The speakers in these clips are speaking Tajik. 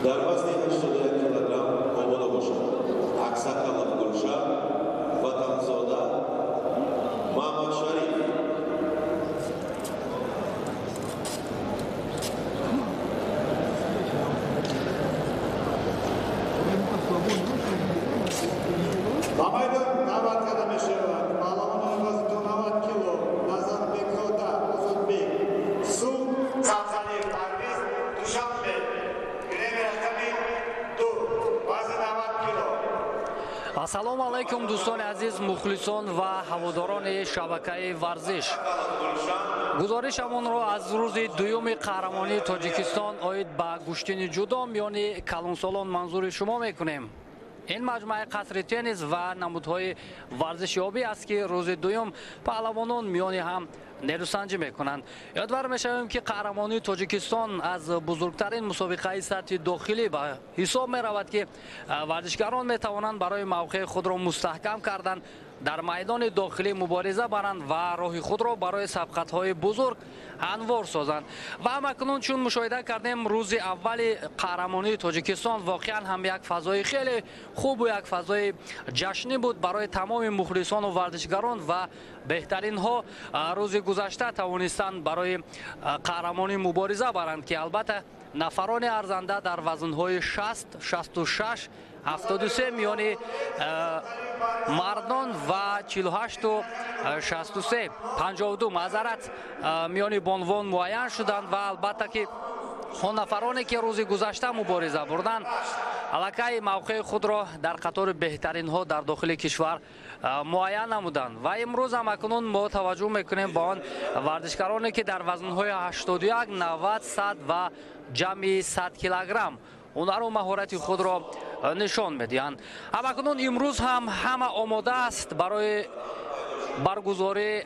Дар вазни 81 килограмм омода бошад Аксакалов Гулшан, Ватанзода Мамадшариф. Ба майдон даъват карда мешавад паҳлавонони вазни то 90 кило Назарбекзода Озодбек, Суғд, Сабзалиев Парвиз, Душанбе, гиреми рақами 2, вазни 90 кило. Ассалому алайкум, дӯстони азиз, мухлисон ва ҳаводорони шабакаи варзиш. Гузоришамонро аз рӯзи дуюми қаҳрамонии Тоҷикистон оид ба гӯштини ҷудо миёни калонсолон манзури шумо мекунем. Ин маҷмӯаи қасри теннис ва намудҳои варзиши обӣ аст, ки рӯзи дуюм паҳлавонон миёни ҳам нерӯсанҷӣ мекунанд. Ёдвар мешавем, ки қаҳрамонии Тоҷикистон аз бузургтарин мусобиқаи сатҳи дохилӣ ба ҳисоб меравад, ки варзишгарон метавонанд барои мавқеи худро мустаҳкам кардан дар майдони дохилӣ мубориза баранд ва роҳи худро барои сабқатҳои бузург ҳамвор созанд. Ва ҳамакнун, чун мушоҳида кардем, рӯзи аввали қаҳрамонии Тоҷикистон воқеан ҳам як фазои хеле хубу як фазои ҷашнӣ буд барои тамоми мухлисону варзишгарон, ва беҳтаринҳо рӯзи гузашта тавонистанд барои қаҳрамонӣ мубориза баранд, ки албатта нафарони арзанда дар вазнҳои 60, 66, 73 миёни мардон ва 48, 63, 52, маъзарат, миёни бонвон муайян шуданд. Ва албатта ки он нафароне ки рӯзи гузашта мубориза бурданд, аллакай мавқеи худро дар қатори беҳтаринҳо дар дохили кишвар муайян намуданд. Ва имрӯз ҳам акнун мо таваҷҷӯҳ мекунем ба он варзишгароне, ки дар вазнҳои 81, 90, 100 ва ҷамъи 100 килограмм ҳунару маҳорати худро нишон медиҳанд. Ҳамакнун имрӯз ҳам ҳама омода аст барои баргузории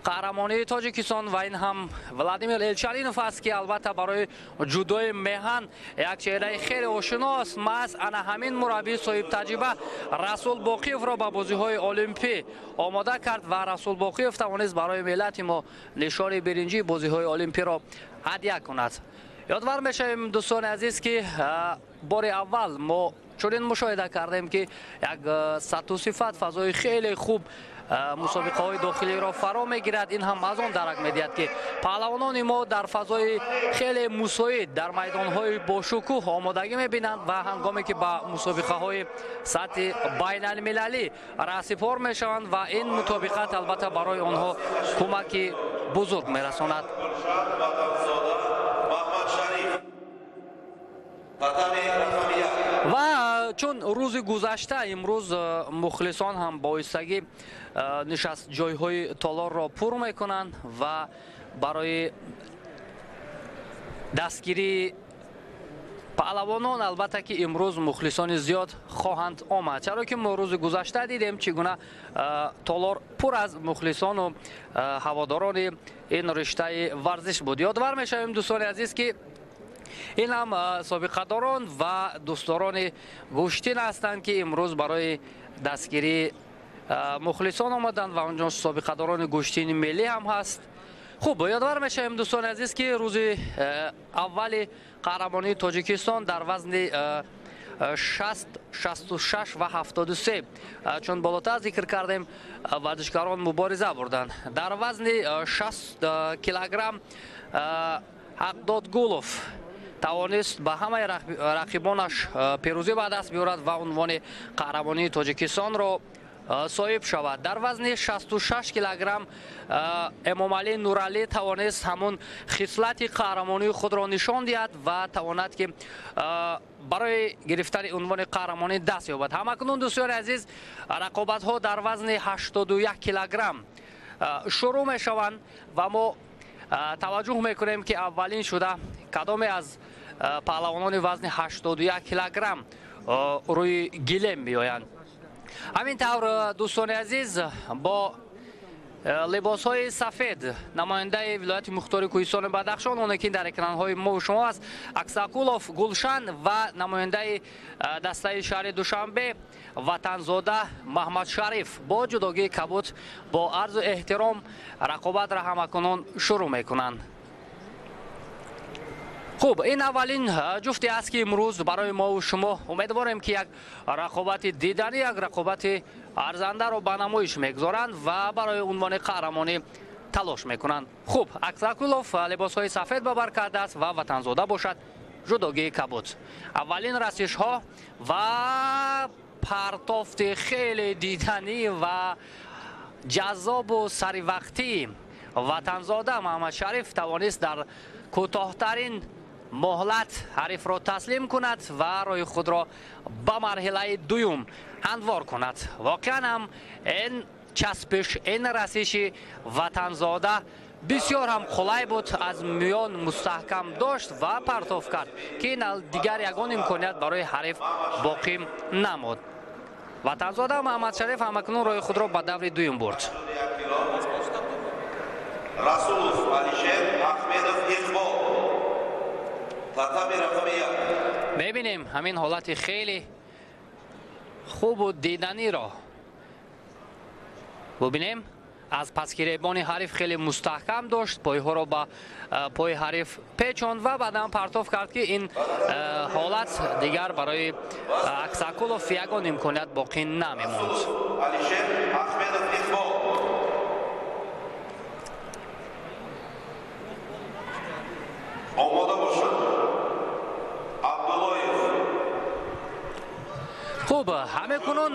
қаҳрамонии Тоҷикистон, ва ин ҳам Владимир Элчалинов аст, ки албатта барои ҷудои меҳан як чеҳраи хеле ошиност. Маҳз ана ҳамин мураббии соҳибтаҷриба Расул Боқиевро ба бозиҳои олимпӣ омода кард, ва Расул Боқиев тавонист барои миллати мо нишони биринҷии бозиҳои олимпиро ҳадя кунад. Ёдвар мешавем, дӯстони азиз, ки бори аввал мо чунин мушоҳида кардем, ки як сатҳу сифат фазои хеле хуб мусобиқаҳои дохилиро фаро мегирад. Ин ҳам аз он дарак медиҳад, ки паҳлавонони мо дар фазои хеле мусоид дар майдонҳои бошукӯҳ омодагӣ мебинанд ва ҳангоме ки ба мусобиқаҳои сатҳи байналмилалӣ раҳсипор мешаванд, ва ин мутобиқат албатта барои онҳо кӯмаки бузург мерасонад. Ва чун рӯзи гузашта, имрӯз мухлисон ҳам боистагӣ нишаст ҷойҳои толорро пур мекунанд ва барои дастгирии паҳлавонон албатта ки имрӯз мухлисони зиёд хоҳанд омад, чаро ки мо рӯзи гузашта дидем, чӣ гуна толор пур аз мухлисону ҳаводорони ин риштаи варзиш буд. Ёдвар мешавем, дӯстони азиз, ки ин ҳам собиқадорон ва дӯстдорони гӯштин ҳастанд, ки имрӯз барои дастгирии мухлисон омаданд, ва онҷо собиқадорони гӯштини миллӣ ҳам ҳаст. Хуб, ёдвар мешавем, дӯстони азиз, ки рӯзи аввали қаҳрамонии Тоҷикистон дар вазни 60, 66 ва 73 чун болотар зикр кардем, варзишгарон мубориза бурданд. Дар вазни 60 килограмм Ҳақдод Гулов тавонист ба ҳамаи рақибонаш пирӯзӣ ба даст биёрад ва унвони қаҳрамонии Тоҷикистонро соҳиб шавад. Дар вазни 66 килограмм Эмомалӣ Нуралӣ тавонист ҳамун хислати қаҳрамонии худро нишон диҳад ва тавонад ки барои гирифтани унвони қаҳрамонӣ даст ёбад. Ҳамакунун, дӯстони азиз, рақобатҳо дар вазни 81 килограмм шурӯъ мешаванд ва мо таваҷҷӯҳ мекунем, ки аввалин шуда кадоме аз паҳлавонони вазни 81 килограмм рӯи гилем меоянд. Ҳамин тавр, дӯстони азиз, бо либосҳои сафед намояндаи вилояти мухтори Кӯҳистони Бадахшон, оне ки дар экранҳои мо шумо аст, Аксакулов Гулшан ва намояндаи дастаи шаҳри Душанбе Ватанзода Маҳмадшариф бо ҷудогии кабуд бо арзу эҳтиром рақобатро ҳамакунун шурӯъ мекунанд. Хуб, ин аввалин ҷуфте аст, ки имрӯз барои мову шумо умедворем, ки як рақобати диданӣ, як рақобати арзандаро ба намоиш мегузоранд ва барои унвони қаҳрамонӣ талош мекунанд. Хуб, Аксакулов либосҳои сафед ба бар кардааст ва Ватанзода бошад ҷудогии кабуд. Аввалин расишҳо ва партофти хеле диданӣ ва ҷаззобу саривақтии Ватанзода Маҳмадшариф тавонист дар кӯтоҳтарин муҳлат ҳарифро таслим кунад ва роҳи худро ба марҳилаи дуюм ҳамвор кунад. Воқеан ҳам ин часпиш, ин расиши Ватанзода бисёр ҳам қулай буд, аз миён мустаҳкам дошт ва партоф кард, ки дигар ягон имконият барои ҳариф боқӣ намуд. Ватанзода Маҳмадшариф ҳамакнун роҳи худро ба даври дуюм бурд. Расулов Алишер, Ахмедов Иқбол. Мебинем ҳамин ҳолати хеле хубу диданиро. Бубинем, аз пасгиребони ҳариф хеле мустаҳкам дошт, пойҳоро ба пои ҳариф печонд ва баъдан партоф кард, ки ин ҳолат дигар барои Аксакулов ягон имконият боқӣ намемонд. Омода бошанд. Абдуллоев. Хуб, ҳамекунун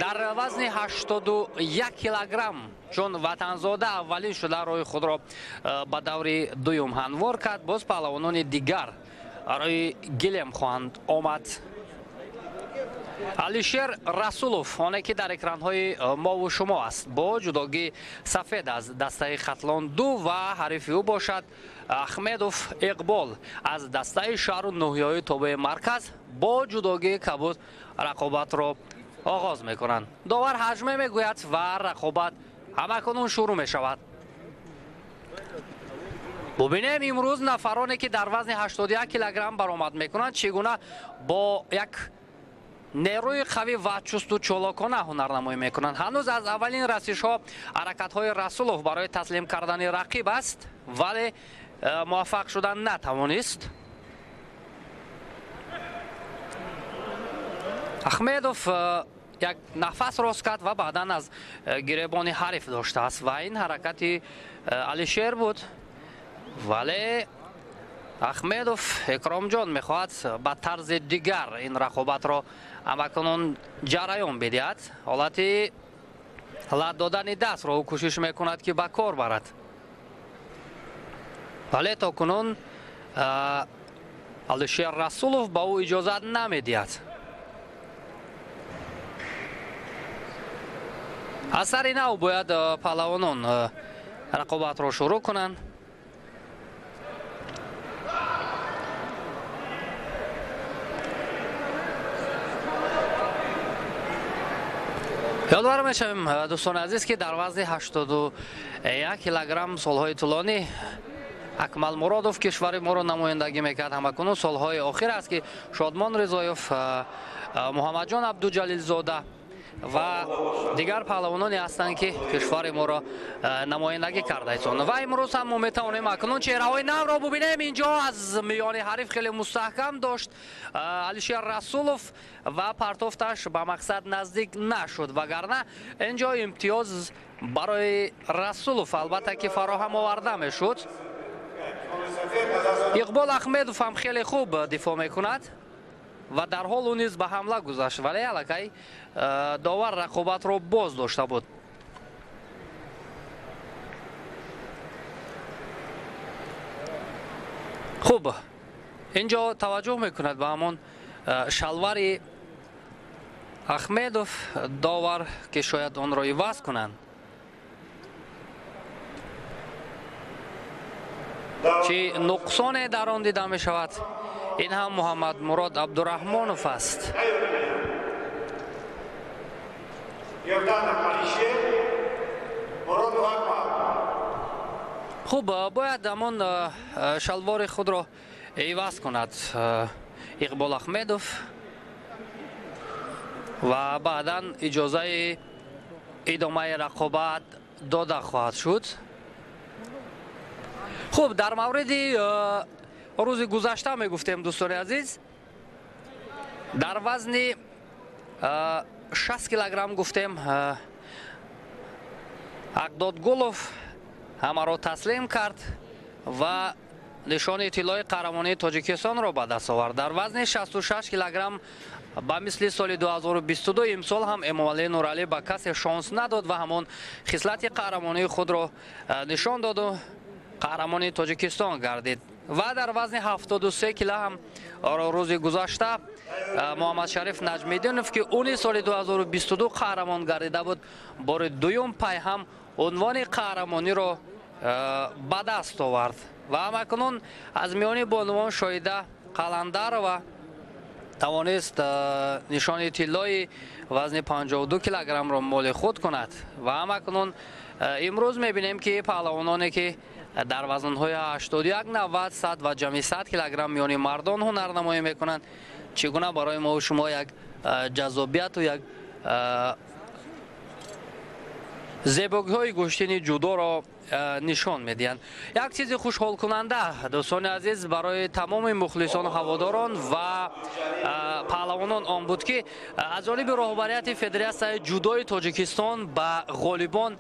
дар вазни 81 килограмм чун Ватанзода аввалин шуда роҳи худро ба даври дуюм ҳамвор кард, боз паҳлавонони дигар роҳи гилем хоҳанд омад. Алишер Расулов, оне ки дар экранҳои мову шумо аст, бо ҷудогии сафед аз дастаи Хатлон 2 ва ҳарифи ӯ бошад Ахмедов Иқбол аз дастаи шаҳру ноҳияҳои тобеи марказ бо ҷудогии кабуд рақобатро оғоз мекунанд. Довар ҳаҷме мегӯяд ва рақобат ҳамакунун шурӯъ мешавад. Бубинем имрӯз нафароне ки дар вазни 81 килограмм баромад мекунанд, чӣ гуна бо як нерӯи қавӣ ва чусту чолокона ҳунарнамоӣ мекунанд. Ҳанӯз аз аввалин расишҳо ҳаракатҳои Расулов барои таслим кардани рақиб аст, вале муваффақ шудан натавонист. Ахмедов як нафас рост кард ва баъдан аз гиребони ҳариф доштааст ва ин ҳаракати Алишер буд, вале Ахмедов Икромҷон мехоҳад ба тарзи дигар ин рақобатро ҳамакунун ҷараён бидиҳад. Ҳолати лат додани дастро ӯ кӯшиш мекунад, ки ба кор барад, вале то кунун Алишер Расулов ба ӯ иҷозат намедиҳад. Аз сари нав бояд паҳлавонон рақобатро шурӯъ кунанд. Ёдовар мешавем, дӯстони азиз, ки дар вазни 81 килограмм солҳои тӯлонӣ Акмал Муродов кишвари моро намояндагӣ мекард. Ҳамакунун солҳои охир аст, ки Шодмон Ризоев, Муҳаммадҷон Абдуҷалилзода Ва дигар паҳлавононе ҳастанд, ки кишвари моро намояндагӣ кардаистанд. Ва имрӯз ҳам мо метавонем акнун чеҳраҳои навро бубинем. Инҷо аз миёни ҳариф хеле мустаҳкам дошт Алишер Расулов ва партофташ ба мақсад наздик нашуд, вагарна инҷо имтиёз барои Расулов албатта ки фароҳам оварда мешуд. Иқбол Ахмедов ҳам хеле хуб дифоъ мекунад ва дар ҳол ӯ низ ба ҳамла гузашт, вале аллакай довар рақобатро боз дошта буд. Хуб, инҷо таваҷҷӯҳ мекунад ба ҳамон шалвари Ахмедов довар, ки шояд онро иваз кунанд. Чӣ нуқсоне дар он дида мешавад? Ин ҳам Муҳаммадмурод Абдураҳмонов аст. Хуб, бояд ҳамон шалвори худро иваз кунад Иқбол Ахмедов ва баъдан иҷозаи идомаи рақобат дода хоҳад шуд. Хуб, дар мавриди рӯзи гузашта мегуфтем, дӯстони азиз, дар вазни 60 килограмм гуфтем, Ақдодгулов ҳамаро таслим кард ва нишони тиллои қаҳрамонии Тоҷикистонро ба даст овард. Дар вазни 66 килограмм ба мисли соли 2022 имсол ҳам Эмомалӣ Нуралӣ ба касе шонс надод ва ҳамон хислати қаҳрамонии худро нишон доду қаҳрамони Тоҷикистон гардид. Ва дар вазни 73 кила ҳам рӯзи гузашта Муҳаммадшариф Наҷмиддинов, ки ӯ низ соли 2022 қаҳрамон гардида буд, бори дуюм пайҳам унвони қаҳрамониро ба даст овард. Ва ҳамакнун аз миёни бонувон Шоида Қаландарова тавонист нишони тиллои вазни 52 килограммро моли худ кунад. Ва ҳамакнун имрӯз мебинем, ки паҳлавононе, ки дар вазнҳои 81, 90, 100 ва ҷамъи 100 килограмм миёни мардон ҳунарнамоӣ мекунанд, чӣ гуна барои мо шумо як ҷаззобияту як зебогиҳои гӯштини ҷудоро нишон медиҳанд. Як чизи хушҳолкунанда, дӯстони азиз, барои тамоми мухлисону ҳаводорон ва паҳлавонон он буд, ки аз ҷониби роҳбарияти Федератсияи ҷудои Тоҷикистон ба ғолибон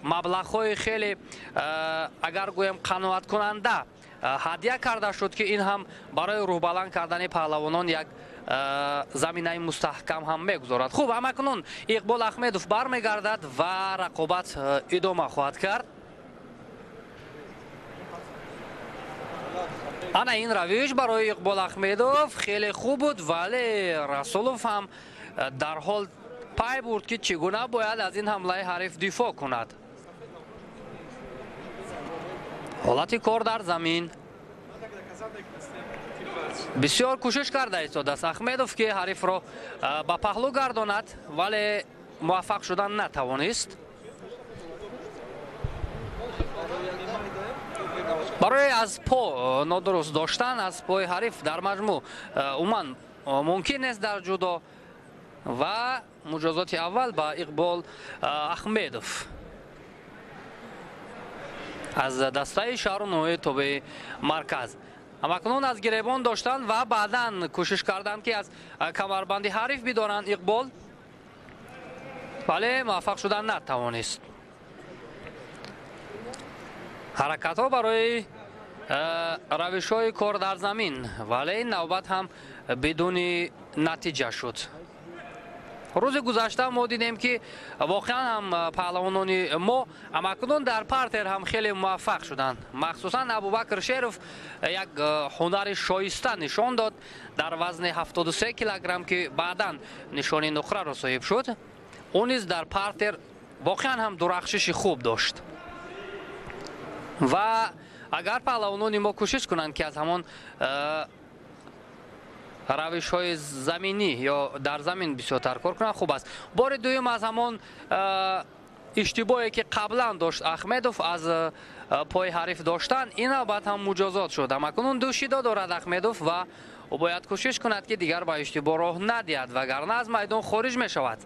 маблағҳои хеле, агар гӯем, қаноаткунанда ҳадя карда шуд, ки ин ҳам барои рӯҳбаланд кардани паҳлавонон як заминаи мустаҳкам ҳам мегузорад. Хуб, ҳамакнун Иқбол Ахмедов бармегардад ва рақобат идома хоҳад кард. Ана ин равиш барои Иқбол Ахмедов хеле хуб буд, вале Расулов ҳам дар ҳол пай бурд, ки чӣ гуна бояд аз ин ҳамлаи ҳариф дифоъ кунад. Ҳолати кор дар замин. Бисёр кӯшиш карда истодааст Ахмедов, ки ҳарифро ба паҳлӯ гардонад, вале муваффақ шудан натавонист. Барои аз по нодуруст доштан аз пои ҳариф дар маҷмӯъ умуман мумкин нест дар ҷудо. Ва муҷозоти аввал ба Иқбол Ахмедов аз дастаи шаҳру ноҳияи тобеи марказ. Ҳамакнун аз гиребон доштанд ва баъдан кӯшиш карданд, ки аз камарбанди ҳариф бидоранд Иқбол, вале муваффақ шудан натавонист. Ҳаракатҳо барои равишҳои кор дар замин, вале ин навбат ҳам бидуни натиҷа шуд. Рӯзи гузашта мо дидем, ки воқеан ҳам паҳлавонони мо ҳамакнун дар партер ҳам хеле муваффақ шуданд. Махсусан Абубакр Шеров як ҳунари шоиста нишон дод дар вазни 73 килограмм, ки баъдан нишони нуқраро соҳиб шуд. Ӯ низ дар партер воқеан ҳам дурахшиши хуб дошт. Ва агар паҳлавонони мо кӯшиш кунанд, ки аз ҳамон равишҳои заминӣ ё дар замин бисёртар кор кунанд, хуб аст. Бори дуюм аз ҳамон иштибоҳе, ки қаблан дошт Ахмедов аз пои ҳариф доштан, ин навбат ҳам муҷозот шуд. Ҳамакнун ду шидо дорад Ахмедов ва Ӯ бояд кӯшиш кунад, ки дигар ба иштибоҳ роҳ надиҳад, вагарна аз майдон хориҷ мешавад.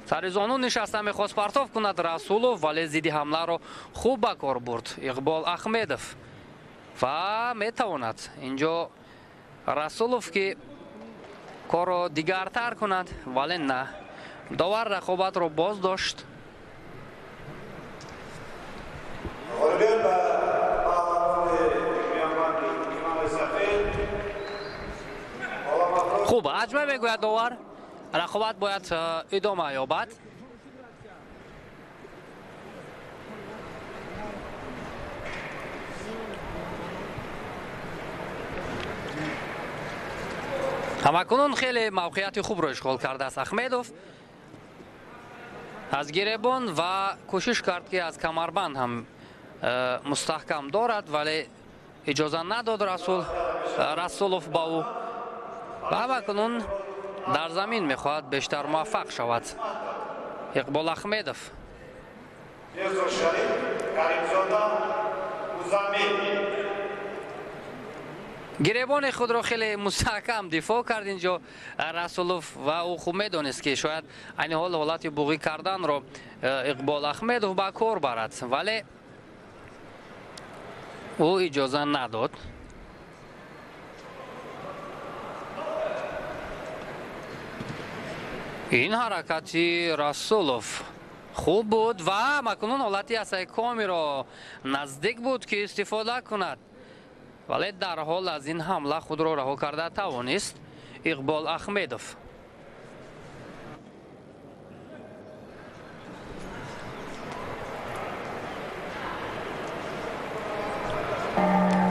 Сари зону нишаста мехост партоф кунад Расулов, вале зидди ҳамларо хуб ба кор бурд Иқбол Ахмедов ва метавонад инҷо Расулов ки корро дигартар кунад, вале на. Довар рақобатро боз дошт. Хуб, аҷма мегӯяд довар, рақобат бояд идома ёбад. Ҳамакунун хеле мавқеияти хубро ишғол кардааст Ахмедов аз гиребон ва кӯшиш кард, ки аз камарбанд ҳам мустаҳкам дорад, вале иҷоза надод Расулов ба ӯ. Ва ҳамакунун дар замин мехоҳад бештар муваффақ шавад Иқбол Ахмедов. Гиребони худро хеле мустаҳкам дифоъ кард инҷо Расулов ва ӯ хуб медонист, ки шояд айни ҳол ҳолати буғӣ карданро Иқбол Ахмедов ба кор барад, вале ӯ иҷоза надод. Ин ҳаракати Расулов хуб буд ва макунун ҳолати асайкомиро наздик буд, ки истифода кунад, вале дарҳол аз ин ҳамла худро раҳо карда тавонист Иқбол Ахмедов.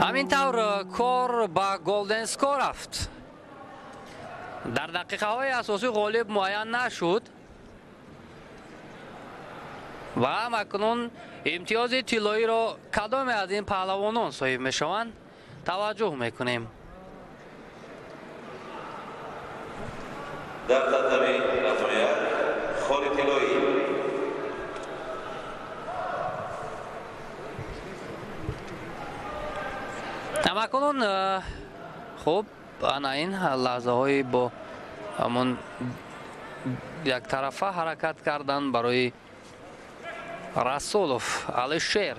Ҳамин тавр кор ба голден скор рафт. Дар дақиқаҳои асосӣ ғолиб муайян нашуд ва акнун имтиёзи тиллоиро кадоме аз ин паҳлавонон соҳиб мешаванд таваҷҷӯҳ мекунем. Дар татами рақами як холи тиллоӣ Акнун хуб, ана ин лаҳзаҳои бо ҳамон яктарафа ҳаракат кардан барои Расулов Алишер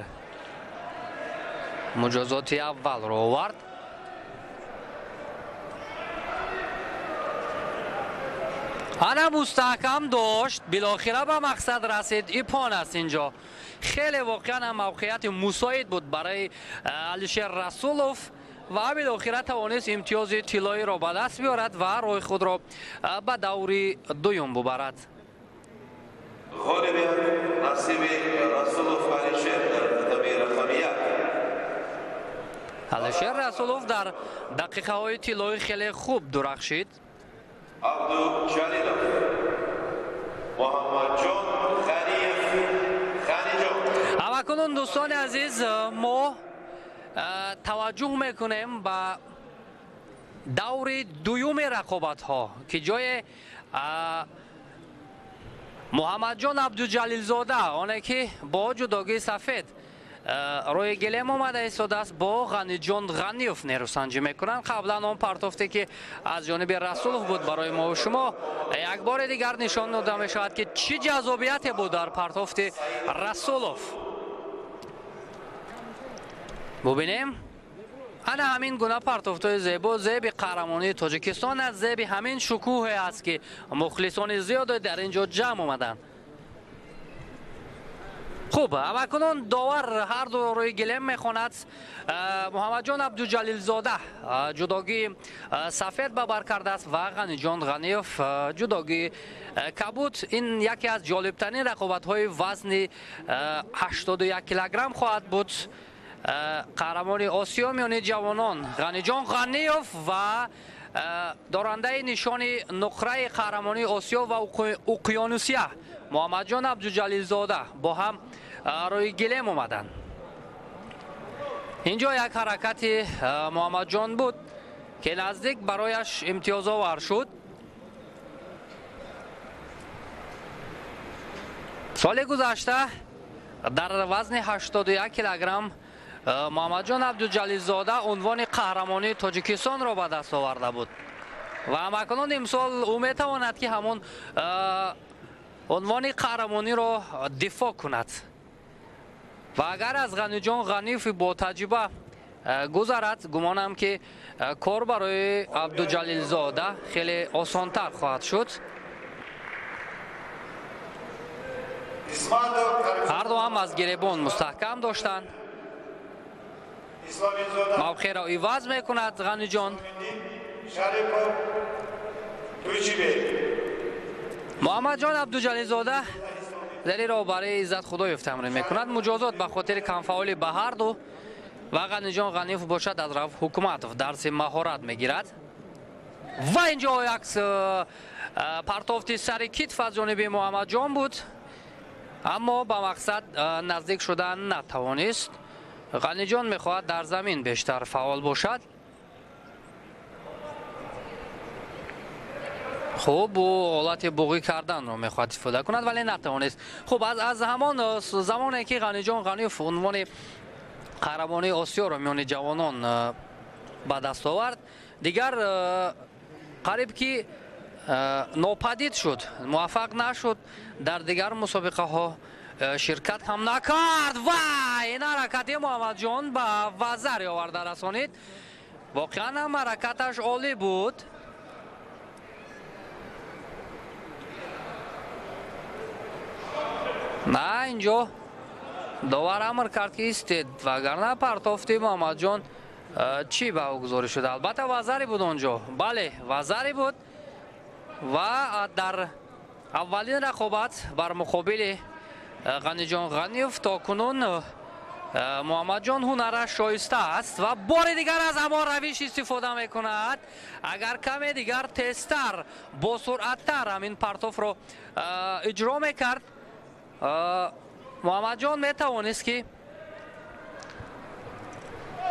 муҷозоти аввалро овард. Ана мустаҳкам дошт, билохира ба мақсад расид. Ипон аст инҷо. Хеле воқеан ҳам мавқеияти мусоид буд барои Алишер Расулов ва билохира тавонист имтиёзи тиллоиро ба даст биёрад ва роҳи худро ба даври дуюм бубарад. Ғолибият насиби Расулов Алишер дар татами рақами як. Алишер Расулов дар дақиқаҳои тиллоӣ хеле хуб дурахшид. Абдуҷалилов Муҳаммадҷон Ғаниев Ғаниҷон. Ҳамакунун дӯстони азиз, мо таваҷҷӯҳ мекунем ба даври дуюми рақобатҳо, ки ҷои Муҳаммадҷон Абдуҷалилзода, оне ки бо ҷудогии сафед рӯи гилем омада истодааст, бо Ғаниҷон Ғаниев нерӯсанҷӣ мекунанд. Қаблан он партофте ки аз ҷониби Расулов буд барои мо шумо як бори дигар нишон дода мешавад, ки чӣ ҷаззобияте буд дар партофти Расулов. Бубинем, ана ҳамин гуна партофтҳои зебо зеби қаҳрамонии Тоҷикистон аст, зеби ҳамин шукӯҳе аст, ки мухлисони зиёде дар ин ҷо ҷамъ омаданд. Хуб, ҳамакунун довар ҳар ду рӯи гилем мехонад. Муҳаммадҷон Абдуҷалилзода ҷудогии сафед ба бар кардааст ва Ғаниҷон Ғаниев ҷудогии кабуд. Ин яке аз ҷолибтарин рақобатҳои вазни 81 килограмм хоҳад буд. Қаҳрамони Осиё миёни ҷавонон Ғаниҷон Ғаниев ва дорандаи нишони нуқраи қаҳрамонии Осиё ва Уқёнусия Муҳаммадҷон Абдуҷалилзода бо ҳам рӯи гилем омаданд. Инҷо як ҳаракати Муҳаммадҷон буд, ки наздик барояш имтиёзовар шуд. Соли гузашта дар вазни 81 килограмм Муҳаммадҷон Абдуҷалилзода унвони қаҳрамонии Тоҷикистонро ба даст оварда буд ва ҳамакунун имсол ӯ метавонад ки ҳамон унвони қаҳрамониро дифоъ кунад. Ва агар аз Ғаниҷон Ғаниев бо таҷриба гузарад, гумонам ки кор барои Абдуҷалилзода хеле осонтар хоҳад шуд. Ҳарду ҳам аз гиребон мустаҳкам доштанд. Мавқеъро иваз мекунад Ғаниҷон. Муҳаммадҷон Абдуҷалилзода зери роҳбарии Иззат Худоев тамрин мекунад. Муҷозот ба хотири камфаъолӣ ба ҳарду ва Ғаниҷон Ғаниев бошад аз Раф Ҳукуматов дарси маҳорат мегирад. Ва инҷо як партофти сари китф аз ҷониби Муҳаммадҷон буд, аммо ба мақсад наздик шуда натавонист. Ғаниҷон мехоҳад дар замин бештар фаъол бошад. Хуб, ӯ ҳолати буғӣ карданро мехоҳад истифода кунад, вале натавонист. Хуб, аз ҳамон замоне ки Ғаниҷон Ғаниев унвони қаҳрамонии Осиёро миёни ҷавонон ба даст овард, дигар қариб ки нопадид шуд, муваффақ нашуд, дар дигар мусобиқаҳо ширкат ҳам накард. Ва ин ҳаракати Муҳаммадҷон ба вазари оварда расонид. Воқеан ҳам ҳаракаташ олӣ буд. На, инҷо довар амр кард ки истед, вагарна партофти Муҳаммадҷон чӣ ба ӯ гузориш шуда. Албатта вазари буд онҷо, бале, вазари буд. Ва дар аввалин рақобат бар муқобили Ғаниҷон Ғаниев то кунун Муҳаммадҷон ҳунараш шоиста аст ва бори дигар аз ҳамон равиш истифода мекунад. Агар каме дигар тезтар, босуръаттар ҳамин партофро иҷро мекард, Муҳаммадҷон метавонист ки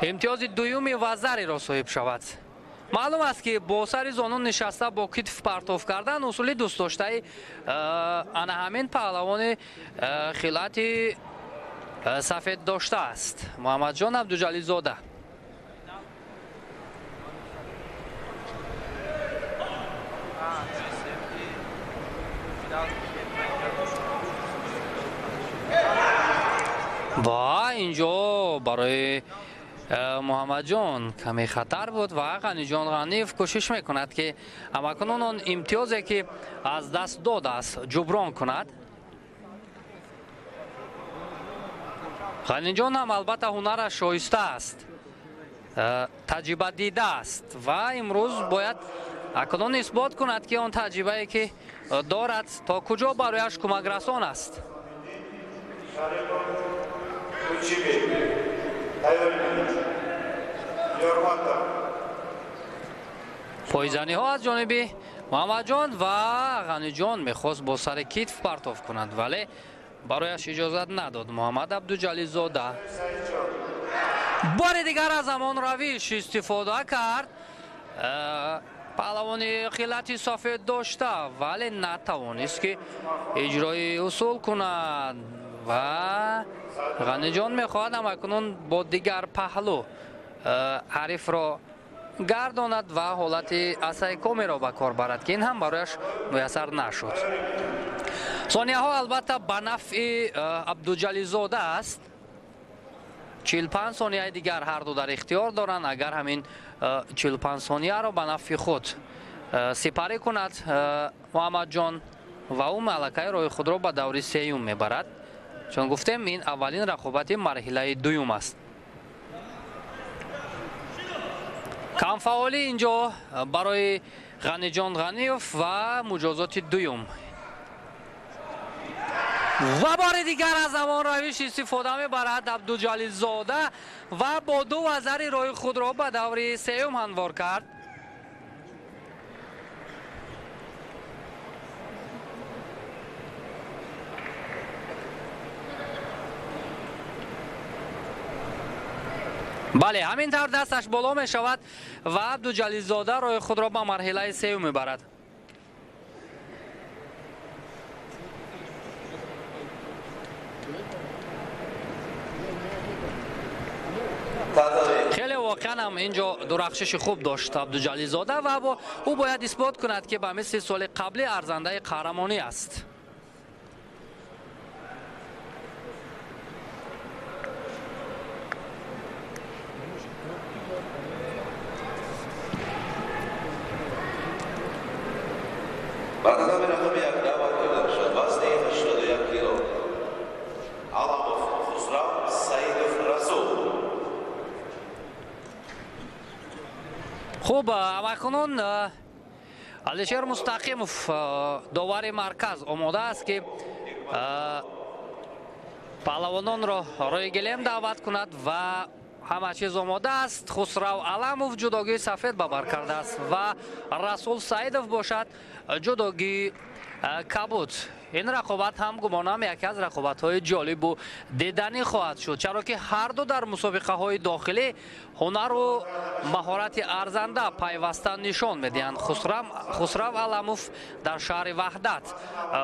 имтиёзи дуюми вазариро соҳиб шавад. Маълум аст ки бо сари зону нишаста бо китф партоф кардан усули дӯстдоштаи ана ҳамин паҳлавони хилати сафед доштааст Муҳаммадҷон Абдуҷалилзода. Ва инҷо барои Муҳаммадҷон каме хатар буд ва Ғаниҷон Ғаниев кӯшиш мекунад ки ҳамакунун он имтиёзе ки аз даст додааст ҷуброн кунад. Ғаниҷон ҳам албатта ҳунараш шоиста аст, таҷриба дидааст ва имрӯз бояд акнун исбот кунад ки он таҷрибае ки дорад то куҷо барояш кӯмакрасон аст. Пойзаниҳо аз ҷониби Муҳаммадҷон ва Ғаниҷон мехост бо сари китф партоф кунад, вале барояш иҷозат надод Муҳаммад Абдуҷалилзода. Бори дигар аз ҳамон равиш истифода кард паҳлавони хилати сафед дошта, вале натавонист ки иҷрои усул кунад. Ва Ғаниҷон мехоҳад ҳамакунун бо дигар паҳлӯ ҳарифро гардонад ва ҳолати асайкомиро ба кор барад, ки ин ҳам барояш муяссар нашуд. Сонияҳо албатта ба нафъи Абдуҷалилзода аст. 45 сонияи дигар ҳарду дар ихтиёр доранд. Агар ҳамин 45 сонияро ба нафъи худ сипарӣ кунад Муҳаммадҷон, ва ӯ малакаи роҳи худро ба даври сеюм мебарад. Чун гуфтем, ин аввалин рақобати марҳилаи дуюм аст. Камфаъолӣ инҷо барои Ғаниҷон Ғаниев ва муҷозоти дуюм. Ва бори дигар аз ҳамон равиш истифода мебарад Абдуҷалилзода ва бо ду вазари роҳи худро ба даври сеюм ҳамвор кард. Бале, ҳамин тавр дасташ боло мешавад ва Абдуҷалилзода роҳи худро ба марҳилаи сеюм мебарад. Хеле воқеан ҳам инҷо дурахшиши хуб дошт Абдуҷалилзода ва ӯ бояд исбот кунад, ки ба мисли соли қаблӣ арзандаи қаҳрамонӣ аст. Ба татами рақами як даъват карда мешавад вазни 81 кило Аламов Хусрав, Саидов Расул. Хуб, акнун Алишер Мустақимов, довари марказ, омода аст, ки паҳлавононро рӯи гилем даъват кунад ва ҳама чиз омода аст. Хусрав Аламов ҷудогии сафед ба бар кардааст ва Расул Саидов бошад ҷудогии кабуд. Ин рақобат ҳам гумонам яке аз рақобатҳои ҷолибу диданӣ хоҳад шуд, чаро ки ҳарду дар мусобиқаҳои дохилӣ ҳунару маҳорати арзанда пайваста нишон медиҳанд. Хусрав Аламов дар шаҳри Ваҳдат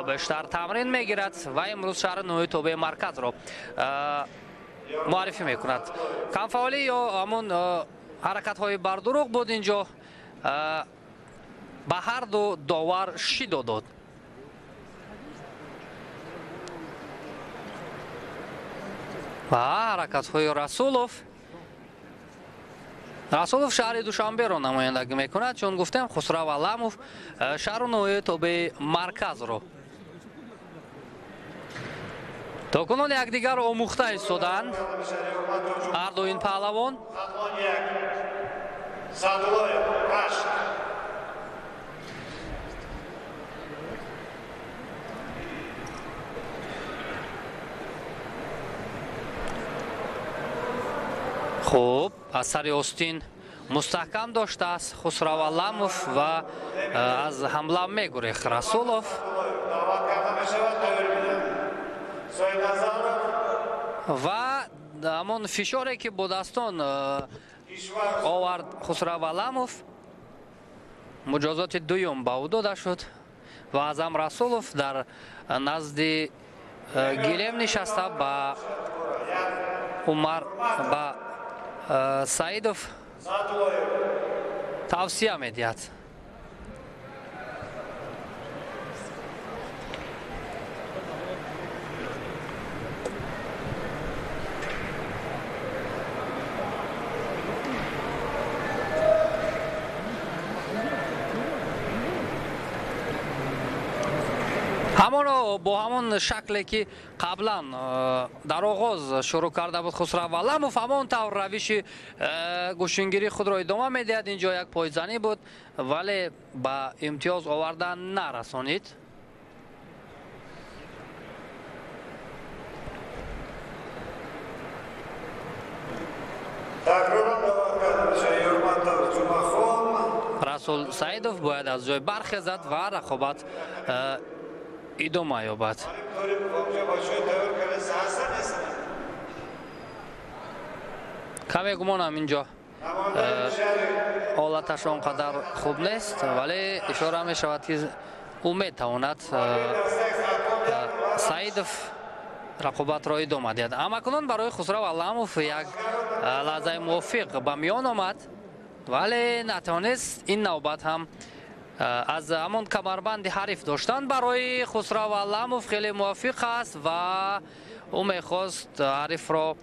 бештар тамрин мегирад ва имрӯз шаҳри ноҳияи тобеи марказро муаррифӣ мекунад. Камфаъолӣ ё ҳамун ҳаракатҳои бардурӯғ буд инҷо ба ҳарду довар шидо дод. Ва ҳаракатҳои Расулов. Расулов шаҳри Душанберо намояндагӣ мекунад, чун гуфтем Хусрав Аламов шаҳру ноҳияи тобеи марказро. То кунун якдигарро омӯхта истодаанд ҳарду ин паҳлавон. Хуб, аз сари остин мустаҳкам доштааст Хусрав Аламов ва аз ҳамла мегурехт Расулов. Ва ҳамон фишоре, ки бо дастон овард Хусрав Аламов, муҷозоти дуюм ба ӯ дода шуд ва Азам Расулов дар назди гилем нишаста ба Умар ба Саидов тавсия медиҳад. Ҳамоно бо ҳамон шакле, ки қаблан дар оғоз шурӯъ карда буд Хусрав Аламов, ҳамон тавр равиши гӯштингирии худро идома медиҳад. Инҷо як пойзанӣ буд, вале ба имтиёз овардан нарасонид. Расул Саидов бояд аз ҷой бархезад ва рақобат идома ёбад. Каме гумонам инҷо ҳолаташ он қадар хуб нест, вале ишора мешавад, ки ӯ метавонад Саидов рақобатро идома диҳад. Амакунун барои Хусрав Аламов як лаҳзаи мувофиқ ба миён омад, вале натавонист ин навбат ҳам аз ҳамон камарбанди ҳариф доштан барои Хусрав Аламов хеле мувофиқ аст ва ӯ мехост ҳарифро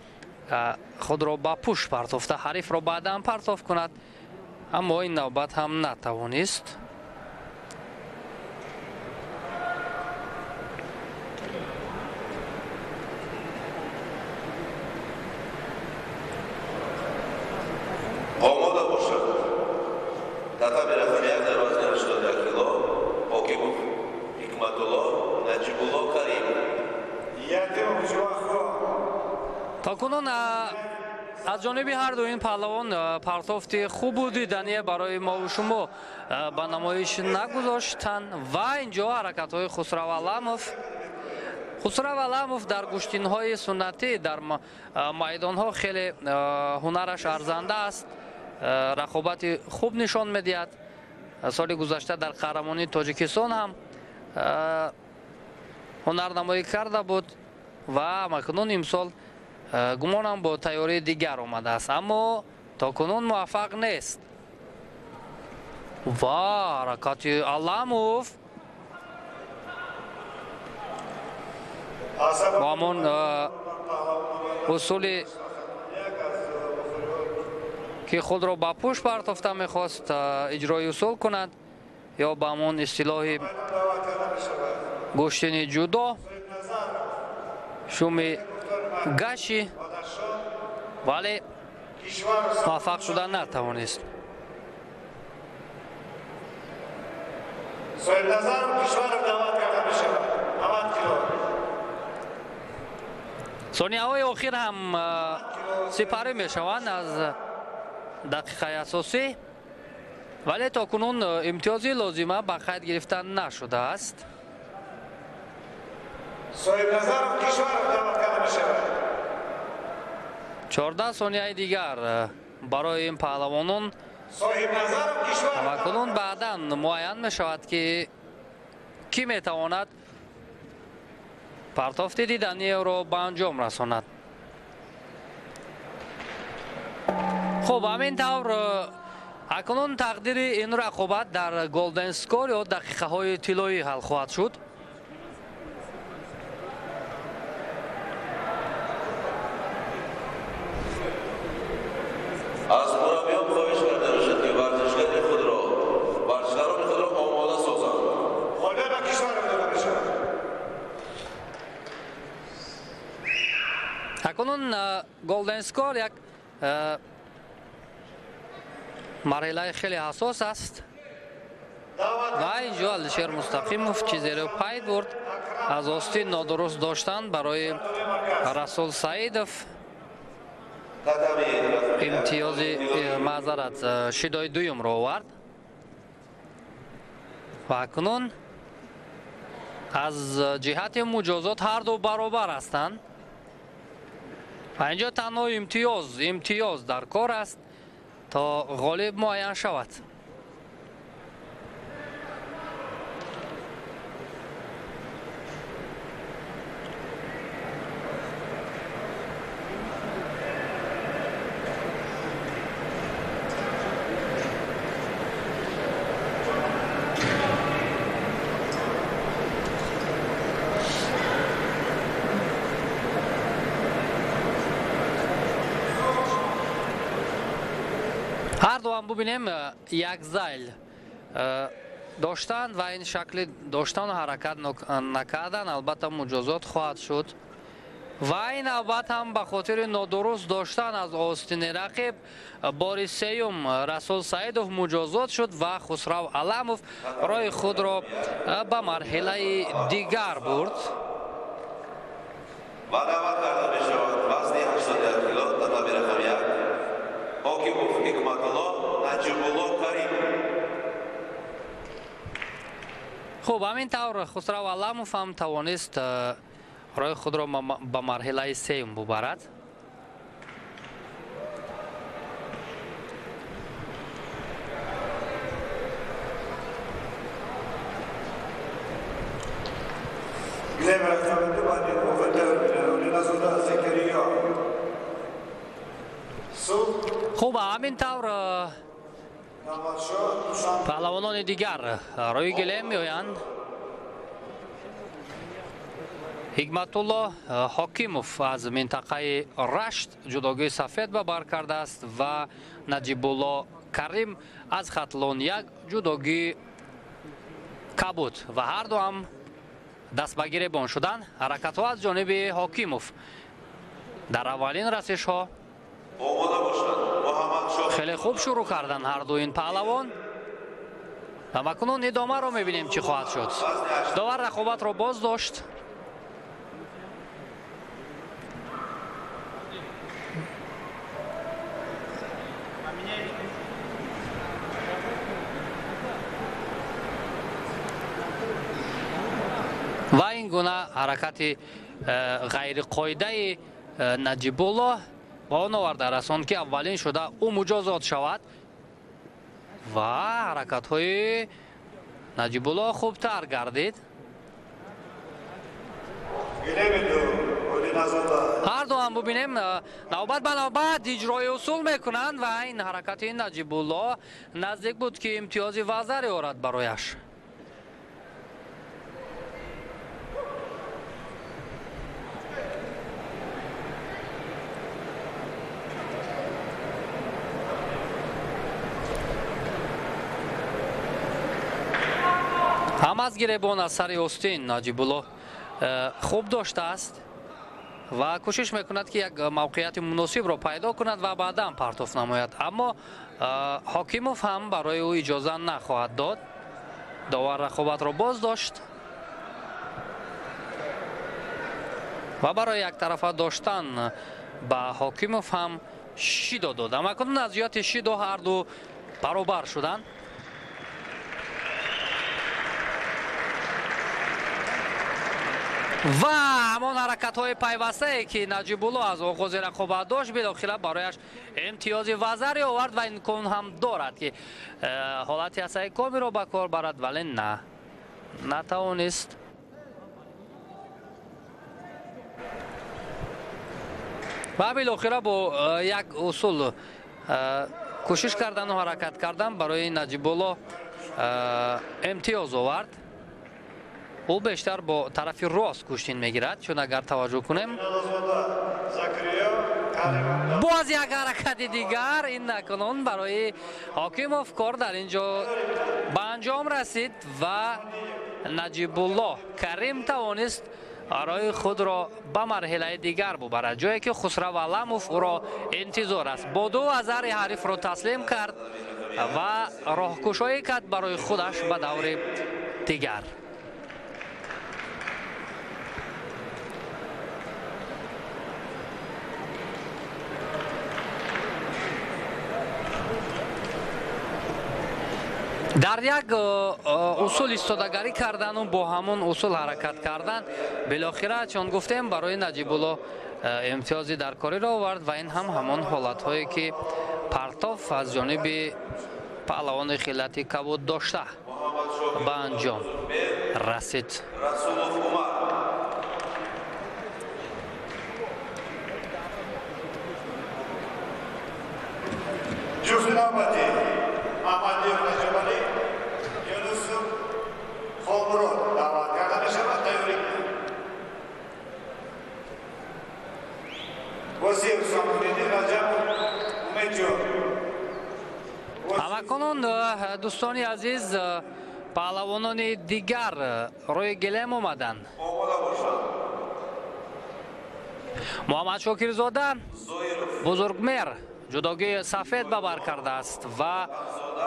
худро ба пӯш партофта ҳарифро баъдан партоф кунад, аммо ин навбат ҳам натавонист. Омода бошад. Татами рақами як дар вазни 81 кило Ҳокимов Ҳикматулло Наҷибулло Карим. То кунун аз ҷониби ҳарду ин паҳлавон партофти хубу дидание барои мову шумо ба намоиш нагузоштанд ва инҷо ҳаракатҳои Хусрав Аламов. Хусрав Аламов дар гӯштинҳои суннатӣ дар майдонҳо хеле ҳунараш арзанда аст, рақобати хуб нишон медиҳад. Соли гузашта дар қаҳрамонии Тоҷикистон ҳам ҳунарнамоӣ карда буд ва макунун имсол Гумонам бо тайёрии дигар омадааст, аммо то кунун муваффақ нест. Ва ҳаракати Аламов бо ҳамон усули ки худро ба пушт партофта мехост иҷрои усул кунад, ё ба ҳамон истилоҳи гӯштини ҷудо шуми гаши, вале муваффақ шуда натавонист. Сонияҳои охир ҳам сипарӣ мешаванд аз дақиқаи асосӣ, вале то кунун имтиёзи лозима ба қайд гирифта нашудааст. 14 сонияи дигар барои ин паҳлавонон ва кунун баъдан муайян мешавад, ки кӣ метавонад партофти диданиро ба анҷом расонад. Хуб, ҳамин тавр акнун тақдири ин рақобат дар Golden Score ё дақиқаҳои тиллоӣ ҳал хоҳад шуд. Аз мураббиён хоҳиш карда мешавад, ки варзишгарони худро омода созанд. Акнун Golden Score як марҳилаи хеле ҳассос аст ва инҷо Алишер Мустақимов чизеро пай бурд аз остин нодуруст доштан барои Расул Саидов. Имтиёзи маъзарат шидои дуюмро овард ва акнун аз ҷиҳати муҷозот ҳарду баробар ҳастанд ва инҷо танҳо имтиёз дар кор аст то ғолиб муайян шавад. Ҳардуам бубинем, як зайл доштанд ва ин шакли доштану ҳаракат накардан албатта муҷозот хоҳад шуд ва ин навбат ҳам ба хотири нодуруст доштан аз остини рақиб бори сеюм Расул Саидов муҷозот шуд ва Хусрав Аламов роҳи худро ба марҳилаи дигар бурд. Ва даъват карда мешавад вазни 81 кило татами рақами 1 Ҳокимов Ҳикматулло Наҷибулло Карим. Хуб, ҳамин тавр Хусрав Аламов ҳам тавонист роҳи худро ба марҳилаи сеюм бубарад. Хуб, ҳамин тавр паҳлавонони дигар рӯи гилем меоянд. Ҳикматулло Ҳокимов аз минтақаи Рашт ҷудогии сафед ба бар кардааст ва Наҷибулло Карим аз Хатлон 1 ҷудогии кабуд ва ҳарду ҳам даст ба гиребон шуданд. Ҳаракатҳо аз ҷониби Ҳокимов дар аввалин расишҳо хеле хуб шурӯъ карданд ҳарду ин паҳлавон ва макунун идомаро мебинем чӣ хоҳад шуд. Довар рақобатро боз дошт. Ва ин гуна ҳаракати ғайриқоидаи Наҷибулло ба он оварда расонд, ки аввалин шуда ӯ муҷозот шавад ва ҳаракатҳои Наҷибулло хубтар гардид. Ҳар ду ҳам бубинем, навбат ба навбат иҷрои усул мекунанд ва ин ҳаракати Наҷибулло наздик буд, ки имтиёзи вазаре орад барояш. Ҳам аз гиребон аз сари остин Наҷибулло хуб доштааст ва кӯшиш мекунад, ки як мавқеияти муносибро пайдо кунад ва баъдан партоф намояд, аммо Ҳокимов ҳам барои ӯ иҷоза нахоҳад дод. Довар рақобатро боз дошт ва барои яктарафа доштан ба Ҳокимов ҳам шидо дод. Аммо акнун аз ҷиҳати шидо ҳарду баробар шуданд. Ва ҳамон ҳаракатҳои пайвастае, ки Наҷибулло аз оғози рақобат дошт, билохира барояш имтиёзи вазаре овард ва имкон ҳам дорад, ки ҳолати ҳасаи комиро ба кор барад, вале на, натавонист. Ва билохира бо як усул кӯшиш кардану ҳаракат кардан барои Наҷибулло имтиёз овард. Ӯ бештар бо тарафи рост гӯштин мегирад, чун агар таваҷҷӯҳ кунем, боз як ҳаракати дигар ин накунон барои Ҳокимов кор дар ин ҷо ба анҷом расид ва Наҷибулло Карим тавонист роҳи худро ба марҳилаи дигар бубарад, ҷое ки Хусрав Аламов ӯро интизор аст. Бо ду азари ҳарифро таслим кард ва роҳкушоӣ кард барои худаш ба даври дигар. Дар як усул истодагарӣ кардану бо ҳамон усул ҳаракат кардан билохира, чун гуфтем, барои Наҷибулло имтиёзи даркориро овард ва ин ҳам ҳамон ҳолатҳое, ки партоф аз ҷониби паҳлавони хилати кабуд дошта ба анҷом расид. Ҷуфти навбатӣ Аҳмадиев Раҷабалӣ, Юнусов Холмурод даъват карда мешавад. Тайёрӣ кунед. Восиев Сомониддин, Раҷабов Умедҷон. Ҳамакунун, дӯстони азиз, паҳлавонони дигар рӯи гилем омаданд. Муҳаммад Шокирзода Бузургмер ҷудогии сафед ба бар кардааст ва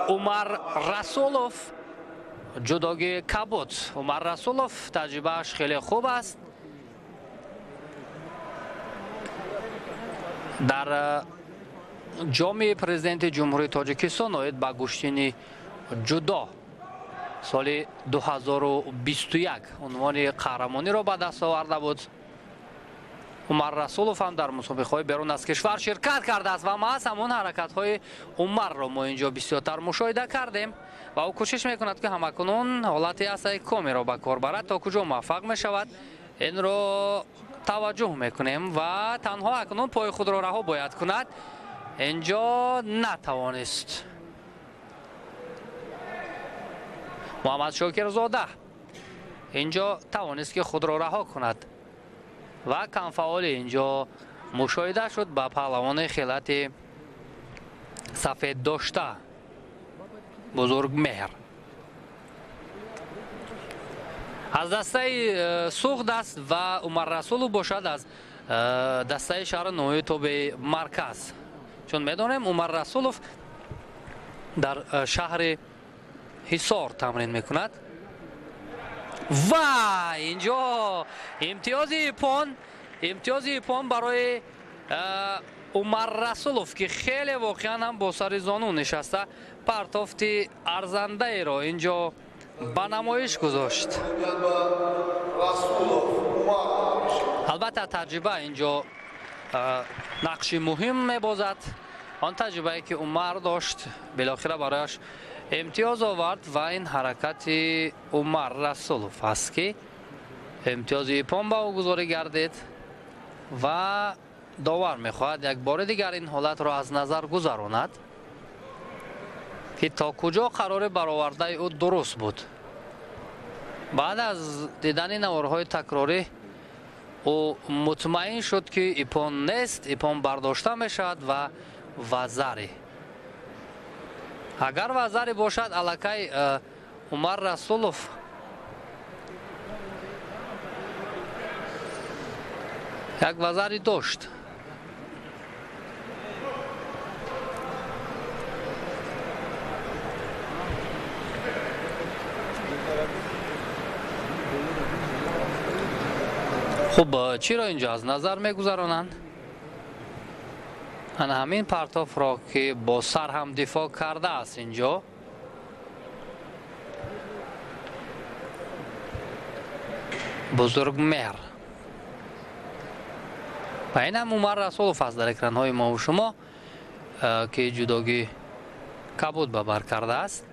Умар Расулов ҷудогии кабуд. Умар Расулов таҷрибааш хеле хуб аст. Дар ҷоми президенти Ҷумҳурии Тоҷикистон оид ба гӯштини ҷудо соли 2021 унвони қаҳрамониро ба даст оварда буд. Умар Расулов ҳам дар мусобиқаҳои берун аз кишвар ширкат кардааст ва маҳз ҳамон ҳаракатҳои Умарро мо инҷо бисёртар мушоҳида кардем ва ӯ кӯшиш мекунад, ки ҳамакунун ҳолати ҳастаи комиро ба кор барад. То куҷо муваффақ мешавад, инро таваҷҷӯҳ мекунем ва танҳо акнун пои худро раҳо бояд кунад. Инҷо натавонист. Муҳаммад Шокирзода инҷо тавонист, ки худро раҳо кунад ва камфаъолӣ инҷо мушоҳида шуд ба паҳлавони хилати сафед дошта Бузургмеҳр. Аз дастаи Суғд аст ва Умар Расулов бошад аз дастаи шаҳри ноҳияи тобеи марказ. Чун медонем, Умар Расулов дар шаҳри Ҳисор тамрин мекунад. Ва инҷо имтиёзи ипон барои Умар Расулов, ки хеле воқеан ҳам бо сари зону нишаста партофти арзандаеро инҷо ба намоиш гузошт. Албатта, таҷриба инҷо нақши муҳим мебозад. Он таҷрибае, ки Умар дошт, билохира барояш имтиёз овард ва ин ҳаракати Умар Расулов аст, ки имтиёзи ипон ба ӯ гузорӣ гардид. Ва довар мехоҳад як бори дигар ин ҳолатро аз назар гузаронад, ки то куҷо қарори баровардаи ӯ дуруст буд. Баъд аз дидани наворҳои такрорӣ ӯ мутмаин шуд, ки ипон нест, ипон бардошта мешавад ва вазари. Агар вазари бошад, аллакай Умар Расулов як вазари дошт. Хуб, чиро инҷо аз назар мегузаронанд? Ана ҳамин партофро, ки бо сар ҳам дифоъ кардааст инҷо. Бузургмеҳр. Ва ин ҳам Умар Расулов аст дар экранҳои мову шумо, ки ҷудогӣ кабуд ба бар кардааст.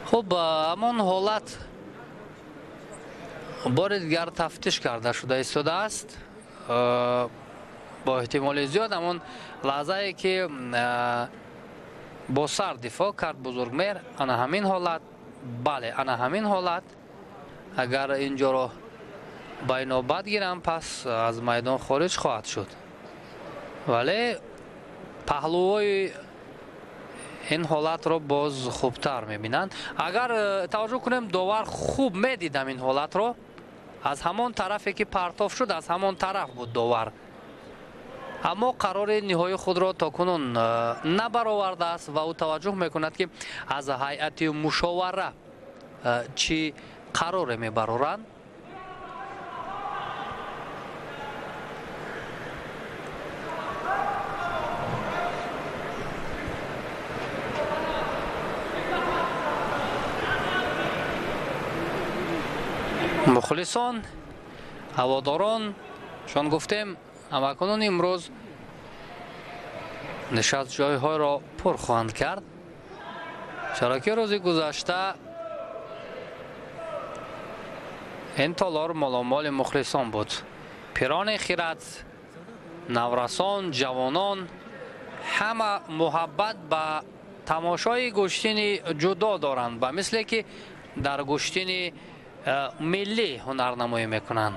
Хуб, ҳамон ҳолат бори дигар тафтиш карда шуда истодааст. Бо эҳтимоли зиёд ҳамон лаҳзае, ки бо сар дифоъ кард Бузургмеҳр, ана ҳамин ҳолат, бале, ана ҳамин ҳолат, агар инҷоро ба инобат гирам, пас аз майдон хориҷ хоҳад шуд. Вале паҳлӯҳои ин ҳолатро боз хубтар мебинанд. Агар таваҷҷӯҳ кунем, довар хуб медидам ин ҳолатро. Аз ҳамон тарафе, ки партоф шуд, аз ҳамон тараф буд довар. Аммо қарори ниҳоии худро то кунун набаровардааст ва ӯ таваҷҷӯҳ мекунад, ки аз ҳайати мушовара чӣ қароре мебароранд. Мухлисон, ҳаводорон, чун гуфтем, ҳамакунун имрӯз нишастҷойҳоро пур хоҳанд кард, чаро ки рӯзи гузашта ин толор моломоли мухлисон буд. Пирони хират, наврасон, ҷавонон ҳама муҳаббат ба тамошои гӯштини ҷудо доранд, ба мисле ки дар гӯштини миллӣ ҳунарнамоӣ мекунанд.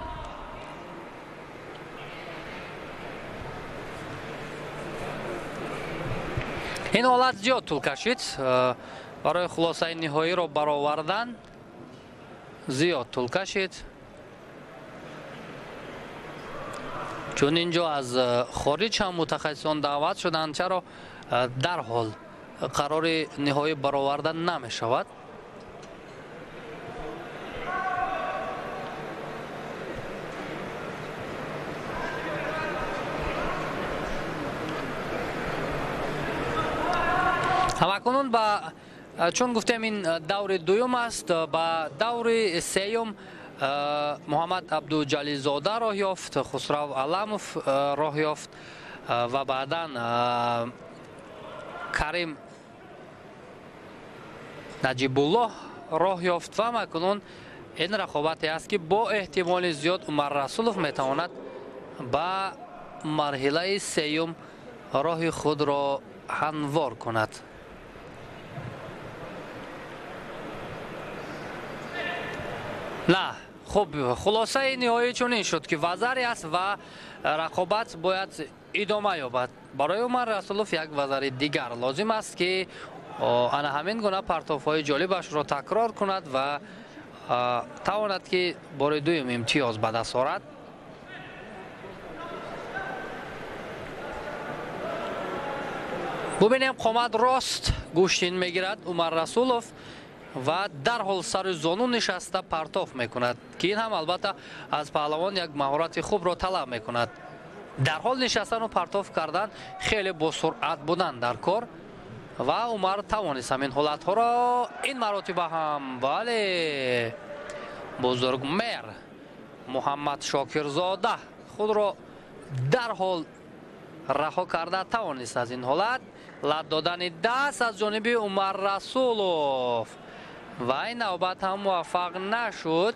Ин ҳолат зиёд тӯл кашид. Барои хулосаи ниҳоиро баровардан зиёд тӯл кашид, чун инҷо аз хориҷ ҳам мутахассисон даъват шуданд. Чаро дарҳол қарори ниҳоӣ бароварда намешавад? Ҳамакунун ба чун гуфтем, ин даври дуюм аст, ба даври сеюм Муҳаммад Абдуҷалилзода роҳ ёфт, Хусрав Аламов роҳ ёфт ва баъдан Карим Наҷибуллоҳ роҳ ёфт. Ва ҳамакунун ин рақобате аст, ки бо эҳтимоли зиёд Умар Расулов метавонад ба марҳилаи сеюм роҳи худро ҳамвор кунад. На, хуб, хулосаи ниҳоӣ чунин шуд, ки вазаре аст ва рақобат бояд идома ёбад. Барои Умар Расулов як вазари дигар лозим аст, ки ана ҳамин гуна партофҳои ҷолибашро такрор кунад ва тавонад, ки бори дуюм имтиёз ба даст орад. Бубинем, қомат рост гӯштин мегирад Умар Расулов ва дарҳол сари зону нишаста партоф мекунад, ки ин ҳам албатта аз паҳлавон як маҳорати хубро талаб мекунад. Дарҳол нишастану партоф кардан хеле босуръат будан дар кор ва Умар тавонист ҳамин ҳолатҳоро ин маротиба ҳам. Бале, Бузургмеҳр Муҳаммад Шокирзода худро дарҳол раҳо карда тавонист аз ин ҳолат. Лат додани даст аз ҷониби Умар Расулов ва ин навбат ҳам муваффақ нашуд.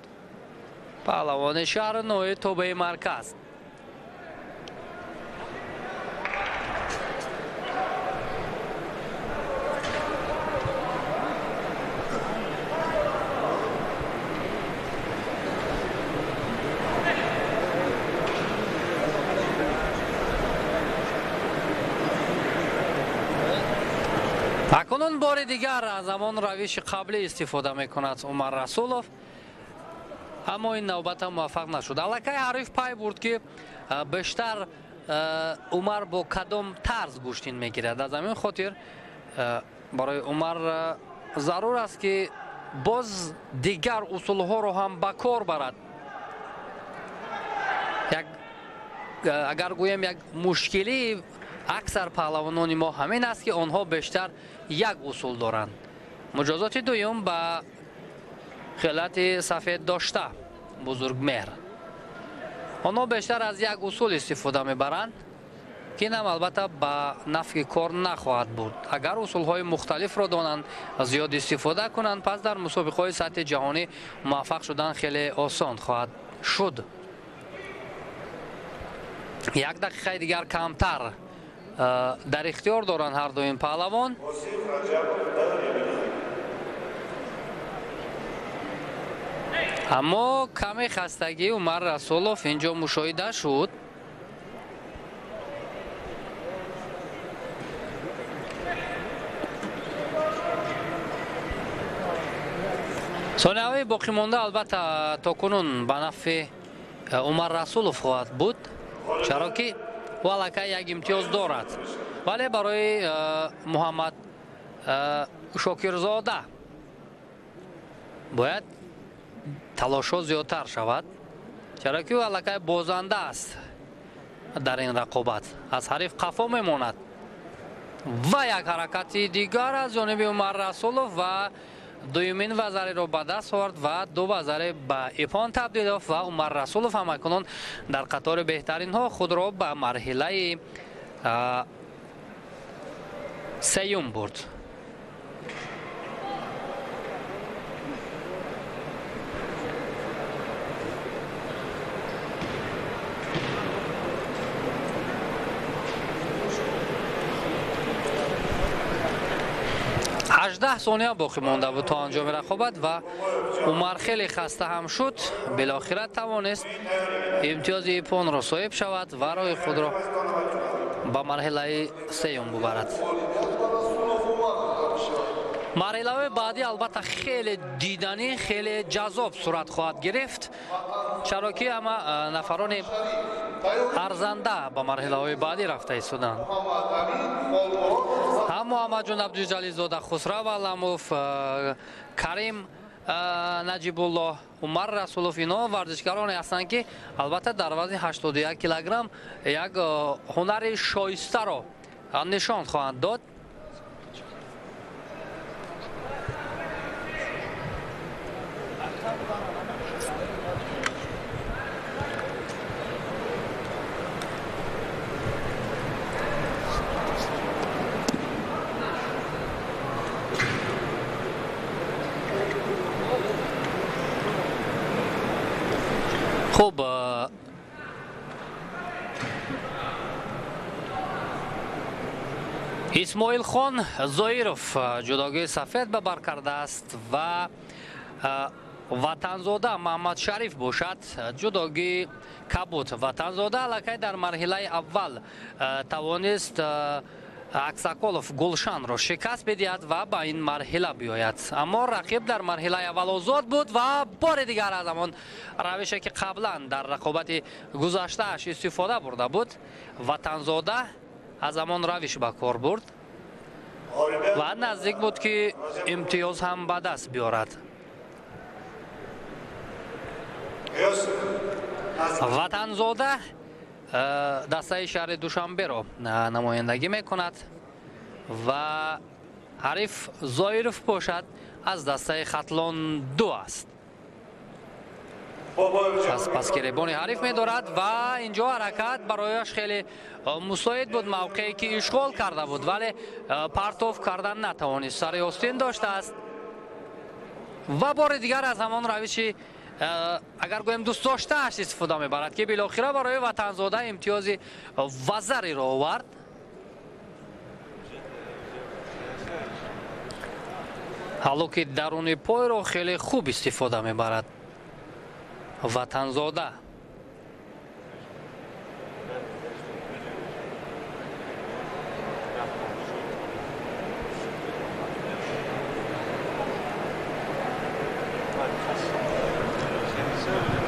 Паҳлавони шаҳри ноҳияи тобеи марказ. Акнун бори дигар аз ҳамон равиши қаблӣ истифода мекунад Умар Расулов, аммо ин навбат ҳам муваффақ нашуд. Аллакай ҳариф пай бурд, ки бештар Умар бо кадом тарз гӯштин мегирад. Аз ҳамин хотир барои Умар зарур аст, ки боз дигар усулҳоро ҳам ба кор барад. Агар гӯем, як мушкилии аксар паҳлавонони мо ҳамин аст, ки онҳо бештар як усул доранд. Муҷозоти дуюм ба хелати сафед дошта Бузургмеҳр. Онҳо бештар аз як усул истифода мебаранд, ки ин ҳам албатта ба нафъи кор нахоҳад буд. Агар усулҳои мухталифро донанд, зиёд истифода кунанд, пас дар мусобиқаҳои сатҳи ҷаҳонӣ муваффақ шудан хеле осон хоҳад шуд. Як дақиқаи дигар камтар дар ихтиёр доранд ҳар ду ин паҳлавон. Аммо каме хастагии Умар Расулов инҷо мушоҳида шуд. Сонияҳои боқимонда албатта то кунун ба нафъи Умар Расулов хоҳад буд, чаро ки ӯ аллакай як имтиёз дорад. Вале барои Муҳаммад Шокирзода бояд талошҳо зиёдтар шавад, чаро ки ӯ аллакай бозанда аст дар ин рақобат, аз ҳариф қафо мемонад. Ва як ҳаракати дигар аз ҷониби Умар Расулов ва дуюмин вазариро ба даст овард ва ду вазари ба ипон табдил ёфт ва Умар Расулов ҳам акнун дар қатори беҳтаринҳо худро ба марҳилаи сеюм бурд. 18 сония боқӣ монда буд то анҷоми рақобат ва Умар хеле хаста ҳам шуд. Билохира тавонист имтиёзи ипонро соҳиб шавад ва роҳи худро ба марҳилаи сеюм бубарад. Марҳилаҳои баъдӣ албатта хеле диданӣ, хеле ҷаззоб сурат хоҳад гирифт, чаро ки ҳама нафарони арзанда ба марҳилаҳои баъдӣ рафта истоданд. Ҳам Муҳаммадҷон Абдуҷалилзода, Хусрав Аламов, Карим Наҷибуллоҳ, Умар Расулов, инҳо варзишгароне ҳастанд, ки албатта дар вазни 81 килограмм як ҳунари шоистаро нишон хоҳанд дод. Хуб, Исмоилхон Зоиров ҷудогии сафед ба бар кардааст ва Ватанзода Муҳаммад Шариф бошад ҷудогии кабуд. Ватанзода аллакай дар марҳилаи аввал тавонист Аксаколов Гулшанро шикаст бидиҳад ва ба ин марҳила биёяд. Аммо рақиб дар марҳилаи аввал озод буд ва бори дигар аз ҳамон равише, ки қаблан дар рақобати гузаштааш истифода бурда буд, Ватанзода аз ҳамон равиш ба кор бурд ва наздик буд, ки имтиёз ҳам ба даст биёрад. Ватанзода дастаи шаҳри Душанберо намояндагӣ мекунад ва ҳариф Зоиров бошад аз дастаи Хатлон 2 аст. Пас паскиребони ҳариф медорад ва инҷо ҳаракат барояш хеле мусоид буд, мавқее ки ишғол карда буд, вале партов кардан натавонист. Сари остин доштааст ва бори дигар аз ҳамон равиши агар гӯем дӯстдоштааш истифода мебарад, ки билохира барои Ватанзода имтиёзи вазариро овард. Ҳоло ки даруни пойро хеле хуб истифода мебарад Ватанзода.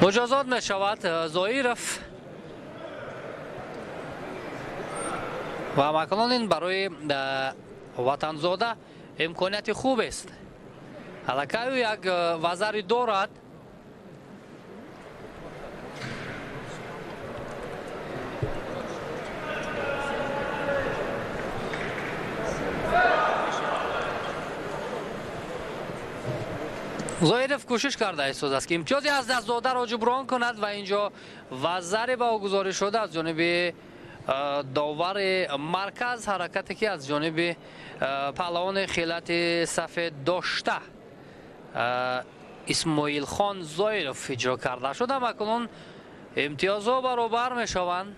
Муҷозот мешавад Зоиров ва макнун ин барои Ватанзода имконияти хубест. Аллакай ӯ як вазари дорад. Зоиров кӯшиш карда истодааст, ки имтиёзи аз даст додаро ҷуброн кунад ва инҷо вазаре ба ӯ гузориш шуда аз ҷониби довари марказ, ҳаракате ки аз ҷониби паҳлавони хилати сафед дошта Исмоилхон Зоиров иҷро карда шуд. Акнун имтиёзҳо баробар мешаванд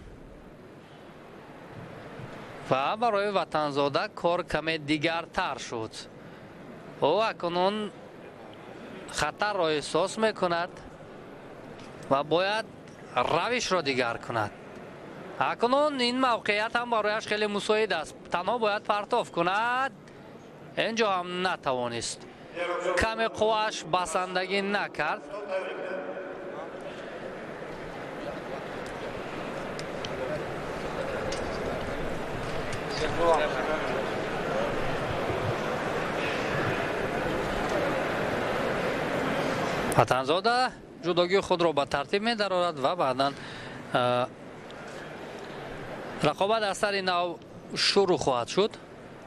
ва барои Ватанзода кор каме дигартар шуд. Ӯ акнун хатарро эҳсос мекунад ва бояд равишро дигар кунад. Акнун ин мавқеият ҳам барояш хеле мусоид аст. Танҳо бояд партоф кунад. Инҷо ҳам натавонист. Каме қуввааш басандагӣ накард. Ватанзода ҷудогии худро ба тартиб медарорад ва баъдан рақобат аз сари нав шурӯъ хоҳад шуд.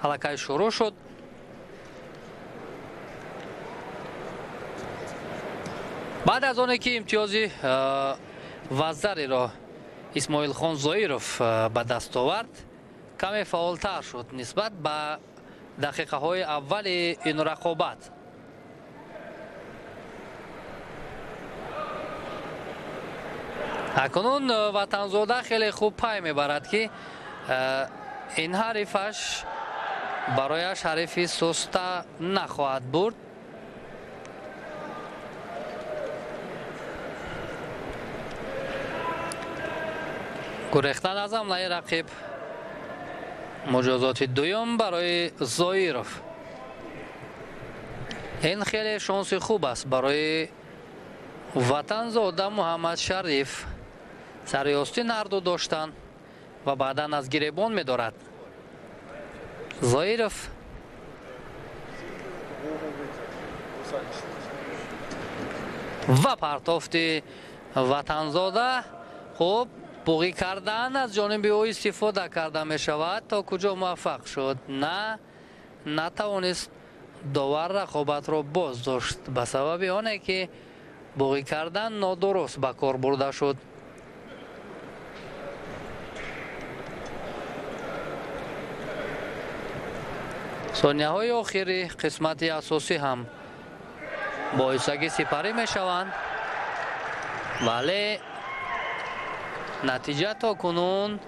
Аллакай шурӯъ шуд. Баъд аз оне ки имтиёзи вазариро Исмоилхон Зоиров ба даст овард, каме фаъолтар шуд нисбат ба дақиқаҳои аввали ин рақобат. Акнун Ватанзода хеле хуб пай мебарад, ки ин ҳарифаш барояш ҳарифи суста нахоҳад бурд. Гурехтан аз ҳамлаи рақиб, муҷозоти дуюм барои Зоиров. Ин хеле шонси хуб аст барои Ватанзода Муҳаммад Шариф. Сари остин ҳарду доштанд ва баъдан аз гиребон медорад. Зоиров ва партофти Ватанзода. Хуб буғӣ кардан аз ҷониби ӯ истифода карда мешавад. То куҷо муваффақ шуд? На, натавонист. Довар рақобатро боз дошт ба сабаби оне ки буғӣ кардан нодуруст ба кор бурда шуд. Сонияҳои охири қисмати асосӣ ҳам боисагӣ сипарӣ мешаванд, вале натиҷа то кунун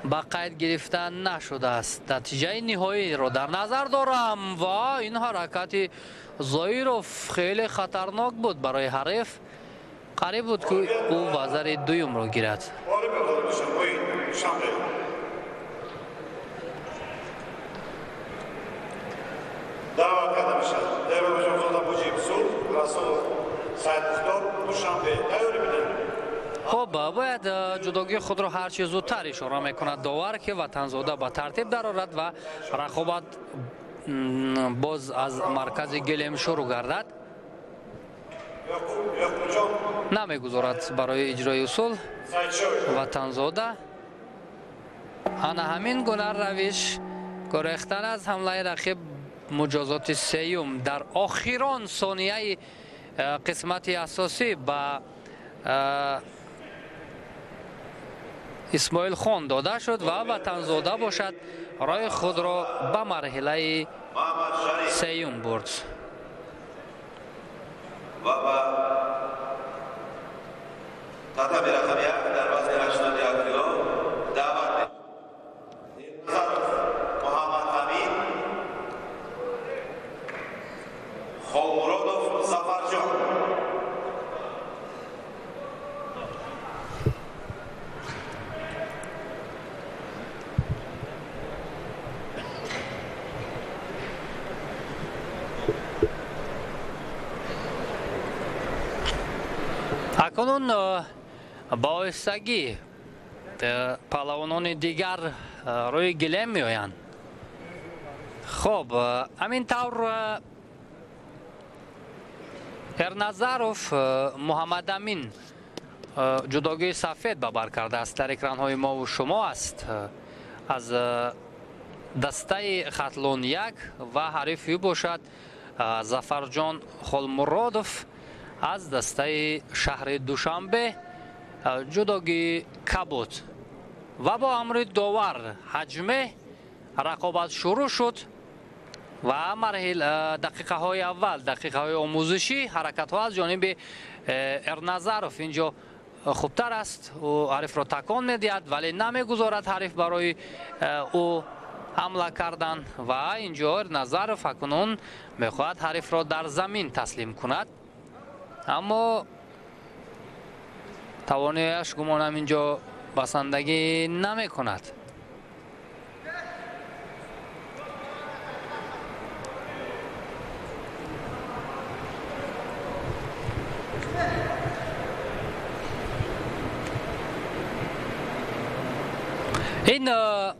ба қайд гирифта нашудааст. Натиҷаи ниҳоиро дар назар дорам ва ин ҳаракати Зоиров хеле хатарнок буд барои ҳариф. Қариб буд, ки ӯ вазари дуюмро гирад. Даъват карда мешавад Дербоҷонзода Муҷиб Суд, Расул Саидмухтор, Душанбе. Тайёрӣ бинед. Хуб, бояд ҷудогии худро ҳарчи зудтар ишора мекунад довар, ки Ватанзода ба тартиб дарорад ва рақобат боз аз маркази гилем шурӯъ гардад. Намегузорад барои иҷрои усул Ватанзода. Ана ҳамин гуна равиш гурехтан аз ҳамлаи рақиб, муҷозоти сеюм дар охирон сонияи қисмати асосӣ ба Исмоилхон дода шуд ва Ватанзода бошад роҳи худро ба марҳилаи сеюм бурд. Ва ба Татами рақами 1 дар вазни 81 кило даъват Назаров Муҳаммад Амин, Холмуродов Зафарҷон. Акнун ба оҳистагӣ паҳлавонони дигар рӯи гилем меоянд. Хоб, ҳамин тавр Эрназаров Муҳаммадамин ҷудогии сафед ба бар кардааст. Дар экранҳои мову шумо аст аз дастаи Хатлон 1 ва ҳарифи ӯ бошад Зафарҷон Холмуродов аз дастаи шаҳри Душанбе, ҷудогии кабуд. Ва бо амри довар ҳаҷме рақобат шурӯъ шуд ва марҳил дақиқаҳои аввал, дақиқаҳои омӯзишӣ, ҳаракатҳо аз ҷониби Эрназаров инҷо хубтар аст. Ӯ ҳарифро такон медиҳад, вале намегузорад ҳариф барои ӯ ҳамла кардан ва инҷо Эрназаров акнун мехоҳад ҳарифро дар замин таслим кунад, аммо тавонояш гумонам инҷо басандагӣ намекунад. Ин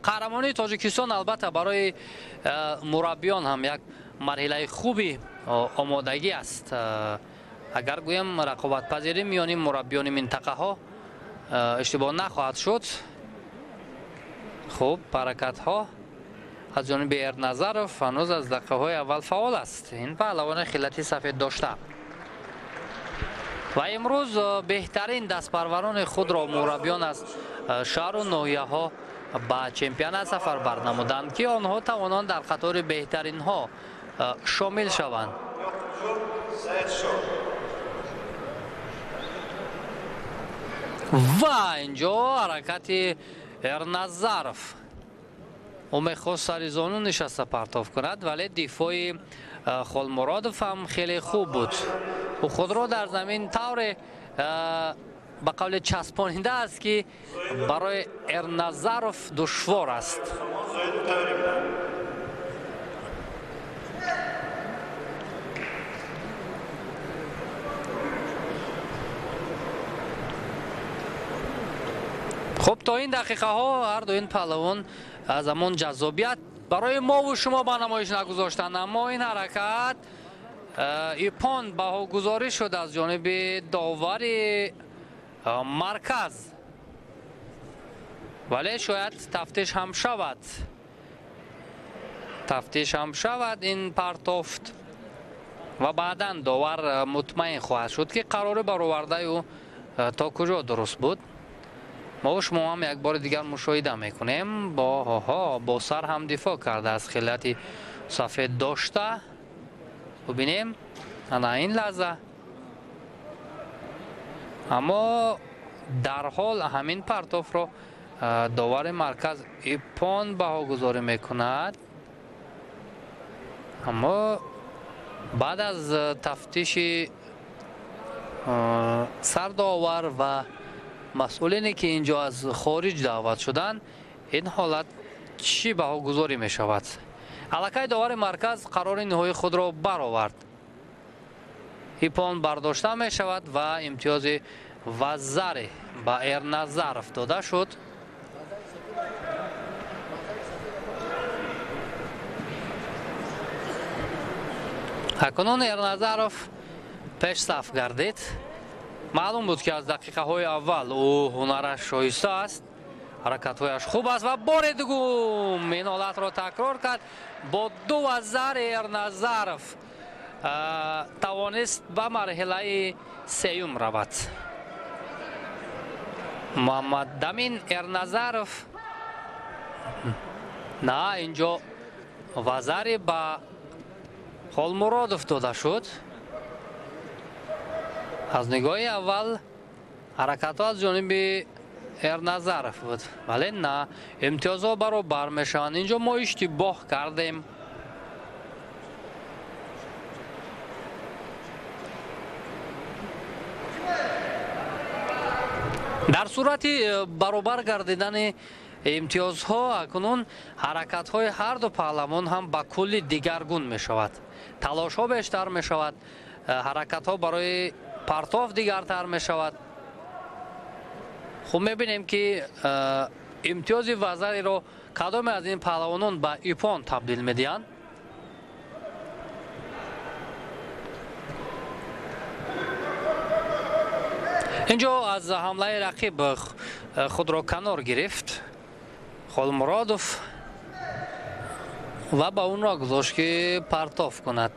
қаҳрамонии Тоҷикистон албатта барои мураббиён ҳам як марҳилаи хуби омодагӣ аст. Агар гӯем рақобатпазирӣ миёни мураббиёни минтақаҳо иштибоҳ нахоҳад шуд. Хуб, ҳаракатҳо аз ҷониби Эрназаров ҳанӯз аз дақиқаҳои аввал фаъол аст. Ин паҳлавони хилати сафед дошта ва имрӯз беҳтарин дастпарварони худро мураббиён аз шаҳру ноҳияҳо ба чемпионат сафар барнамуданд, ки онҳо тавонанд дар қатори беҳтаринҳо шомил шаванд. Ва инҷо ҳаракати Эрназаров. Ӯ мехост сари зону нишаста партоф кунад, вале дифои Холмуродов ҳам хеле хуб буд. Ӯ худро дар замин тавре ба қавле часпонида аст, ки барои Эрназаров душвор аст. Хуб, то ин дақиқаҳо ҳар ду ин паҳлавон аз ҳамон ҷаззобият барои мову шумо ба намоиш нагузоштанд, аммо ин ҳаракат ипон баҳогузорӣ шуд аз ҷониби довари марказ, вале шояд тафтиш ҳам шавад. Тафтиш ҳам шавад ин партофт ва баъдан довар мутмаин хоҳад шуд, ки қарори баровардаи ӯ то куҷо дуруст буд. Мо шумо ҳам як бори дигар мушоҳида мекунем. Бо сар ҳам дифоъ кардааст хилати сафед дошта. Бубинем ана ин лаҳза, аммо дарҳол ҳамин партофро довари марказ ипон баҳогузорӣ мекунад. Аммо баъд аз тафтиши сардовар ва масъулине, ки инҷо аз хориҷ даъват шуданд, ин ҳолат чӣ баҳогузорӣ мешавад? Аллакай довари марказ қарори ниҳоии худро баровард. Ипон бардошта мешавад ва имтиёзи вазаре ба Эрназаров дода шуд. Акнун Эрназаров пешсаф гардид. Маълум буд, ки аз дақиқаҳои аввал ӯ ҳунараш шоиста аст, ҳаракатҳояш хуб аст ва бори дугум ин ҳолатро такрор кард. Бо ду вазари Эрназаров тавонист ба марҳилаи сеюм равад. Муҳаммадамин Эрназаров на инҷо вазари ба Холмуродов дода шуд. Аз нигоҳи аввал Ҳаракатҳо аз ҷониби Эрназаров буд, вале на, имтиёзҳо баробар мешаванд. Инҷо мо иштибоҳ кардем. Дар сурати баробар гардидани имтиёзҳо акнун ҳаракатҳои ҳарду паҳлавон ҳам ба кулли дигаргун мешавад. Талошҳо бештар мешавад, ҳаракатҳо барои партов дигартар мешавад. Хуб, мебинем ки имтиёзи вазариро кадоме аз ин паҳлавонон ба ипон табдил медиҳанд. Инҷо аз ҳамлаи рақиб худро канор гирифт Холмуродов ва ба онро гузошт, ки партов кунад.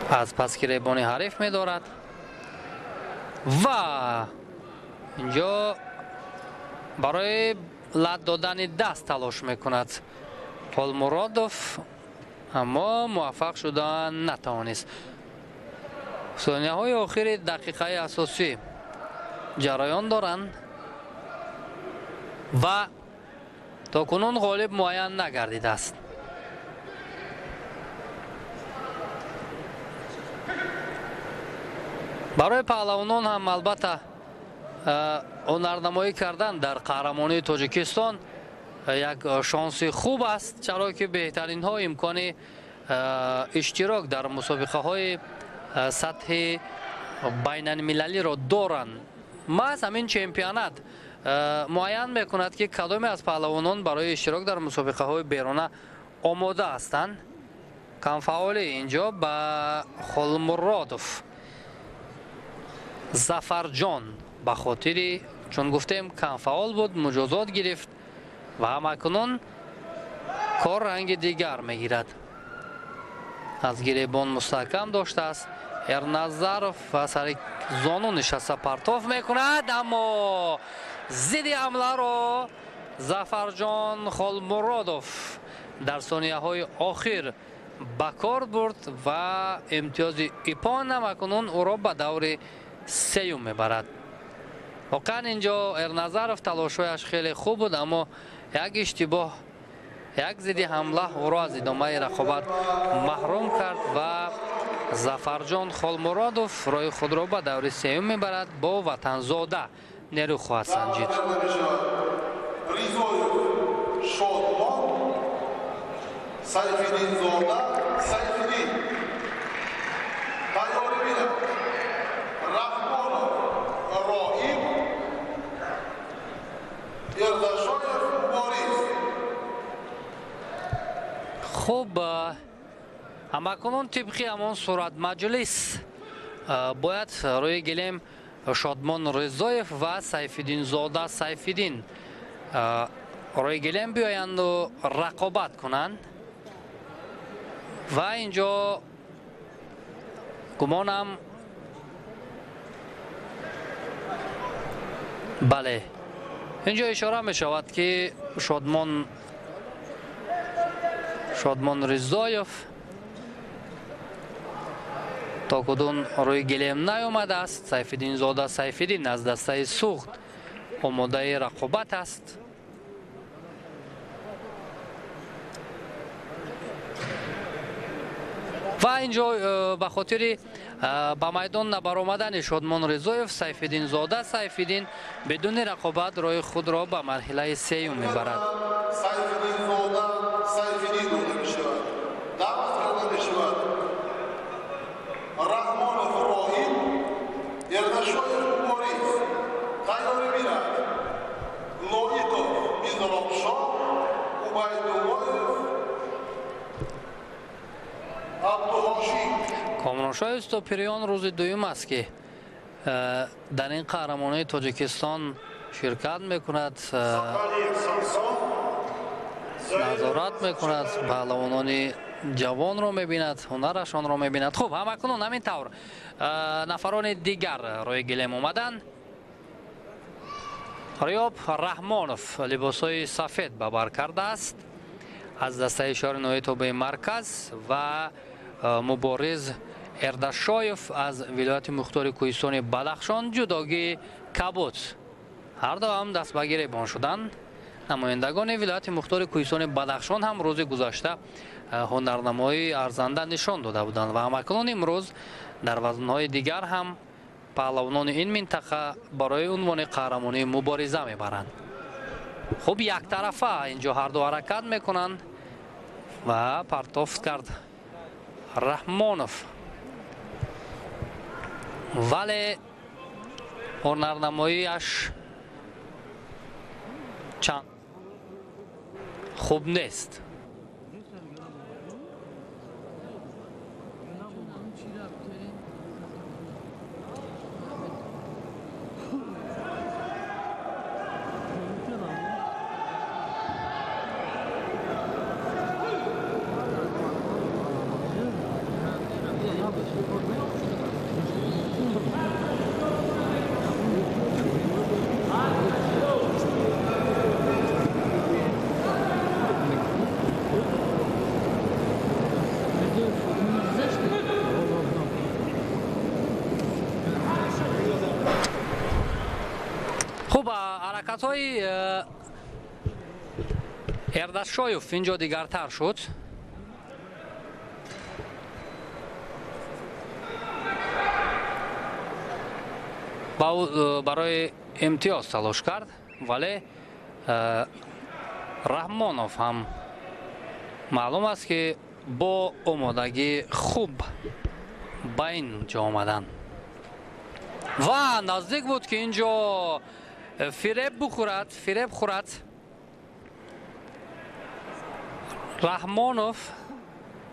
Аз пас гиребони ҳариф медорад ва инҷо барои лат додани даст талош мекунад Холмуродов, аммо муваффақ шуда натавонист. Сонияҳои охири дақиқаи асосӣ ҷараён доранд ва то кунун ғолиб муайян нагардидааст. Барои паҳлавонон ҳам албатта ҳунарнамоӣ кардан дар қаҳрамонии Тоҷикистон як шонси хуб аст, чаро ки беҳтаринҳо имкони иштирок дар мусобиқаҳои сатҳи байналмилалиро доранд. Маҳз ҳамин чемпионат муайян мекунад, ки кадоме аз паҳлавонон барои иштирок дар мусобиқаҳои беруна омода ҳастанд. Камфаъолӣ инҷо ба Холмуродов Зафарҷон ба хотири, чун гуфтем, камфаъол буд, муҷозот гирифт ва ҳамакунун кор ранги дигар мегирад. Аз гиребон мустаҳкам доштааст Эрназаров ва сари зону нишаста партов мекунад, аммо зидди ҳамларо Зафарҷон Холмуродов дар сонияҳои охир ба кор бурд ва имтиёзи ипон ҳамакунун ӯро ба даври сеюм мебарад. Воқеан инҷо Эрназаров талошҳояш хеле хуб буд, аммо як иштибоҳ, як зидди ҳамла ӯро аз идомаи рақобат маҳрум кард ва Зафарҷон Холмуродов роҳи худро ба даври сеюм мебарад. Бо Ватанзода нерӯ хоҳад санҷид. Ризоев Шодмон, Сайфиддинзода Сайфиддин, тайёрӣ бинад Раҳмонов Роҳим, Эрдашоев Борис. Хуб, ҳамакунун тибқи ҳамон сурат маҷлис бояд рӯи гилем Шодмон Ризоев ва Сайфиддинзода Сайфиддин рӯи гилем биёянду рақобат кунанд ва инҷо гумонам, бале, инҷо ишора мешавад, ки Шодмон Ризоев то кудун рӯи гилем наёмадааст. Сайфиддинзода Сайфиддин аз дастаи Суғд омодаи рақобат аст. Ва инҷо ба хотири ба майдон набаромадани Шодмон Ризоев, Сайфиддинзода Сайфиддин бидуни рақобат роҳи худро ба марҳилаи сеюм мебарад. Сайфиддинзода Сайфиддин дода мешавад, даъват карда мешавад Раҳмонов Роҳим, Эрдашоев Борис, тайёрӣ бинад Лоитов Мизробшоҳ, Убайдуллоев Абдуҳошим. Комроншоҳ Устопириён рӯзи дуюм аст, ки дар ин қаҳрамонии Тоҷикистон ширкат мекунад, назорат мекунад, паҳлавонони ҷавонро мебинад, ҳунарашонро мебинад. Хуб, ҳамакунун ҳамин тавр нафарони дигар рӯи гилем омаданд. Риёб Раҳмонов либосҳои сафед ба бар кардааст аз дастаи шаҳри ноҳияи тобеи марказ ва мубориз Эрдашоев аз вилояти мухтори кӯҳистони Бадахшон, ҷудогии кабуд. Ҳар ду ҳам даст ба гиребон шуданд. Намояндагони вилояти мухтори кӯҳистони Бадахшон ҳам рӯзи гузашта ҳунарнамоии арзанда нишон дода буданд ва ҳамакнун имрӯз дар вазнҳои дигар ҳам паҳлавонони ин минтақа барои унвони қаҳрамонӣ мубориза мебаранд. Хуб, яктарафа инҷо ҳарду ҳаракат мекунанд ва партофт кард Раҳмонов, вале ҳунарнамоиаш чанд хуб нест. Хуб, ҳаракатҳои Эрдашоев инҷо дигартар шуд. Барои имтиёз талош кард, вале Раҳмонов ҳам маълум аст, ки бо омодагии хуб ба ин ҷо омаданд ва наздик буд, ки инҷо фиреб бухӯрад, фиреб хӯрад Раҳмонов,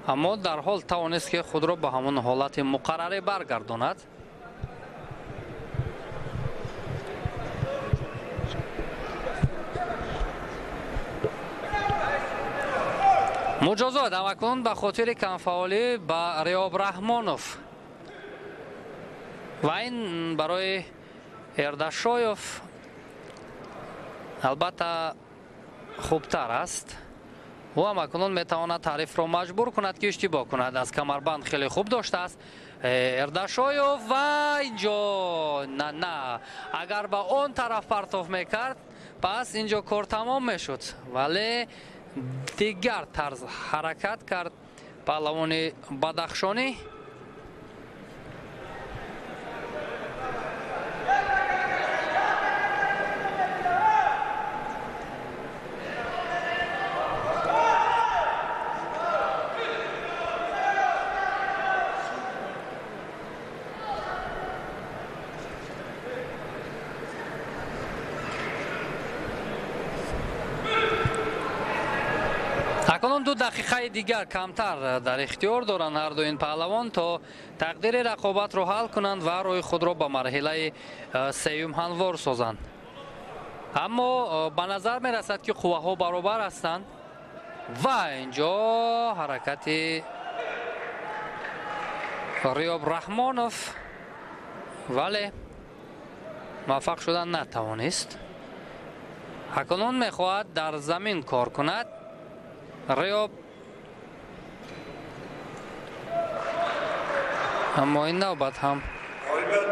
аммо дар ҳол тавонист, ки худро ба ҳамон ҳолати муқаррарӣ баргардонад. Муҷозот ҳамакнун ба хотири камфаъолӣ ба Риёб Раҳмонов ва ин барои Эрдашоев албатта хубтар аст. Ӯ ҳамакнун метавонад ҳарифро маҷбур кунад, ки иштибоҳ кунад. Аз камарбанд хеле хуб доштааст Эрдашоев ва инҷо на, на, агар ба он тараф партоф мекард, пас инҷо кор тамом мешуд, вале дигар тарз ҳаракат кард паҳлавони бадахшонӣ. Акнун 2 дақиқаи дигар камтар дар ихтиёр доранд ҳар ду ин паҳлавон, то тақдири рақобатро ҳал кунанд ва роҳи худро ба марҳилаи сеюм ҳамвор созанд. Аммо ба назар мерасад, ки қувваҳо баробар ҳастанд ва инҷо ҳаракати Риёб Раҳмонов, вале муваффақ шудан натавонист. Акнун мехоҳад дар замин кор кунад Риёб, аммо ин навбат ҳам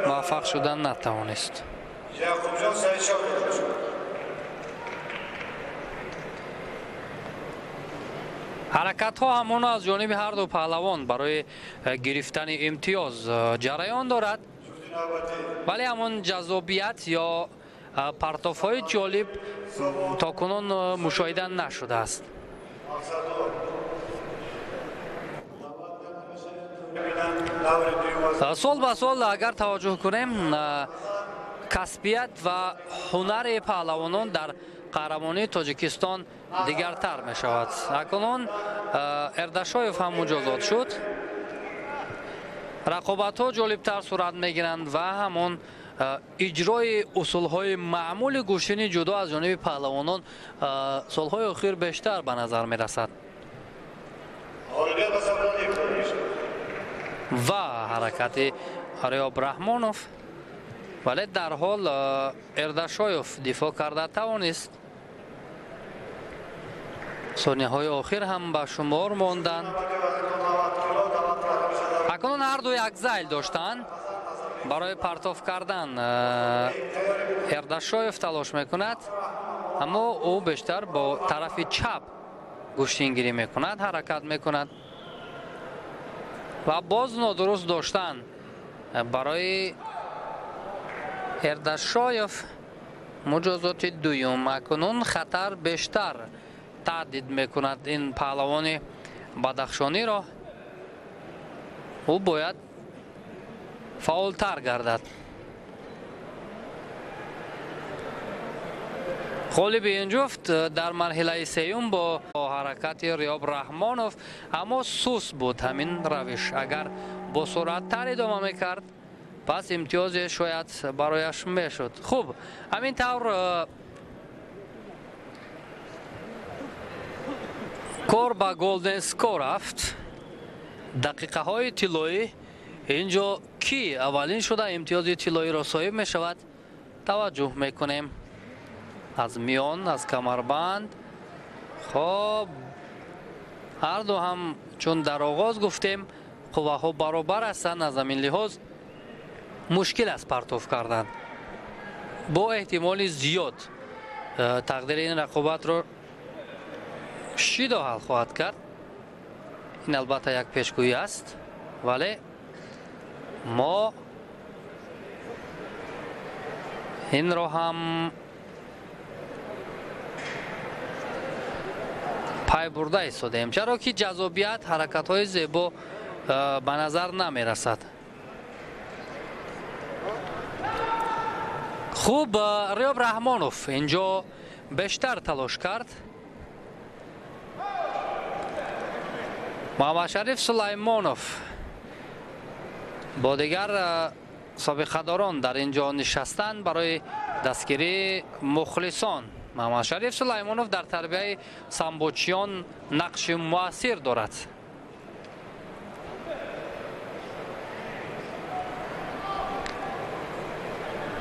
муваффақ шудан натавонист. Ҳаракатҳо ҳамоно аз ҷониби ҳар ду паҳлавон барои гирифтани имтиёз ҷараён дорад, вале ҳамон ҷаззобият ё партофҳои ҷолиб то кунун мушоҳида нашудааст. Сол ба сол агар таваҷҷӯҳ кунем, касбият ва ҳунари паҳлавонон дар қаҳрамонии Тоҷикистон дигартар мешавад. Акнун Эрдашоев ҳам муҷозот шуд. Рақобатҳо ҷолибтар сурат мегиранд ва ҳамон иҷрои усулҳои маъмули гӯштини ҷудо аз ҷониби паҳлавонон солҳои охир бештар ба назар мерасад. Ва ҳаракати Риёб Раҳмонов, вале дарҳол Эрдашоев дифоъ карда тавонист. Сонияҳои охир ҳам ба шумор монданд. Акнун ҳарду як зайл доштанд. Барои партоф кардан Эрдашоев талош мекунад, аммо ӯ бештар бо тарафи чап гӯштингирӣ мекунад, ҳаракат мекунад ва боз нодуруст доштан барои Эрдашоев муҷозоти дуюм. Акнун хатар бештар таҳдид мекунад ин паҳлавони бадахшониро. Ӯ бояд фаъолтар гардад. Ғолиби ин ҷуфт дар марҳилаи сеюм бо ҳаракати Риёб Раҳмонов, аммо сус буд ҳамин равиш. Агар бо суръаттар идома мекард, пас имтиёзе шояд барояш мешуд. Хуб, ҳамин тавр кор ба голден скор рафт. Дақиқаҳои тиллоӣ инҷо ки аввалин шуда имтиёзи тиллоиро соҳиб мешавад, таваҷҷӯҳ мекунем. Аз миён, аз камарбанд. Хоб, ҳарду ҳам чун дар оғоз гуфтем, қувваҳо баробар ҳастанд. Аз ҳамин лиҳоз мушкил аст партоф кардан. Бо эҳтимоли зиёд тақдири ин рақобатро Шидо ҳал хоҳад кард. Ин албатта як пешгӯӣ аст, вале мо инро ҳам пай бурда истодаем, чаро ки ҷаззобият, ҳаракатҳои зебо ба назар намерасад. Хуб, Риёб Раҳмонов инҷо бештар талош кард. Муҳаммадшариф Сулаймонов бо дигар собиқадорон дар ин ҷо нишастанд барои дастгирии мухлисон. Муҳаммадшариф Сулаймонов дар тарбияи самбочиён нақши муассир дорад.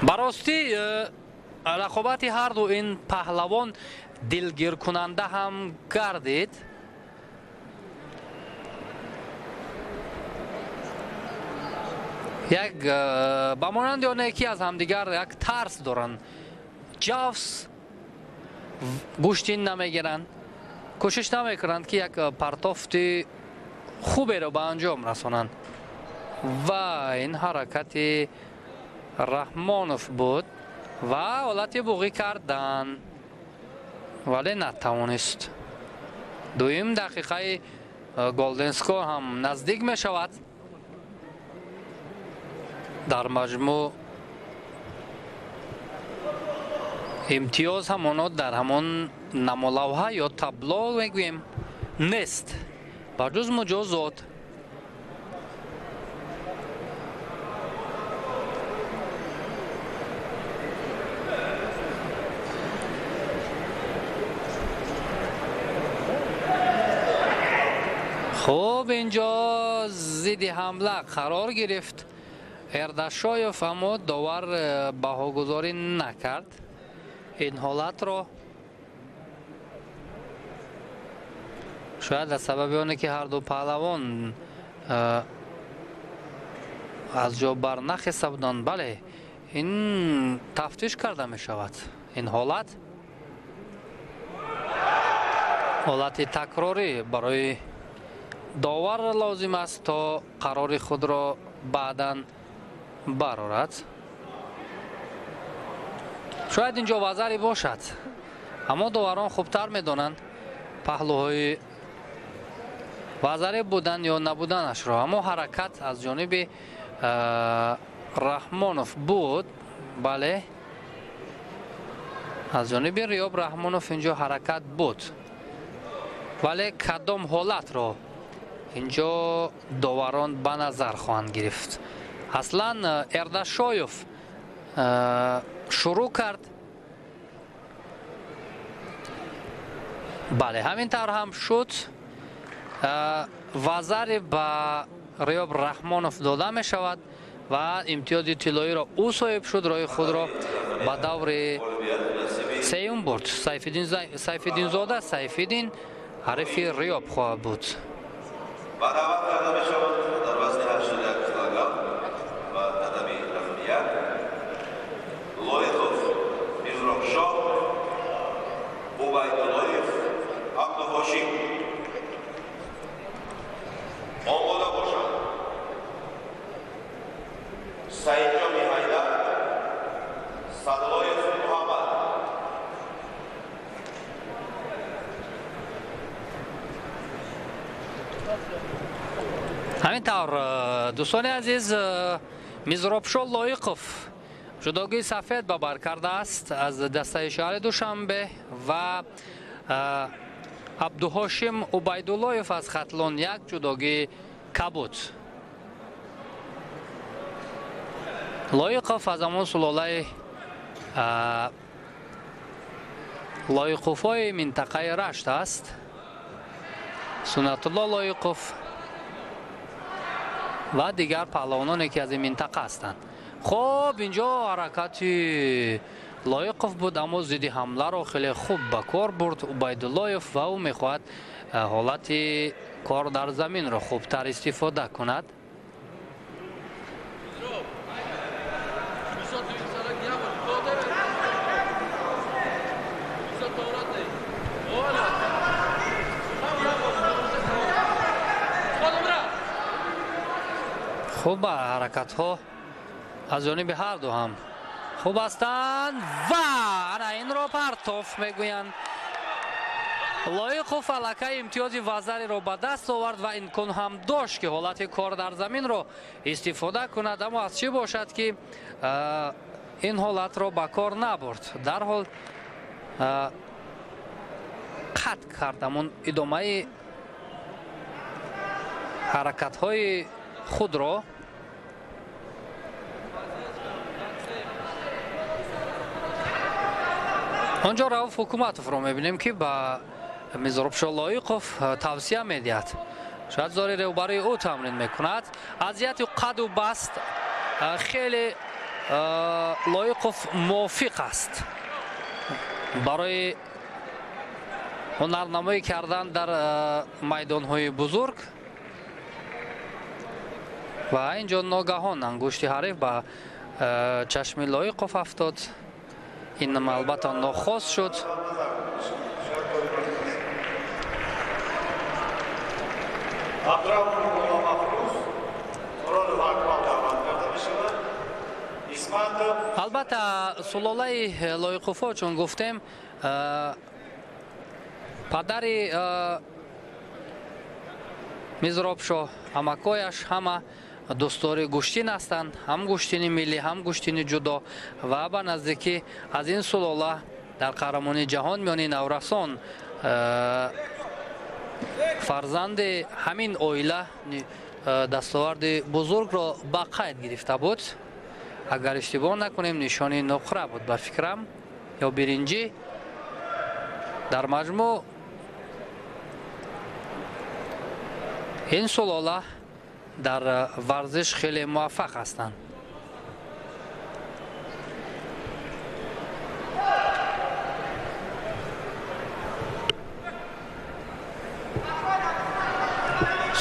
Ба ростӣ рақобати ҳарду ин паҳлавон дилгиркунанда ҳам гардид. Як ба монанди оне ки аз ҳамдигар як тарс доранд, ҷавс гӯштин намегиранд, кӯшиш намекунанд ки як партофти хуберо ба анҷом расонанд. Ва ин ҳаракати Раҳмонов буд ва ҳолати буғӣ кардан, вале натавонист. Дуюм дақиқаи голден скор ҳам наздик мешавад. Дар маҷмӯъ имтиёз ҳамоно дар ҳамон намолавҳа ё табло мегӯем нест, ба ҷуз муҷозот. Хуб, инҷо зидди ҳамла қарор гирифт Эрдашоев, аммо довар баҳогузорӣ накард ин ҳолатро. Шояд аз сабаби оне ки ҳарду паҳлавон аз ҷо барнахеста буданд. Бале, ин тафтиш карда мешавад. Ин ҳолат ҳолати такрорӣ барои довар лозим аст то қарори худро баъдан барорад. Шояд инҷо вазаре бошад, аммо доварон хубтар медонанд паҳлӯҳои вазаре будан ё набуданашро. Аммо ҳаракат аз ҷониби Раҳмонов буд. Бале, аз ҷониби Риёб Раҳмонов инҷо ҳаракат буд, вале кадом ҳолатро инҷо доварон ба назар хоҳанд гирифт. Аслан Эрдашоев шурӯъ кард. Бале, ҳамин тавр ҳам шуд. Вазаре ба Риёб Раҳмонов дода мешавад ва имтиёзи тиллоиро ӯ соҳиб шуд, роҳи худро ба даври сеюм бурд. Сайфиддинзода Сайфиддин ҳарифи Риёб хоҳад буд. Ва даъват карда мешаванд дар вазни 81 килограмм ва татами рақами 1 Лоиқов Мизробшоҳ, Убайдуллоев Абдуҳошим. Омода бошанд Саидҷони Ҳайдар, Садлоев Муҳаммад. Ҳамин тавр, дӯстони азиз, Мизробшоҳ Лоиқов ҷудогии сафед ба бар кардааст аз дастаи шаҳри Душанбе ва Абдуҳошим Убайдуллоев аз Хатлон як ҷудогии кабуд. Лоиқов аз ҳамон сулолаи Лоиқовҳои минтақаи Рашт аст. Суннатулло Лоиқов ва дигар паҳлавононе ки аз ин минтақа ҳастанд. Хуб, инҷо ҳаракати Лоиқов буд, аммо зидди ҳамларо хеле хуб ба кор бурд Убайдуллоев ва ӯ мехоҳад ҳолати кор дар заминро хубтар истифода кунад. Хуб, ҳаракатҳо аз ҷониби ҳар ду ҳам хуб ҳастанд ва ана инро партоф мегӯянд. Лоиқов аллакай имтиёзи вазариро ба даст овард ва имкон ҳам дошт, ки ҳолати кор дар заминро истифода кунад, аммо аз чӣ бошад, ки ин ҳолатро ба кор набурд. Дарҳол қатъ кард ҳамон идомаи ҳаракатҳои худро. Онҷо Рауф Ҳукуматовро мебинем, ки ба Мизробшоҳ Лоиқов тавсия медиҳад. Шояд зори рӯбарӯи ӯ тамрин мекунад. Аз ҷиҳати қаду баст хеле Лоиқов мувофиқ аст барои ҳунарнамоӣ кардан дар майдонҳои бузург. Ва инҷо ногаҳон ангушти ҳариф ба чашми Лоиқов афтод. Ин албатта нохост шуд. Албатта сулолаи Лоиқовҳо, чун гуфтем, падари Мизробшоҳ, амакояш ҳама дӯстдори гӯштин ҳастанд, ҳам гӯштини миллӣ, ҳам гӯштини ҷудо, ва ба наздикӣ аз ин сулола дар қаҳрамонии ҷаҳон миёни наврасон фарзанди ҳамин оила дастоварди бузургро ба қайд гирифта буд. Агар иштибоҳ накунем, нишони нуқра буд ба фикрам ё биринҷӣ. Дар маҷмӯъ ин сулола дар варзиш хеле муваффақ ҳастанд.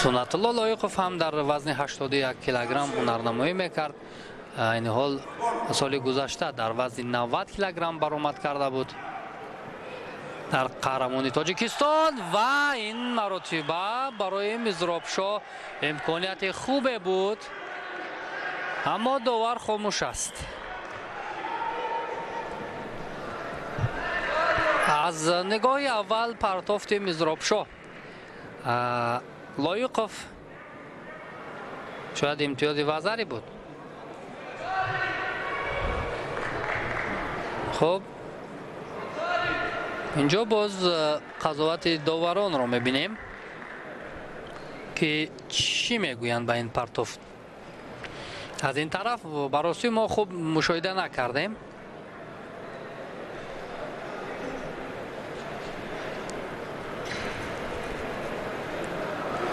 Суннатулло Лоиқов ҳам дар вазни 81 килограмм ҳунарнамоӣ мекард. Айни ҳол соли гузашта дар вазни 90 килограмм баромад карда буд дар қаҳрамони Тоҷикистон ва ин маротиба барои Мизробшоҳ имконияти хубе буд, аммо довар хомӯш аст. Аз нигоҳи аввал партофти Мизробшоҳ Лоиқов шояд имтиёзи вазари буд. Хуб, инҷо боз қазовати доваронро мебинем, ки чӣ мегӯянд ба ин партоф. Аз ин тараф ба ростӣ мо хуб мушоҳида накардем.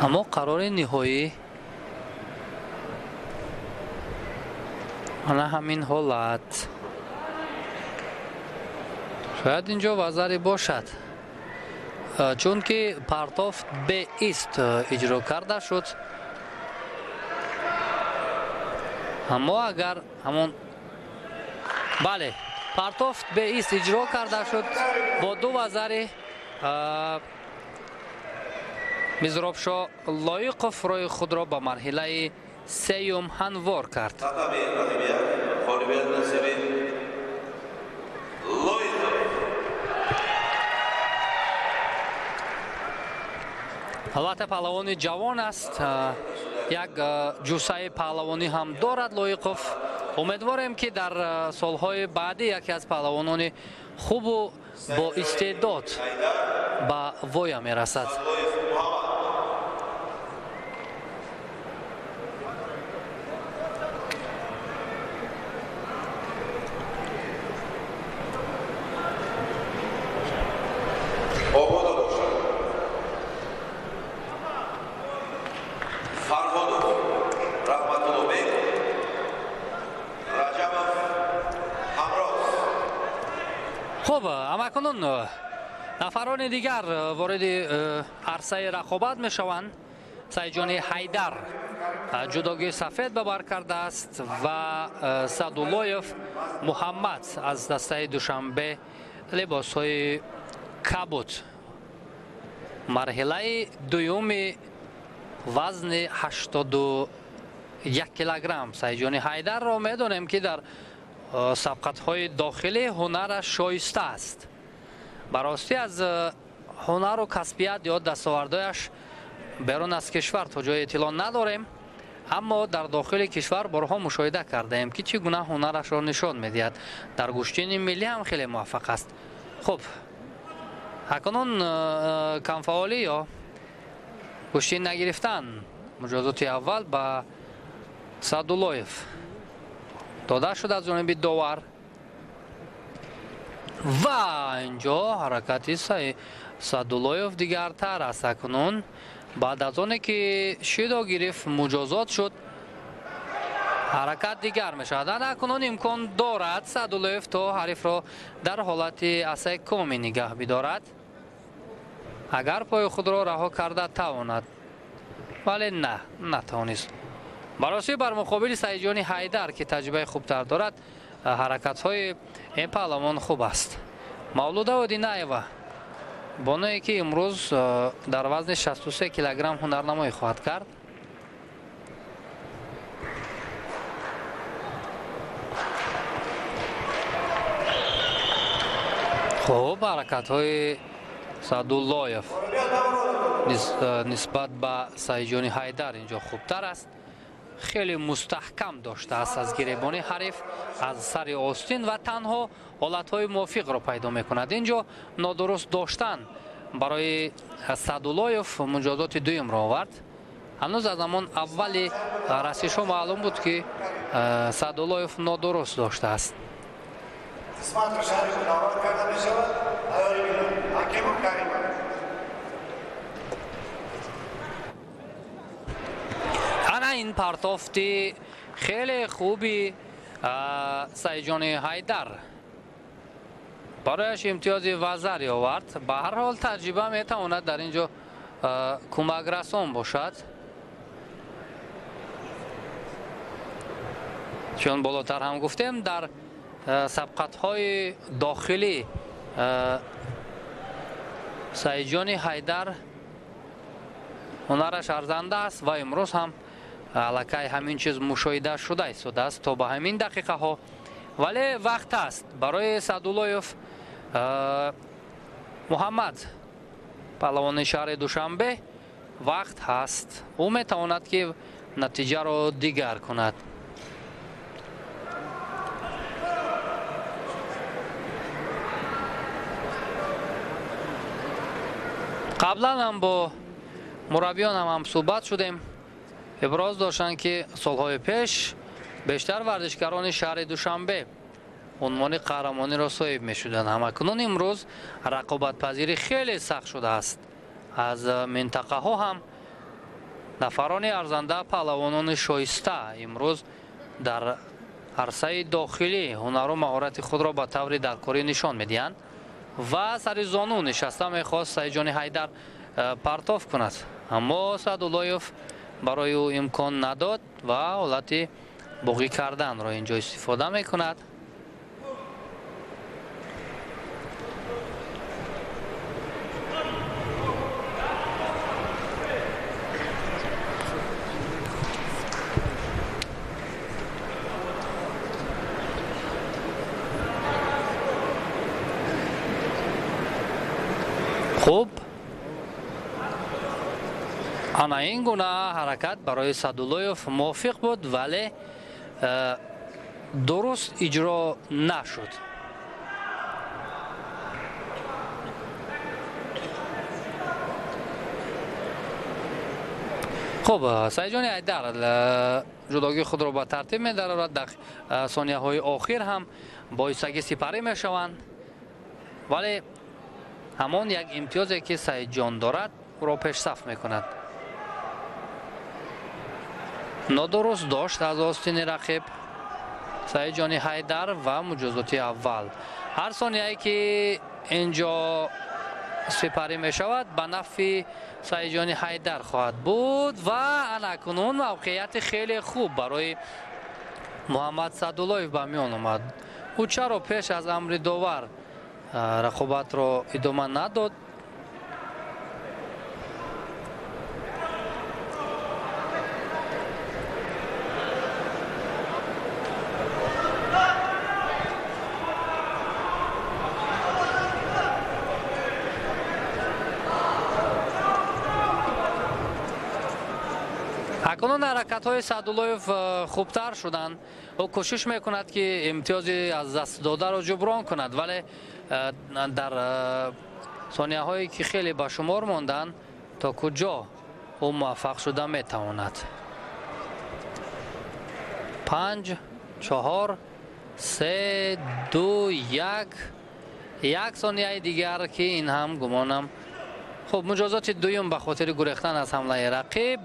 Аммо қарори ниҳоӣ ана ҳамин ҳолат. Шояд инҷо вазаре бошад. Чунки партофт беист иҷро карда шуд. Аммо агар ҳамон бале, партофт беист иҷро карда шуд бо ду вазари Мизробшо Лоиқов роҳи худро ба марҳилаи сеюм ҳамвор кард. Албатта паҳлавони ҷавон аст, як ҷуссаи паҳлавонӣ ҳам дорад Лоиқов. Умедворем, ки дар солҳои баъдӣ яке аз паҳлавонони хубу бо истеъдод ба воя мерасад. Хуб, амакунун нафарони дигар вориди арсаи рақобат мешаванд. Сайҷони Ҳайдар ҷудогии сафед ба бар кардааст ва Садуллоев Муҳаммад аз дастаи Душанбе либосҳои кабуд. Марҳилаи дуюми вазни 81 килограмм. Сайҷони Ҳайдарро медонем, ки дар сабқатҳои дохилӣ ҳунараш шоиста аст. Ба ростӣ аз ҳунару касбият ё дастовардҳояш берун аз кишвар то ҷои иттилоъ надорем, аммо дар дохили кишвар борҳо мушоҳида кардаем, ки чӣ гуна ҳунарашро нишон медиҳад. Дар гӯштини миллӣ ҳам хеле муваффақ аст. Хуб, акнун камфаъолӣ ё гӯштин нагирифтан муҷозоти аввал ба Садуллоев дода шуд аз ҷониби довар ва инҷо ҳаракати Садуллоев дигартар аст. Акнун баъд аз оне ки шидо гирифт, муҷозот шуд, ҳаракат дигар мешавад. Акнун имкон дорад Садуллоев то ҳарифро дар ҳолати асаи коми нигаҳ бидорад, агар пои худро раҳо карда тавонад, вале на, натавонист. Баросӣ бар муқобили Сайҷони Ҳайдар, ки таҷрибаи хубтар дорад, ҳаракатҳои ин паҳлавон хуб аст. Мавлуда Одинаева, боное ки имрӯз дар вазни 63 килограмм ҳунарнамоӣ хоҳад кард. Хуб, ҳаракатҳои Садуллоев нисбат ба Сайҷони Ҳайдар инҷо хубтар аст. Хеле мустаҳкам доштааст аз гиребони ҳариф, аз сари остин ва танҳо ҳолатҳои мувофиқро пайдо мекунад. Инҷо нодуруст доштан барои Садуллоев муҷозоти дуюмро овард. Ҳанӯз аз ҳамон аввали расишҳо маълум буд, ки Садуллоев нодуруст доштааст. Ана ин партофти хеле хуби Сайҷони Ҳайдар барояш имтиёзи вазари овард. Ба ҳар ҳол таҷриба метавонад дар ин ҷо кӯмакрасон бошад, чун болотар ҳам гуфтем, дар сабқатҳои дохилӣ Сайҷони Ҳайдар ҳунараш арзанда аст ва имрӯз ҳам аллакай ҳамин чиз мушоҳида шуда истодааст то ба ҳамин дақиқаҳо. Вале вақт аст барои Садуллоев Муҳаммад, паҳлавони шаҳри Душанбе, вақт ҳаст. Ӯ метавонад, ки натиҷаро дигар кунад. Қаблан ҳам бо мураббиёнам ҳам суҳбат шудем. Иброз доштанд, ки солҳои пеш бештар варзишгарони шаҳри Душанбе унвони қаҳрамониро соҳиб мешуданд. Ҳамакунун имрӯз рақобатпазирӣ хеле сахт шудааст. Аз минтақаҳо ҳам нафарони арзанда, паҳлавонони шоиста имрӯз дар арсаи дохилӣ ҳунару маҳорати худро ба таври даркорӣ нишон медиҳанд ва сари зону нишаста мехост Саидҷони Ҳайдар партоф кунад, аммо Саъдуллоев барои ӯ имкон надод ва ҳолати буғӣ карданро инҷо истифода мекунад. Хуб, ана ин гуна ҳаракат барои Саъдуллоев мувофиқ буд, вале дуруст иҷро нашуд. Хуб, Саидҷони Ҳайдар ҷудогии худро ба тартиб медарорад. Дар сонияҳои охир ҳам боисагӣ сипарӣ мешаванд, вале ҳамон як имтиёзе ки Саидҷон дорад ӯро пешсаф мекунад. Нодуруст дошт аз остини рақиб Саидҷони Ҳайдар ва муҷозоти аввал. Ҳар сонияе ки инҷо сипарӣ мешавад ба нафъи Саидҷони Ҳайдар хоҳад буд ва анакунун мавқеияти хеле хуб барои Муҳаммад Саъдуллоев ба миён омад. Ӯ чаро пеш аз амри довар рақобатро идома надод? Акнун ҳаракатҳои Саъдуллоев хубтар шуданд. Ӯ кӯшиш мекунад, ки имтиёзи аз даст додаро ҷуброн кунад, вале дар сонияҳое ки хеле ба шумор монданд, то куҷо ӯ муваффақ шуда метавонад. 5, 4, 3, 2, 1. Як сонияи дигар, ки ин ҳам гумонам. Хуб, муҷозоти дуюм ба хотири гурехтан аз ҳамлаи рақиб.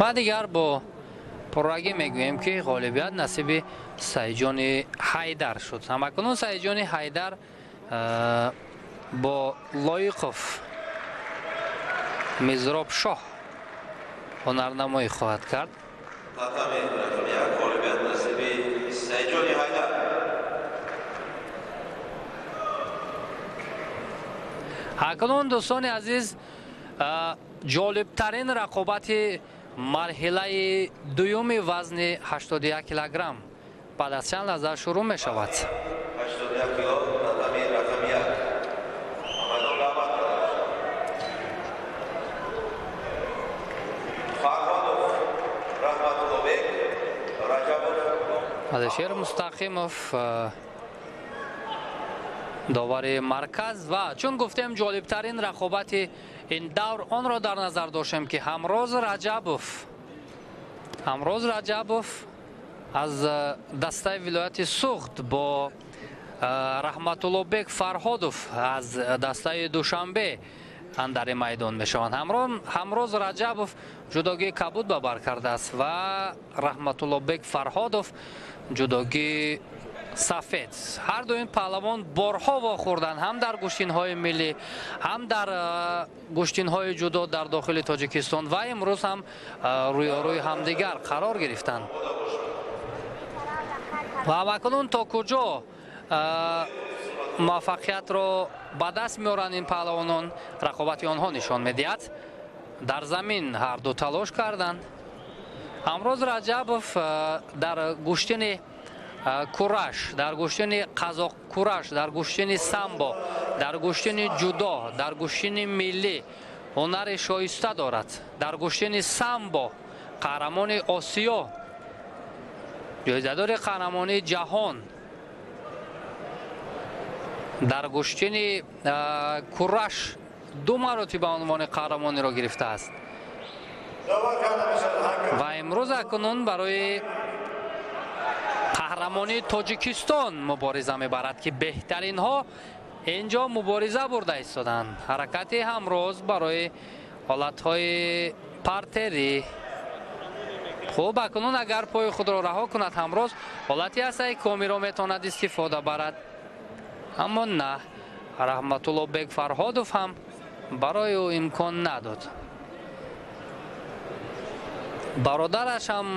Ва дигар бо пуррагӣ мегӯем, ки ғолибият насиби Саидҷони Ҳайдар шуд. Ҳамакунун Саидҷони Ҳайдар бо Лоиқов Мизробшоҳ ҳунарнамоӣ хоҳад кард. Акнун дӯстони азиз, ҷолибтарин рақобати марҳилаи дуюми вазни 81 килограмм баъд аз чанд лаҳза шурӯъ мешавад. 81 кило, татами рақами 1. Фарҳодов Раҳматуллобек, Раҷабов Алишер Мустақимов довари марказ. Ва чун гуфтем, ҷолибтарин рақобати ин давр онро дар назар доштем, ки Ҳамроз Раҷабов аз дастаи вилояти Суғд бо Раҳматуллобек Фарҳодов аз дастаи Душанбе андари майдон мешаванд. Ҳамроз Раҷабов ҷудогии кабуд ба бар кардааст ва Раҳматуллобек Фарҳодов ҷудогии сафед. Ҳар ду ин паҳлавон борҳо вохӯрданд, ҳам дар гӯштинҳои миллӣ, ҳам дар гӯштинҳои ҷудо дар дохили Тоҷикистон ва имрӯз ҳам рӯёрӯи ҳамдигар қарор гирифтанд. Ва акнун то куҷо муваффақиятро ба даст меоранд ин паҳлавонон, рақобати онҳо нишон медиҳад. Дар замин ҳар ду талош карданд. Ҳамроз Раҷабов дар гӯштини кураш, дар гӯштини қазоқ кураш, дар гӯштини самбо, дар гӯштини ҷудо, дар гӯштини миллӣ ҳунари шоиста дорад. Дар гӯштини самбо қаҳрамони Осиё, ҷоизадори қаҳрамонии ҷаҳон, дар гӯштини кураш ду маротиба унвони қаҳрамониро гирифтааст ва имрӯз акнун барои қаҳрамонии Тоҷикистон мубориза мебарад, ки беҳтаринҳо инҷо мубориза бурда истоданд. Ҳаракати ҳамроз барои ҳолатҳои партерӣ Хуб, акнун агар пои худро раҳо кунад, Ҳамроз ҳолати асаи комиро метавонад истифода барад. Аммо на, Раҳматуллобек Фарҳодов ҳам барои ӯ имкон надод. Бародараш ҳам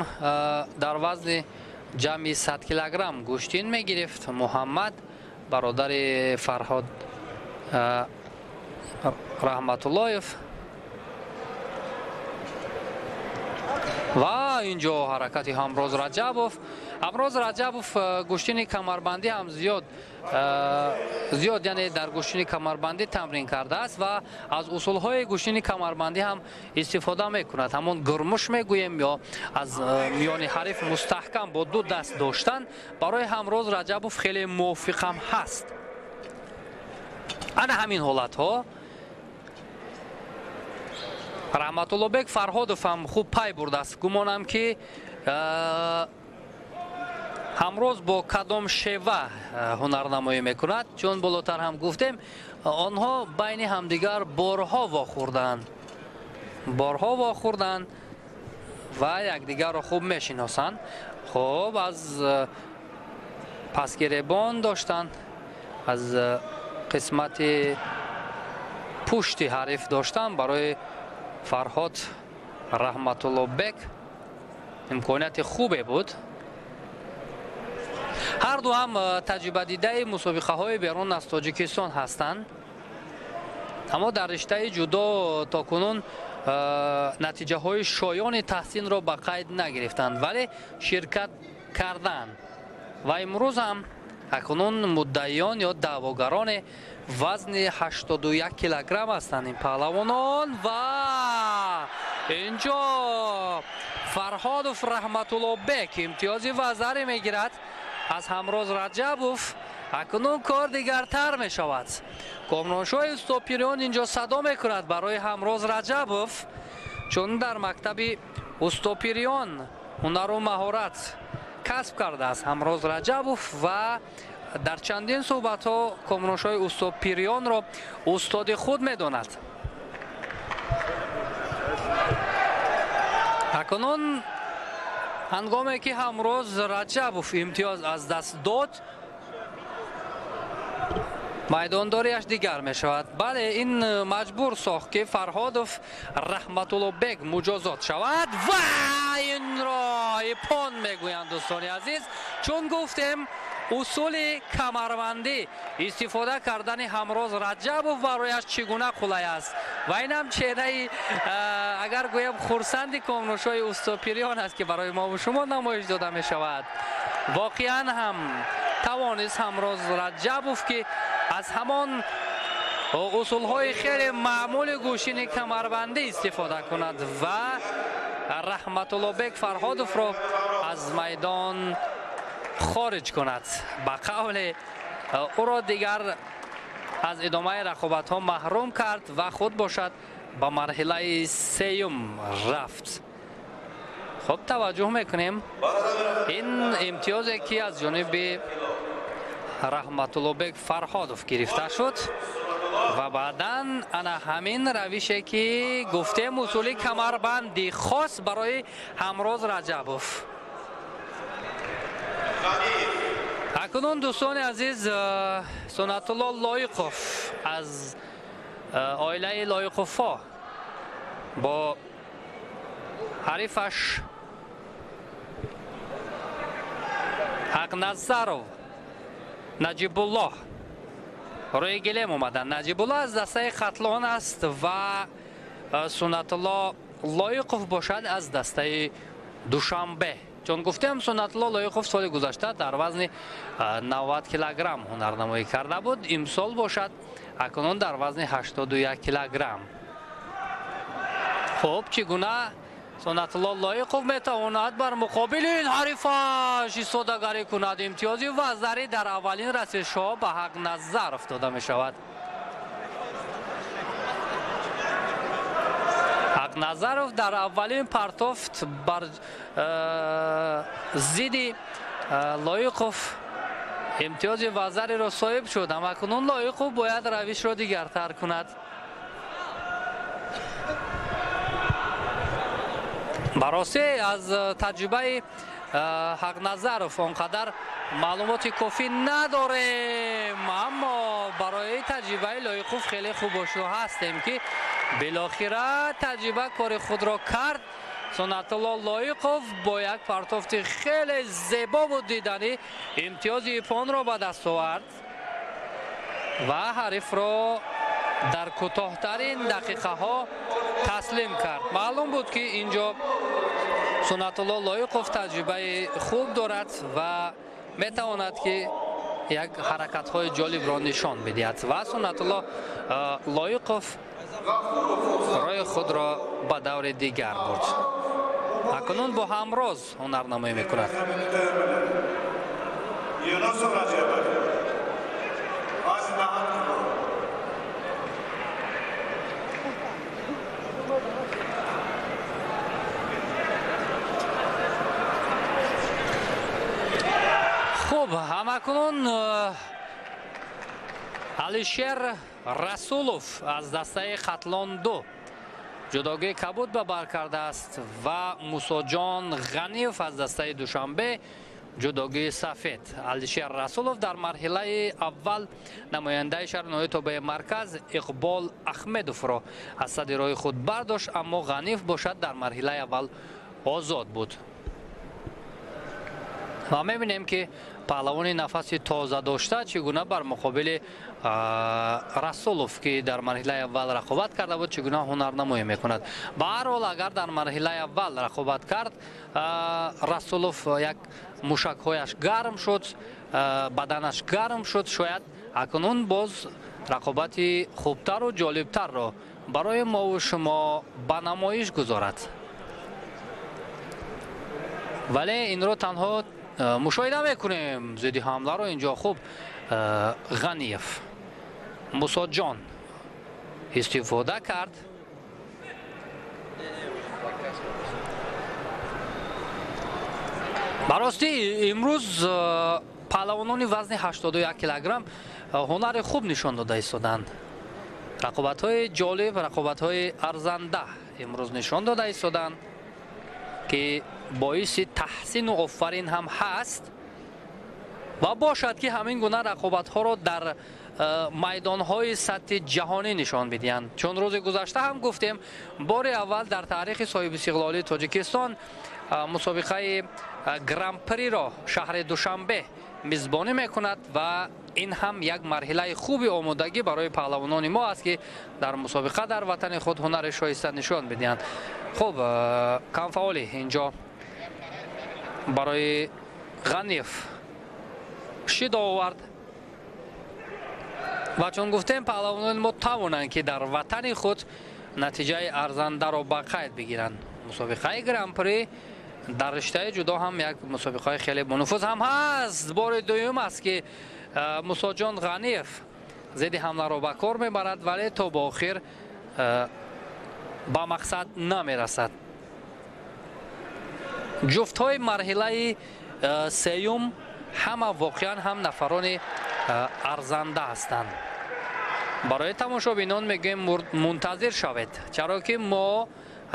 дар вазни ҷамъи 100 килограмм гӯштин мегирифт. Муҳаммад, бародари Фарҳод Раҳматуллоев. Ва инҷо ҳаракати Ҳамроз Раҷабов. Ҳамроз Раҷабов гӯштини камарбандӣ ҳам зиёд, яъне дар гӯштини камарбандӣ тамрин кардааст ва аз усулҳои гӯштини камарбандӣ ҳам истифода мекунад. Ҳамон гурмуш мегӯем ё аз миёни ҳариф мустаҳкам бо ду даст доштан барои Ҳамроз Раҷабов хеле мувофиқ ҳам ҳаст. Ана ҳамин ҳолатҳо Раҳматуллобек Фарҳодов ҳам хуб пай бурдааст. Гумонам ки Ҳамроз бо кадом шева ҳунарнамоӣ мекунад, чун болотар ҳам гуфтем, онҳо байни ҳамдигар борҳо вохӯрданд, борҳо вохӯрданд ва якдигарро хуб мешиносанд. Хуб, аз пасгиребон доштанд, аз қисмати пушти ҳариф доштан барои Фарҳод Раҳматуллобек имконияти хубе буд. Ҳар ду ҳам таҷрибадидаи мусобиқаҳои берун аз Тоҷикистон ҳастанд, аммо дар риштаи ҷудо то кунун натиҷаҳои шоёни таҳсинро ба қайд нагирифтанд, вале ширкат карданд ва имрӯз ҳам акнун муддаиён ё даъвогарони вазни 81 килограмм ҳастанд ин паҳлавонон. Ва инҷо Фарҳодов Раҳматуллобек имтиёзи вазаре мегирад аз Ҳамроз Раҷабов. Акнун кор дигартар мешавад. Комроншоҳи устопириён инҷо садо мекунад барои Ҳамроз Раҷабов, чун дар мактаби устопириён ҳунару маҳорат касб кардааст Ҳамроз Раҷабов ва дар чандин суҳбатҳо комроншоҳи устопириёнро устоди худ медонад. Акнун ҳангоме ки Ҳамроз Раҷабов имтиёз аз даст дод, майдондориаш дигар мешавад. Бале, ин маҷбур сохт ки Фарҳодов Раҳматуллобек муҷозот шавад ва инро ипон мегӯянд дӯстони азиз, чун гуфтем усули камарбандӣ истифода кардани Ҳамроз Раҷабов барояш чӣ гуна қулай аст. Ва инам чеҳраи агар гӯем хурсанди комнушои устопириён аст ки барои мову шумо намоиш дода мешавад. Воқеан ҳам тавонист Ҳамроз Раҷабов ки аз ҳамон усулҳои хеле маъмули гӯшини камарбандӣ истифода кунад ва Раҳматуллобек Фарҳодовро аз майдон хориҷ кунад. Ба қавле ӯро дигар аз идомаи рақобатҳо маҳрум кард ва худ бошад ба марҳилаи сеюм рафт. Хуб, таваҷҷӯҳ мекунем ин имтиёзе ки аз ҷониби Раҳматуллобек Фарҳодов гирифта шуд ва баъдан ана ҳамин равише ки гуфтем усули камарбанди хос барои Ҳамроз Раҷабов. Акнун дӯстони азиз, Сунатулло Лоиқов аз оилаи Лоиқовҳо бо ҳарифаш Ҳақназаров Наҷибуллоҳ рӯи гилем омаданд. Наҷибуллоҳ аз дастаи Хатлон аст ва Сунатулло Лоиқов бошад аз дастаи Душанбе. Чун гуфтем, Сунатулло Лоиқов соли гузашта дар вазни 90 килограмм ҳунарнамоӣ карда буд, имсол бошад акнун дар вазни 81 килограмм. Хуб, чӣ гуна Сунатулло Лоиқов метавонад бар муқобили ин ҳарифаш истодагарӣ кунад? Имтиёзи вазарӣ дар аввалин расишҳо ба Ҳақназаров дода мешавад. Ҳақназаров дар аввалин партофт бар зидди Лоиқов имтиёзи вазариро соҳиб шуд, аммо акнун Лоиқов бояд равишро дигартар кунад. Барости аз таҷрибаи Ҳақназаров он қадар маълумоти кофӣ надорем, аммо барои таҷрибаи Лоиқов хеле хуб ошно ҳастем, ки билохира таҷриба кори худро кард. Суннатулло Лоиқов бо як партофти хеле зебову диданӣ имтиёзи иппонро ба даст овард ва ҳарифро дар кӯтоҳтарин дақиқаҳо таслим кард. Маълум буд, ки инҷо Суннатулло Лоиқов таҷрибаи хуб дорад ва метавонад, ки як ҳаракатҳои ҷолибро нишон бидиҳад, ва Суннатулло Лоиқов роҳи худро ба даври дигар бурд. Акнун бо ҳамроз ҳунарнамоӣ мекунад. Хуб, ҳамакунун Алишер Расулов аз дастаи Хатлон 2 ҷудогии кабуд ба бар кардааст ва Мусоҷон Ғаниев аз дастаи Душанбе ҷудогии сафед. Алишер Расулов дар марҳилаи аввал намояндаи шаҳри ноҳияи тобеи марказ Иқбол Ахмедовро аз сади роҳи худ бардошт, аммо Ғаниев бошад дар марҳилаи аввал озод буд. Ва мебинем, ки паҳлавони нафаси тоза дошта чӣ гуна бар муқобили Расулов, ки дар марҳилаи аввал рақобат карда буд, чӣ гуна ҳунарнамоӣ мекунад. Ба ҳар ҳол, агар дар марҳилаи аввал рақобат кард, Расулов як мушакҳояш гарм шуд, баданаш гарм шуд, шояд акнун боз рақобати хубтару ҷолибтарро барои мову шумо ба намоиш гузорад. Вале инро танҳо мушоҳида мекунем, зидди ҳамларо инҷо хуб Ғаниев Мусоҷон истифода кард. Барости имрӯз паҳлавонони вазни 81 килограмм ҳунари хуб нишон дода истоданд. Рақобатҳои ҷолиб, рақобатҳои арзанда имрӯз нишон дода истоданд, ки боиси таҳсину офарин ҳам ҳаст ва бошад, ки ҳамин гуна рақобатҳоро дар майдонҳои сатҳи ҷаҳонӣ нишон бидиҳанд. Чун рӯзи гузашта ҳам гуфтем, бори аввал дар таърихи соҳибистиқлолии Тоҷикистон мусобиқаи гран-приро шаҳри Душанбе мизбонӣ мекунад ва ин ҳам як марҳилаи хуби омодагӣ барои паҳлавонони мо аст, ки дар мусобиқа дар ватани худ ҳунари шоиста нишон бидиҳанд. Хуб, камфаъолӣ инҷо барои Ғаниев шидо овард ва чун гуфтем, паҳлавонони мо тавонанд, ки дар ватани худ натиҷаи арзандаро ба қайд бигиранд. Мусобиқаи гран-при дар риштаи ҷудо ҳам як мусобиқаи хеле бонуфуз ҳам ҳаст. Бори дуюм аст, ки Мусоҷон Ғаниев зидди ҳамларо ба кор мебарад, вале то ба охир ба мақсад намерасад. Ҷуфтҳои марҳилаи сеюм ҳама воқеан ҳам нафарони арзанда ҳастанд. Барои тамошобинон мегӯем, мунтазир шавед, чаро ки мо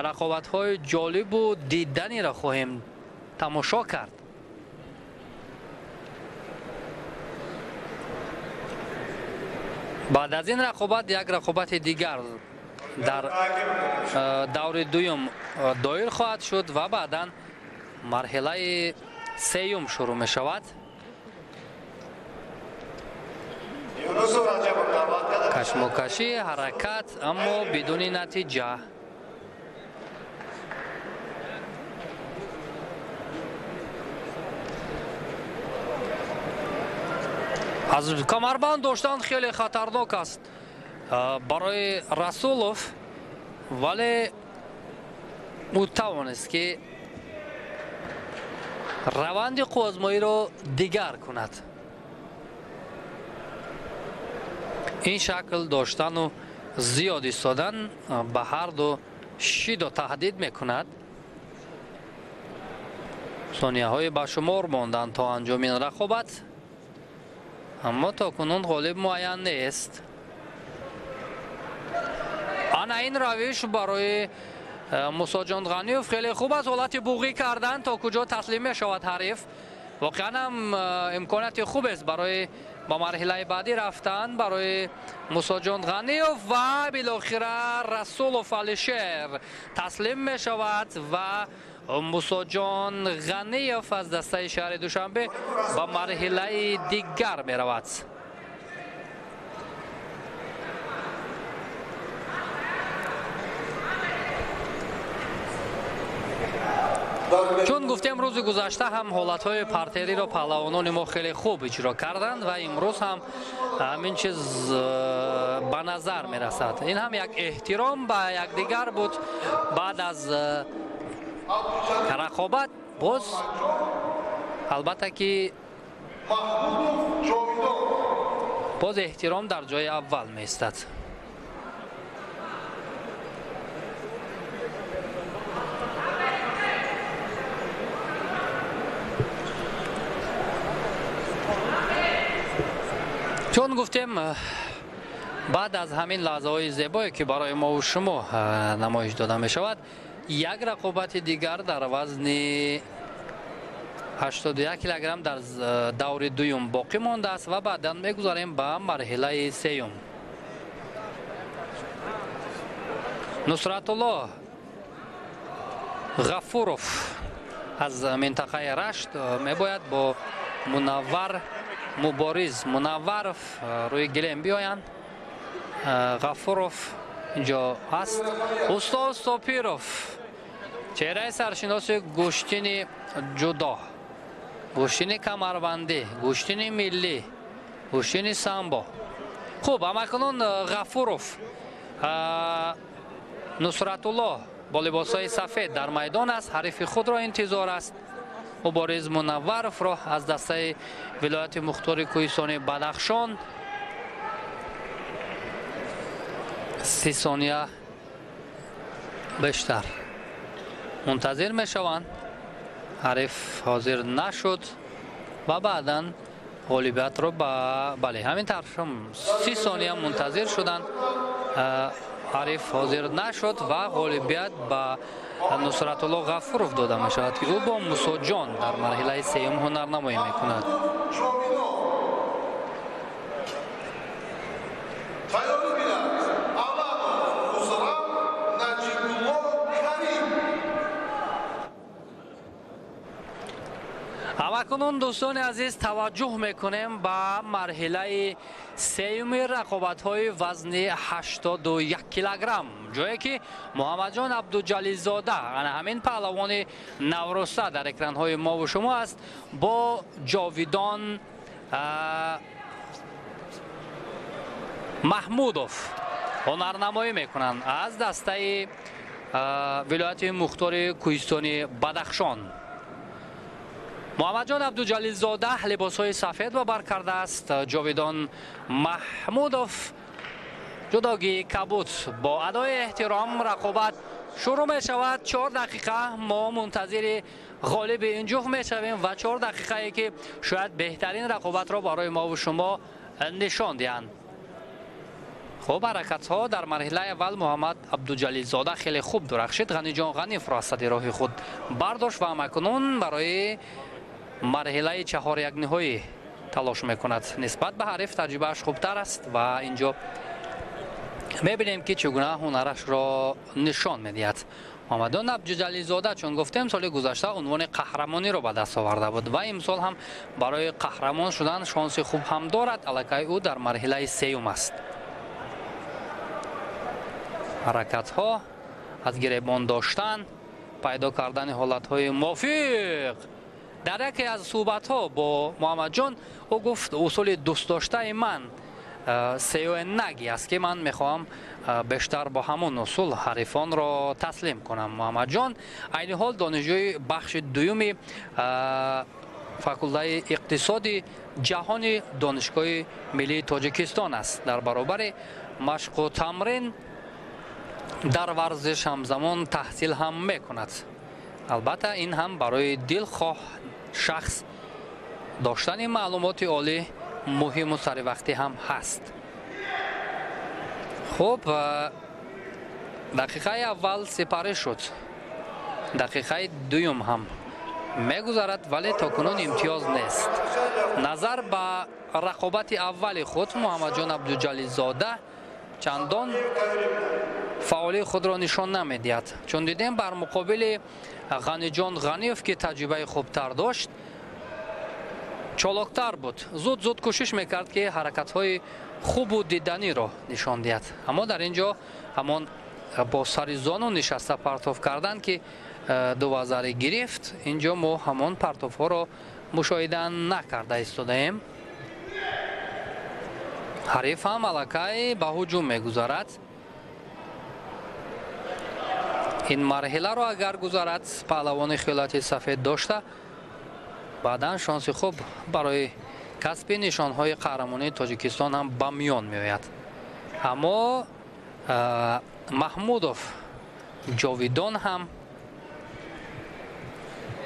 рақобатҳои ҷолибу диданиро хоҳем тамошо кард. Баъд аз ин рақобат як рақобати дигар дар даври дуюм доир хоҳад шуд ва баъдан марҳилаи сеюм шурӯъ мешавад. Кашмокашӣ, ҳаракат, аммо бидуни натиҷа. Аз камарбанд доштан хеле хатарнок аст барои Расулов, вале ӯ тавонист, ки раванди қувваозмоиро дигар кунад. Ин шакл доштану зиёд истодан ба ҳарду шидо таҳдид мекунад. Сонияҳои ба шумор монданд то анҷоми ин рақобат, аммо то кунун ғолиб муайян нест. Ана ин равиш барои Мусоҷон Ғаниев хеле хуб аст. Ҳолати буғӣ кардан то куҷо таслим мешавад ҳариф. Воқеан ҳам имконияти хубест барои ба марҳилаи баъдӣ рафтан барои Мусоҷон Ғаниев ва билохира Расулов Алишер таслим мешавад ва Мусоҷон Ғаниев аз дастаи шаҳри Душанбе ба марҳилаи дигар меравад. Чун гуфтем, рӯзи гузашта ҳам ҳолатҳои партериро паҳлавонони мо хеле хуб иҷро карданд ва имрӯз ҳам ҳамин чиз ба назар мерасад. Ин ҳам як эҳтиром ба якдигар буд. Баъд аз рақобат боз албатта ки боз эҳтиром дар ҷои аввал меистад. Чун гуфтем, баъд аз ҳамин лаҳзаҳои зебое ки барои мову шумо намоиш дода мешавад, як рақобати дигар дар вазни 81 килограмм дар даври дуюм боқӣ мондааст ва баъдан мегузарем ба марҳилаи сеюм. Нусратулло Ғафуров аз минтақаи Рашт мебояд бо Мунаввар Мубориз Мунавваров рӯи гилем биёянд. Ғафуров инҷо ҳаст. Устод Сопиров, чеҳраи саршиноси гӯштини ҷудо, гӯштини камарбандӣ, гӯштини миллӣ, гӯштини самбо. Хуб, ҳамакунун Ғафуров, Нусратулло бо либосҳои сафед дар майдон аст, ҳарифи худро интизор аст. Мубориз Мунавваровро аз дастаи вилояти мухтори кӯҳистони Бадахшон. 30 сония бештар мунтазир мешаванд. Ҳариф ҳозир нашуд ва баъдан ғолибиятро ба бале ҳамин тавр 30 сония мунтазир шуданд. Ҳариф ҳозир нашуд ва ғолибият ба Нусратулло Ғафуров дода мешавад, ки ӯ бо Мусоҷон дар марҳилаи сеюм ҳунарнамоӣ мекунад. Ҳамакунун дӯстони азиз, таваҷҷӯҳ мекунем ба марҳилаи сеюми рақобатҳои вазни 81 килограмм, ҷое ки Муҳаммадҷон Абдуҷалилзода, ана ҳамин паҳлавони навроса дар экранҳои мову шумо аст, бо Ҷовидон Маҳмудов ҳунарнамоӣ мекунанд аз дастаи вилояти мухтори кӯҳистони Бадахшон. Муҳаммадҷон Абдуҷалилзода либосҳои сафед ба бар кардааст. Ҷовидон Маҳмудов ҷудогии кабуд. Бо адои эҳтиром рақобат шурӯъ мешавад. 4 дақиқа мо мунтазири ғолиби ин ҷуфт мешавем ва 4 дақиқае ки шояд беҳтарин рақобатро барои мову шумо нишон диҳанд. Хуб, ҳаракатҳо дар марҳилаи аввал Муҳаммад Абдуҷалилзода хеле хуб дурахшид. Ғаниҷон Ғаниевро аз сади роҳи худ бардошт ва ҳамакунун барои марҳилаи чаҳорякниҳоӣ талош мекунад. Нисбат ба ҳариф таҷрибааш хубтар аст ва инҷо мебинем ки чӣ гуна ҳунарашро нишон медиҳад. Муҳаммадҷон Абдуҷалилзода, чун гуфтем, соли гузашта унвони қаҳрамониро ба даст оварда буд ва имсол ҳам барои қаҳрамон шудан шонси хуб ҳам дорад. Аллакай ӯ дар марҳилаи сеюм аст. Ҳаракатҳо аз гиребон доштан, пайдо кардани ҳолатҳои мувофиқ. Дар яке аз суҳбатҳо бо Муҳаммадҷон ӯ гуфт, усули дӯстдоштаи ман сеюнаги аст, ки ман мехоҳам бештар бо ҳамон усул ҳарифонро таслим кунам. Муҳаммадҷон айни ҳол донишҷӯи бахши дуюми факултаи иқтисоди ҷаҳони Донишгоҳи миллии Тоҷикистон аст. Дар баробари машқу тамрин дар варзиш ҳамзамон таҳсил ҳам мекунад. Албатта ин ҳам барои дилхоҳ шахс доштани маълумоти олӣ муҳиму саривақтӣ ҳам ҳаст. Хуб, Дақиқаи аввал сипарӣ шуд, дақиқаи дуюм ҳам мегузарад, вале то кунун имтиёз нест. Назар ба рақобати аввали худ Муҳаммадҷон Абдуҷалилзода чандон фаъолии худро нишон намедиҳад, чун дидем бар муқобили Ғаниҷон Ғаниев, ки таҷрибаи хубтар дошт, чолоктар буд, зуд-зуд кӯшиш мекард, ки ҳаракатҳои хубу диданиро нишон диҳад. Аммо дар ин ҷо ҳамон бо сари зону нишаста партоф кардан, ки ду вазари гирифт, ин ҷо мо ҳамон партофҳоро мушоҳида накарда истодаем. Ҳариф ҳам аллакай ба ҳуҷум мегузарад. Ин марҳиларо агар гузарад, паҳлавони хилати сафед дошта, баъдан шонси хуб барои касби нишонҳои қаҳрамонии Тоҷикистон ҳам ба миён меояд. Аммо Маҳмудов Ҷовидон ҳам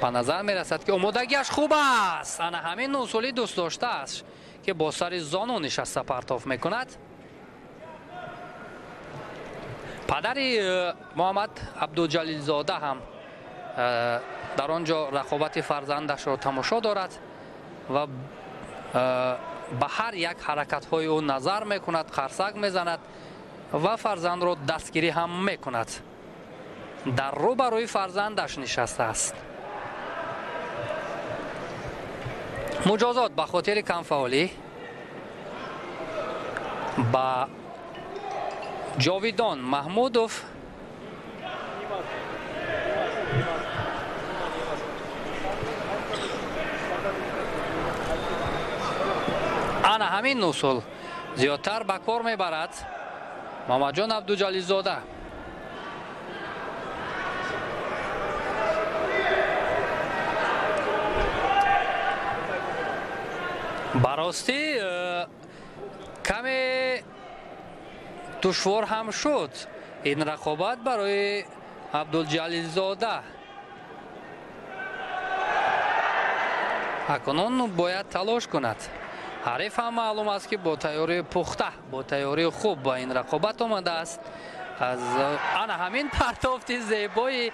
ба назар мерасад, ки омодагиаш хуб аст. Ана ҳамин усули дӯст доштааст, ки бо сари зону нишаста партоф мекунад. Падари Муҳаммад Абдуҷалилзода ҳам дар он ҷо рақобати фарзандашро тамошо дорад ва ба ҳар як ҳаракатҳои ӯ назар мекунад, қарсак мезанад ва фарзандро дастгирӣ ҳам мекунад. Дар рӯ ба рӯи фарзандаш нишастааст. Муҷозот ба хотири камфаъолӣ ба Ҷовидон Маҳмудов. Ана ҳамин усул зиёдтар ба кор мебарад Муҳаммадҷон Абдуҷалилзода. Ба ростӣ каме душвор ҳам шуд ин рақобат барои Абдулҷалилзода. Акнун бояд талош кунад. Ҳариф ҳам маълум аст, ки бо тайёрии пухта, бо тайёрии хуб ба ин рақобат омадааст. Аз ана ҳамин партофти зебои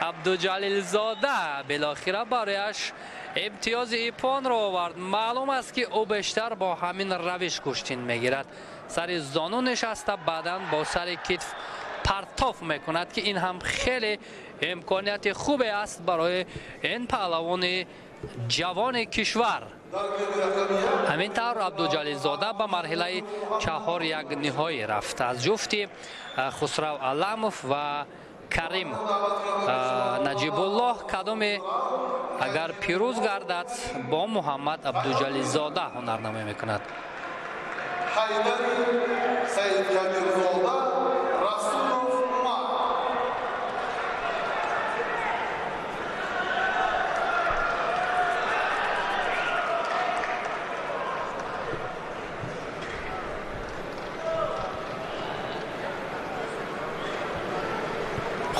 Абдуҷалилзода билохира барояш имтиёзи ипонро овард. Маълум аст, ки ӯ бештар бо ҳамин равиш гӯштин мегирад. Сари зону нишаста, баъдан бо сари китф партоф мекунад, ки ин ҳам хеле имконияти хубе аст барои ин паҳлавони ҷавони кишвар. Ҳамин тавр Абдуҷалилзода ба марҳилаи 4-1 ниҳоӣ рафт. Аз ҷуфти Хусрав Аламов ва Карим Наҷибуллоҳ кадоме агар пирӯз гардад, бо Муҳаммад Абдуҷалилзода ҳунарнамоӣ мекунад. Ҳайдари Саидкабирзода Расулов Умар.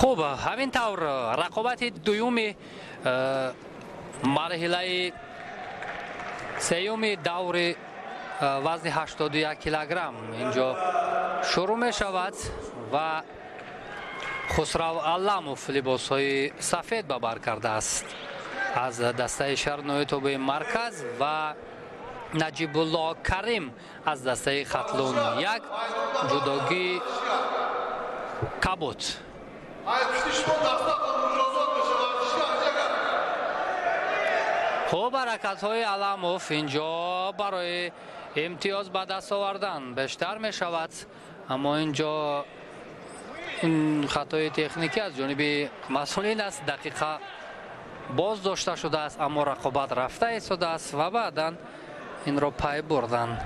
Хуб, ҳамин тавр рақобати дуюми марҳилаи сеюми даври вазни 81 килограмм инҷо шурӯъ мешавад ва Хусрав Аламов либосҳои сафед ба бар кардааст аз дастаи шаҳри тобеи марказ ва Наҷибулло Карим аз дастаи Хатлон 1 ҷудогии кабуд. Хуб, ҳаракатҳои Аламов инҷо барои имтиёз ба даст овардан бештар мешавад, аммо инҷо ин хатои техникӣ аз ҷониби масъулин аст. Дақиқа боз дошта шудааст, аммо рақобат рафта истодааст ва баъдан инро пай бурданд.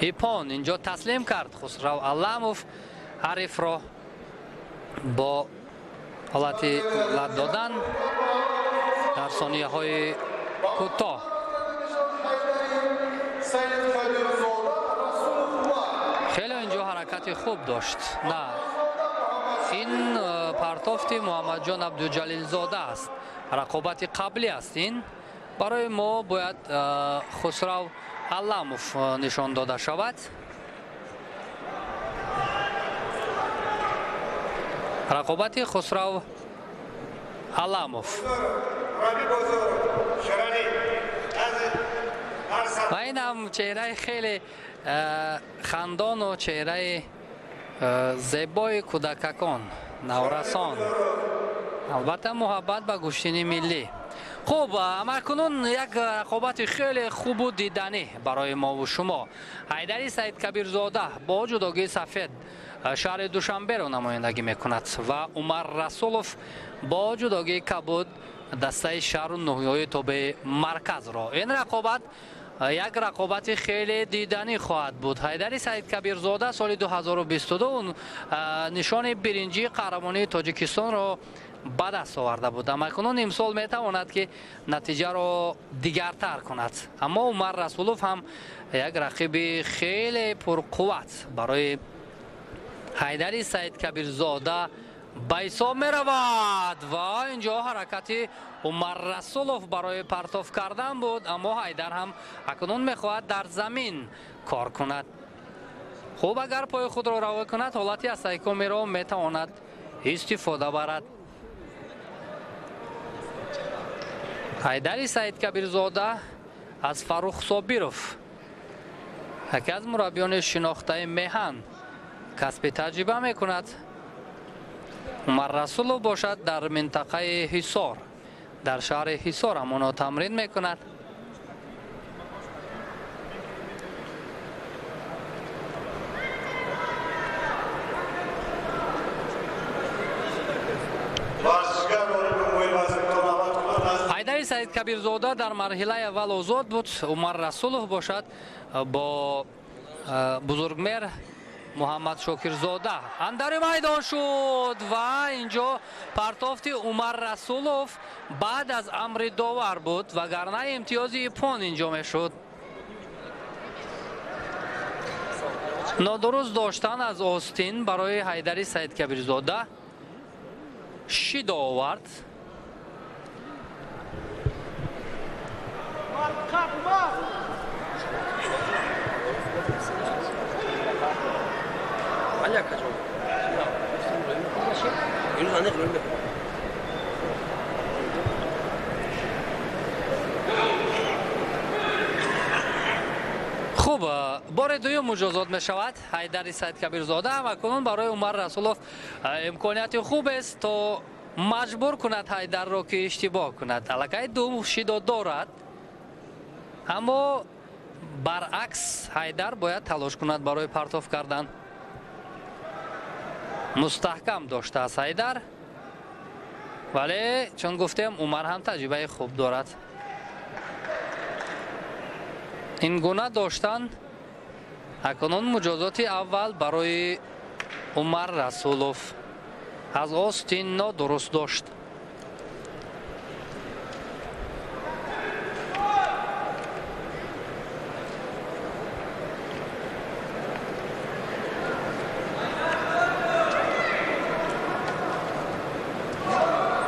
Ипон инҷо таслим кард Хусрав Аламов ҳарифро бо ҳолати лат додан дар сонияҳои кӯтоҳ. Хеле инҷо ҳаракати хуб дошт. На, ин партофти Муҳаммадҷон Абдуҷалилзода аст. Рақобати қаблӣ аст ин. Барои мо бояд Хусрав Аламов нишон дода шавад. Рақобати Хусрав Аламов. Ва ин ҳам чеҳраи хеле хандону чеҳраи зебои кӯдакакон, наврасон. Албатта, муҳаббат ба гӯштини миллӣ. Хуб, амакунун як рақобати хеле хубу диданӣ барои мову шумо. Ҳайдари Саидкабирзода бо ҷудогии сафед шаҳри Душанберо намояндагӣ мекунад ва Умар Расулов бо ҷудогии кабуд дастаи шаҳру ноҳияҳои тобеи марказро. Ин рақобат як рақобати хеле диданӣ хоҳад буд. Ҳайдари Саидкабирзода соли 2022 нишони биринҷии қаҳрамонии Тоҷикистонро ба даст оварда буд. Амакунун имсол метавонад, ки натиҷаро дигартар кунад. Аммо Умар Расулов ҳам як рақиби хеле пурқувват барои Ҳайдари Саидкабирзода ба ҳисоб меравад ва инҷо ҳаракати Умар Расулов барои партоф кардан буд, аммо Ҳайдар ҳам акнун мехоҳад дар замин кор кунад. Хуб, агар пои худро равой кунад, ҳолати асайкомиро метавонад истифода барад. Ҳайдари Саидкабирзода аз Фаррух Собиров, яке аз мураббиёни шинохтаи меҳан, касби таҷриба мекунад. Умар Расулов бошад дар минтақаи Ҳисор, дар шаҳри Ҳисор ҳамоно тамрин мекунад. Ҳайдари Саидкабирзода дар марҳилаи аввал озод буд. Умар Расулов бошад бо Бузургмер Муҳаммад Шокирзода андари майдон шуд ва инҷо партофти Умар Расулов баъд аз амри довар буд, вагарна имтиёзи ипон инҷо мешуд. Нодуруст доштан аз остин барои Ҳайдари Саидкабирзода шидо овард. Хуб, бори дуюм муҷозот мешавад Ҳайдари Саидкабирзода ва кунун барои Умар Расулов имконияти хубест, то маҷбур кунад Ҳайдарро, ки иштибоҳ кунад. Аллакай ду шидо дорад, аммо баръакс Ҳайдар бояд талош кунад барои партоф кардан. Мустаҳкам доштааст Ҳайдар, вале чун гуфтем, Умар ҳам таҷрибаи хуб дорад. Ин гуна доштан акнун муҷозоти аввал барои Умар Расулов аз остин нодуруст дошт.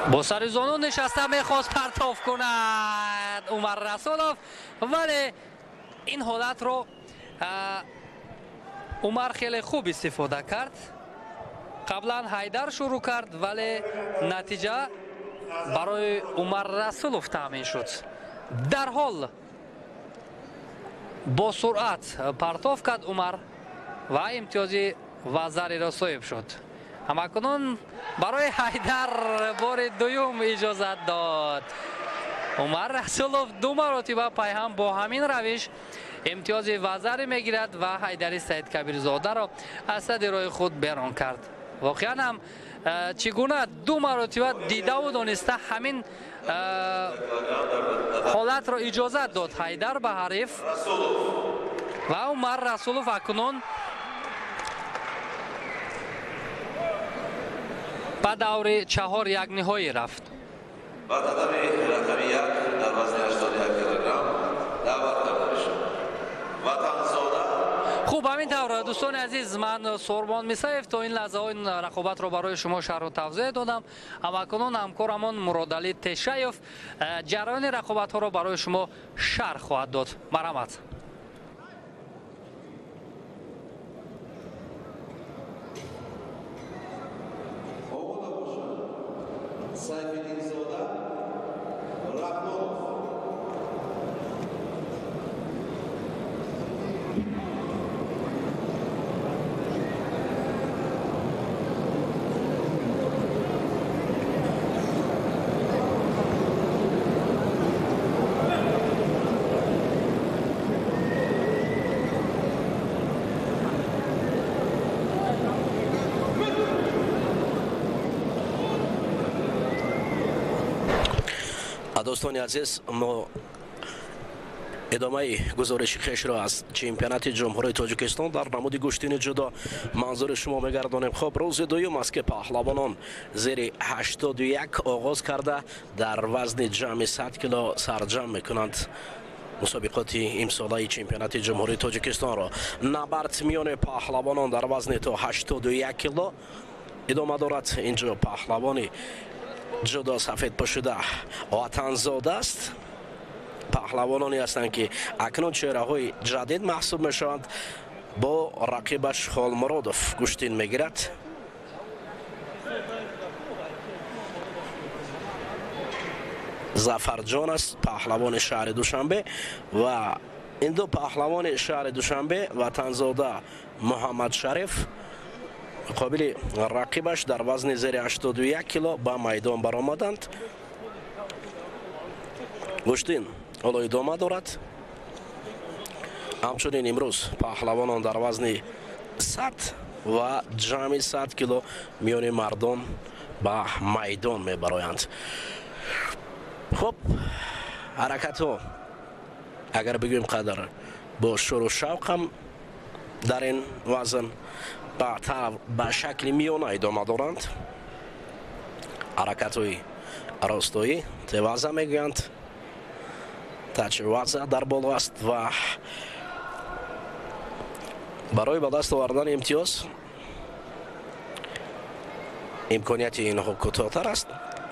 Бо сари зону нишаста мехост партоф кунад Умар Расулов, вале ин ҳолатро Умар хеле хуб истифода кард. Қаблан Ҳайдар шурӯъ кард, вале натиҷа барои Умар Расулов таъмин шуд. Дарҳол бо суръат партоф кард Умар ва имтиёзи вазариро соҳиб шуд. Ҳамакунун барои Ҳайдар бори дуюм иҷозат дод. Умар Расулов ду маротиба пайҳам бо ҳамин равиш имтиёзи вазаре мегирад ва Ҳайдари Саидкабирзодаро аз сади роҳи худ берон кард. Воқеан ҳам чӣ гуна ду маротиба дидаву дониста ҳамин ҳолатро иҷозат дод Ҳайдар ба ҳариф ва Умар Расулов акнун ба даври чаҳор як ниҳоӣ рафт. Ба татами рақами як дар вазни 81 килограмм даъват карда мешавад Ватанзода. Хуб, ҳамин тавр, дӯстони азиз, ман Сурбон Мисаев то ин лаҳзаҳо ин рақобатро барои шумо шарҳу тавзеҳ додам. Ҳамакунун ҳамкорамон Муродалӣ Тешаев ҷараёни рақобатҳоро барои шумо шарҳ хоҳад дод. Марҳамат. Сайфиддинзода Раҳмонов. Дӯстони азиз, мо идомаи гузориши хешро аз чемпионати Ҷумҳурии Тоҷикистон дар намуди гӯштини ҷудо манзури шумо мегардонем. Хуб, рӯзи дуюм аст, ки паҳлавонон зери 81 оғоз карда дар вазни ҷамъи 100 кило сарҷамъ мекунанд мусобиқоти имсолаи чемпионати Ҷумҳурии Тоҷикистонро. Набард миёни паҳлавонон дар вазни то 81 кило идома дорад. Инҷо паҳлавони ҷудо сафед пӯшида Ватанзода аст. Паҳлавононе ҳастанд, ки акнун чеҳраҳои ҷадид маҳсуб мешаванд. Бо рақибаш Холмуродов гӯштин мегирад. Зафарҷон аст, паҳлавони шаҳри Душанбе, ва ин ду паҳлавони шаҳри Душанбе, Ватанзода Муҳаммадшариф муқобили рақибаш дар вазни зери 81 кило ба майдон баромаданд. Гӯштин ҳоло идома дорад. Ҳамчунин имрӯз паҳлавонон дар вазни 100 ва ҷамъи 100 кило миёни мардон ба майдон мебароянд. Хуб, ҳаракатҳо агар бигӯем қадар бо шуру шавқам дар ин вазн ба шакли миёна идома доранд. Ҳаракатҳои ростоӣ теваза мегӯянд, тачваза дар боло аст ва барои ба даст овардани имтиёз имконияти инҳо кӯтоҳтар аст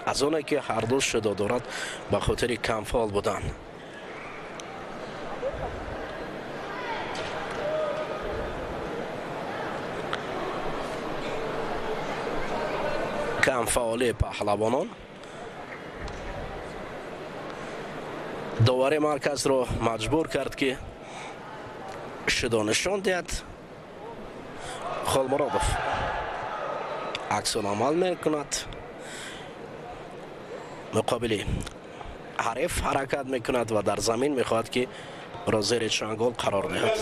аз оне ки ҳарду шудо дорад ба хотири камфаъол будан. Камфаъолии паҳлавонон довари марказро маҷбур кард, ки шудо нишон диҳад. Холмуродов аксуламал мекунад, муқобили ҳариф ҳаракат мекунад ва дар замин мехоҳад, ки ро зери чангол қарор диҳад.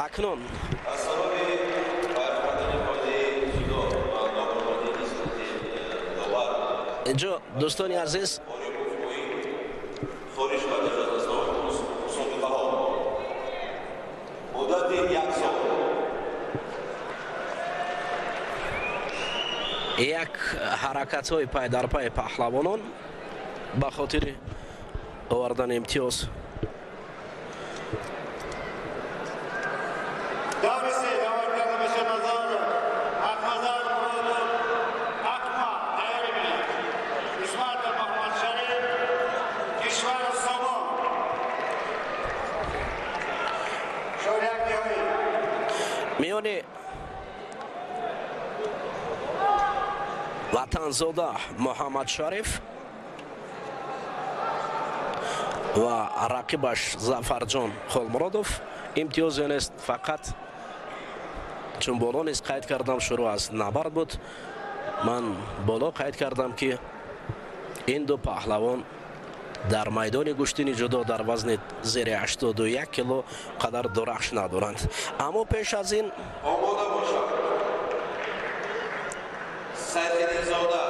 Акнун инҷо дӯстони азиз, як ҳаракатҳои пай дар пай паҳлавонон ба хотири овардани имтиёз. Миёни Ватанзода Муҳаммадшариф ва рақибаш Зафарҷон Холмуродов имтиёзе нест, фақат чун боло низ қайд кардам, шурӯъ аз набард буд. Ман боло қайд кардам, ки ин ду паҳлавон дар майдони гӯштини ҷудо дар вазни зери 81 кило қадар дурахш надоранд. Аммо пеш аз ин омода бошад Сайфиддинзода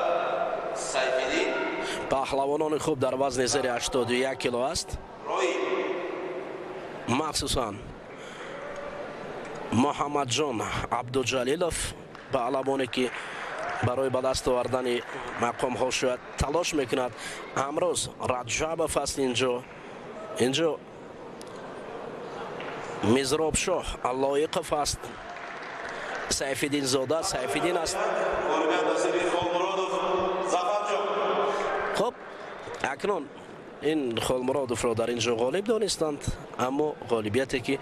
Сайфиддин. Паҳлавонони хуб дар вазни зери 81 кило аст, махсусан Муҳаммадҷон Абдуҷалилов, паҳлавоне ки барои ба даст овардани мақомҳо шояд талош мекунад. Амрӯз Раҷабов аст инҷо Мизробшоҳ Лоиқов аст, Сайфиддинзода Сайфиддин аст. Хуб, акнун ин Холмуродовро дар ин ҷо ғолиб донистанд, аммо ғолибияте ки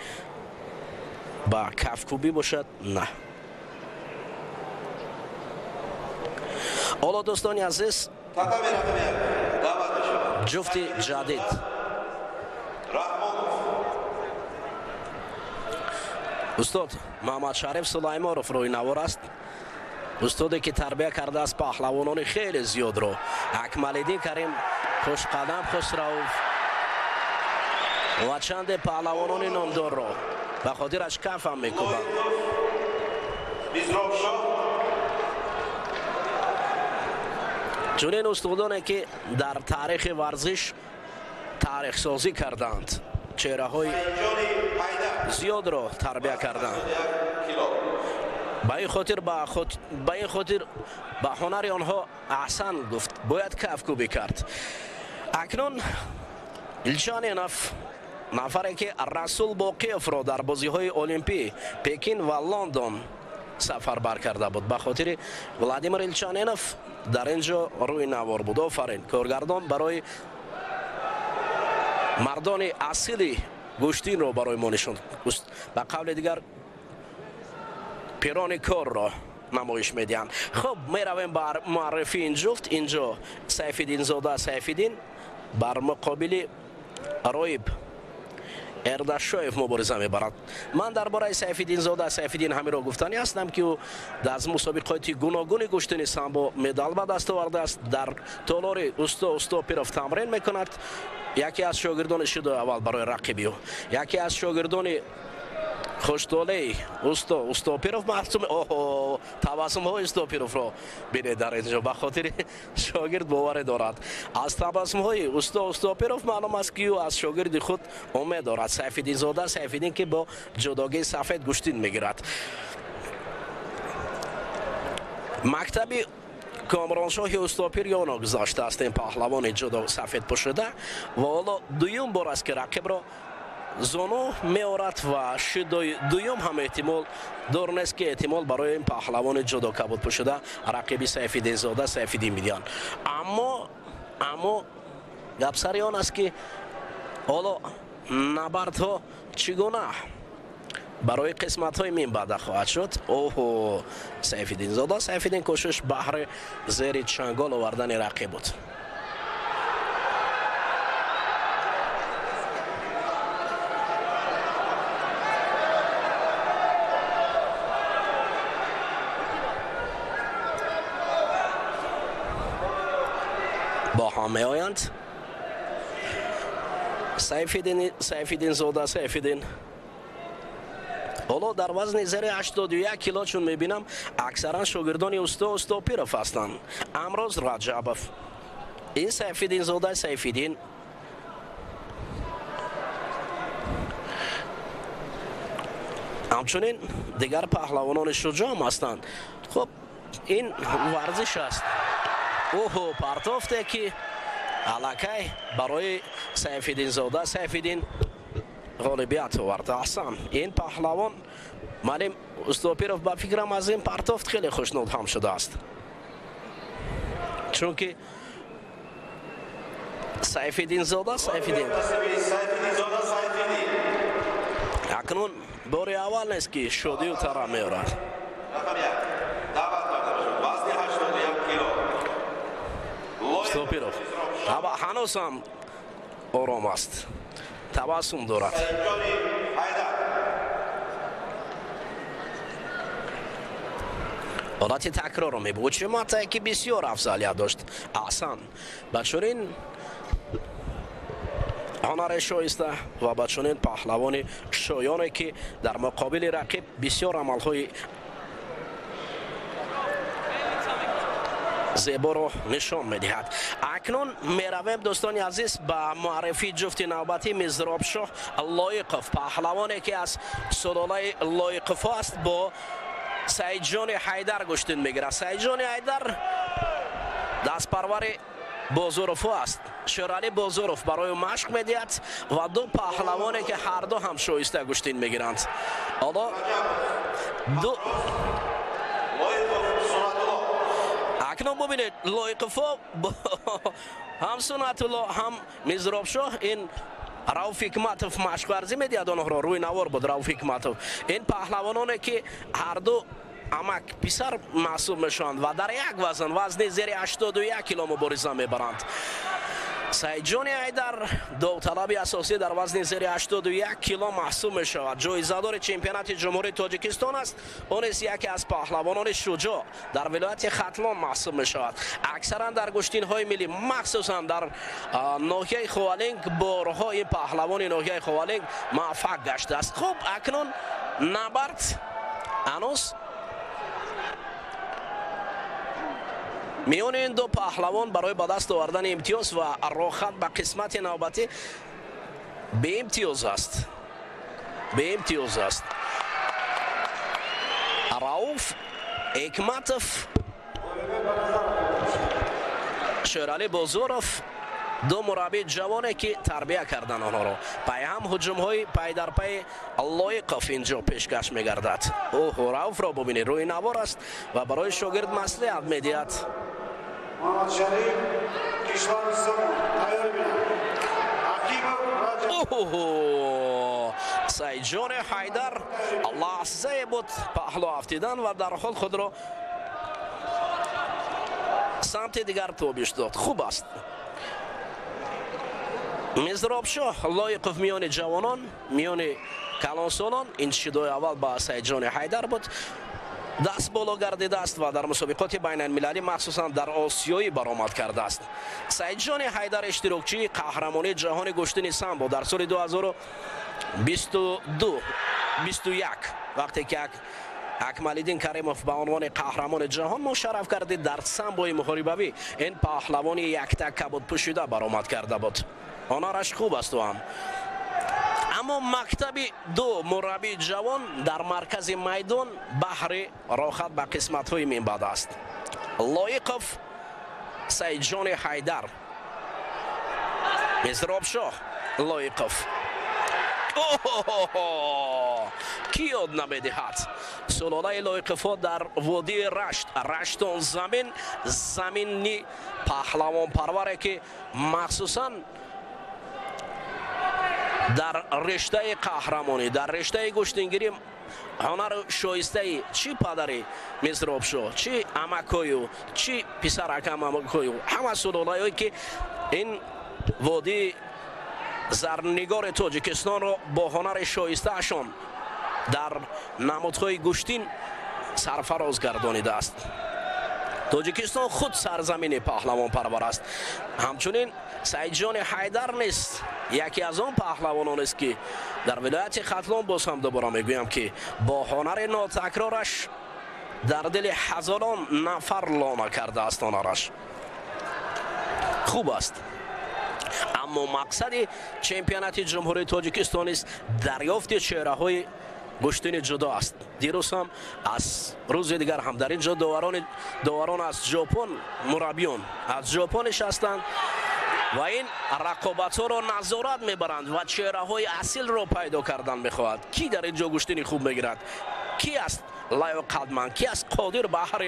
ба кафкӯбӣ бошад, на. Ҳоло, дӯстони азиз, ҷуфти ҷадид устод Муҳаммадшариф Сулаймонов рӯи навор аст, устоде ки тарбия кардааст паҳлавонони хеле зиёдро: Акмалиддин Карим, Хушқадам Хусравов ва чанде паҳлавонони номдорро ба хотираш кафам мекӯбанд. Чунин устодоне ки дар таърихи варзиш таърихсозӣ карданд, чеҳраҳои зиёдро тарбия карданд. Ба ин хотир ба ҳунари онҳо аҳсан гуфт, бояд кафкӯбӣ кард. Акнун Илчанинов, нафаре ки Расул Боқиевро дар бозиҳои Олимпӣ Пекин ва Лондон сафарбар карда буд, ба хотири Владимир Илчанинов дар ин ҷо рӯи навор буд. Офарин коргардон барои мардони асили гӯштинро барои мо нишон, ба қавли дигар пирони корро намоиш медиҳанд. Хуб, меравем бар муаррифии ин ҷуфт. Инҷо Сайфиддинзода Сайфиддин бар муқобили Роиб Эрдашоев мубориза мебарад. Ман дар бораи Сайфиддинзода Сайфиддин ҳаминро гуфтанӣ ҳастам, ки ӯ дар мусобиқоти гуногуни гӯштини самбо медал ба даст овардааст, дар толори усто Устопиров тамрин мекунад. Яке аз шогирдони шидои аввал барои рақиби ӯ, яке аз шогирдони хуштолеи усто Устопиров маҳсум. Оҳо, табассумҳои Устопировро бинед дар инҷо, ба хотири шогирд боварӣ дорад. Аз табассумҳои усто Устопиров маълум аст, ки ӯ аз шогирди худ умед дорад. Сайфиддинзода Сайфиддин, ки бо ҷудогии сафед гӯштин мегирад. Мактаби Комроншоҳи Устопир ёно гузоштааст ин паҳлавони ҷудо сафед пӯшида ва ҳоло дуюм бор аст, ки рақибро зону меорад ва шидои дуюм ҳам эҳтимол дур нест, ки эҳтимол барои ин паҳлавони ҷудо кабуд пӯшида рақиби Сайфиддинзода Сайфиддин медиҳанд. Аммо гапсари он аст, ки ҳоло набардҳо чӣ гуна барои қисматҳои минбаъда хоҳад шуд. Оҳо, Сайфиддинзода Сайфиддин кӯшиш баҳри зери чангол овардани рақиб буд. Бо ҳам меоянд Сайфиддинзода Сайфиддин. Ҳоло дар вазни зери 81 кило, чун мебинам, аксаран шогирдони усто Устопиров ҳастанд. Амроз Раҷабов, ин Сайфиддинзода Сайфиддин ҳамчунин дигар паҳлавонони шуҷоъ ҳастанд. Хуб, ин варзиш аст. Оҳо, партофте ки аллакай барои Сайфиддинзода Сайфиддин Ғолибият овард. Аҳсан, ин паҳлавон Малим Устопиров ба фикрам аз ин партофт хеле хушнуд ҳам шудааст, чунки Сайфиддинзода Сайфиддин акнун бори аввал нест, ки шодию тара меорад. Устопиров ҳанӯз ҳам ором аст, табассум дорад. Ҳолати такрорро мебуд, Учиматае ки бисёр афзалият дошт. Аҳсан, ба чунин ҳунари шоиста ва ба чунин паҳлавони шоёне, ки дар муқобили рақиб бисёр амалҳои зеборо нишон медиҳад. Акнун меравем, дӯстони азиз, ба муаррифии ҷуфти навбатӣ. Мизробшоҳ Лоиқов, паҳлавоне ки аз сулолаи Лоиқовҳо аст, бо Саидҷони Ҳайдар гӯштин мегирад. Саидҷони Ҳайдар дастпарвари Бозуровҳо аст. Шералӣ Бозуров барои машқ медиҳад ва ду паҳлавоне ки ҳарду ҳам шоиста гӯштин мегиранд. Ҳоло ду акнун бубинед, Лоиқовҳо ҳам Сунатулло, ҳам Мизробшоҳ. Ин Рауф Ҳикматов машқварзӣ медиҳад онҳоро, рӯи навор буд Рауф Ҳикматов. Ин паҳлавононе ки ҳарду амак писар маҳсуб мешаванд ва дар як вазн, вазни зери 81 кило мубориза мебаранд. Саидҷони Ҳайдар довталаби асосӣ дар вазни зери 81 кило маҳсуб мешавад, ҷоизадори чемпионати Ҷумҳурии Тоҷикистон аст. Ӯ низ яке аз паҳлавонони шуҷоъ дар вилояти Хатлон маҳсуб мешавад. Аксаран дар гӯштинҳои миллӣ, махсусан дар ноҳияи Ховалинг, борҳо ин паҳлавони ноҳияи Ховалинг муваффақ гаштааст. Хуб, акнун набард ҳанӯз миёни ин ду паҳлавон барои ба даст овардани имтиёз ва рохат ба қисмати навбатӣ беимтиёз аст, беимтиёз аст. Рауф Ҳикматов, Шералӣ Бозуров, ду мураббии ҷавоне ки тарбия кардан онҳоро. Пайҳам ҳуҷумҳои пайдарпайи Лоиқов инҷо пешкаш мегардад. Оҳ, Рауфро бубинед, рӯи навор аст ва барои шогирд маслиҳат медиҳад. Муҳаммадшариф кишвари Сомон тайёр бинад. Ҳакимов Раҷаб. Саидҷони Ҳайдар лаҳзае буд паҳлӯ афтидан ва дарҳол худро самти дигар тобиш дод. Хуб аст. Мизробшоҳ Лоиқов миёни ҷавонон, миёни калонсолон ин шидои аввал ба Саидҷони Ҳайдар буд. Даст боло гардидааст ва дар мусобиқоти байналмилалӣ, махсусан дар Осиёӣ, баромад кардааст. Саидҷони Ҳайдар иштирокчии қаҳрамонии ҷаҳони гӯштини самбо дар соли 2022 21, вақте ки Акмалиддин Каримов ба унвони қаҳрамони ҷаҳон мушарраф гардид, дар самбои муҳорибавӣ ин паҳлавони якта кабудпӯшида баромад карда буд. Ҳунараш хуб аст ӯ ҳам. Аммо мактаби ду мураббии ҷавон дар маркази майдон баҳри рохат ба қисматҳои минбаъд аст. Лоиқов Саидҷони Ҳайдар, Мизробшоҳ Лоиқов. Кӣ ёд намедиҳад сулолаи Лоиқовҳо дар водии Рашт, Раштон замин, замини паҳлавонпарваре ки махсусан дар риштаи қаҳрамонӣ, дар риштаи гӯштингирӣ ҳунару шоистаи чӣ падари Мизробшоҳ, чӣ амакҳою, чӣ писаракамакҳою, ҳама сулолаҳое ки ин водии зарнигори Тоҷикистонро бо ҳунари шоистаашон дар намудҳои гӯштин сарфароз гардонидааст. Тоҷикистон худ сарзамини паҳлавонпарвар аст. Ҳамчунин Саидҷони Ҳайдар низ яке аз он паҳлавононест, ки дар вилояти Хатлон, боз ҳам дубора мегӯям, ки бо ҳунари нотакрораш дар дили ҳазорон нафар лона кардааст. Ҳунараш хуб аст, аммо мақсади чемпионати Ҷумҳурии Тоҷикистон низ дарёфти чеҳраҳои гӯштини ҷудо аст. Дирӯз ҳам, аз рӯзи дигар ҳам дар ин ҷо доварон аз Ҷопон, мураббиён аз Ҷопон нишастанд. Ва ин рақобатҳоро назорат мебаранд ва чеҳраҳои асилро пайдо кардан мехоҳад. Кӣ дар ин ҷо гӯштини хуб мегирад? Кӣ аст лаёқатманд? Кӣ аст қодир ба ҳар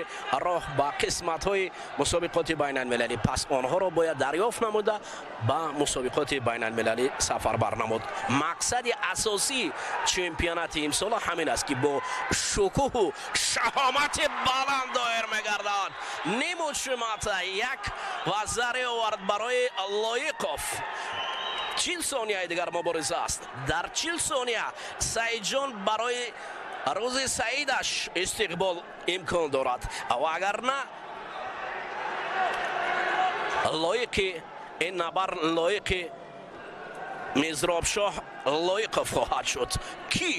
роҳ ба қисматҳои мусобиқоти байналмилалӣ? Пас онҳоро бояд дарёфт намуда ба мусобиқоти байналмилалӣ сафарбар намуд. Мақсади асосии чемпионати имсола ҳамин аст, ки бо шукӯҳу шаҳомати баланд доир мегардад. Нимучимата як вазаре овард барои Лоиқов. 40 сонияи дигар мубориза аст. Дар 40 сония Саидҷон барои рӯзи саидаш истиқбол имкон дорад, ва агар на лоиқи ин набар лоиқи Мизробшоҳ Лоиқов хоҳад шуд. Кӣ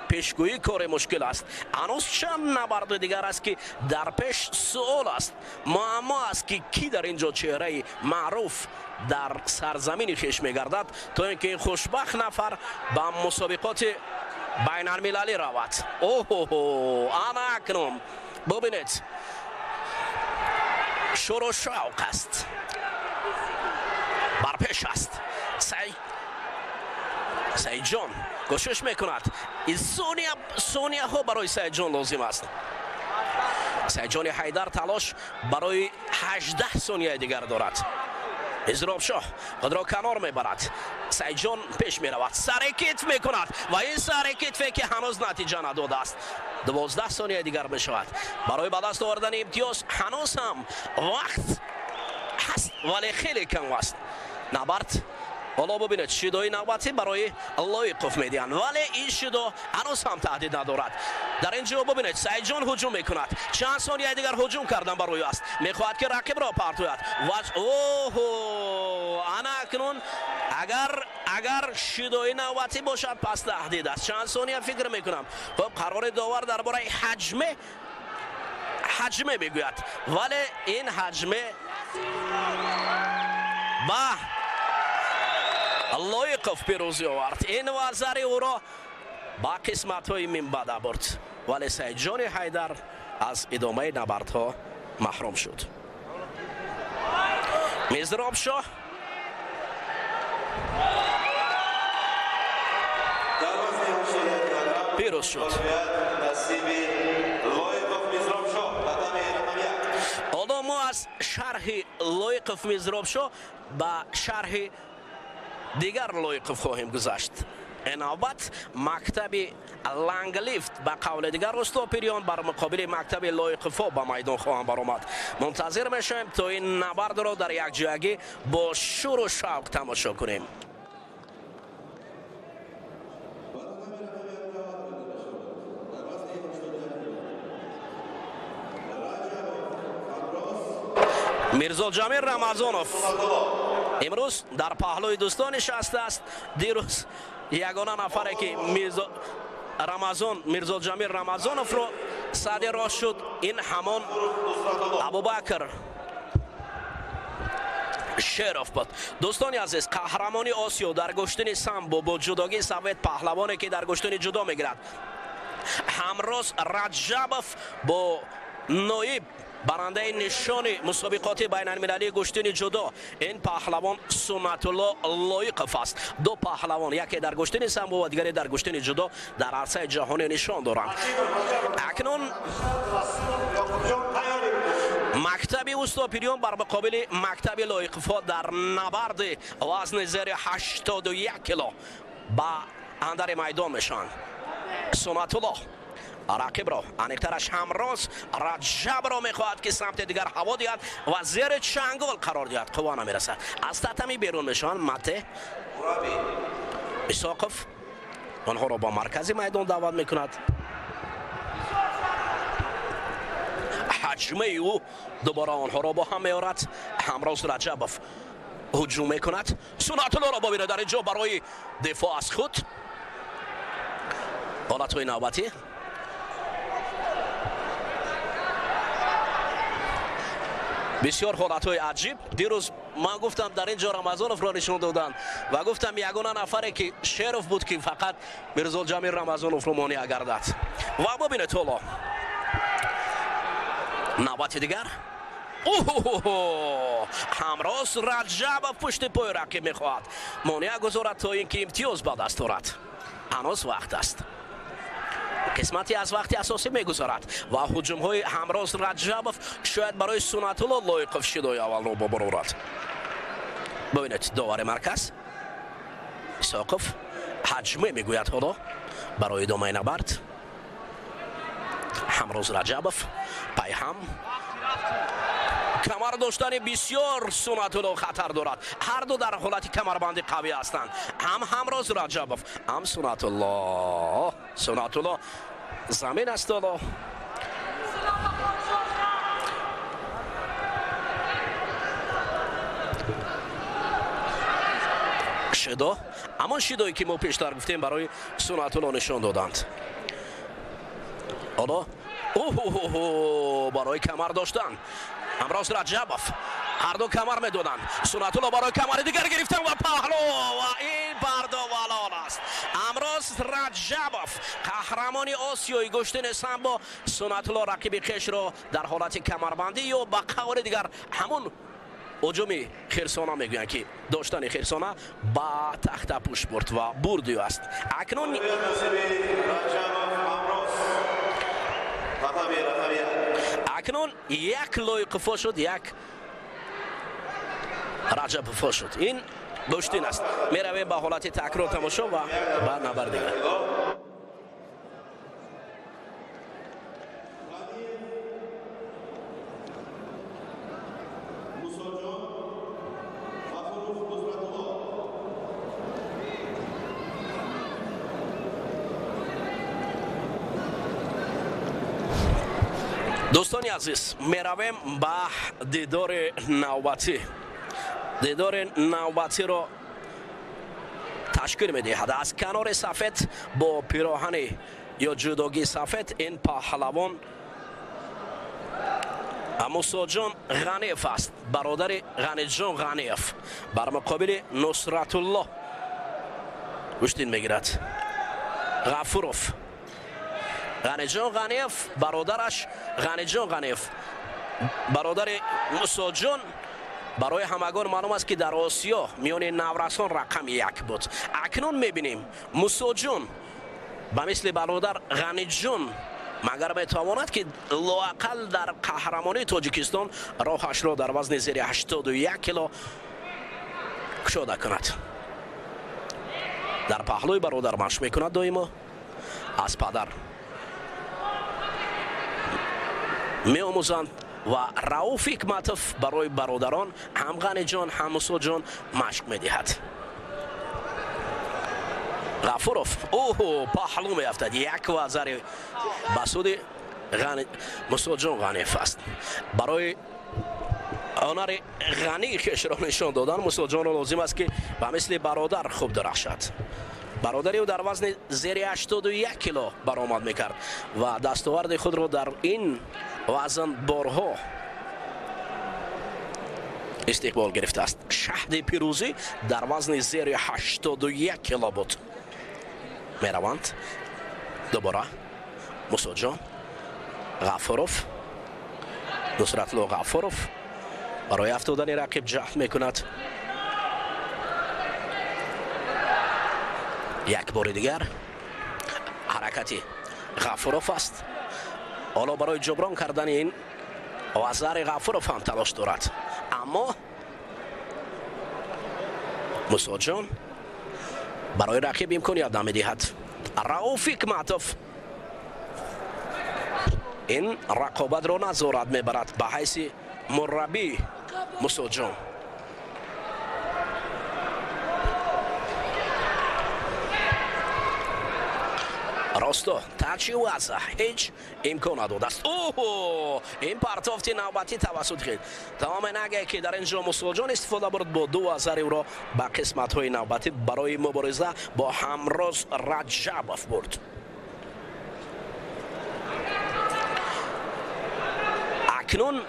пешгӯӣ кори мушкил аст. Ҳанӯз чанд набарди дигар аст, ки дар пеш суол аст, муаммо аст, ки кӣ дар ин ҷо чеҳраи маъруф дар сарзамини хеш мегардад, то ин ки ин хушбахт нафар ба мусобиқоти байналмилалӣ равад. Оҳо, ана акнун бубинед, шуру шавқ аст, барпеш аст. Саидҷон кӯшиш мекунад. Сонияҳо барои Саидҷон лозим аст. Саидҷони Ҳайдар талош барои 18 сонияи дигар дорад. Мизробшоҳ худро канор мебарад. Саидҷон пеш меравад, сари китф мекунад ва ин сари китфе ки ҳанӯз натиҷа надодааст. 12 сонияи дигар мешавад. Барои ба даст овардани имтиёз ҳанӯз ҳам вақт ҳаст, вале хеле кам аст. Набард ҳоло бубинед, шидои навбатӣ барои Лоиқов медиҳанд, вале ин шидо ҳанӯз ҳам таҳдид надорад. Дар ин ҷо бубинед, Саидҷон ҳуҷум мекунад. Чанд сонияи дигар ҳуҷум кардан барои аст. Мехоҳад ки рақибро партояд. Ва оҳо, ана акнун агар шидои навбатӣ бошад, пас таҳдид аст. Чанд сония фикр мекунам. Хуб, қарори довар дар бораи ҳаҷме мегӯяд, вале ин ҳаҷме ба Лоиқов пирӯзӣ овард. Ин вазари ӯро ба қисматҳои минбаъда бурд, вале Саидҷони Ҳайдар аз идомаи набардҳо маҳрум шуд. Мизробшоҳ пирӯз шуд. Ҳоло мо аз шарҳи Лоиқов Мизробшоҳ ба шарҳи дигар Лоиқов хоҳем гузашт. Ин навбат мактаби Ланглифт ба қавли дигар усто Пириён бар муқобили мактаби Лоиқовҳо ба майдон хоҳанд баромад. Мунтазир мешавем, то ин набардро дар якҷоягӣ бо шуру шавқ тамошо кунем. Мирзоҷамил Рамазонов имрӯз дар паҳлӯи дӯстон нишастааст. Дирӯз ягона нафаре ки Мирзоҷамил Рамазоновро сади рост шуд, ин ҳамон Абубакр Шеров буд. Дӯстони азиз, қаҳрамони Осиё дар гӯштини самбо бо ҷудогии совет, паҳлавоне ки дар гӯштини ҷудо мегирад, Ҳамроз Раҷабов бо ноиб барандаи нишони мусобиқоти байналмилалии гӯштини ҷудо, ин паҳлавон Суннатулло Лоиқов аст. Ду паҳлавон, яке дар гӯштини самбо ва дигаре дар гӯштини ҷудо, дар арсаи ҷаҳонӣ нишон доранд. Акнун мактаби устопириён бар муқобили мактаби Лоиқовҳо дар набарди вазни зери 81 кило ба андари майдон мешаванд. Суннатулло рақибро, аниқтараш Ҳамроз Раҷабро мехоҳад ки самти дигар ҳаво диҳад ва зери чангол қарор диҳад. Қувва намерасад. Аз татами берун мешаванд. Мате Исоқов онҳоро ба маркази майдон даъват мекунад. ҳаҷмаи ӯ дубора онҳоро бо ҳам меорад. Ҳамроз Раҷабов ҳуҷум мекунад. Суннатуллоро бибинед дар ин ҷо барои дифоъ аз худ. Ҳолатҳои навбатӣ бисёр ҳолатҳои аҷиб. Дирӯз ман гуфтам дар ин ҷо Рамазоновро нишон доданд ва гуфтам ягона нафаре ки Шеров буд, ки фақат Мирзоҷамил Рамазоновро монеа гардад. Ва бибинед ҳоло навбати дигар Ҳамроз Раҷабов пушти пои рақиб мехоҳад монеа гузорад, то ин ки имтиёз ба даст орад. Ҳанӯз вақт аст, қисмате аз вақти асосӣ мегузарад ва ҳуҷумҳои Ҳамроз Раҷабов шояд барои Сунатулло Лоиқов шидои аввалро бобарорад. Бибинед, довари марказ Исоқов ҳаҷме мегӯяд ҳоло барои идомаи набард. Ҳамроз Раҷабов пайҳам камар доштани бисёр Сунатулло хатар дорад. Ҳар ду дар ҳолати камарбанди қавӣ ҳастанд, ҳам Ҳамроз Раҷабов, ҳам Сунатулло. Сунатулло замин аст ҳоло. Шидо, ҳамон шидое ки мо пештар гуфтем, барои Сунатулло нишон доданд. Ҳоло барои камар доштан Ҳамроз Раҷабов, ҳар ду камар медоданд. Сунатулло барои камари дигар гирифтан ва паҳлӯ, ва ин бардовалон аст. Ҳамроз Раҷабов, қаҳрамони Осиёи гӯштини самбо, Сунатулло рақиби хешро дар ҳолати камарбандӣ ё ба қавли дигар ҳамон ҳуҷуми хирсона мегӯянд, ки доштани хирсона, ба тахтапӯш бурд ва бурдию аст. Акнун як Лоиқуфо шуд, як Раҷабуфо шуд. Ин гӯштин аст. Меравем ба ҳолати такрор тамошо ва ба набар дигар. Дӯстони азиз, меравем ба дидори навбатӣ. Дидори навбатиро ташкил медиҳад аз канори сафед бо пироҳани ё ҷудогии сафед ин паҳлавон Мусоҷон Ғаниев аст, бародари Ғаниҷон Ғаниев, бар муқобили Нусратулло гӯштин мегирад Ғафуров. Ғаниҷон Ғаниев, бародараш Ғаниҷон Ғаниев, бародари Мусоҷон, барои ҳамагон маълум аст, ки дар Осиё миёни наврасон рақами як буд. Акнун мебинем, Мусоҷон ба мисли бародар Ғаниҷон магар метавонад, ки лоақал дар қаҳрамонии Тоҷикистон роҳашро дар вазни зери 81 кило кушода кунад. Дар паҳлӯи бародар машқ мекунад доимо, аз падар меомӯзанд ва Рауф Ҳикматов барои бародарон ҳам Ғаниҷон, ҳам Мусоҷон машқ медиҳад. Ғафуров паҳлӯ меафтад, як вазари ба суди Мусоҷон Ғаниев аст. Барои ҳунари ғании хешро нишон додан Мусоҷонро лозим аст, ки ба мисли бародар хуб дарахшад. Бародари ӯ дар вазни зери 81 кило баромад мекард ва дастоварди худро дар ин вазн борҳо истиқбол гирифтааст. Шаҳди пирӯзӣ дар вазни зери 81 кило буд. Мераванд дубора Мусоҷон Ғафуров, Нусратулло Ғафуров барои афтодани рақиб ҷаҳд мекунад. Як бори дигар ҳаракати Ғафуров аст. Ҳоло барои ҷуброн кардани ин вазари Ғафуров ҳам талош дорад, аммо Мусоҷон барои рақиб имконият намедиҳад. Рауф Ҳикматов ин рақобатро назорат мебарад ба ҳайси мураббӣ Мусоҷон. Росто тачи ваза ҳеҷ имкон надодааст. Ин партофти навбатӣ тавассути хел тамоме нагае, ки дар ин ҷо Мусоҷон истифода бурд бо ду вазари ӯро ба қисматҳои навбатӣ барои мубориза бо Ҳамроз Раҷабов бурд. Акнун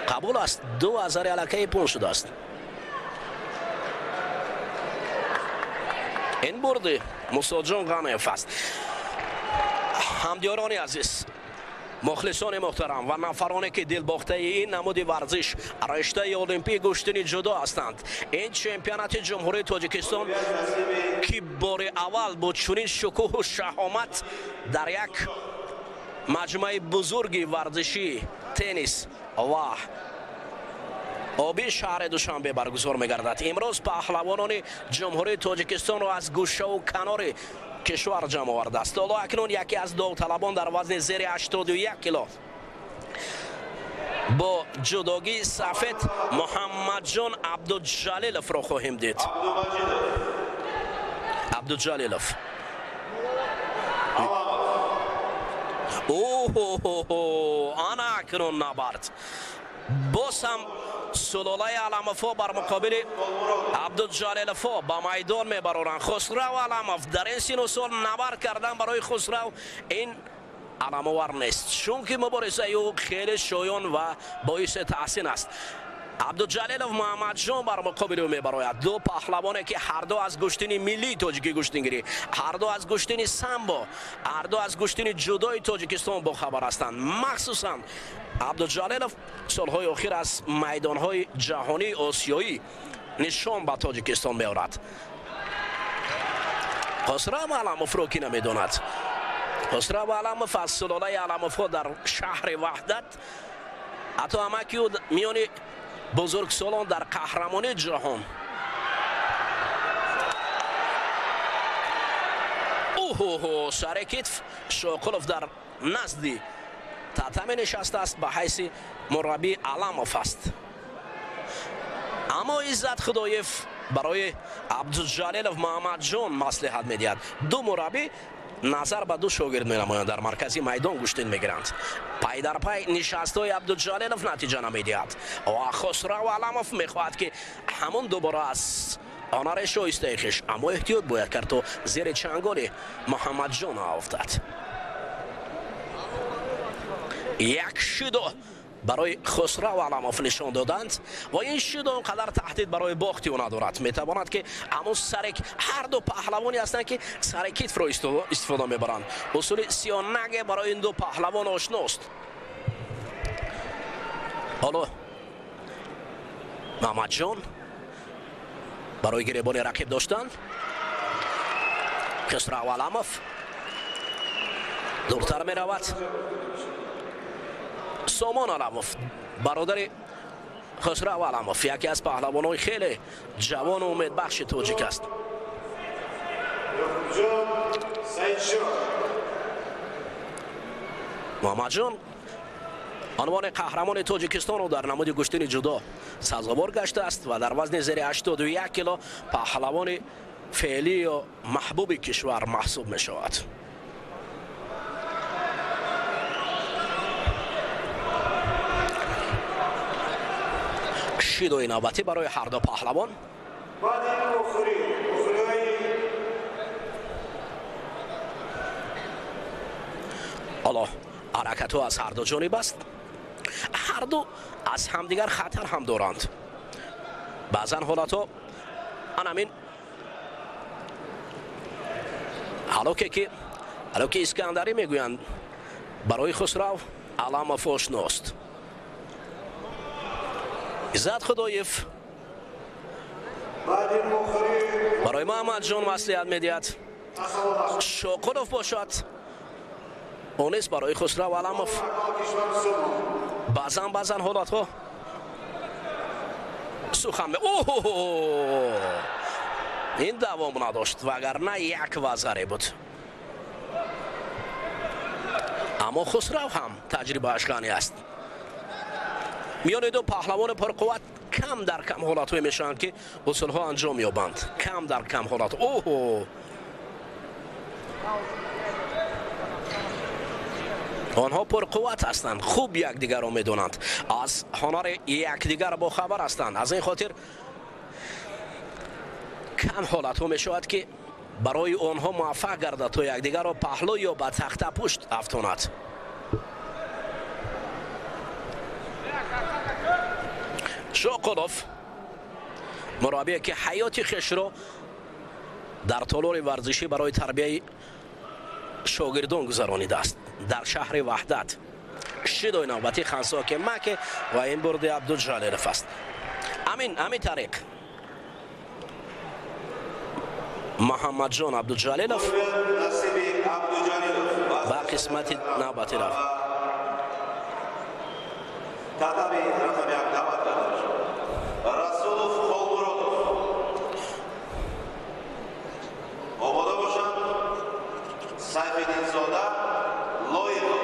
қабул аст, ду вазари аллакай пун шудааст. Ин бурди Мусоҷон Ғаниев аст. Ҳамдиёрони азиз, Мухлисони муҳтарам ва нафароне ки дилбохтаи ин намуди варзиш, риштаи олимпии гӯштини ҷудо ҳастанд, ин чемпионати Ҷумҳурии Тоҷикистон, ки бори аввал бо чунин шукӯҳу шаҳомат дар як маҷмӯаи бузурги варзишӣ теннис ва оби шаҳри Душанбе баргузор мегардад. Имрӯз паҳлавонони Ҷумҳурии Тоҷикистонро аз гӯшаву канори кишвар ҷамъ овардааст. Ҳоло акнун яке аз довталабон дар вазни зери 81 кило бо ҷудогии сафед Муҳаммадҷон Абдуҷалиловро хоҳем дид. Абдуҷалилов. Оҳо, ана акнун набард. Боз ҳам сулолаи Аламовҳо бар муқобили Абдуҷалиловҳо ба майдон мебароранд. Хусрав Аламов дар ин сину сол набард кардан барои Хусрав ин аламовар нест, чунки муборизаи ӯ хеле шоён ва боиси таҳсин аст. Абдуҷалилов Муҳаммадҷон бар муқобили ӯ мебарояд. Ду паҳлавоне ки ҳарду аз гӯштини миллии тоҷикӣ гӯштингирӣ, ҳарду аз гӯштини самбо, ҳарду аз гӯштини ҷудои Тоҷикистон бохабар ҳастанд. Махсусан Абдуҷалилов солҳои охир аз майдонҳои ҷаҳонии осиёӣ нишон ба Тоҷикистон меорад. Хусрав Аламовро ки намедонад? Хусрав Аламов аз сулолаи Аламовҳо дар шаҳри Ваҳдат, ҳатто амаки ӯ миёни бузургсолон дар қаҳрамонии ҷаҳон. Оҳоҳо, сари китф Шоқулов дар назди татами нишастааст, ба ҳайси мураббӣ Аламов аст. Аммо Иззат Худоев барои Абдуҷалилов Муҳаммадҷон маслиҳат медиҳад. Ду мураббӣ назар ба ду шогирд менамоянд, дар маркази майдон гӯштин мегиранд. Пай дар пай нишастҳои Абдуҷалилов натиҷа намедиҳад ва Хусрав Аламов мехоҳад, ки ҳамон дубора аз ҳунари шоистаи хеш, аммо эҳтиёт бояд кард, то зери чанголи Муҳаммадҷон афтад. Як шидо барои Хусрав Аламов нишон доданд ва ин шидо он қадар таҳдид барои бохти ӯ надорад. Метавонад, ки ҳамон сарек, ҳар ду паҳлавоне ҳастанд, ки сари китфро истифода мебаранд. Усули сиёнаге барои ин ду паҳлавон ошност. Ҳоло Муҳаммадҷон барои гиребони рақиб доштан. Хусрав Аламов дуртар меравад. Сомон Аламов, бародари Хусрав Аламов, яке аз паҳлавонҳои хеле ҷавону умедбахши тоҷик аст. Муҳаммадҷон унвони қаҳрамони Тоҷикистонро дар намуди гӯштини ҷудо сазовор гаштааст ва дар вазни зери 81 кило паҳлавони феълӣ ё маҳбуби кишвар маҳсуб мешавад. Шидои навбатӣ барои ҳарду паҳлавон. Ҳоло ҳаракатҳо аз ҳарду ҷониб аст. Ҳарду аз ҳамдигар хатар ҳам доранд. Баъзан ҳолатҳо анамин ҳалоке ки ҳалоки Искандарӣ мегӯянд барои Хусрав Аламов ошност. Иззат Худоев барои Муҳаммадҷон маслиҳат медиҳад. Шоқулов бошад, ӯ низ барои Хусрав Аламов. Баъзан баъзан ҳолатҳо сухан оҳо, ин давом надошт, вагарна як вазаре буд. Аммо Хусрав ҳам таҷрибааш ғанӣ аст. Миёни ду паҳлавони пурқувват кам дар кам ҳолатҳое мешаванд, ки усулҳо анҷом ёбанд. Кам дар кам ҳолат. Оҳо, онҳо пурқувват ҳастанд, хуб якдигарро медонанд, аз ҳунари якдигар бохабар ҳастанд. Аз ин хотир кам ҳолатҳо мешавад, ки барои онҳо муваффақ гардад, то якдигарро паҳлӯ ё ба тахтапушт афтонад. Шоқулов мураббие, ки ҳаёти хешро дар толори варзишӣ барои тарбияи шогирдон гузаронидааст дар шаҳри Ваҳдат. Шидои навбатӣ Хансоки Маке ва ин бурди Абдуҷалилов аст. Ҳамин тариқ Муҳаммадҷон Абдуҷалилов ба қисмати навбатӣ рафт. Татами рақами як даъват карда мешавад. Расулов Холмуродов. Омода бошанд Сайфиддинзода Лоиқов.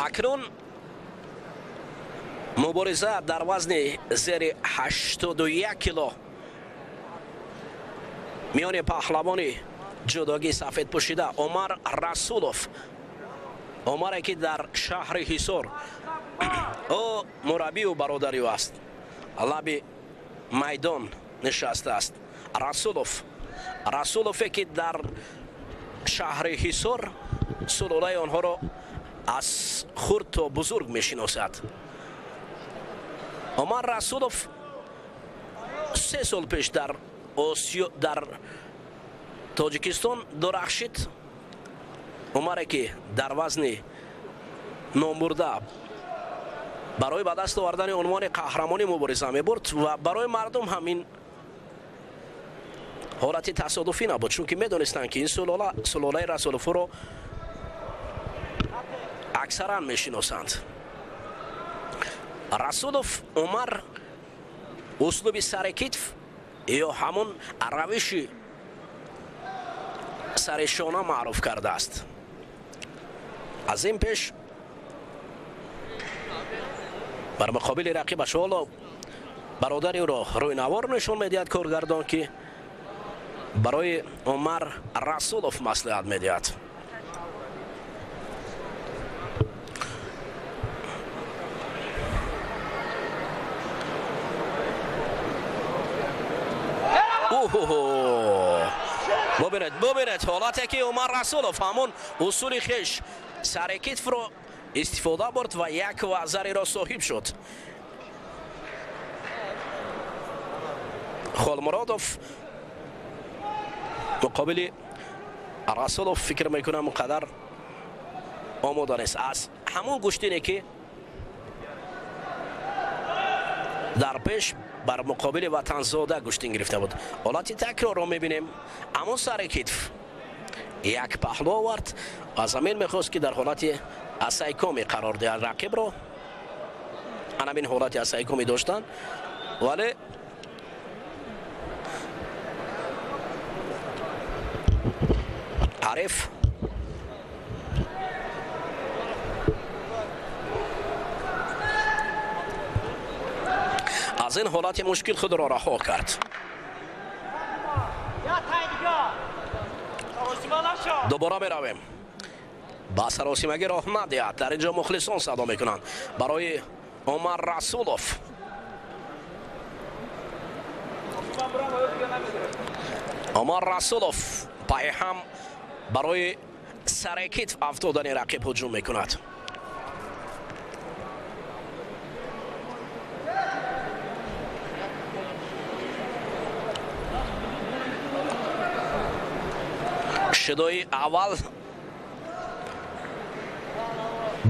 Акнун мубориза дар вазни зери 81 кило миёни паҳлавони ҷудогии сафедпӯшида Умар Расулов, Умаре ки дар шаҳри Ҳисор ӯ мураббию бародари ӯ аст, лаби майдон нишастааст. Расулове ки дар шаҳри Ҳисор сулолаи онҳоро аз хурд то бузург мешиносад. Умар Расулов 3 сол пеш дар Осиё, дар Тоҷикистон дурахшид. Умаре ки дар вазни номбурда барои ба даст овардани унвони қаҳрамонӣ мубориза мебурд ва барои мардум ҳамин ҳолати тасодуфӣ набуд, чунки медонистанд ки ин сулолаи Расуловро аксаран мешиносанд. Расулов Умар услуби сари китф ё ҳамон равиши саришона маъруф кардааст. Аз ин пеш бар муқобили рақибаш ҳоло бародари ӯро рӯи навор нишон медиҳад коргардон, ки барои Умар Расулов маслиҳат медиҳад. Бубинед ҳолате ки Умар Расулов ҳамон усули хеш сари китфро истифода бурд ва як вазариро соҳиб шуд. Холмуродов муқобили Расулов фикр мекунам он қадар омода нест. Аз ҳамон гӯштине ки дар пеш бар муқобили Ватанзода гӯштин гирифта буд. Ҳолати такрорро мебинем. Ҳамон сари китф як паҳлӯ овард ва замин мехост ки дар ҳолати асайкоми қарор диҳад рақибро. Анамин ҳолати асайкоми доштанд, вале ҳариф аз ин ҳолати мушкил худро раҳо кард. Дубора меравем. Ба саросимагӣ роҳ надиҳад. Дар ин ҷо мухлисон садо мекунанд барои Умар Расулов. Умар Расулов пайҳам барои сари китф афтодани рақиб ҳуҷум мекунад. Шидои аввал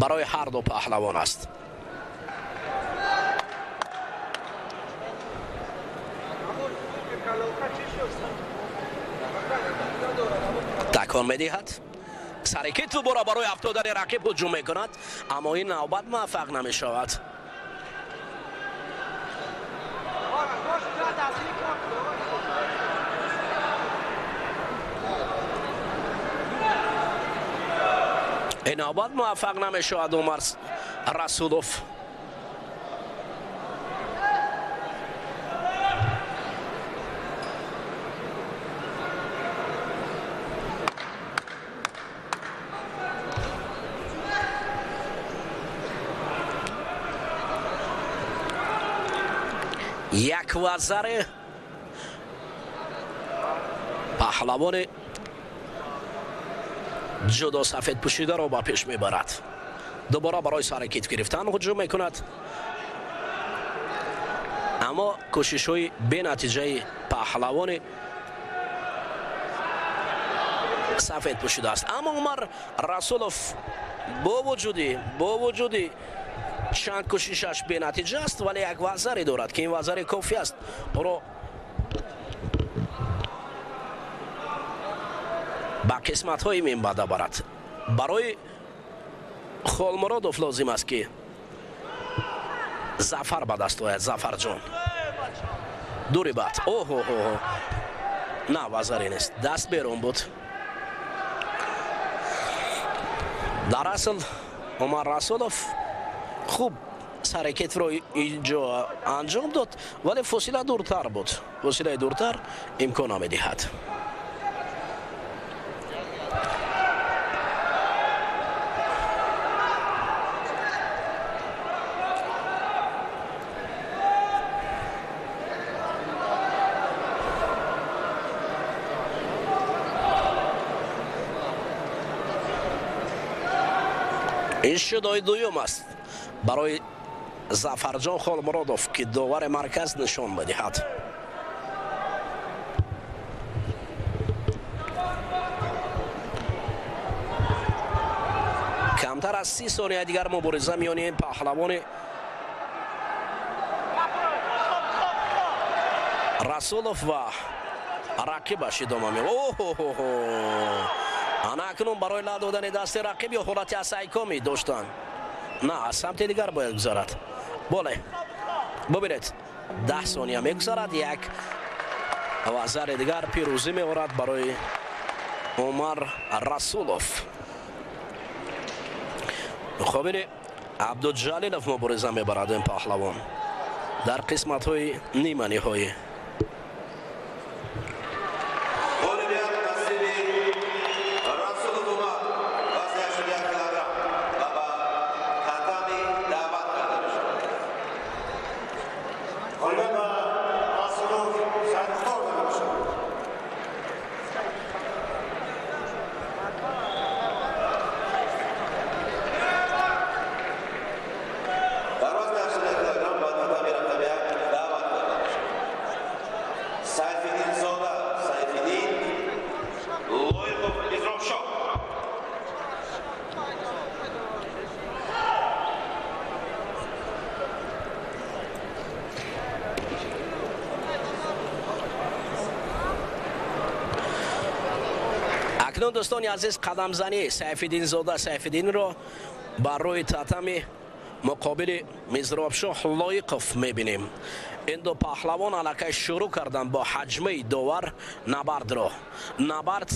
барои ҳар ду паҳлавон аст. Такон медиҳад, сари китф дубора барои афтодани рақиб ҳуҷум мекунад, аммо ин навбат муваффақ намешавад. Ин навбат муваффақ намешавад Умар Расулов. Як вазари паҳлавони Ҷудо сафед пӯшидаро ба пеш мебарад. Дубора барои сари китф гирифтан ҳуҷум мекунад. Аммо кӯшишҳои бенатиҷаи паҳлавони сафед пӯшидааст. Аммо Умар Расулов бо вуҷуди чанд кӯшишаш бенатиҷа аст, вале як вазаре дорад, ки ин вазари кофӣ аст ӯро ба қисматҳои минбаъда барад. Барои Холмуродов лозим аст, ки зафар ба даст ояд. Зафарҷон дури бад. Оҳоҳо, на, вазаре нест, даст берун буд. Дар асл Умар Расулов хуб сари китфро инҷо анҷом дод, вале фосила дуртар буд. Фосилаи дуртар имкон намедиҳад. Ин шудои дуюм аст барои Зафарҷон Холмуродов, ки довари марказ нишон медиҳад. Камтар аз 30 сония дигар мубориза миёни паҳлавони Расулов ва рақибаш идома меёбад. Оҳоҳо, ана акнун барои ла додани дасти рақиб ё ҳолати асайкомӣ доштан. На, аз самти дигар бояд гузарад. Боле, бубинед, 10 сония мегузарад, як вазари дигар пирӯзӣ меорад барои Умар Расулов. Муқобили Абдуҷалилов мубориза мебарад ин паҳлавон дар қисматҳои ниманиҳоӣ. Акнун дӯстони азиз, қадамзанӣ Сайфиддинзода Сайфиддинро бар рӯи татами муқобили Мизробшоҳ Лоиқов мебинем. Ин ду паҳлавон аллакай шурӯъ карданд бо ҳаҷмаи довар набардро. Набард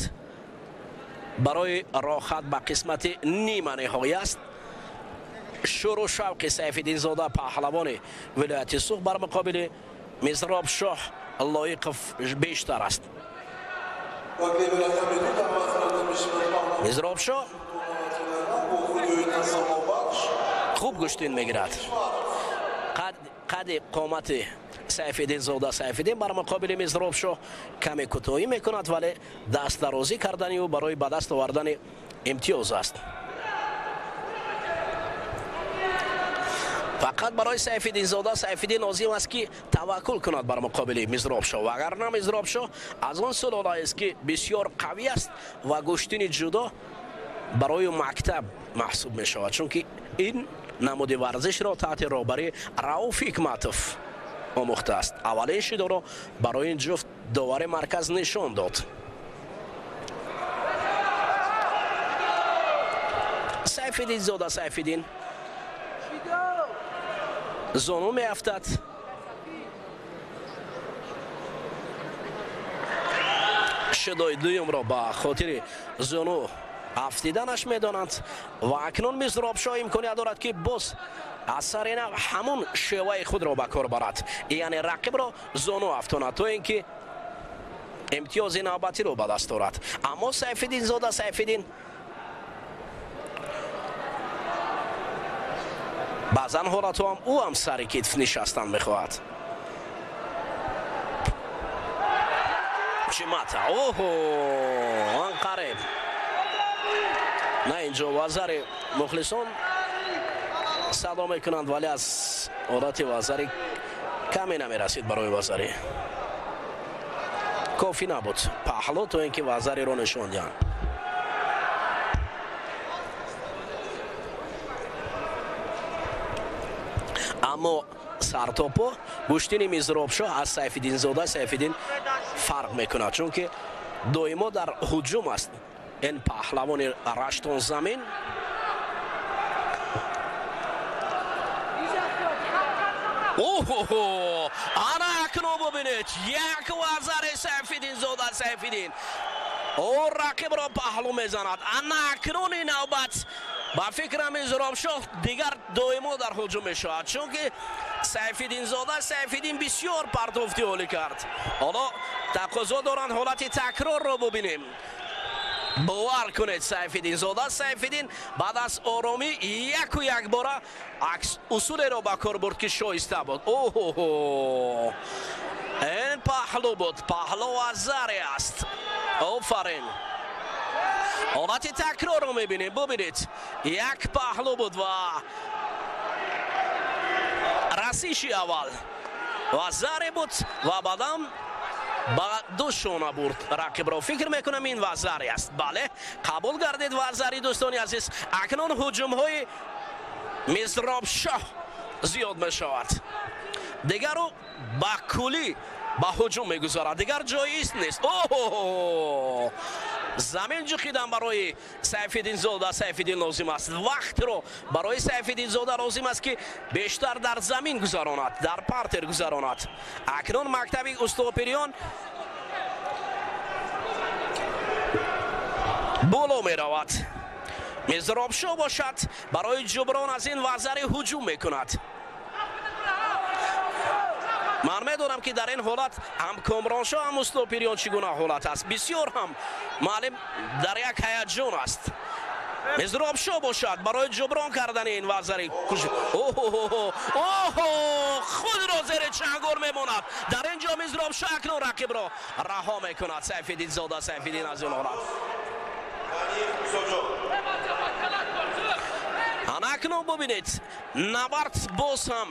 барои роҳат ба қисмати нима ниҳоӣ аст. Шурӯъ шавқи Сайфиддинзода паҳлавони вилояти Суғд бар муқобили Мизробшоҳ Лоиқов бештар аст. Мизробшоҳ хуб гӯштин мегирад. Қади қомати Сайфиддинзода Сайфиддин бар муқобили Мизробшоҳ каме кӯтоҳӣ мекунад, вале дастдарозӣ кардани ӯ барои ба даст овардани имтиёз аст. Фақат барои Сайфиддинзода Сайфиддин лозим аст, ки таваккул кунад бар муқобили Мизробшоҳ, вагарна Мизробшоҳ аз он сулолаест, ки бисёр қавӣ аст ва гӯштини ҷудо барои мактаб маҳсуб мешавад, чунки ин намуди варзишро таҳти роҳбарии Рауф Ҳикматов омӯхтааст. Аввалин шидоро барои ин ҷуфт довари марказ нишон дод. Сайфиддинзода Сайфиддин зону меафтад. Шидои дуюмро ба хотири зону афтиданаш медонанд ва акнун Мизробшоҳ имконият дорад, ки боз аз сари нав ҳамон шеваи худро ба кор барад, яъне рақибро зону афтонад, то ин ки имтиёзи навбатиро ба даст орад. Аммо Сайфиддинзода Сайфиддин баъзан ҳолатҳо ҳам ӯ ҳам сари китф нишастан мехоҳад. Чимата, оҳо, анқариб. На инҷо вазари мухлисон садо мекунанд, вале аз одати вазари каме намерасид. Барои вазари кофӣ набуд паҳлӯ то ин ки вазариро нишон диҳанд. Аммо сартопо гӯштини Мизробшоҳ аз Сайфиддинзода Сайфиддин фарқ мекунад, чунки доимо дар ҳуҷум аст ин паҳлавони раштонзамин. Оҳо, ана акнун бубинед, як вазари Сайфиддинзода Сайфиддин ӯ рақибро паҳлӯ мезанад. Ана акнун ин навбат ба фикрам Мизробшоҳ дигар доимо дар ҳуҷум мешавад, чунки Сайфиддинзода Сайфиддин бисёр партофти олӣ кард. Ҳоло тақозо доранд ҳолати такрорро бубинем. Бовар кунед, Сайфиддинзода Сайфиддин баъд аз оромӣ яку якбора акс усулеро ба кор бурд, ки шоиста буд. Оҳо, ин паҳлӯ буд, паҳлӯ вазаре аст. Офарин, ҳолати такрорро мебинем. Бубинед, як паҳлӯ буд ва расиши аввал вазаре буд ва баъдам ба ду шона бурд рақибро. Фикр мекунам, ин вазаре аст. Бале, қабул гардид вазари. Дӯстони азиз, акнун ҳуҷумҳои Мизробшоҳ зиёд мешавад. Дигару ба куллӣ ба ҳуҷум мегузарад, дигар ҷоиз нест. Оҳо, замин ҷухидан барои Сайфиддинзода Сайфиддин лозим аст. Вақтро барои Сайфиддинзода лозим аст, ки бештар дар замин гузаронад, дар партер гузаронад. Акнун мактаби устопириён боло меравад. Мизробшоҳ бошад, барои ҷуброн аз ин вазари ҳуҷум мекунад. Ман медонам, ки дар ин ҳолат ҳам Комроншоҳ, ҳам устопириён чӣ гуна ҳолат аст. Бисёр ҳам маълим дар як ҳаяҷон аст. Мизробшоҳ бошад, барои ҷуброн кардани ин вазари, оҳо, худро зери чангол мемонад. Дар ин ҷо Мизробшоҳ акнун рақибро раҳо мекунад. Сайфиддинзода Сайфиддин аз ин ҳолат ана акнун бубинед, набард боз ҳам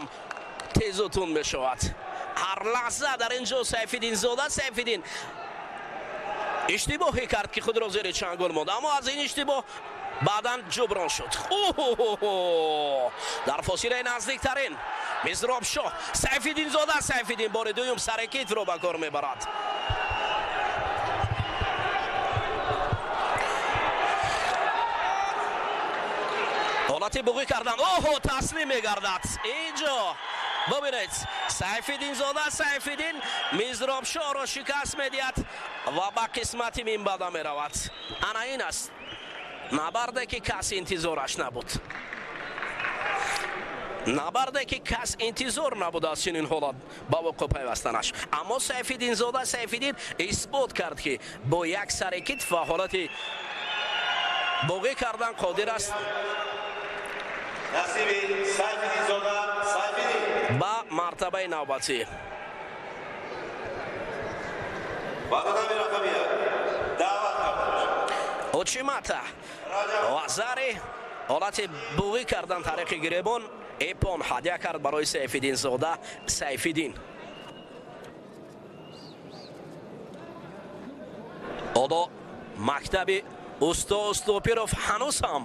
тезу тунд мешавад. Ҳар лаҳза дар ин ҷо Сайфиддинзода Сайфиддин иштибоҳе кард, ки худро зери чангол монд, аммо аз ин иштибоҳ баъдан ҷуброн шуд. Дар фосилаи наздиктарин Мизробшоҳ Сайфиддинзода Сайфиддин бори дуюм сарекитро ба кор мебарад. Ҳолати буғӣ кардан, оҳо, таслим мегардад. Инҷо бубинед, Сайфиддинзода Сайфиддин Мизробшоҳро шикаст медиҳад ва ба қисмати минбаъда меравад. Ана ин аст набарде, ки кас интизораш набуд, набарде, ки кас интизор набуд аз чунин ҳолат ба вуқӯъ пайвастанаш. Аммо Сайфиддинзода Сайфиддин исбот кард, ки бо як сарекит ва ҳолати боғӣ кардан қодир аст насиби Сайфиддинзода Сайфиддин ба мартабаи навбатӣ. Ба татами рақами як даъват карда мешавад. Очимата вазари, ҳолати буғӣ кардан тариқи гиребон, эпон ҳадя кард барои Сайфиддинзода Сайфиддин. Ҳоло мактаби усто Устопиров ҳанӯз ҳам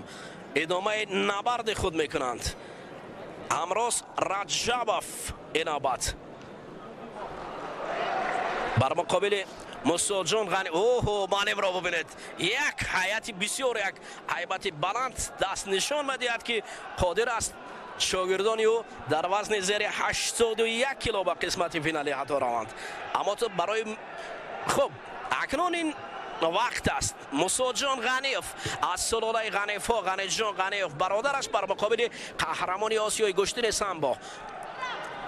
идомаи набарди худ мекунанд. Ҳамроз Раҷабов инобат бар муқобили Мусоҷон Ғани. Оҳо, маълимро бубинед, як ҳайати бисёр, як ҳайбати баланд даст нишон медиҳад, ки қодир аст шогирдони ӯ дар вазни зери 81 кило ба қисмати финали ҳатто раванд. Аммо ту барои хуб, акнун ин вақт аст. Мусоҷон Ғаниев аз сулолаи Ғаниевҳо, Ғаниҷон Ғаниев бародараш бар муқобили қаҳрамони Осиёи гӯштини самбо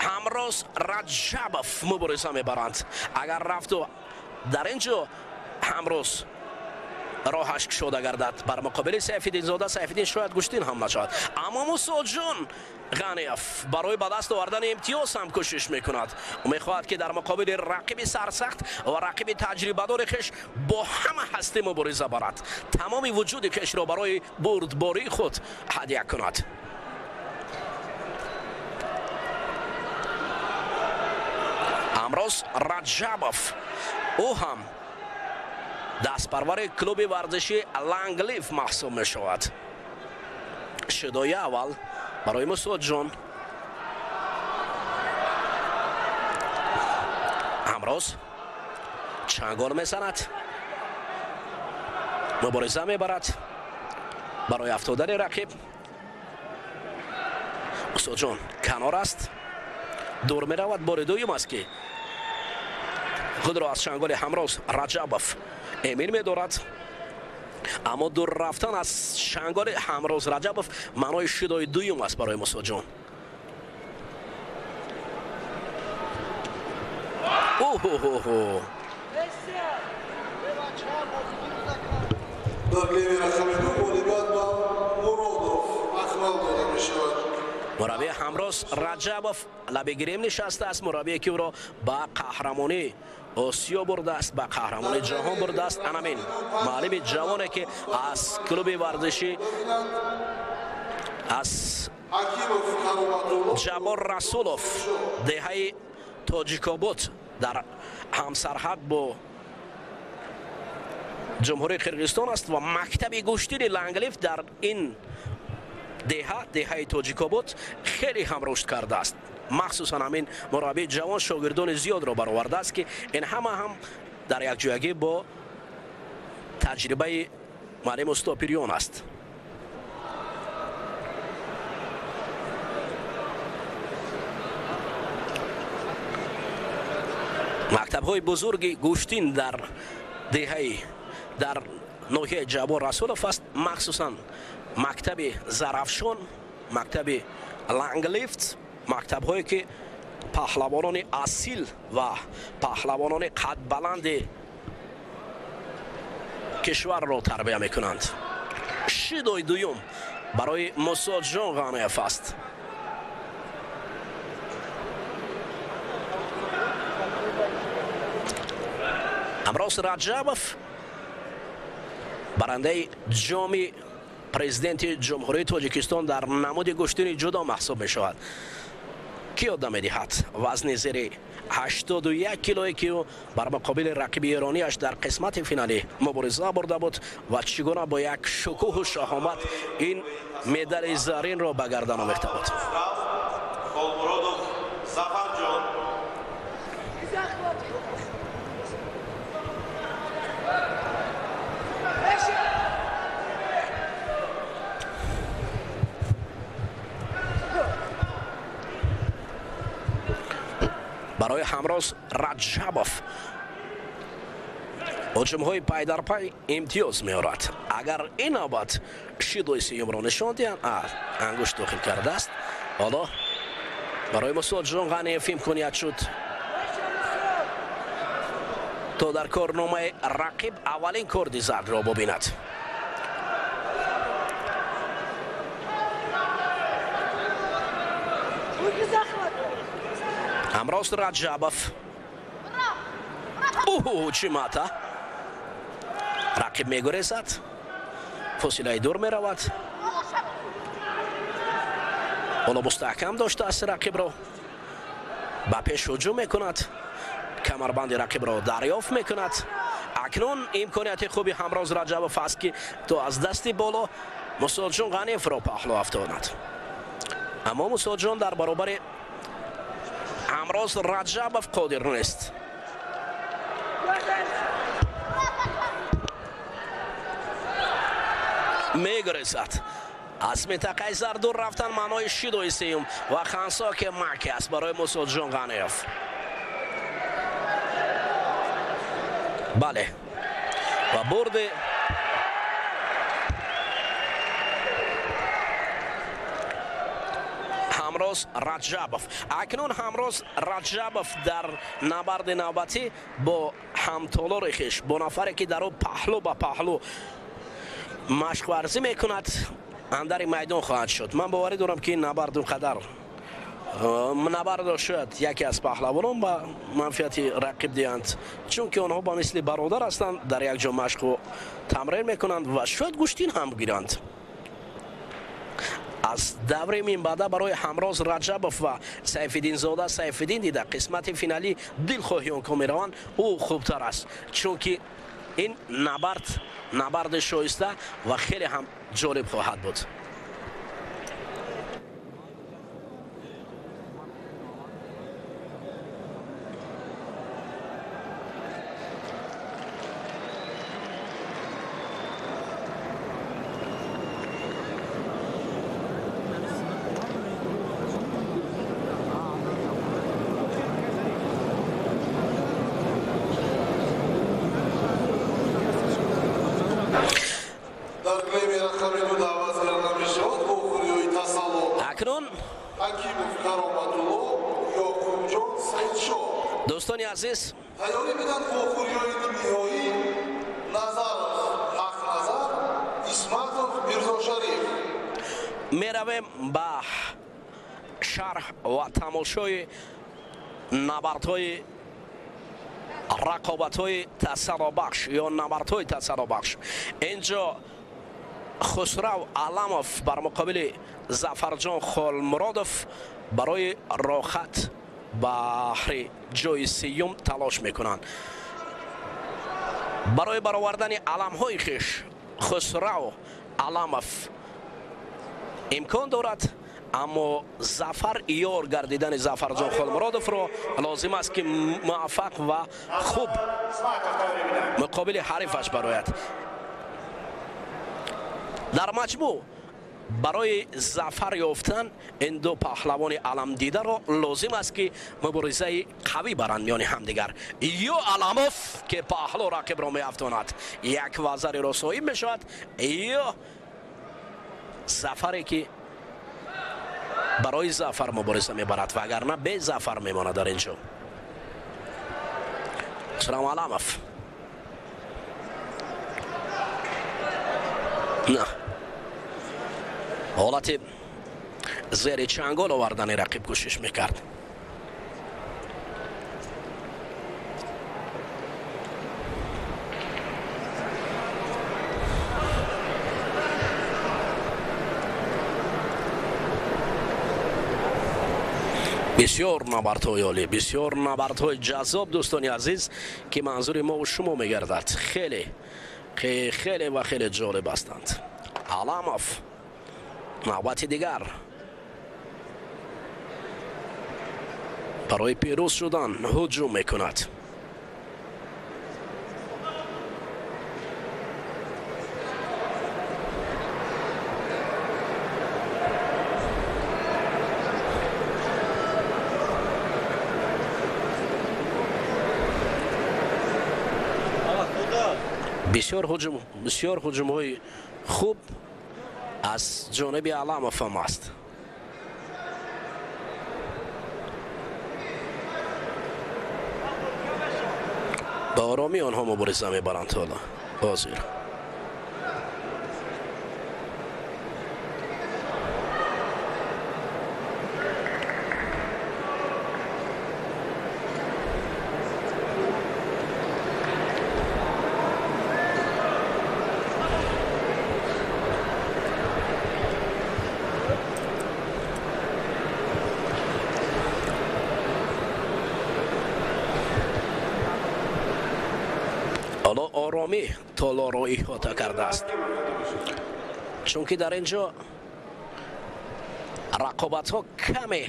Ҳамроз Раҷабов мубориза мебаранд. Агар рафту дар ин ҷо Ҳамроз роҳаш кушода гардад. Бар муқобили Сайфиддинзода Сайфиддин шояд гӯштин ҳам нашавад, аммо Мусоҷон Ғаниев барои ба даст овардани имтиёз ҳам кӯшиш мекунад. Ӯ мехоҳад, ки дар муқобили рақиби сарсахт ва рақиби таҷрибадори хеш бо ҳама ҳастӣ мубориза барад, тамоми вуҷуди хешро барои бурдбории худ ҳадя кунад. Ҳамроз Раҷабов, ӯ ҳам дастпарвари клуби варзиши Ланглиф маҳсуб мешавад. Шидои аввал барои Мусоҷон. Ҳамроз чангол мезанад, мубориза мебарад барои афтодани рақиб. Мусоҷон канор аст, дур меравад. Бори дуюм аст, ки худро аз чанголи Ҳамроз Раҷабов эмин медорад, аммо дур рафтан аз чанголи Ҳамроз Раҷабов маънои шидои дуюм аст барои Мусоҷон. Оҳоҳоҳо! Мураббии Ҳамроз Раҷабов лаби гирем нишастааст, мураббие ки ӯро ба қаҳрамонӣ Осиё бурдааст, ба қаҳрамони ҷаҳон бурдааст. Анамин муаллими ҷавоне, ки аз клуби варзишӣ аз Ҷаббор Расулов, деҳаи Тоҷикобод дар ҳамсарҳад бо Ҷумҳурии Қирғизистон аст ва мактаби гӯштини Ланглиф дар ин деҳа, деҳаи Тоҷикобод, хеле ҳам рушд кардааст. Махсусан ҳамин мураббии ҷавон шогирдони зиёдро баровардааст, ки ин ҳама ҳам дар якҷоягӣ бо таҷрибаи муаллим усто Пирён аст. Мактабҳои бузурги гӯштин дар деҳаи дар ноҳияи Ҷаббор Расулов аст, махсусан мактаби Зарафшон, мактаби Ланглифт, мактабҳое ки паҳлавонони асил ва паҳлавонони қадбаланди кишварро тарбия мекунанд. Шидои дуюм барои Мусоҷон Ғаниев аст. Ҳамроз Раҷабов барандаи ҷоми президенти Ҷумҳурии Тоҷикистон дар намуди гӯштини ҷудо маҳсуб мешавад. Ки ёд намедиҳад вазни зери 81 килое, ки ӯ бар муқобили рақиби эронияш дар қисмати финалӣ мубориза бурда буд ва чӣ гуна бо як шукӯҳу шаҳомат ин медали заринро ба гардан овехта буд. Барои Ҳамроз Раҷабов ҳуҷумҳои пайдарпай имтиёз меорад. Агар ин навбат шидои сеюмро нишон диҳанд, ангушт дохил кардааст. Ҳоло барои Мусоҷон Ғаниев имконият шуд то дар корномаи рақиб аввалин корди зардро бубинад. Ҳамроз Раҷабов, уҳу, чӣ мата! Рақиб мегурезад, фосилаи дур меравад. Ҳоло мустаҳкам доштааст рақибро, ба пеш ҳуҷум мекунад, камарбанди рақибро дарёфт мекунад. Акнун имконияти хуби Ҳамроз Раҷабов аст, ки то аз дасти боло Мусоҷон Ғаниевро паҳлӯ афтонад. Аммо Мусоҷон дар баробари Ҳамроз Раҷабов қодир нест. Мегурезад. Аз минтақаи зар дур рафтан маънои шидои сеюм ва хансоки маки аст барои Мусоҷон Ғаниев. Бале, ва бурди Ҳамроз Раҷабов. Акнун Ҳамроз Раҷабов дар набарди навбатӣ бо ҳамтолори хеш, бо нафаре, ки дар ӯ паҳлӯ ба паҳлӯ машқварзӣ мекунад, андари майдон хоҳад шуд. Ман боварӣ дорам, ки ин набард он қадар набардро шояд яке аз паҳлавонон ба манфиати рақиб диҳанд, чунки онҳо ба мисли бародар ҳастанд, дар як ҷо машқу тамрин мекунанд ва шояд гӯштин ҳам гиранд. Аз даври минбаъда барои Ҳамроз Раҷабов ва Сайфиддинзода Сайфиддин дида қисмати финалӣ дилхоҳи онҳо мераванд, ӯ хубтар аст, чунки ин набард набарди шоиста ва хеле ҳам ҷолиб хоҳад буд. Акнун, дӯстони азиз, тайёрӣ биданд вохӯриҳои ниҳоӣ: Назаров Ҳақназар, Исматов Мирзошариф. Меравем ба шарҳ ва тамошои набардҳои рақобатҳои тасарробахш ё набардҳои тасарробахш. Инҷо Хусрав Аламов бар муқобили Зафарҷон Холмуродов барои роҳат баҳри ҷои сеюм талош мекунанд. Барои баровардани аламҳои хеш Хусрав Аламов имкон дорад, аммо зафар ёр гардидани Зафарҷон Холмуродовро лозим аст, ки муваффақ ва хуб муқобили ҳарифаш барояд. Дар маҷмӯъ, барои зафар ёфтан ин ду паҳлавони аламдидаро лозим аст, ки муборизаи қавӣ баранд миёни ҳамдигар. Ё Аламов, ки паҳлу рақибро меафтонад, як вазариро соҳиб мешавад, ё Зафаре, ки барои зафар мубориза мебарад, вагарна безафар мемонад. Дар ин ҷо Хусрав Аламов на ҳолати зери чангол овардани рақиб кӯшиш мекард. Бисёр набардҳои олӣ, бисёр набардҳои ҷаззоб, дӯстони азиз, ки манзури мову шумо мегардад, хеле хеле ва хеле ҷолиб ҳастанд. Аламов навбати дигар барои пирӯз шудан ҳуҷум мекунад. Бисёр ҳуҷум, бисёр ҳуҷумҳои хуб аз ҷониби Аламов ҳам аст. Ба оромӣ онҳо мубориза мебаранд ҳоло ҳозир. Ҳоло оромӣ толорро иҳота кардааст, чунки дар ин ҷо рақобатҳо каме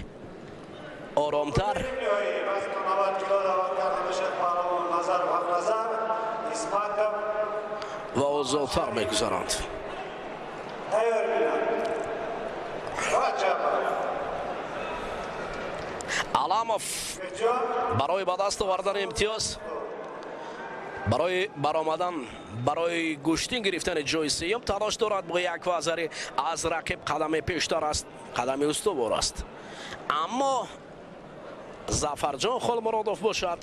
оромтар ниҳоӣ вазни то 90 кило даъват карда мешавад паҳлавон Назаров Ҳақназар, Исматов ва озодтар мегузаранд. Тайёр бинанд Раҷабов. Аламов Ҷон барои ба даст овардани имтиёз, барои баромадан, барои гӯштин гирифтани ҷои сеюм талош дорад. Бо як вазари аз рақиб қадами пештар аст, қадами устувор аст, аммо Зафарҷон Холмуродов бошад,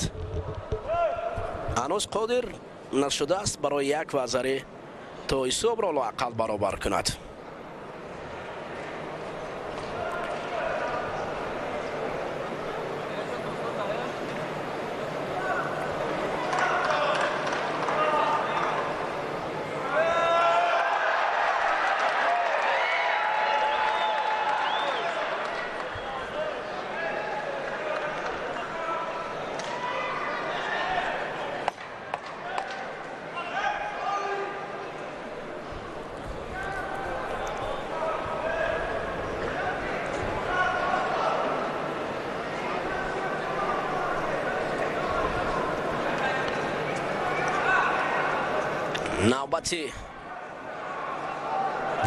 ҳанӯз қодир нашудааст барои як вазари То ҳисобро лоақал баробар кунад. Навбати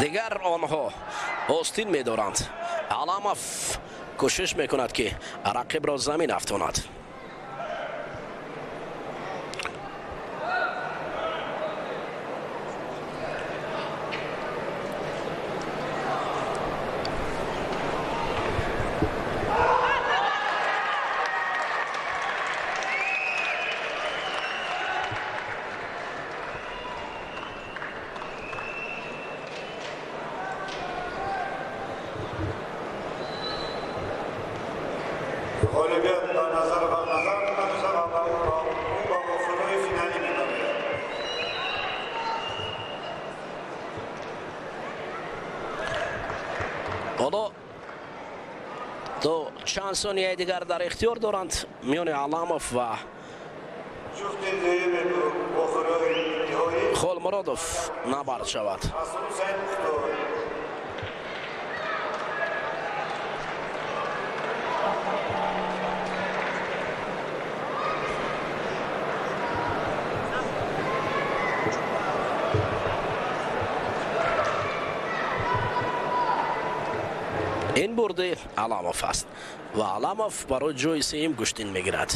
дигар онҳо остин медоранд. Аламов кӯшиш мекунад, ки рақибро замин афтонад. Ғолибият ба Назаров Ҳақназар дода ва ӯ ба вохӯриҳои финалӣ мебарояд. Ҳоло то чанд сонияи дигар дар ихтиёр доранд миёни Аламов ва ҷуфти дуюми вохӯриҳои ниҳоӣ Холмуродов набард шавад. Ҳасан Ҳусайн Мухтор. Ин бурди Аламов аст ва Аламов барои ҷои сеюм гӯштин мегирад.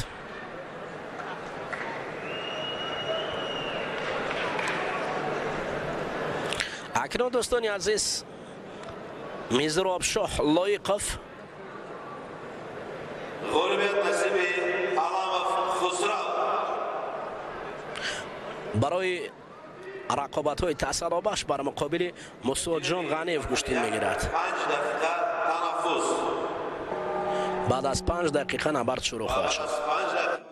Акнун, дӯстони азиз, Мизробшоҳ Лоиқов Ғолибият насиби Аламов Хусрав. Барои рақобатҳои таъсиробахш бар муқобили Мусоҷон Ғаниев гӯштин мегирад. 5 дақиқа танаффус. Баъд аз 5 дақиқа набард шурӯъ хоҳад шуд. Аз 5 дақиқа.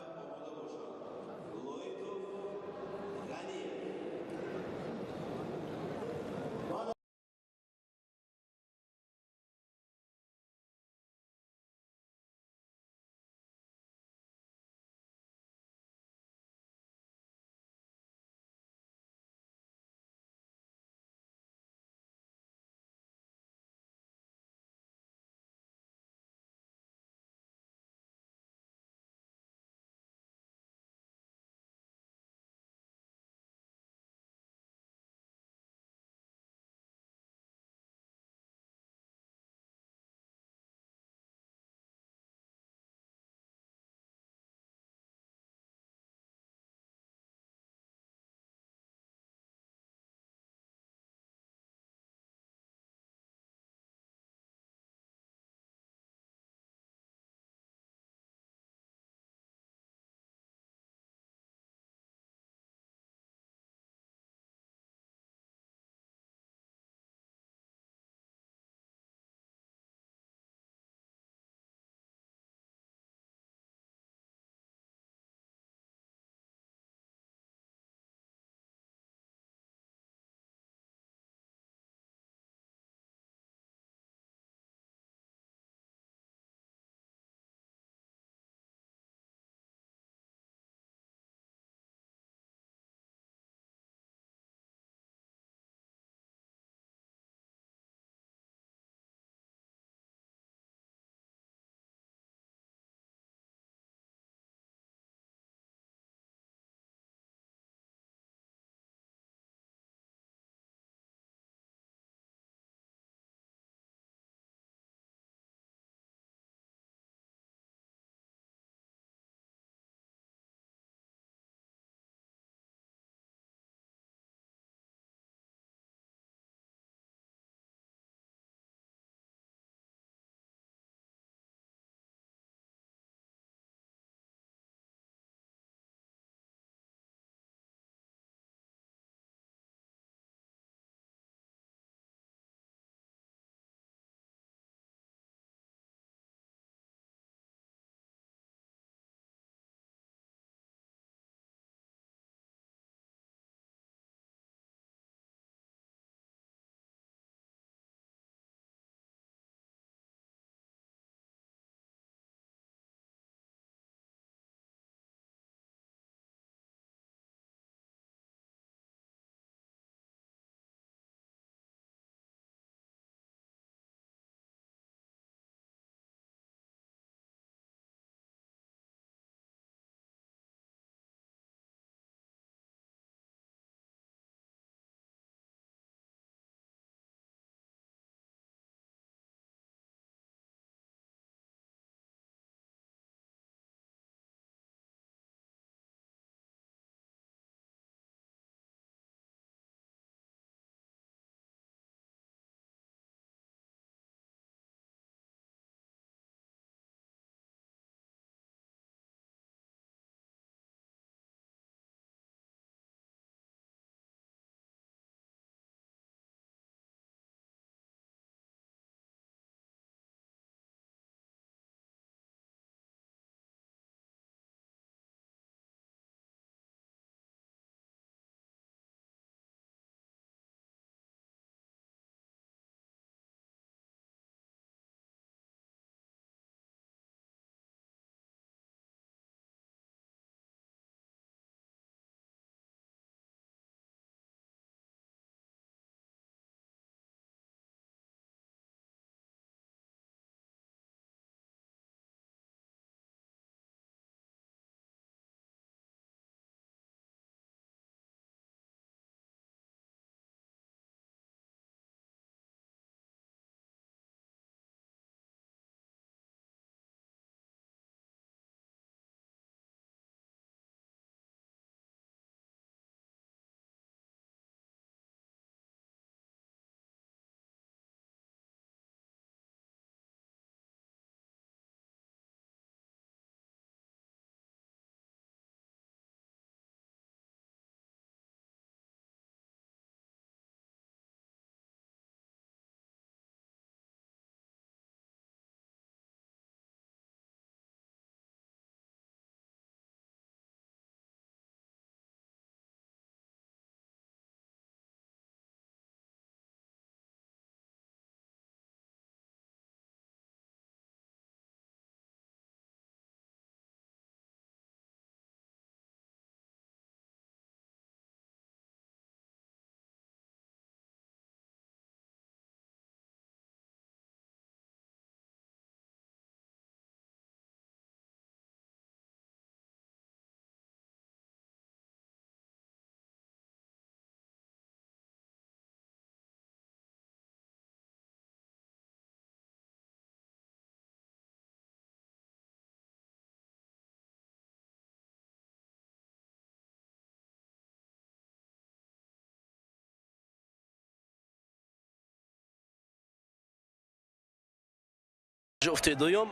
Ҷуфти дуюм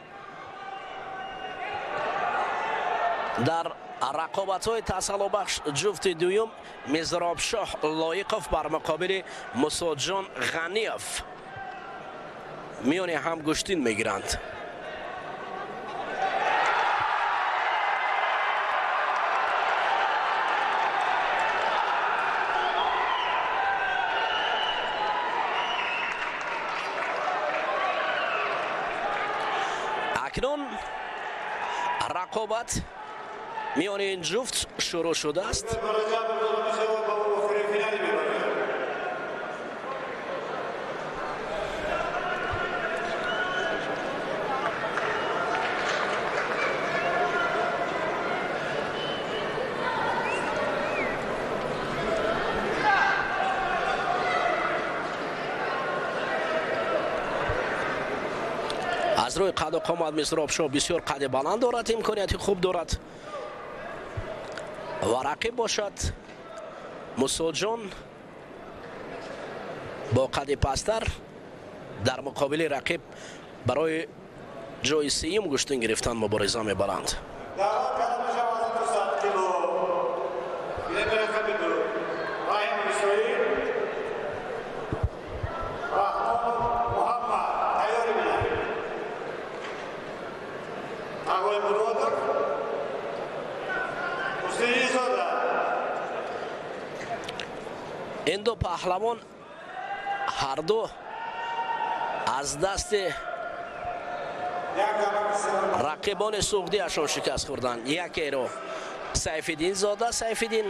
дар рақобатҳои тасаллобахш, ҷуфти дуюм Мизробшоҳ Лоиқов бар муқобили Мусоҷон Ғаниев миёни ҳам гӯштин мегиранд. Акнун рақобат миёни ин ҷуфт шурӯъ шудааст. Аз рӯи қаду қомат Мизробшоҳ бисёр қади баланд дорад, имконияти хуб дорад ва рақиб бошад Мусоҷон бо қади пасттар дар муқобили рақиб барои ҷои сеюм гӯштин гирифтан мубориза мебаранд. Ин ду паҳлавон ҳарду аз дасти рақибони суғдиашон шикаст хӯрданд. Якеро Сайфиддинзода Сайфиддин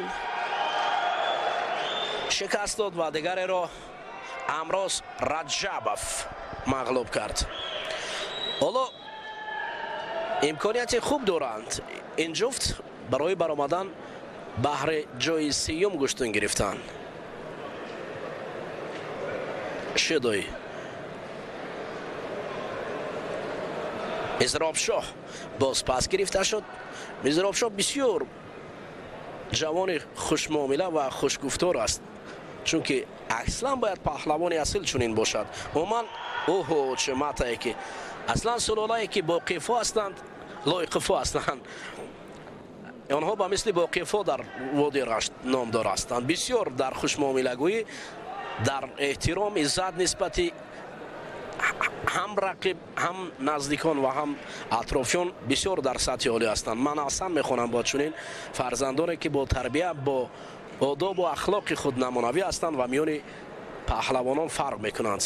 шикаст дод ва дигареро Амроз Раҷабов мағлуб кард. Ҳоло имконияти хуб доранд ин ҷуфт барои баромадан баҳри ҷои сеюм гӯштин гирифтан. Шидой Мизробшоҳ боз пас гирифта шуд. Мизробшоҳ бисёр ҷавони хушмуомила ва хушгуфтор аст, чунки аслан бояд паҳлавони асил чунин бошад. Умуман оҳо чӣ матае ки аслан сулолае ки боқифо ҳастанд, лоиқифо ҳастанд, онҳо ба мисли боқифо дар водии Рашт номдор ҳастанд. Бисёр дар хушмуомилагӯӣ, дар эҳтиром, иззат нисбати ҳам рақиб, ҳам наздикон ва ҳам атрофиён бисёр дар сатҳи олӣ ҳастанд. Ман аслан мехонам бо чунин фарзандоне ки бо тарбия, бо одобу ахлоқи худ намунавӣ ҳастанд ва миёни паҳлавонон фарқ мекунанд.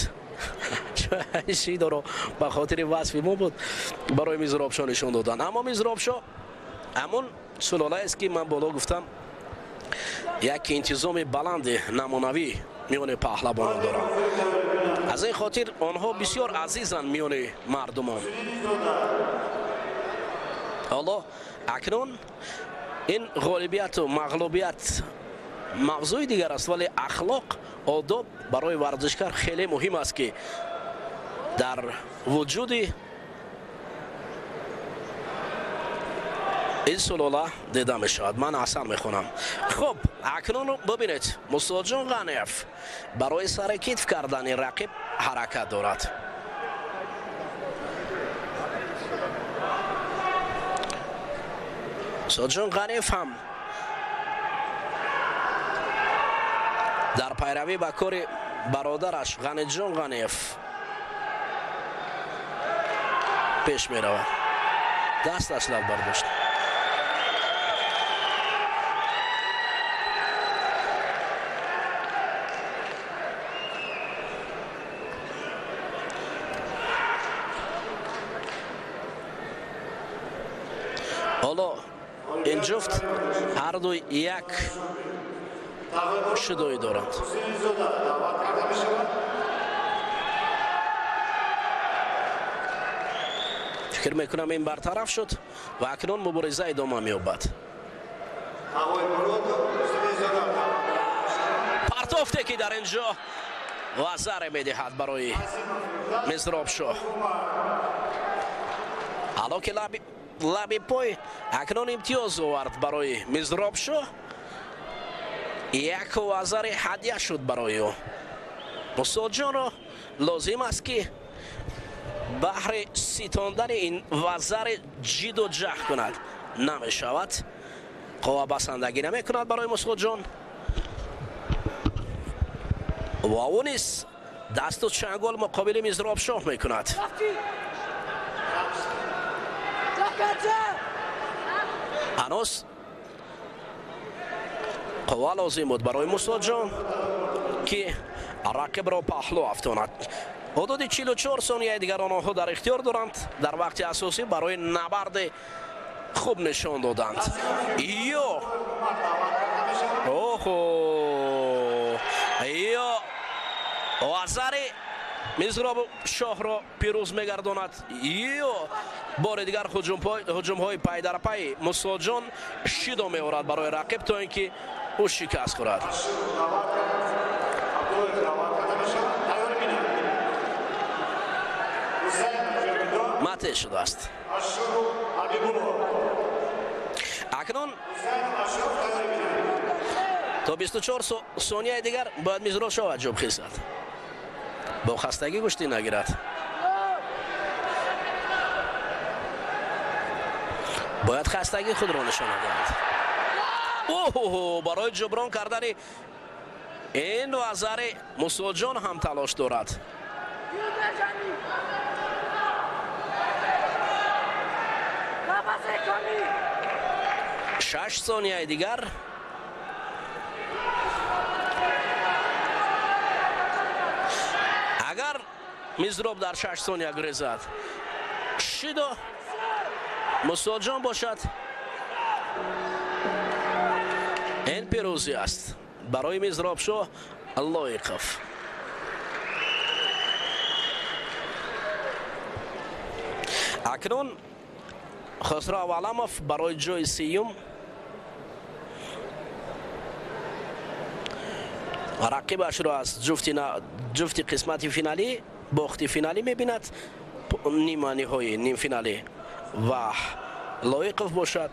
Шидоро ба хотири васфи мо буд барои Мизробшоҳ нишон доданд. Аммо Мизробшоҳ ҳамон сулолаест ки ман боло гуфтам, як интизоми баланди намунавӣ миёни паҳлавонон доранд. Аз ин хотир онҳо бисёр азизанд миёни мардумон. Ҳоло акнун ин ғолибияту мағлубият мавзӯи дигар аст, вале ахлоқ, одоб барои варзишкар хеле муҳим аст, ки дар вуҷуди ин сулола дида мешавад. Ман асан мехонам. Хуб, акнун бибинед, Мусоҷон Ғаниев барои сари китф кардани рақиб ҳаракат дорад. Мусоҷон Ғаниев ҳам дар пайравӣ ба кори бародараш Ғаниҷон Ғаниев пеш меравад. Дасташ лаб бардошт. Ҳоло ин ҷуфт ҳарду як шудоӣ доранд. Фикр мекунам ин бартараф шуд ва акнун мубориза идома меёбад. Партофте ки дар ин ҷо вазаре медиҳад барои Мизробшоҳ. Ҳало ки лаби пой акнун имтиёз овард барои Мизробшоҳ. Як вазари ҳадя шуд барои ӯ. Мусоҷонро лозим аст ки Баҳри ситондани ин вазари ҷиду ҷаҳд кунад. Намешавад. Қувва басандагӣ намекунад барои Мусоҷон. Ва ӯ низ дасту чангол муқобили Мизробшоҳ мекунад. Ҳанӯз қувва лозим буд барои Мусоҷон, ки рақибро паҳлӯ афтонад. Ҳудуди 44 сонияи дигар онҳо дар ихтиёр доранд. Дар вақти асосӣ барои набарди хуб нишон доданд. Ё оҳо, ё вазари Мизроб шоҳро пирӯз мегардонад, ё бори дигар ҳуҷумҳои пайдарпайи Мусоҷон шидо меорад барои рақиб, то ин ки ӯ шикаст хӯрад. Матеъ шудааст. Акнун то 24 сонияи дигар бояд Мизроб шоҳ аҷоб хезад. Бо хастагӣ гӯштӣ нагирад. Бояд хастагӣ худро нишона диҳад. Оҳо, барои ҷуброн кардани ин вазари Мусоҷон ҳам талош дорад. Шаш сонияи дигар. Агар Мизроб дар 6 сония гурезад, шидо Мусоҷон бошад, ин пирӯзӣ аст барои Мизробшоҳ Лоиқов. Акнун Хосрав Аламов барои ҷои сеюм рақибашро аз ҷуфти қисмати финалӣ, бохти финалӣ мебинад, ниманиҳои нимфиналӣ, ва Лоиқов бошад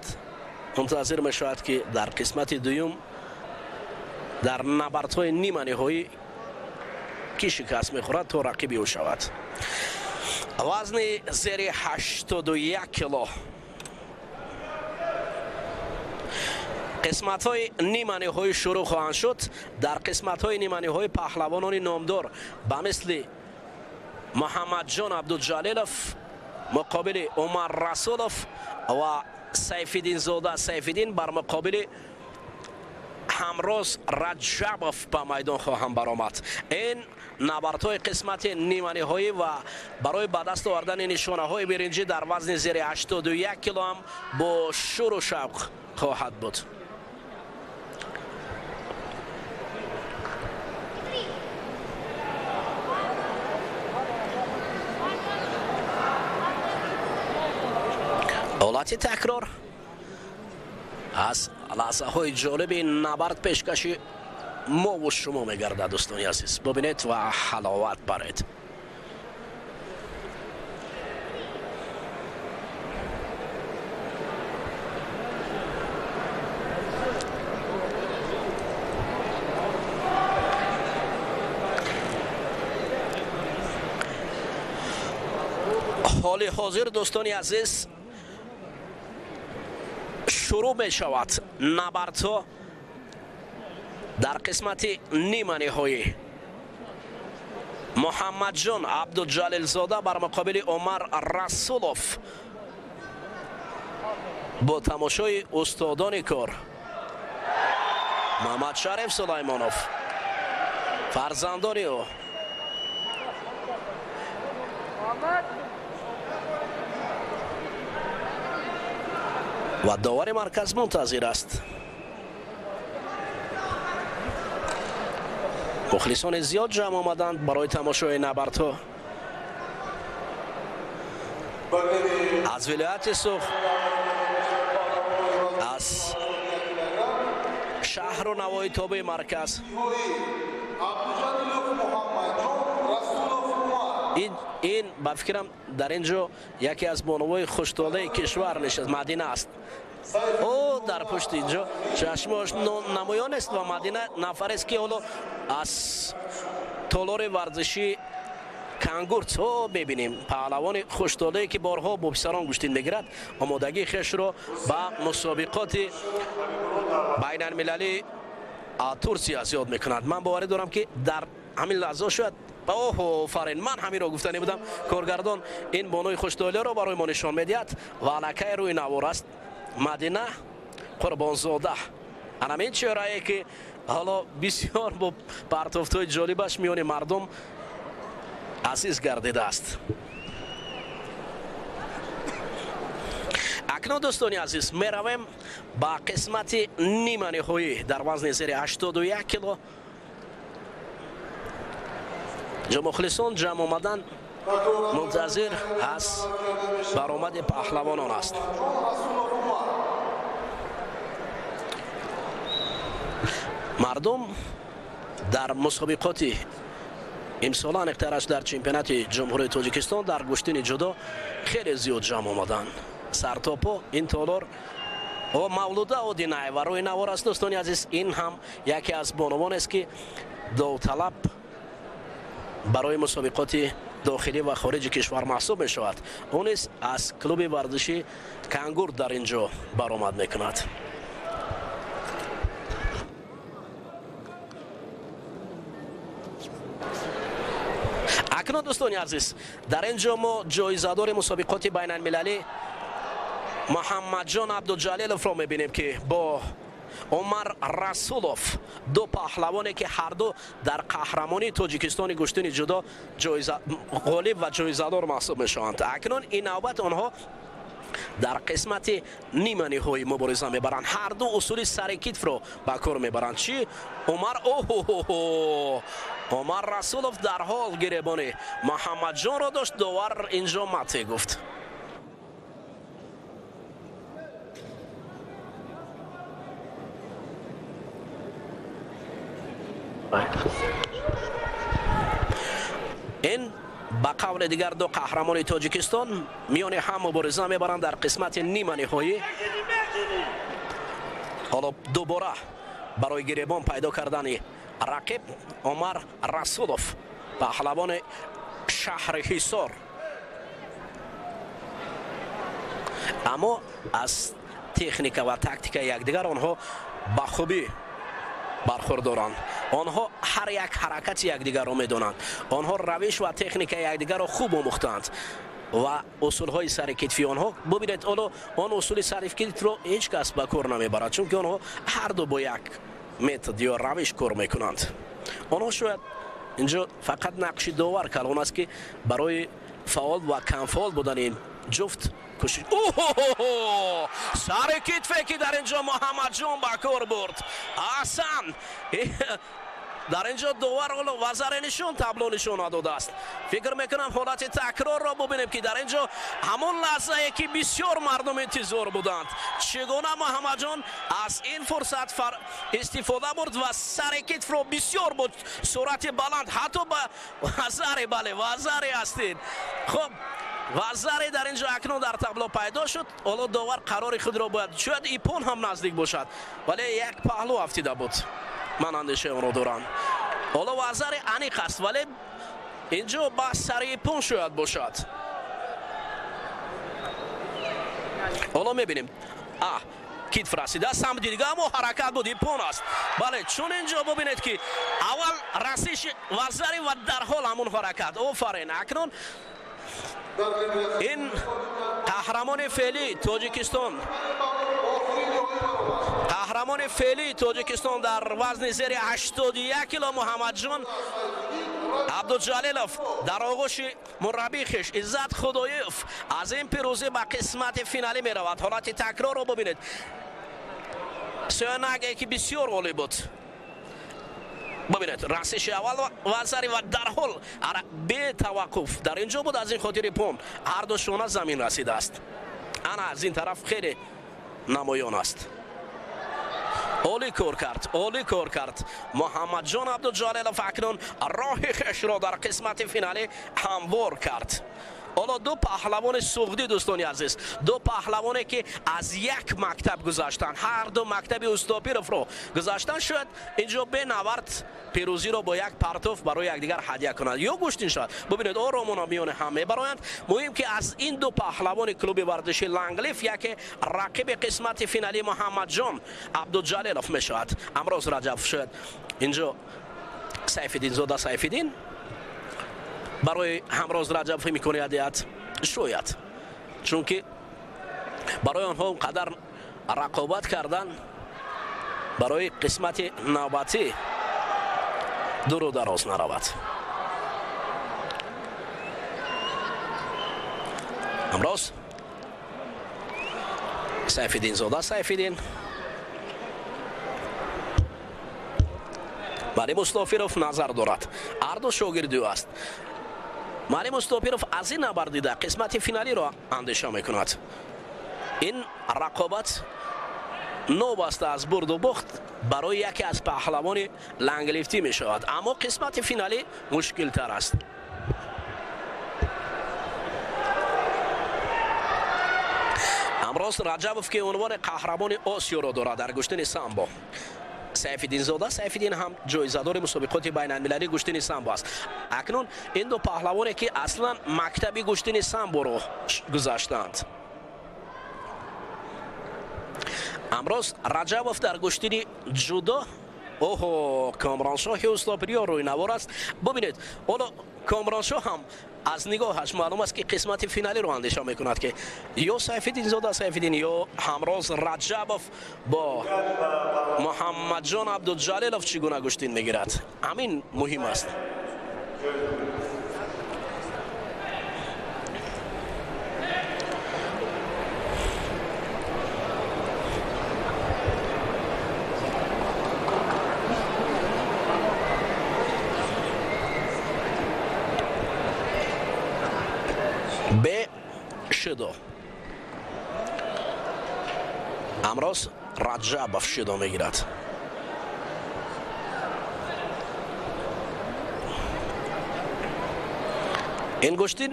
мунтазир мешавад, ки дар қисмати дуюм дар набардҳои ниманиҳоӣ ки шикаст мехӯрад, то рақиби ӯ шавад. Вазни зери 81 кило. Қисматҳои ниманиҳоӣ шурӯъ хоҳанд шуд. Дар қисматҳои ниманиҳои паҳлавонони номдор ба мисли Муҳаммадҷон Абдуҷалилов муқобили Умар Расулов ва Сайфиддинзода Сайфиддин бар муқобили Ҳамроз Раҷабов ба майдон хоҳанд баромад. Ин набардҳои қисмати ниманиҳоӣ ва барои ба даст овардани нишонаҳои биринҷӣ дар вазни зери 81 кило ҳам бо шуру шавқ хоҳад буд. Ҳолати такрор аз лаҳзаҳои ҷолиби набард пешкаши мову шумо мегардад, дӯстони азиз. Бубинед ва ҳаловат баред. Ҳоли ҳозир, дӯстони азиз, шурӯъ мешавад набардҳо дар қисмати ниманиҳоӣ. Муҳаммадҷон Абдуҷалилзода бар муқобили Умар Расулов бо тамошои устодони кор Муҳаммадшариф Сулаймонов, фарзандони ӯ. Ва довари марказ мунтазир аст. Мухлисони зиёд ҷамъ омаданд барои тамошои набардҳо. Аз вилояти Суғд, аз шаҳру навои тобеи марказ. Ин ба фикрам дар ин ҷо яке аз бонувои хуштолаи кишвар нишаст, Мадина аст. Ӯ дар пушти ин ҷо чашмош намоён аст ва Мадина нафарест, ки ҳоло аз толори варзишӣ Кангурт мебинем паҳлавони хуштолее ки борҳо бо писарон гӯштин мегирад, омодагии хешро ба мусобиқоти байналмилалии Турсия зиёд мекунад. Ман боварӣ дорам, ки дар ҳамин лаҳза шояд офарин, ман ҳаминро гуфтанӣ будам. Коргардон ин бонуи хуштолеро барои мо нишон медиҳад ва аллакай рӯи навор аст Мадина Қурбонзода. Анамин чеҳрае ки ҳоло бисёр бо партофтҳои ҷолибаш миёни мардум азиз гардидааст. Акнун, дӯстони азиз, меравем ба қисмати ниманиҳоӣ дар вазни зери 81 кило. Мухлисон ҷамъ омадан, мунтазир аз баромади паҳлавонон аст. Мардум дар мусобиқоти имсола, аниқтараш дар чемпионати Ҷумҳурии Тоҷикистон дар гӯштини ҷудо, хеле зиёд ҷамъ омаданд. Сартопо ин толор. О, Мавлуда Одинаева рӯи навор аст, дӯстони азиз. Ин ҳам яке аз бонувонест, ки довталаб барои мусобиқоти дохилӣ ва хориҷи кишвар маҳсуб мешавад. Ӯ низ аз клуби варзиши Кангур дар ин ҷо баромад мекунад. Акнун, дӯстони азиз, дар ин ҷо мо ҷоизадори мусобиқоти байналмилалӣ Муҳаммадҷон Абдуҷалиловро мебинем, ки бо Умар Расулов, ду паҳлавоне ки ҳарду дар қаҳрамонии Тоҷикистони гӯштини ҷудо ғолиб ва ҷоизадор маҳсуб мешаванд. Акнун ин навбат онҳо дар қисмати ниманиҳоӣ мубориза мебаранд. Ҳарду усули сари китфро ба кор мебаранд. Чӣ Умар, оҳо, Умар Расулов дар ҳол гиребони Муҳаммадҷонро дошт, довар инҷо мате гуфт. Ин ба қавли дигар ду қаҳрамони Тоҷикистон миёни ҳам мубориза мебаранд дар қисмати ниманиҳоӣ. Ҳоло дубора барои гиребон пайдо кардани рақиб Умар Расулов, паҳлавони шаҳри Ҳисор, аммо аз техника ва тактикаи якдигар онҳо ба хубӣ бархурдоранд. Онҳо ҳар як ҳаракати якдигарро медонанд, онҳо равиш ва техникаи якдигарро хуб омӯхтаанд ва усулҳои сари китфи онҳо бубинед. Ҳоло он усули сари китфро ҳеҷ кас ба кор намебарад, чунки онҳо ҳарду бо як метод ё равиш кор мекунанд. Онҳо шояд инҷо фақат нақши довар калон аст, ки барои фаъол ва камфаъол будани ҷуфт кӯшиш. Оҳо, сари китфе ки дар инҷо Муҳаммадҷон ба кор бурд, аҳсан! Дар инҷо довар ҳоло вазаре нишон, табло нишон надодааст. Фикр мекунам, ҳолати такрорро бубинем, ки дар инҷо ҳамон лаҳзае ки бисёр мардум интизор буданд, чӣ гуна Муҳаммадҷон аз ин фурсат истифода бурд ва сари китфро бисёр бо суръати баланд, ҳатто ба вазаре, бале, вазаре ҳастед. Хуб, вазаре дар инҷо акнун дар табло пайдо шуд. Ҳоло довар қарори худро бояд, шояд ипон ҳам наздик бошад, вале як паҳлӯ афтида буд, ман андешаи онро дорам. Ҳоло вазари аниқ аст, вале инҷо ба сари ипон шояд бошад. Ҳоло мебинем. А, китф расида самти дига, аммо ҳаракат буд, ипон аст, бале. Чун инҷо бубинед, ки аввал расиши вазари ва дарҳол ҳамун ҳаракат. Офарин! Акнун ин қаҳрамони феълии Тоҷикистон, қаҳрамони феълии Тоҷикистон дар вазни зери 81 кило Муҳаммадҷон Абдуҷалилов дар оғӯши мураббии хеш Иззат Худоев аз ин пирӯзӣ ба қисмати финалӣ меравад. Ҳолати такрорро бубинед, сӯянаге ки бисёр олӣ буд. Бубинед, расиши аввал вазари ва дарҳол бетаваққуф дар ин ҷо буд. Аз ин хотир ипон, ҳарду шона замин расидааст. Ана аз ин тараф хеле намоён аст. Олӣ кор кард, олӣ кор кард Муҳаммадҷон Абдуҷалилов. Акнун роҳи хешро дар қисмати финалӣ ҳамвор кард. Ҳоло ду паҳлавони суғдӣ, дӯстони азиз, ду паҳлавоне ки аз як мактаб гузаштанд, ҳар ду мактаби Устопировро гузаштанд, шояд инҷо бенавард пирӯзиро бо як партоф барои якдигар ҳадя кунанд ё гӯштин шавад. Бубинед, оромона миёни ҳам мебароянд. Муҳим ки аз ин ду паҳлавони клуби варзиши Ланглиф яке рақиби қисмати финалии Муҳаммадҷон Абдуҷалилов мешавад. Амроз Раҷабов шояд инҷо Сайфиддинзода Сайфиддин барои Ҳамроз Раҷабов имконият диҳад, шояд, чунки барои онҳо он қадар рақобат кардан барои қисмати навбатӣ дуру дароз наравад. Ҳамроз Сайфиддинзода Сайфиддин, Малим Мустафиров назар дорад, ҳарду шогирди ӯ аст. Малим Мустафиров аз ин набард дида қисмати финалиро андеша мекунад. Ин рақобат новобаста аз бурду бохт барои яке аз паҳлавони ланглифтӣ мешавад, аммо қисмати финалӣ мушкилтар аст. Амроз Раҷабов ки унвони қаҳрамони Осиёро дорад дар гӯштини самбо, Сайфиддинзода Сайфиддин ҳам ҷоизадори мусобиқоти байналмилалии гӯштини самбо аст. Акнун ин ду паҳлавоне ки аслан мактаби гӯштини самборо гузаштанд. Амроз Раҷабов дар гӯштини ҷудо, оҳо, Комроншоҳи Устопириё рӯи навор аст. Бубинед, ҳоло Комроншоҳ ҳам аз нигоҳаш маълум аст ки қисмати финалиро андеша мекунад, ки ё Сайфиддинзода Сайфиддин ё Ҳамроз Раҷабов бо Муҳаммадҷон Абдуҷалилов чӣ гуна гӯштин мегирад. Ҳамин муҳим аст. Б шидо. Амроз Раҷабов шидо мегирад. Ин гӯштин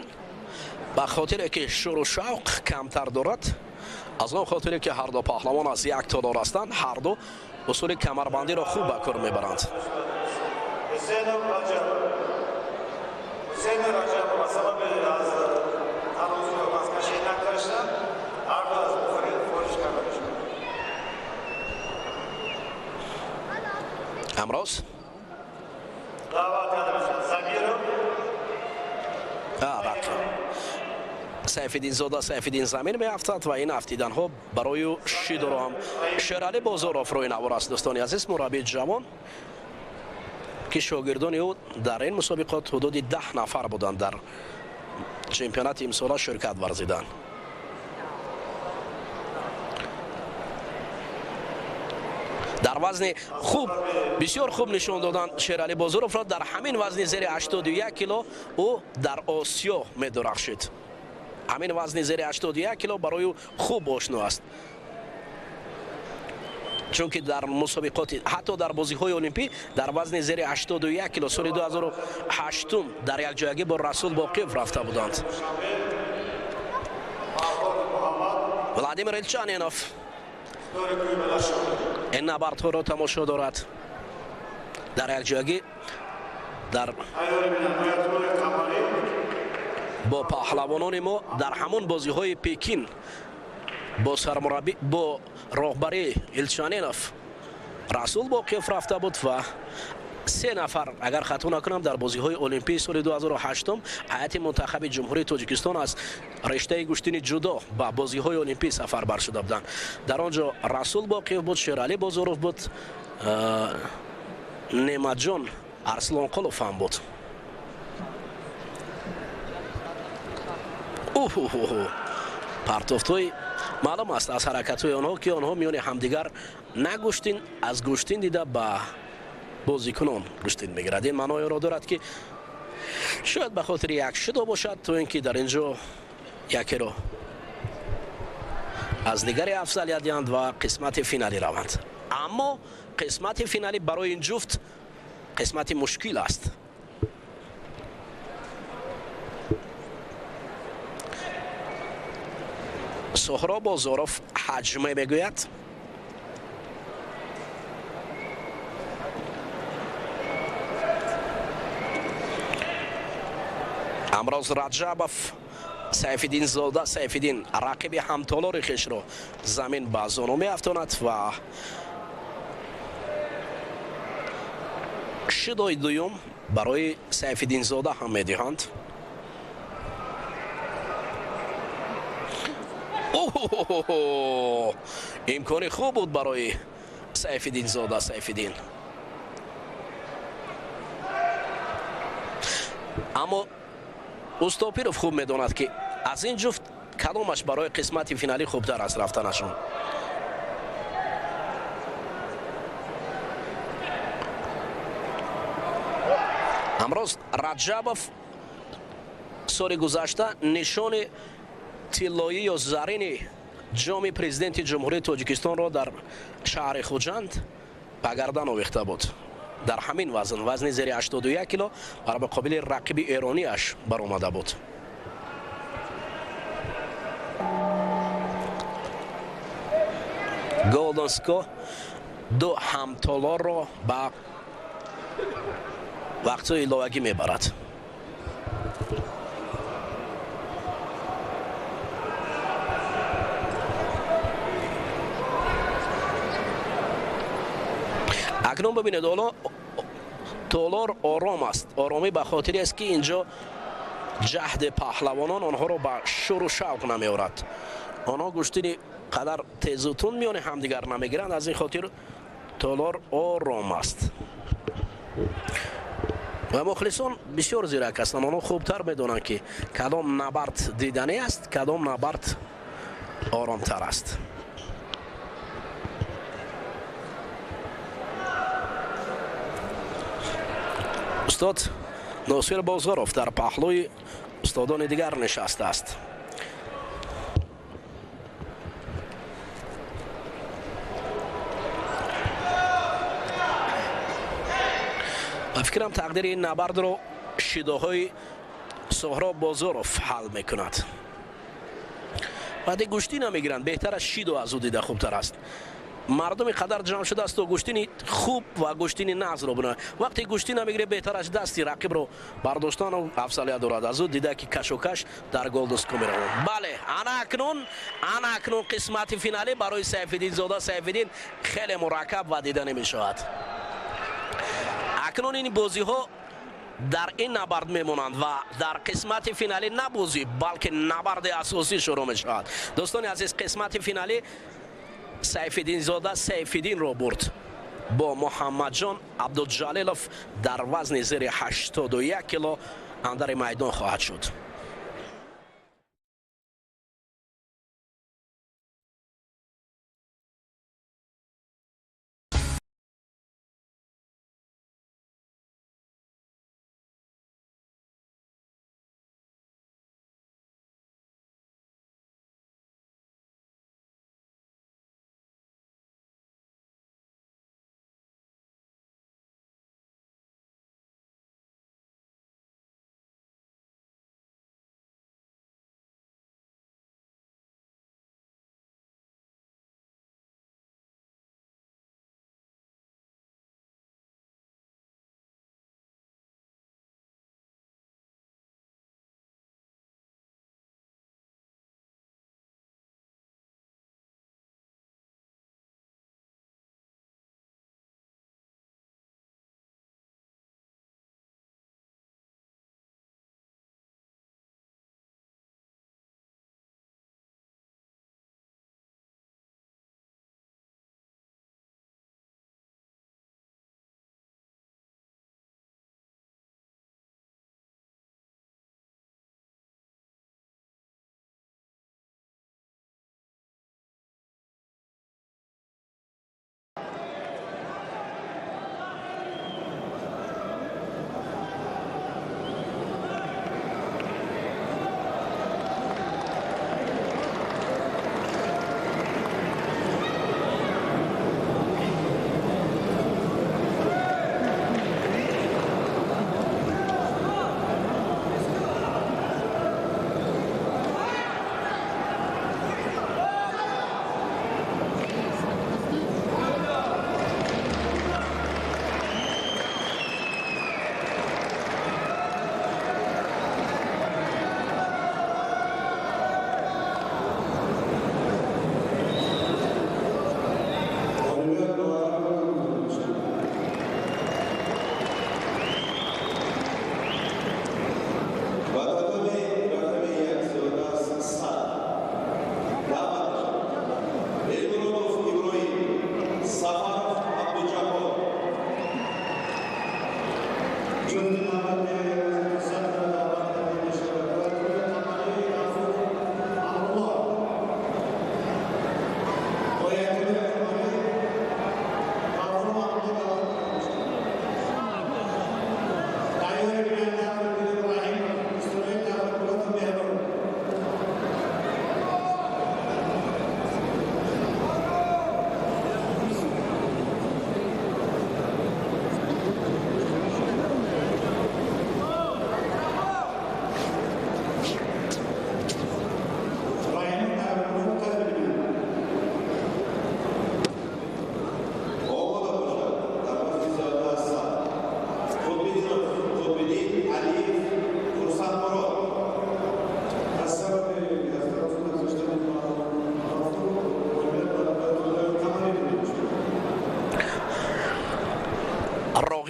ба хотире ки шуру шавқ камтар дорад, аз он хотире ки ҳарду паҳлавон аз як толор ҳастанд, ҳарду усули камарбандиро хуб ба кор мебаранд. Амроз Сайфиддинзода Сайфиддин замин меафтад ва ин афтиданҳо барои шидоро ҳам Шералӣ Бозоров рӯи навор аст. Дӯстони азиз, мураббии ҷавон ки шогирдони ӯ дар ин мусобиқот ҳудуди 10 нафар буданд, дар чемпионати имсола ширкат варзиданд. Дар вазни хуб, бисёр хуб нишон доданд Шералӣ Бозоровро. Дар ҳамин вазни зери 81 кило ӯ дар Осиё медурахшид. Ҳамин вазни зери 81 кило барои ӯ хуб ошно аст, чунки дар мусобиқоти ҳатто дар бозиҳои олимпӣ дар вазни зери 81 кило соли 2008 дар якҷоягӣ бо Расул Боқиев рафта буданд. Владимир Илчанинов ин набардҳоро тамошо дорад. Дар якҷоягӣ дар бо паҳлавонони мо дар ҳамон бозиҳои Пекин бо сармураббӣ, бо роҳбарии Илчанинов Расул Боқиев рафта буд ва 3 нафар, агар хато накунам, дар бозиҳои олимпии соли 2008 ҳайати мунтахаби Ҷумҳурии Тоҷикистон аз риштаи гӯштини ҷудо ба бозиҳои олимпӣ сафарбар шуда буданд. Дар он ҷо Расул Боқиев буд, Шералӣ Бозоров буд, Неъматҷон Арслонқулов ҳам буд. Партофтҳои маълум аст аз ҳаракатҳои онҳо ки онҳо миёни ҳамдигар на гӯштин, аз гӯштин дида ба бозикунон гӯштин мегирад. Ин маъноеро дорад ки шояд ба хотири як шидо бошад, то ин ки дар ин ҷо якеро аз дигаре афзалият диҳанд ва қисмати финалӣ раванд. Аммо қисмати финалӣ барои ин ҷуфт қисмати мушкил аст. Соҳроб Бозоров ҳаҷме мегӯяд. Амроз Раҷабов Сайфиддинзода Сайфиддин рақиби ҳамтолори хешро замин ба зону меафтонад ва шидои дуюм барои Сайфиддинзода ҳам медиҳанд. Имкони хуб буд барои Сайфиддинзода Сайфиддин, аммо Устопиров хуб медонад, ки аз ин ҷуфт кадомаш барои қисмати финалӣ хубтар аст рафтанашон. Амроз Раҷабов соли гузашта нишони тиллоӣ ё зарини ҷоми президенти Ҷумҳурии Тоҷикистонро дар шаҳри Хуҷанд ба гардан овехта буд. Дар ҳамин вазн, вазни зери 81 кило, бар муқобили рақиби эронияш баромада буд. Голденско ду ҳамтолорро ба вақтҳои иловагӣ мебарад. Акнун бибинед, ҳоло толор ором аст. Оромӣ ба хотире аст, ки инҷо ҷаҳди паҳлавонон онҳоро ба шуру шавқ намеорад. Онҳо гӯштини қадар тезу тунд миёни ҳамдигар намегиранд, аз ин хотир толор ором аст. Ва мухлисон бисёр зирак ҳастанд, онҳо хубтар медонанд, ки кадом набард диданӣ аст, кадом набард оромтар аст. Устод Носир Бозоров дар паҳлӯи устодони дигар нишастааст. Ба фикрам, тақдири ин набардро шидоҳои Соҳроб Бозоров ҳал мекунад. Вақте гӯштӣ намегиранд, беҳтар аст шидо аз ӯ дида хубтар аст. Мардуми қадар ҷамъ шудааст, то гӯштини хуб ва гӯштини нағзро бинанд. Вақте гӯштӣ намегирад, беҳтар аст дасти рақибро бардоштану афзалият дорад. Аз ӯ дида, ки кашокаш дар голдуско мераванд. Бале, ана акнун қисмати финалӣ барои Сайфиддинзода Сайфиддин хеле мураккаб ва дида намешавад. Акнун ин бозиҳо дар ин набард мемонанд ва дар қисмати финалӣ на бозӣ, балки набарди асосӣ шурӯъ мешавад. Дӯстони азиз, қисмати финалӣ Сайфиддинзода Сайфиддинро бурд бо Муҳаммадҷон Абдуҷалилов дар вазни зери 81 кило андари майдон хоҳад шуд.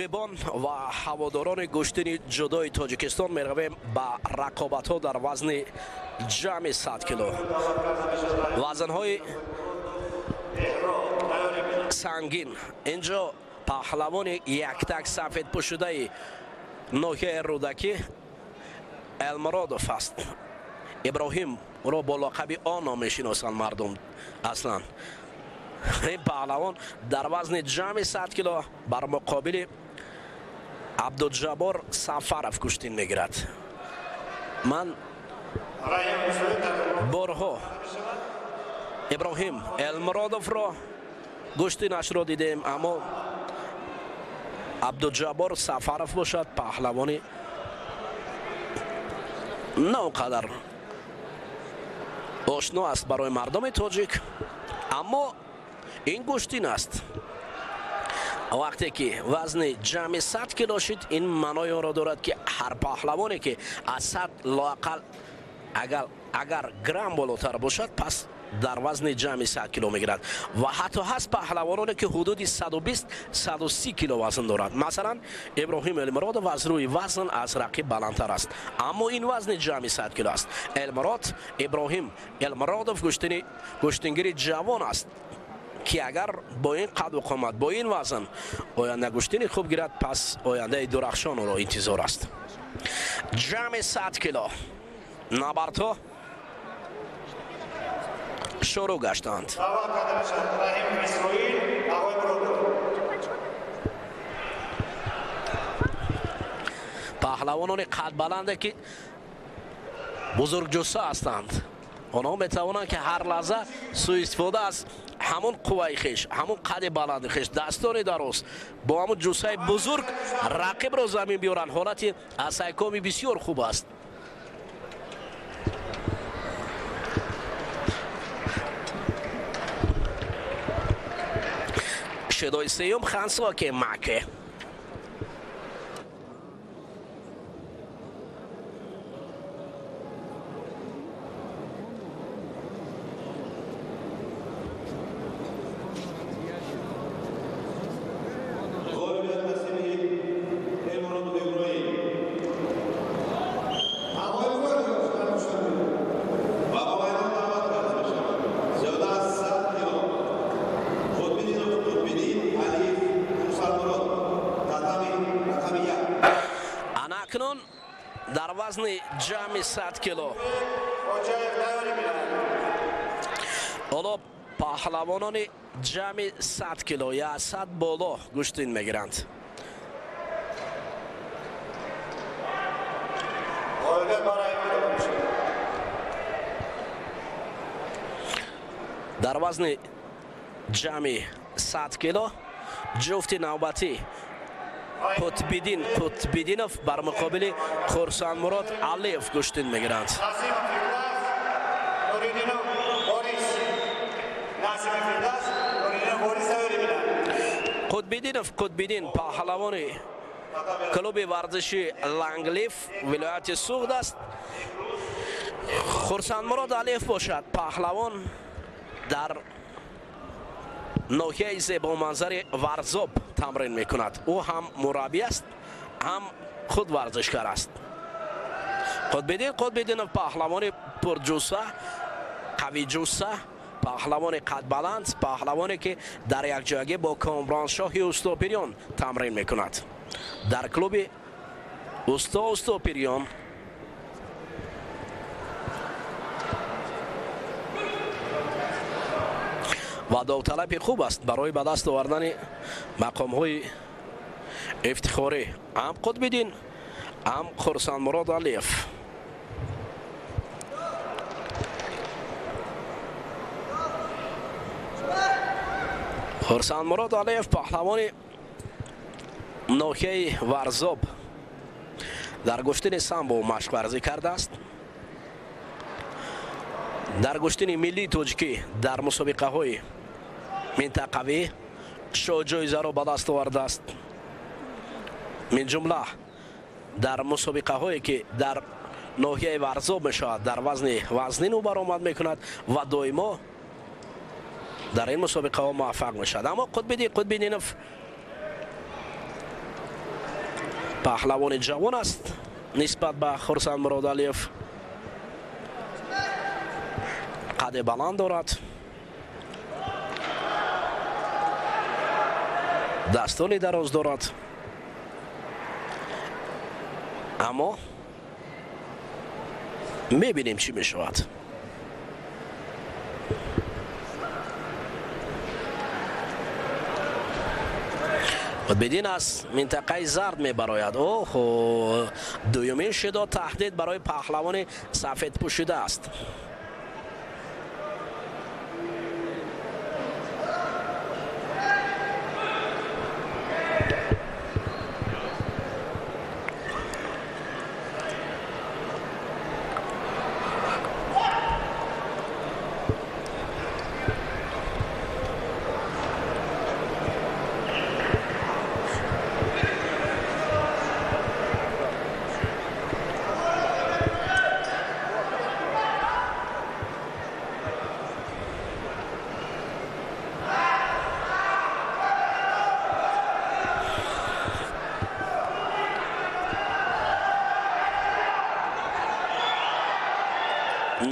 Мухибон ва ҳаводорони гӯштини ҷудои Тоҷикистон, меравем ба рақобатҳо дар вазни ҷамъи 100 кило. Вазнҳои сангин. Инҷо паҳлавони яктак сафедпӯшидаи ноҳияи Рӯдакӣ Элмуродов аст. Иброҳим ӯро бо лақаби Оно мешиносанд мардум аслан. Ин паҳлавон дар вазни ҷамъи 100 кило бар муқобили Абдуҷаббор Сафаров гӯштин мегирад. Ман борҳо Иброҳим Элмуродовро гӯштинашро дидем, аммо Абдуҷаббор Сафаров бошад паҳлавони на он қадар ошно аст барои мардуми тоҷик, аммо ин гӯштин аст. Вақте ки вазни ҷамъи 100 кило шид, ин маънои онро дорад, ки ҳар паҳлавоне ки аз 100 лоақал агар грамм болотар бошад, пас дар вазни ҷамъи 100 кило мегирад. Ва ҳатто ҳаст паҳлавононе ки ҳудуди 120-130 кило вазн дорад. Масалан, Иброҳим Элмуродов аз рӯи вазн аз рақиб баландтар аст, аммо ин вазни ҷамъи 100 кило аст. Элмурод Иброҳим Элмуродов гӯштингири ҷавон аст, ки агар бо ин қаду қомат, бо ин вазн оянда гӯштини хуб гирад, пас ояндаи дурахшон ӯро интизор аст. Ҷамъи 100 кило набардҳо шурӯъ гаштанд. Паҳлавонони қадбаланде ки бузургҷусса ҳастанд, онҳо метавонанд, ки ҳар лаҳза суистифода аз ҳамон қувваи хеш, ҳамон қади баланди хеш, дастони дароз, бо ҳамон ҷуссаи бузург рақибро замин биёранд. Ҳолати асайкоми бисёр хуб аст. Шедои сеюм хансоке маке. Акнун дар вазни ҷамъи 100 кило ҳоло паҳлавонони ҷамъи 100 кило я 100 боло гӯштин мегиранд. Дар вазни ҷамъи 100 кило ҷуфти навбатӣ Қутбиддин Қутбиддинов бар муқобили Хурсандмурод Алиев гӯштин мегиранд. Қутбиддинов Қутбиддин паҳлавони клуби варзиши Ланглиф вилояти Суғд аст. Хурсандмурод Алиев бошад паҳлавон дар ноҳияи зебоманзари Варзоб тамрин мекунад. Ӯ ҳам мураббӣ аст, ҳам худ варзишкар аст. Қутбиддин Қутбиддинов паҳлавони пурҷусса, қавиҷусса, паҳлавони қадбаланд, паҳлавоне ки дар якҷоягӣ бо Комроншоҳи Устопирён тамрин мекунад. Дар клуби Усто Устопирён ва довталаби хуб аст барои ба даст овардани мақомҳои ифтихорӣ ҳам Қутбиддин, ҳам Хурсандмурод Алиев. Хурсандмурод Алиев паҳлавони ноҳияи Варзоб дар гӯштини самбо машқварзӣ кардааст. Дар гӯштини миллии тоҷикӣ дар мусобиқаҳои минтақавӣ шоҳҷоизаро ба даст овардааст. Минҷумла дар мусобиқаҳое ки дар ноҳияи Варзоб мешавад, дар вазни вазнин ӯ баромад мекунад ва доимо дар ин мусобиқаҳо муваффақ мешавад. Аммо Қутбиддин Қутбиддинов Паҳлавони ҷавон аст нисбат ба Хурсандмурод Алиев, қади баланд дорад, дастони дароз дорад, аммо мебинем чӣ мешавад. Қутбиддин аз минтақаи зард мебарояд. Оҳо, дуюмин шидо таҳдид барои паҳлавони сафедпӯшида аст.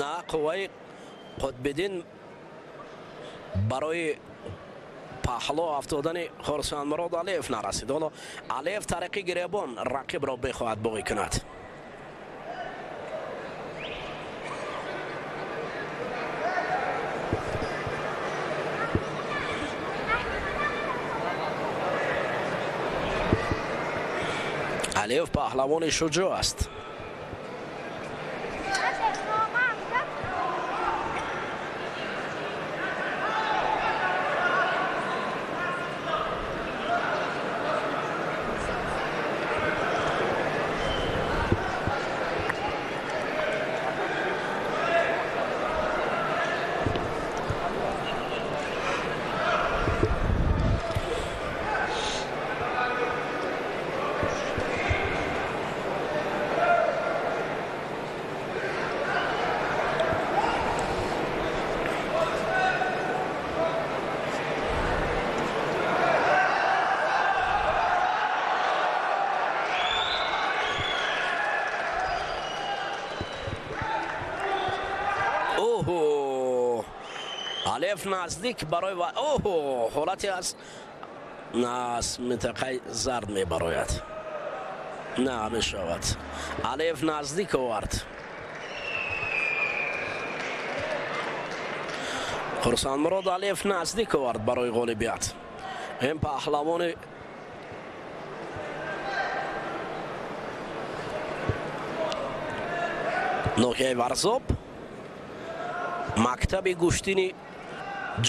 На, қувваи Қутбиддин барои паҳло афтодани Хурсандмурод Алиев нарасид. Ҳоло Алиев тариқи гиребон рақибро бихоҳад боғӣ кунад. Алиев паҳлавони шуҷоъ аст. Алиев наздик барои оҳо, ҳолате аз минтақаи зард мебарояд. На, мешавад. Алиев наздик овард. Хурсандмурод Алиев наздик овард барои ғолибият. Ин паҳлавони ноҳияи Варзоб мактаби гӯштини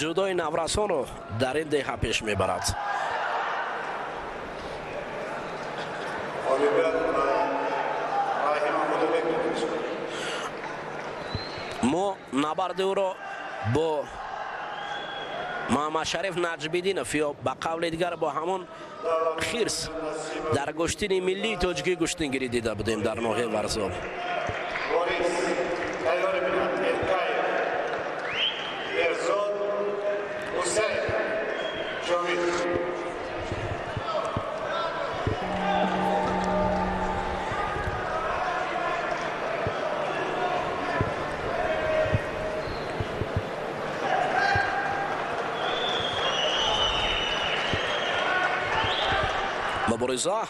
ҷудои наврасонро дар ин деҳа пеш мебарад. Мо набарди ӯро бо Муҳаммадшариф Наҷмиддинов ё ба қавли дигар бо ҳамон хирс дар гӯштини миллии тоҷикӣ гӯштингирӣ дида будем дар ноҳияи Варзоб. Мубориза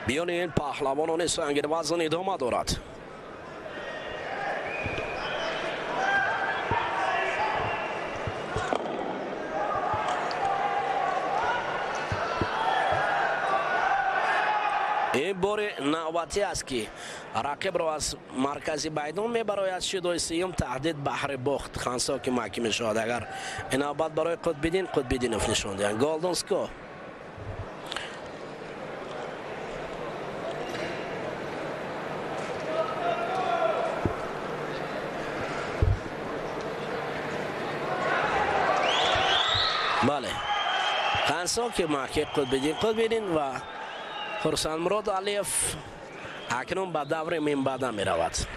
миёни ин паҳлавонони сангинвазн идома дорад. Ин бори навбатӣ аст, ки рақибро аз маркази майдон мебарояд. Шидои сеюм таҳдид баҳри бохт хансо ки маҳким мешавад. Агар ин навбат барои Қутбиддин Қутбиддинов нишон диҳанд. Голдонско бале, хансо ки маҳким Қутбиддин Қутбиддин ва Хурсандмурод Алиев акнун ба даври минбаъда меравад.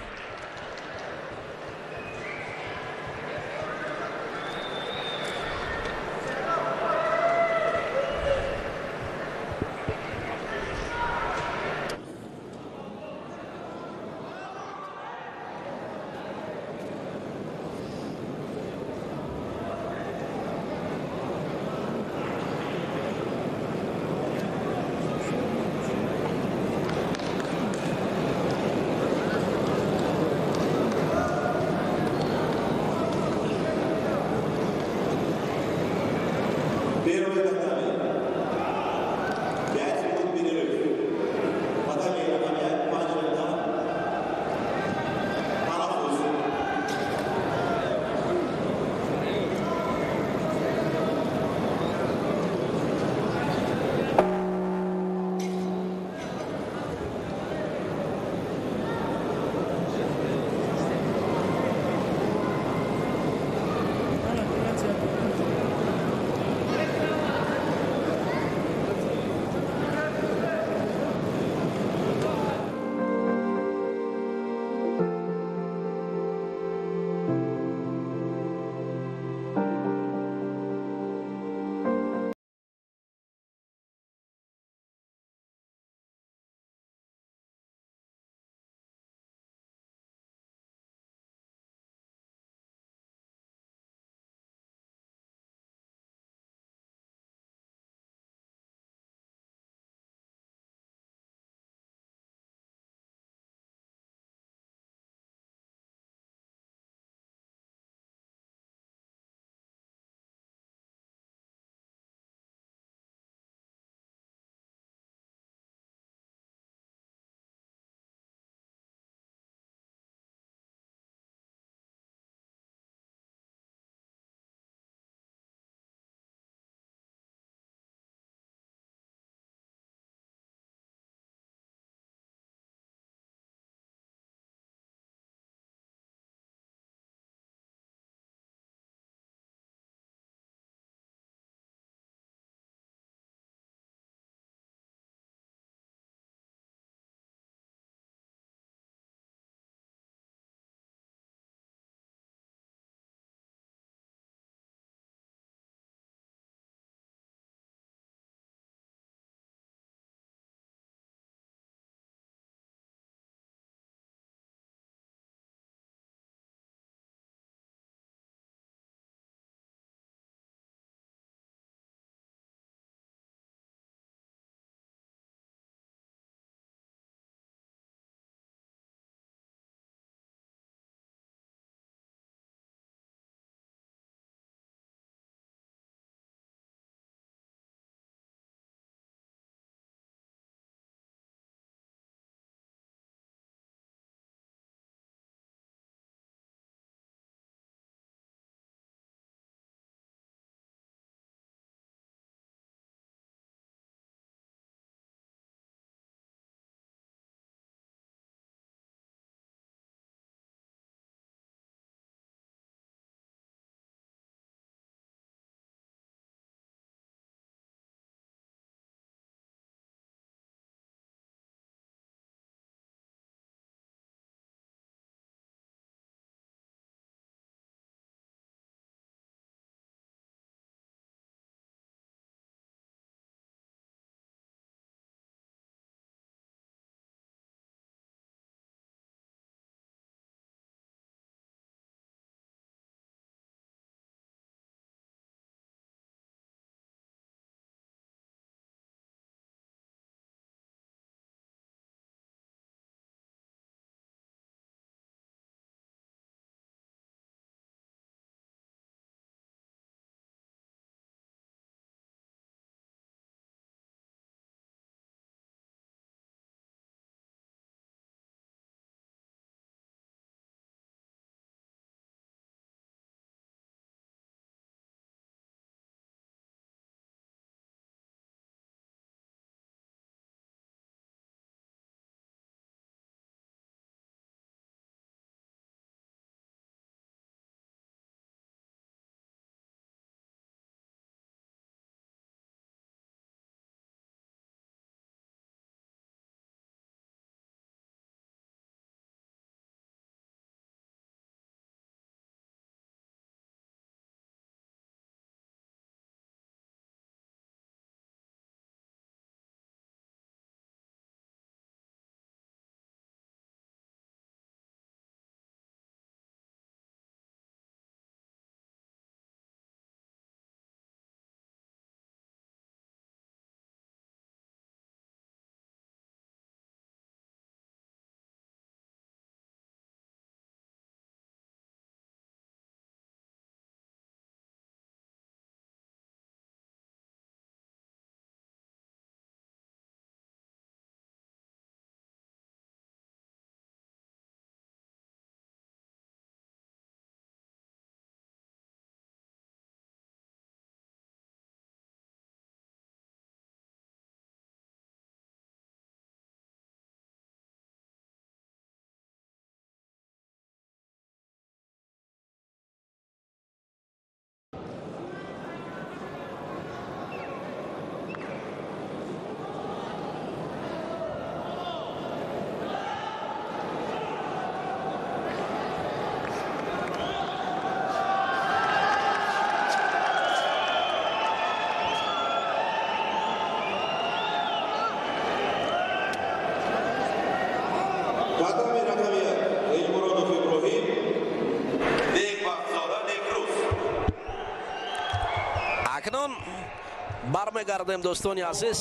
Бармегардем, дӯстони азиз,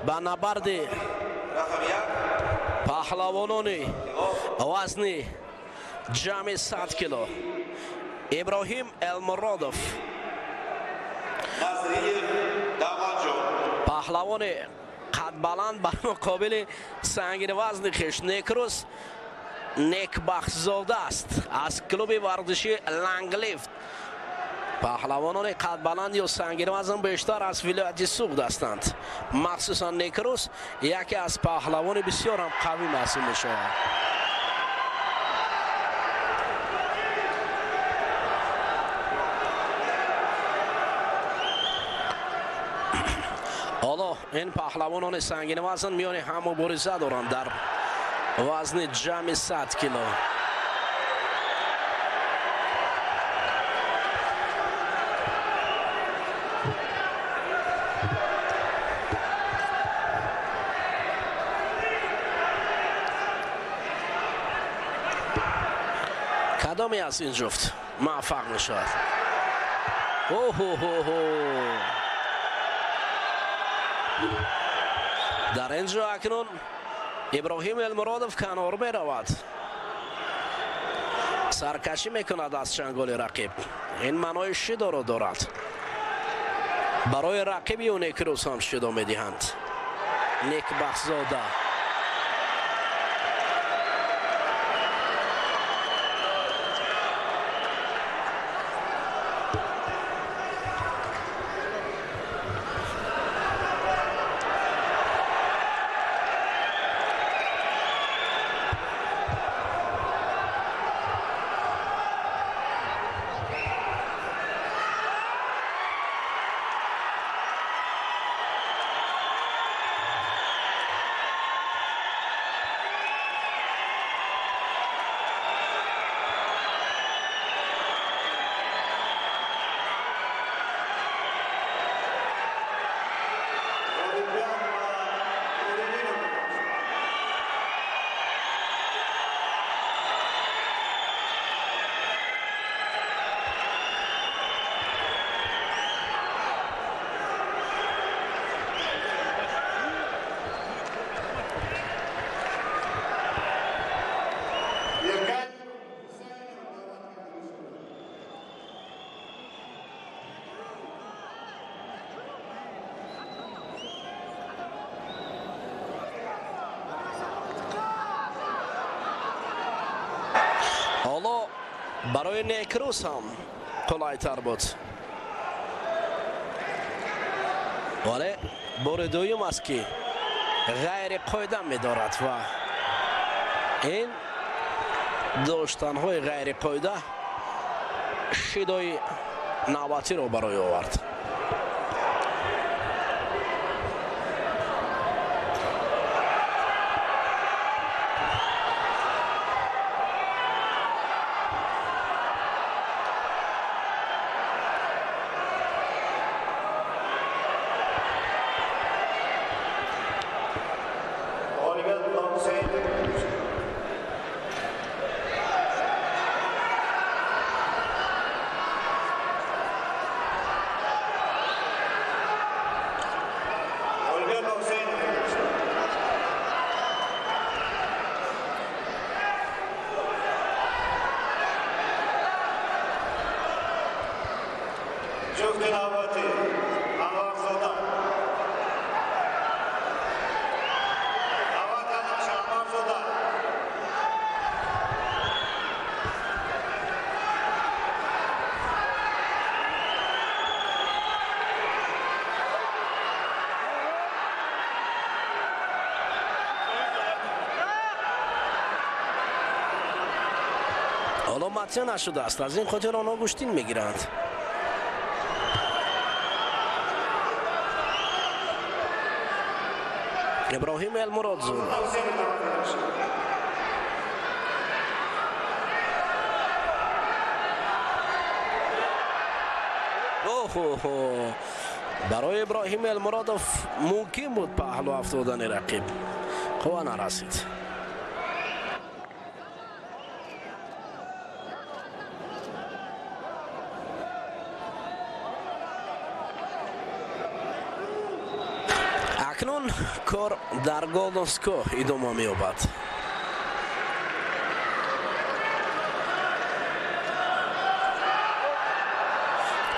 ба набарди паҳлавонони вазни ҷамъи 100 кило. Иброҳим Элмуродов, паҳлавони қадбаланд бар муқобили сангинвазни хеш Некрӯз Некбахтзода аст аз клуби варзиши Ланглифт. Паҳлавонони қадбаланд ё сангинвазн бештар аз вилояти Суғд ҳастанд. Махсусан Некрӯз яке аз паҳлавони бисёрам қавӣ маҳсуб мешавад. Ҳоло ин паҳлавонони сангинвазн миёни ҳам мубориза доранд дар вазни ҷамъи 100 кило. Кадоме аз ин ҷуфт муваффақ мешавад? Оҳо-ҳо-ҳо! Дар ин ҷо акнун Иброҳим Элмуродов канор меравад, саркашӣ мекунад аз чанголи рақиб. Ин маънои шидоро дорад. Барои рақиби ӯ Некрӯз ҳам шидо медиҳанд. Некбахтзода. Ҳоло барои Некрӯз ҳам қулайтар буд, вале бори дуюм аст, ки ғайриқоида медорад ва ин доштанҳои ғайриқоида шидои навбатиро барои овард. Ҳоло матя нашудааст, аз ин хотир онҳо гӯштин мегиранд. Иброҳим Элмуродзода. Оҳо-ҳо! Барои Иброҳим Элмуродов мумкин буд паҳлӯ афтодани рақиб, қувва нарасид. Акнун кор дар Golden Score идома меёбад.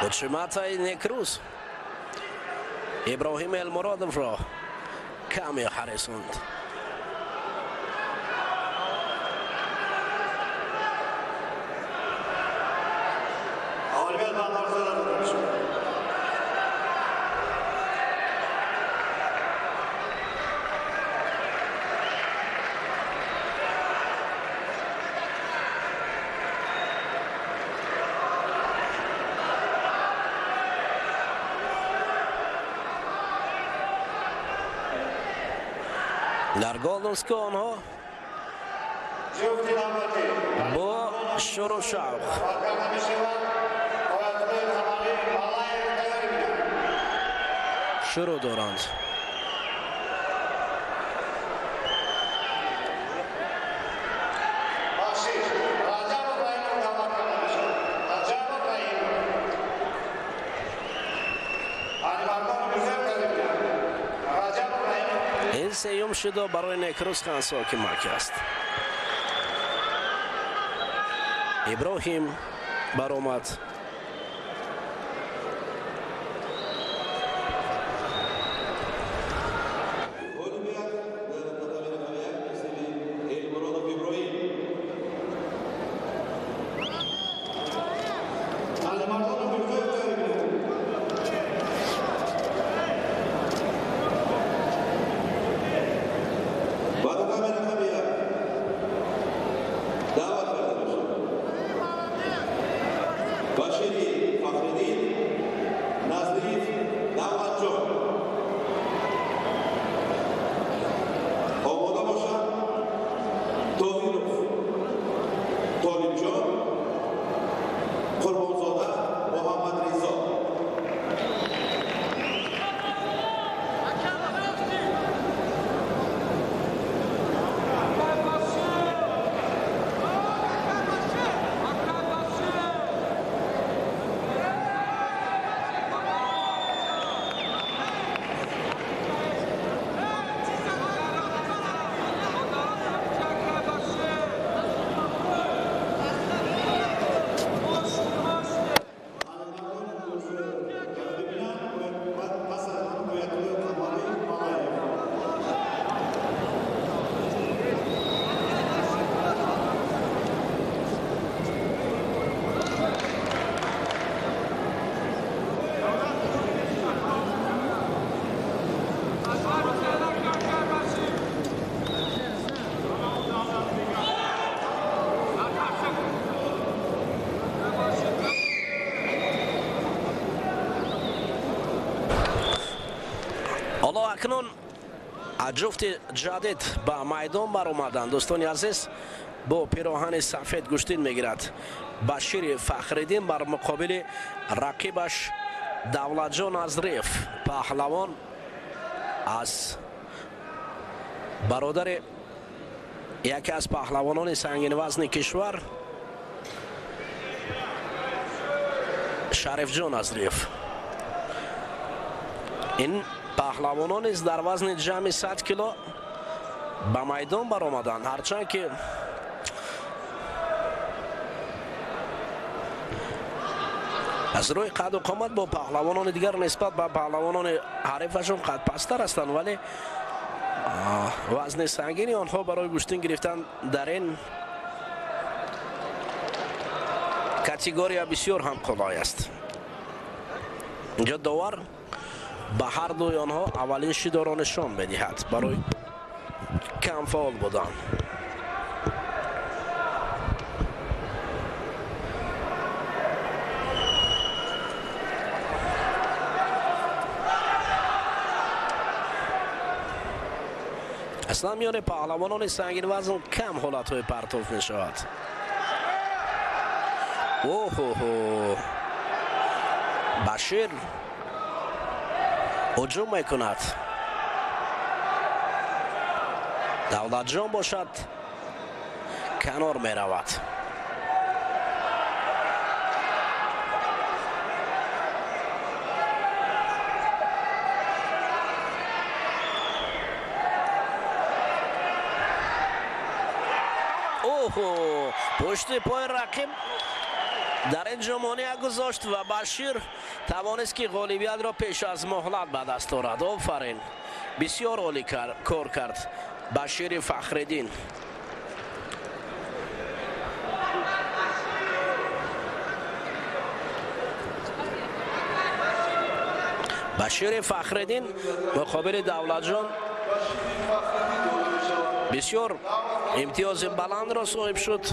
Учиматаи Некрӯз Иброҳим Элмуродовро каме ҳарисонд. Дар Golden Score онҳо бо шуру шавқ шурӯъ доранд. Ин сеюм шидо барои Некрӯз Хансоки Маки аст. Иброҳим баромад. Ҳоло акнун ҷуфти ҷадид ба майдон баромаданд. Дӯстони азиз, бо пироҳани сафед гӯштин мегирад Башири Фахриддин бар муқобили рақибаш Давлатҷон Азриев, паҳлавон аз бародари яке аз паҳлавонони сангинвазни кишвар Шарифҷон Азриев. Ин паҳлавонон низ дар вазни ҷамъи 100 кило ба майдон баромаданд, ҳарчанд ки аз рӯи қаду қомат бо паҳлавонони дигар нисбат ба паҳлавонони ҳарифашон қадпасттар ҳастанд, вале вазни сангини онҳо барои гӯштин гирифтан дар ин категория бисёр ҳам қулай аст. Инҷо довар ба ҳар дуи онҳо аввалин шидоро нишон медиҳад барои камфаъол будан. Аслан миёни паҳлавонони сангинвазн кам ҳолатҳои партоф мешавад. Оҳоҳо, Башир ҳуҷум мекунад. Давлатҷон бошад канор меравад. Пушти пои рақиб дар ин ҷо монеа гузошт ва Башир тавонист, ки ғолибиятро пеш аз муҳлат ба даст орад. Офарин, бисёр олӣ кор кард Башири Фахриддин. Башири Фахриддин муқобили Давлатҷон бисёр имтиёзи баландро соҳиб шуд.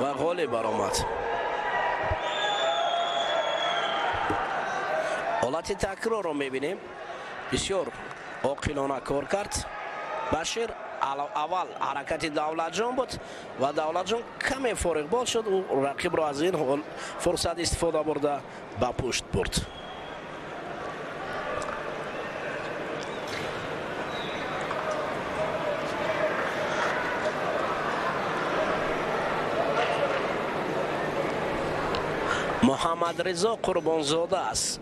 Ва ғолиб баромад. Ҳолати такрорро мебинем. Бисёр оқилона кор кард Башир. Аввал ҳаракати Давлатҷон буд ва Давлатҷон каме фориғбол шуд. Ӯ рақибро аз ин фурсат истифода бурда ба пушт бурд. Муҳаммадризо Қурбонзода аст,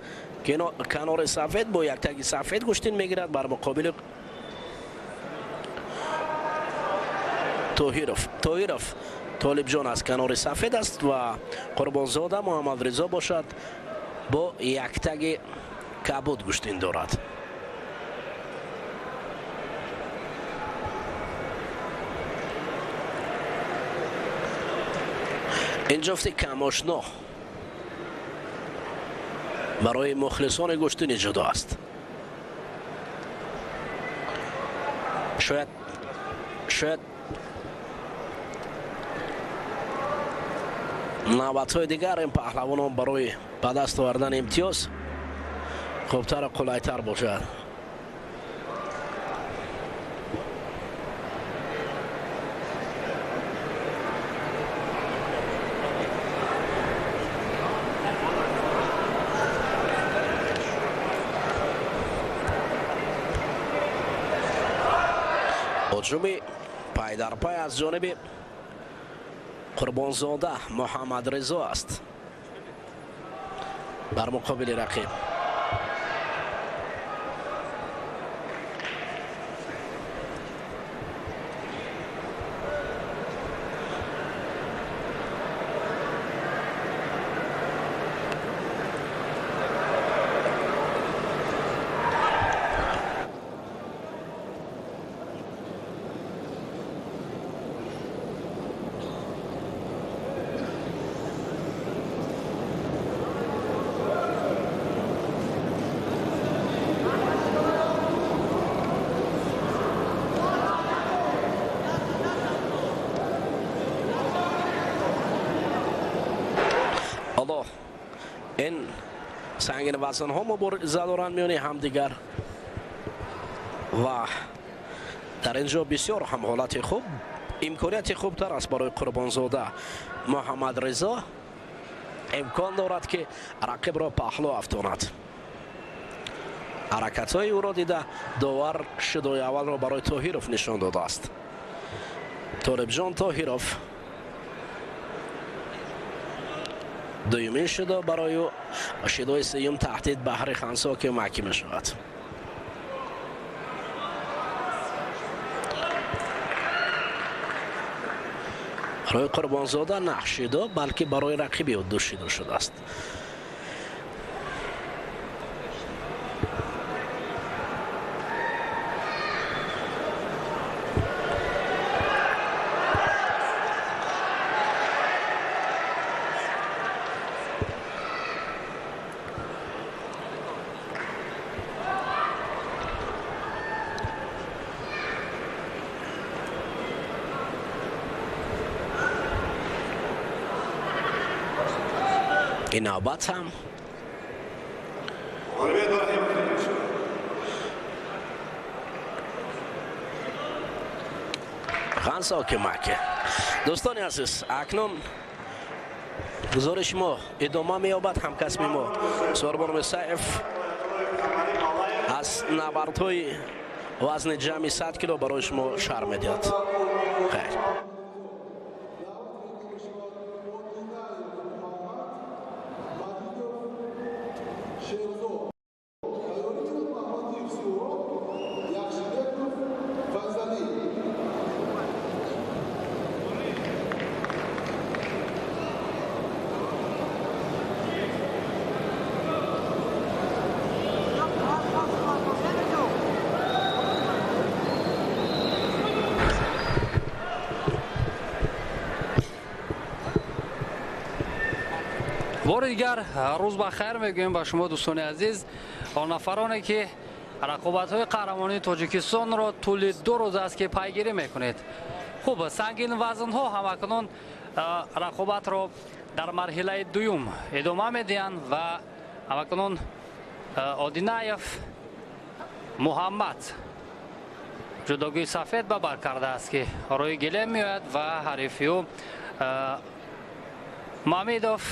канори сафед бо яктаги сафед гӯштин мегирад бар муқобили Тоҳиров. Тоҳиров Толибҷон аз канори сафед аст ва Қурбонзода Муҳаммадризо бошад бо яктаги кабуд гӯштин дорад. Ин ҷуфти камошно барои мухлисони гӯштини ҷудо аст. Шояд навбатҳои дигар ин паҳлавонон барои ба даст овардани имтиёз хубтару қулайтар бошад. Ҳуҷуми пайдарпай аз ҷониби Қурбонзода Муҳаммадризо аст бар муқобили рақиб. Ин сангин вазнҳо мубориза доранд миёни ҳамдигар ва дар ин ҷо бисёр ҳам ҳолати хуб, имконияти хубтар аст барои Қурбонзода Муҳаммадризо. Имкон дорад, ки рақибро паҳлӯ афтонад. Ҳаракатҳои ӯро дида довар шидои аввалро барои Тоҳиров нишон додааст. Толибҷон Тоҳиров дуюмин шидо барои ӯ, шидои сеюм таҳдид баҳри Хансо ки маҳкӣ мешавад. Барои Қурбонзода на шидо, балки барои рақиби ӯ ду шидо шудааст. Ин навбат ҳам Хансо Кимаке. Дӯстони азиз, акнун гузориши мо идома меёбад. Ҳамкасби мо Сорбон Мусаев аз набардҳои вазни ҷамъи 100 кило барои шумо шарҳ медиҳад. Хайр. Бори дигар рӯз ба хайр мегӯем ба шумо дӯстони азиз, он нафароне ки рақобатҳои қаҳрамонии Тоҷикистонро тӯли 2 рӯз аст ки пайгирӣ мекунед. Хуб, сангин вазнҳо ҳамакнун рақобатро дар марҳилаи дуюм идома медиҳанд ва ҳамакнун Одинаев Муҳаммад ҷудогии сафед ба бар кардааст ки рӯи гилем меояд ва ҳарифи ӯ Мамедов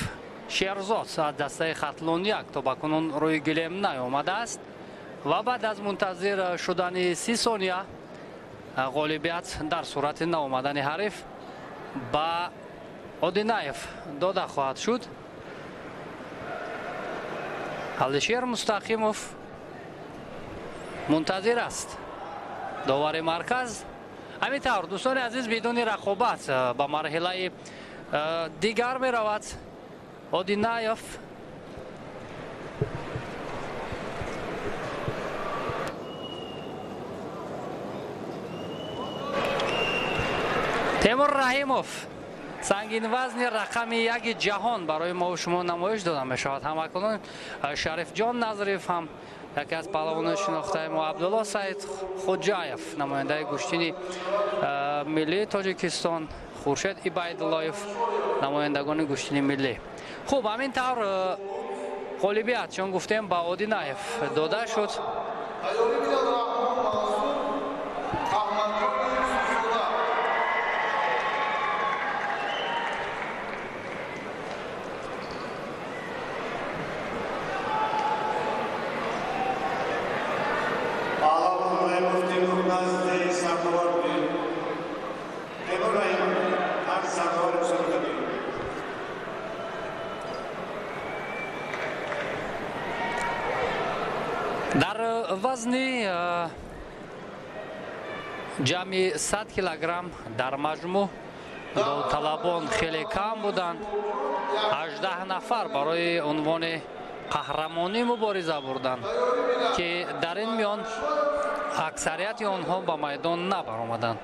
Шерзод аз дастаи Хатлон 1 то ба кунун рӯи гилем наомадааст ва баъд аз мунтазир шудани 30 сония ғолибият дар сурати наомадани ҳариф ба Одинаев дода хоҳад шуд. Алишер Мустақимов мунтазир аст довари марказ. Ҳамин тавр дӯстони азиз, бидуни рақобат ба марҳилаи дигар меравад Одинаев. Темур Раҳимов сангинвазни рақами 1 ҷаҳон барои мо шумо намоиш дода мешавад. Ҳамакунун Шарифҷон Назриев ҳам яке аз паҳлавонони шинохтаи мо, Абдулло Саид Хуҷаев намояндаи гӯштини миллии Тоҷикистон, Хуршед Ибайдуллоев намояндагони гӯштини миллӣ. Хуб, ҳамин тавр ғолибият чун гуфтем ба Одинаев дода шуд. Дар вазни ҷамъи 100 килограмм дар маҷмӯъ довталабон хеле кам буданд. 18 нафар барои унвони қаҳрамонӣ мубориза бурданд ки дар ин миён аксарияти онҳо ба майдон набаромаданд.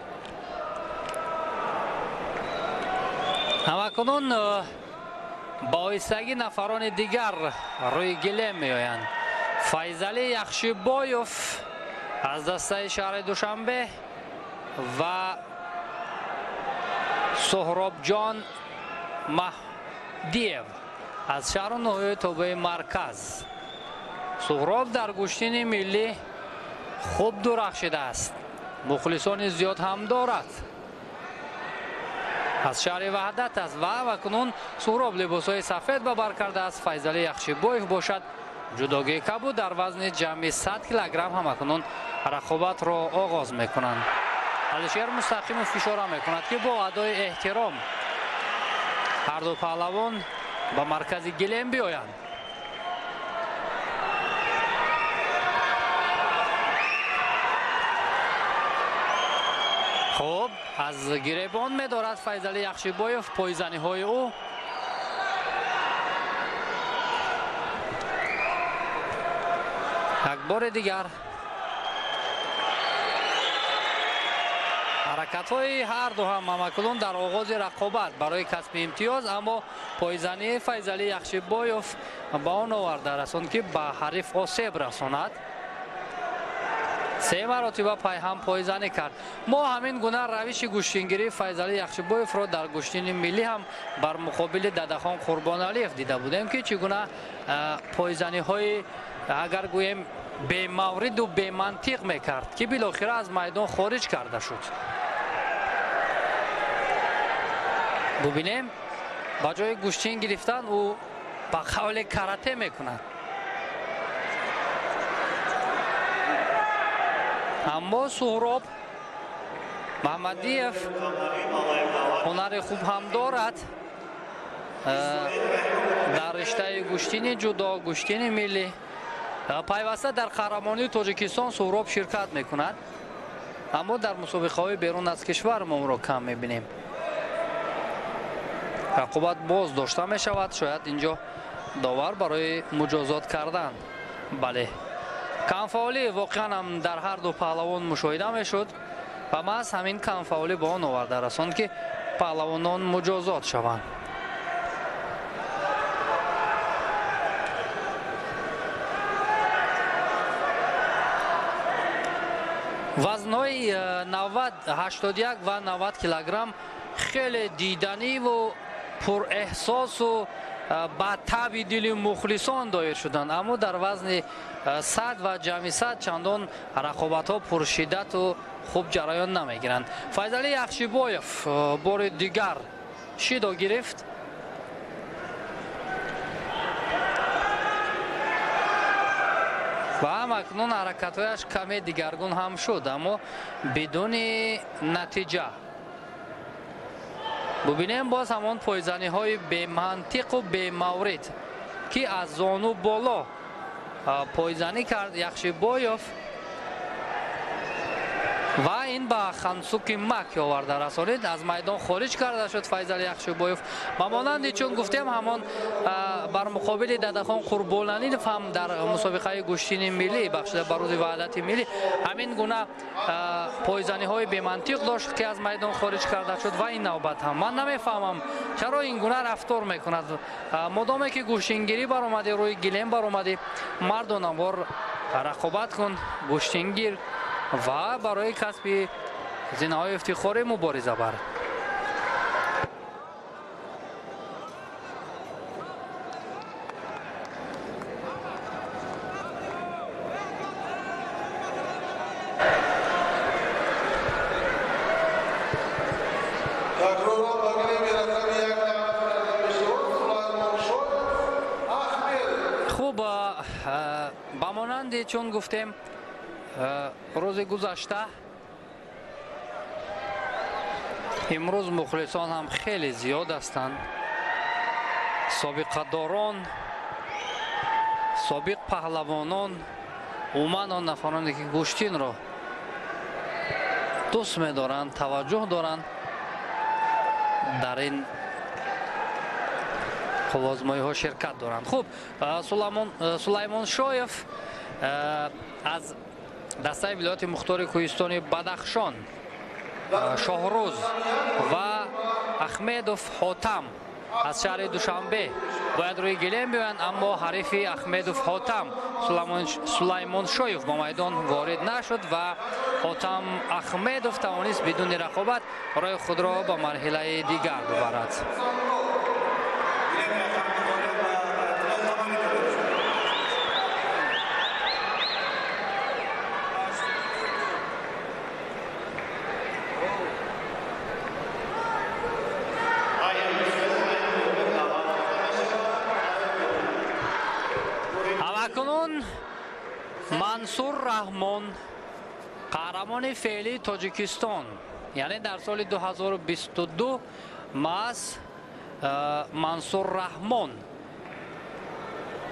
Ҳамакунун ба оҳистагӣ нафарони дигар рӯи гилем меоянд. Файзалӣ Яхшибоев аз дастаи шаҳри Душанбе ва Соҳробҷон Маҳдиев аз шаҳру ноҳияи тобеи марказ. Суҳроб дар гӯштини миллӣ хуб дурахшидааст, мухлисони зиёд ҳам дорад. Аз шаҳри Ваҳдат аст ва акнун Суҳроб либосҳои сафед ба бар кардааст. Файзалӣ Яхшибоев бошад ҷудогии кабуд дар вазни ҷамъи 100 килограмм ҳамакунун рақобатро оғоз мекунанд. Алишер Мустақимов ишора мекунад ки бо адои эҳтиром ҳарду паҳлавон ба маркази гилем биёянд. Хуб, аз гиребон медорад Файзалӣ Яхшибоев пойзаниҳои ӯ. Як бори дигар ҳаракатҳои ҳарду ҳам ҳамакунун дар оғози рақобат барои касби имтиёз, аммо пойзании Файзалӣ Яхшибоев ба он оварда расонд ки ба ҳариф осеб расонад. 3 маротиба пайҳам пойзанӣ кард. Мо ҳамин гуна равиши гӯштингирии Файзалӣ Яхшибоевро дар гӯштини миллӣ ҳам бар муқобили Дадахон Қурбоналиев дида будем ки чӣ гуна пойзаниҳои агар гӯем бемавриду бемантиқ мекард ки билохира аз майдон хориҷ карда шуд. Бубинем, ба ҷои гӯштин гирифтан ӯ ба қавле карате мекунад. Аммо Суҳроб Маҳмадиев ҳунари хуб ҳам дорад дар риштаи гӯштини ҷудо, гӯштини миллӣ. Пайваста дар қаҳрамонии Тоҷикистон Суҳроб ширкат мекунад, аммо дар мусобиқаҳои берун аз кишвар мо ӯро кам мебинем. Рақобат боз дошта мешавад, шояд инҷо довар барои муҷозот кардан. Бале, камфаъолӣ воқеан ҳам дар ҳар ду паҳлавон мушоҳида мешуд ва маҳз ҳамин камфаъолӣ ба он оварда расонд ки паҳлавонон муҷозот шаванд. Вазнҳои 90, 81 ва 90 килограмм хеле диданиву пурэҳсосу ба таби дили мухлисон доир шуданд, аммо дар вазни 100 ва ҷамъи 100 чандон рақобатҳо пуршиддату хуб ҷараён намегиранд. Файзалӣ Яхшибоев бори дигар шидо гирифт. Ва ҳам акнун ҳаракатҳояш каме дигаргун ҳам шуд, аммо бидуни натиҷа. Бубинем боз ҳамон пойзаниҳои бемантиқу бемаврид, ки аз зону боло пойзанӣ кард Яхшибоев ва ин ба Хансуки Мак оварда расонид. Аз майдон хориҷ карда шуд Файзали Яхшибоев. Ба монанди чун гуфтем, ҳамон бар муқобили Дадахон Қурбоналинов ҳам дар мусобиқаи гӯштини миллӣ бахшида ба рӯзи ваҳдати миллӣ ҳамин гуна пойзаниҳои бемантиқ дошт, ки аз майдон хориҷ карда шуд. Ва ин навбат ҳам ман намефаҳмам, чаро ин гуна рафтор мекунад. Модоме ки гӯштингирӣ баромадӣ, рӯи гилем баромадӣ, мардонавор рақобат кун, гӯштингир ва барои касби зинаҳои ифтихорӣ мубориза бар. Хуб, ба монанди чун гуфтем, рӯзи гузашта имрӯз мухлисон ҳам хеле зиёд ҳастанд. Собиқадорон, собиқ паҳлавонон, умуман он нафароне ки гӯштинро дӯст медоранд, таваҷҷӯҳ доранд, дар ин қуввозмоиҳо ширкат доранд. Хуб, Сулаймоншоев аз дастаи вилояти мухтори кӯҳистони Бадахшон, Шоҳрӯз ва Ахмедов Ҳотам аз шаҳри Душанбе бояд рӯи гилем биёянд, аммо ҳарифи Ахмедов Ҳотам Сулаймоншоев ба майдон ворид нашуд ва Ҳотам Ахмедов тавонист бидуни рақобат роҳи худро ба марҳилаи дигар бибарад. Мансур Раҳмон, қаҳрамони феълии Тоҷикистон, яъне дар соли 2022 маҳз Мансур Раҳмон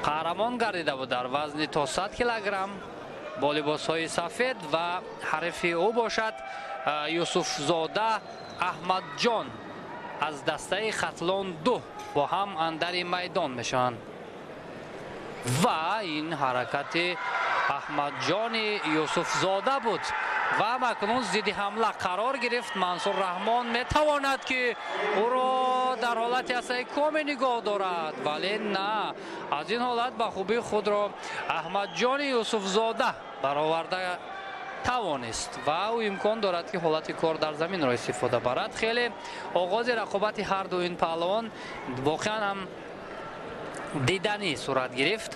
қаҳрамон гардида буд дар вазни то 100 килограмм бо либосҳои сафед ва ҳарифи ӯ бошад Юсуфзода Аҳмадҷон аз дастаи Хатлон 2 бо ҳам андари майдон мешаванд. Ва ин ҳаракати Аҳмадҷони Юсуфзода буд ва акнун зидди ҳамла қарор гирифт. Мансур Раҳмон метавонад, ки ӯро дар ҳолати ҳастаи коме нигоҳ дорад, вале на, аз ин ҳолат ба хубӣ худро Аҳмадҷони Юсуфзода бароварда тавонист ва ӯ имкон дорад, ки ҳолати кор дар заминро истифода барад. Хеле оғози рақобати ҳарду ин паҳлавон воқеан ҳам диданӣ сурат гирифт.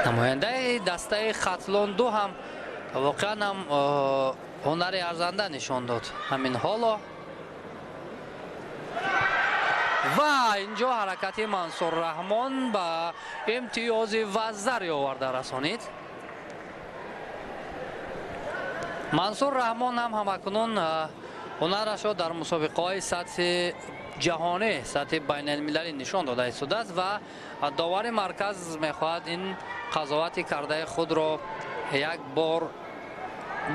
Намояндаи дастаи Хатлон 2 ҳам воқеан ҳам ҳунари арзанда нишон дод ҳамин ҳоло. Ва инҷо ҳаракати Мансур Раҳмон ба имтиёзи ваззари оварда расонид. Мансур Раҳмон ҳам ҳамакунун ҳунарашро дар мусобиқаҳои сатҳи ҷаҳонӣ, сатҳи байналмилалӣ нишон дода истодааст ва довари марказ мехоҳад ин қазовати кардаи худро як бор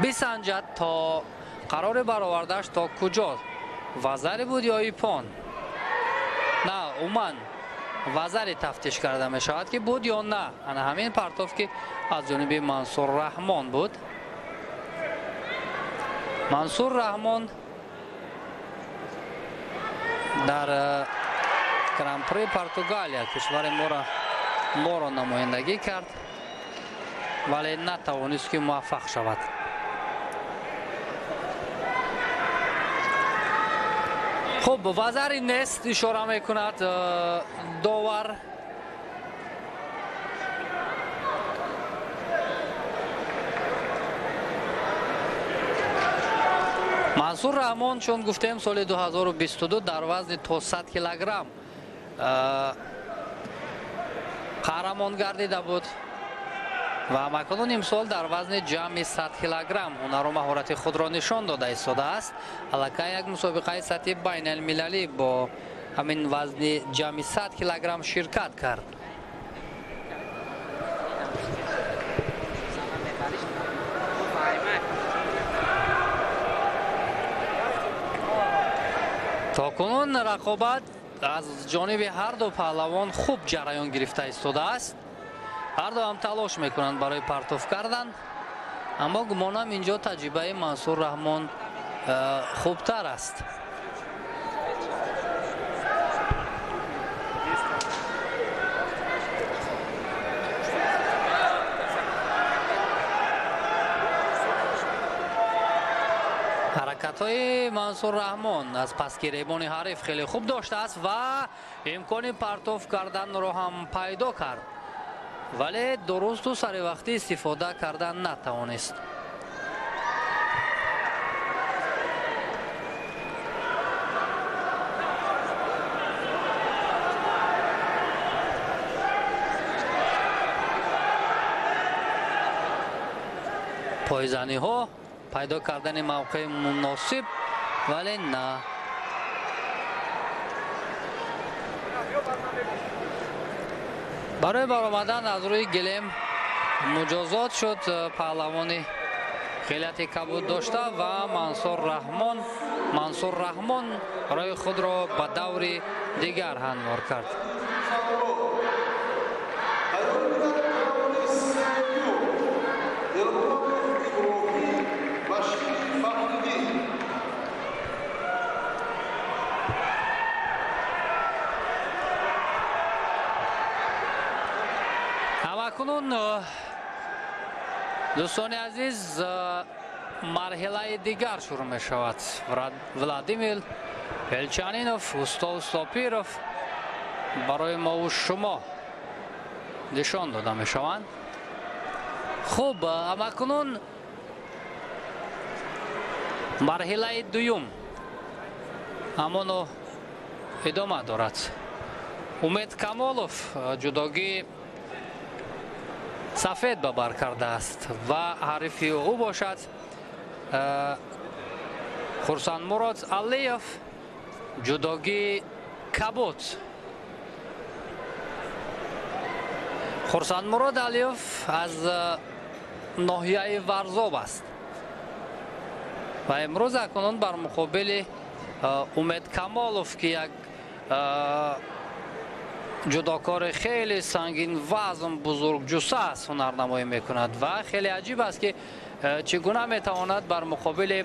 бисанҷад, то қарори баровардааш то куҷо вазари буд ё ипон. На, умуман вазари тафтиш карда мешавад, ки буд ё на. Ана ҳамин партов, ки аз ҷониби Мансур Раҳмон буд. Мансур Раҳмон дар Гран-при Португалия кишвари моро намояндагӣ кард. Вале натавонист ки муваффақ шавад. Хуб, вазари нест ишора мекунад довар. Мансур Раҳмон, чун гуфтем, соли 2022 дар вазни то 100 килограмм қаҳрамон гардида буд ва макунун имсол дар вазни ҷамъи 100 килограмм ҳунару маҳорати худро нишон дода истодааст. Аллакай як мусобиқаи сатҳи байналмилалӣ бо ҳамин вазни ҷамъи 100 килограмм ширкат кард. То кунун рақобат аз ҷониби ҳар ду паҳлавон хуб ҷараён гирифта истодааст. Ҳар ду ҳам талош мекунанд барои партоф кардан, аммо гумонам инҷо таҷрибаи Мансур Раҳмон хубтар аст. Ҳаракатҳои Мансур Раҳмон аз пасгиребони ҳариф хеле хуб доштааст ва имкони партоф карданро ҳам пайдо кард, вале дурусту саривақтӣ истифода кардан натавонист. Пойзаниҳо пайдо кардани мавқеи муносиб, вале на. Барои баромадан аз рӯи гилем муҷозот шуд паҳлавони хелияти кабуд дошта ва Мансур Раҳмон роҳи худро ба даври дигар ҳамвор кард. Акнун, дӯстони азиз, марҳилаи дигар шурӯъ мешавад. Владимир Елчанинов, Устод Сопиров барои мову шумо нишон дода мешаванд. Хуб, амакнун марҳилаи дуюм ҳамоно идома дорад. Умед Камолов ҷудогӣ сафед ба бар кардааст ва ҳарифи ӯ бошад Хурсандмурод Алиев, ҷудогии кабуд. Хурсандмурод Алиев аз ноҳияи Варзоб аст ва имрӯз акнун бар муқобили Умед Камолов, ки як ҷудокори хеле сангин вазн бузургҷусса аст, ҳунарнамоӣ мекунад ва хеле аҷиб аст, ки чӣ гуна метавонад бар муқобили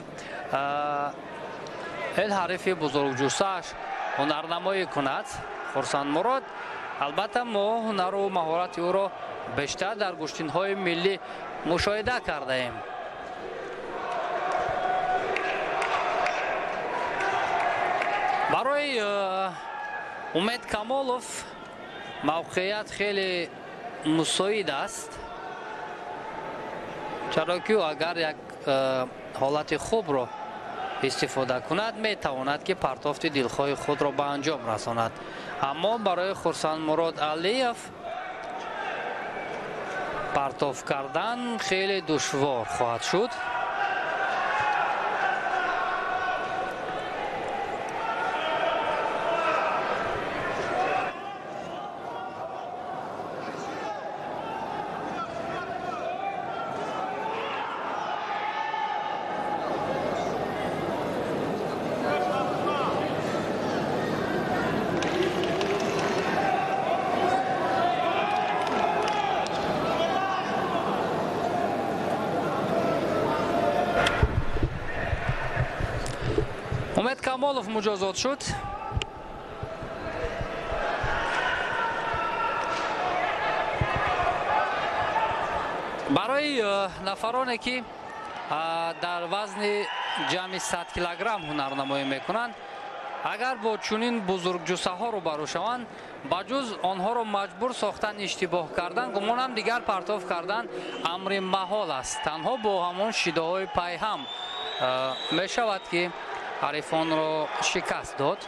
ин ҳарифи бузургҷуссааш ҳунарнамоӣ кунад. Хурсандмурод, албатта, мо ҳунару маҳорати ӯро бештар дар гӯштинҳои миллӣ мушоҳида кардаем. Барои Умед Камолов мавқеият хеле мусоид аст, чаро ки ӯ агар як ҳолати хубро истифода кунад, метавонад ки партофти дилхоҳи худро ба анҷом расонад. Аммо барои Хурсандмурод Алиев партоф кардан хеле душвор хоҳад шуд. Умед Камолов муҷозот шуд. Барои нафароне ки дар вазни ҷамъи 100 килограмм ҳунарнамоӣ мекунанд, агар бо чунин бузургҷуссаҳо рӯбарӯ шаванд, ба ҷуз онҳоро маҷбур сохтан, иштибоҳ кардан, гумонам дигар партоф кардан амри маҳол аст. Танҳо бо ҳамон шидоҳои пайҳам мешавад ки ҳарифонро шикаст дод.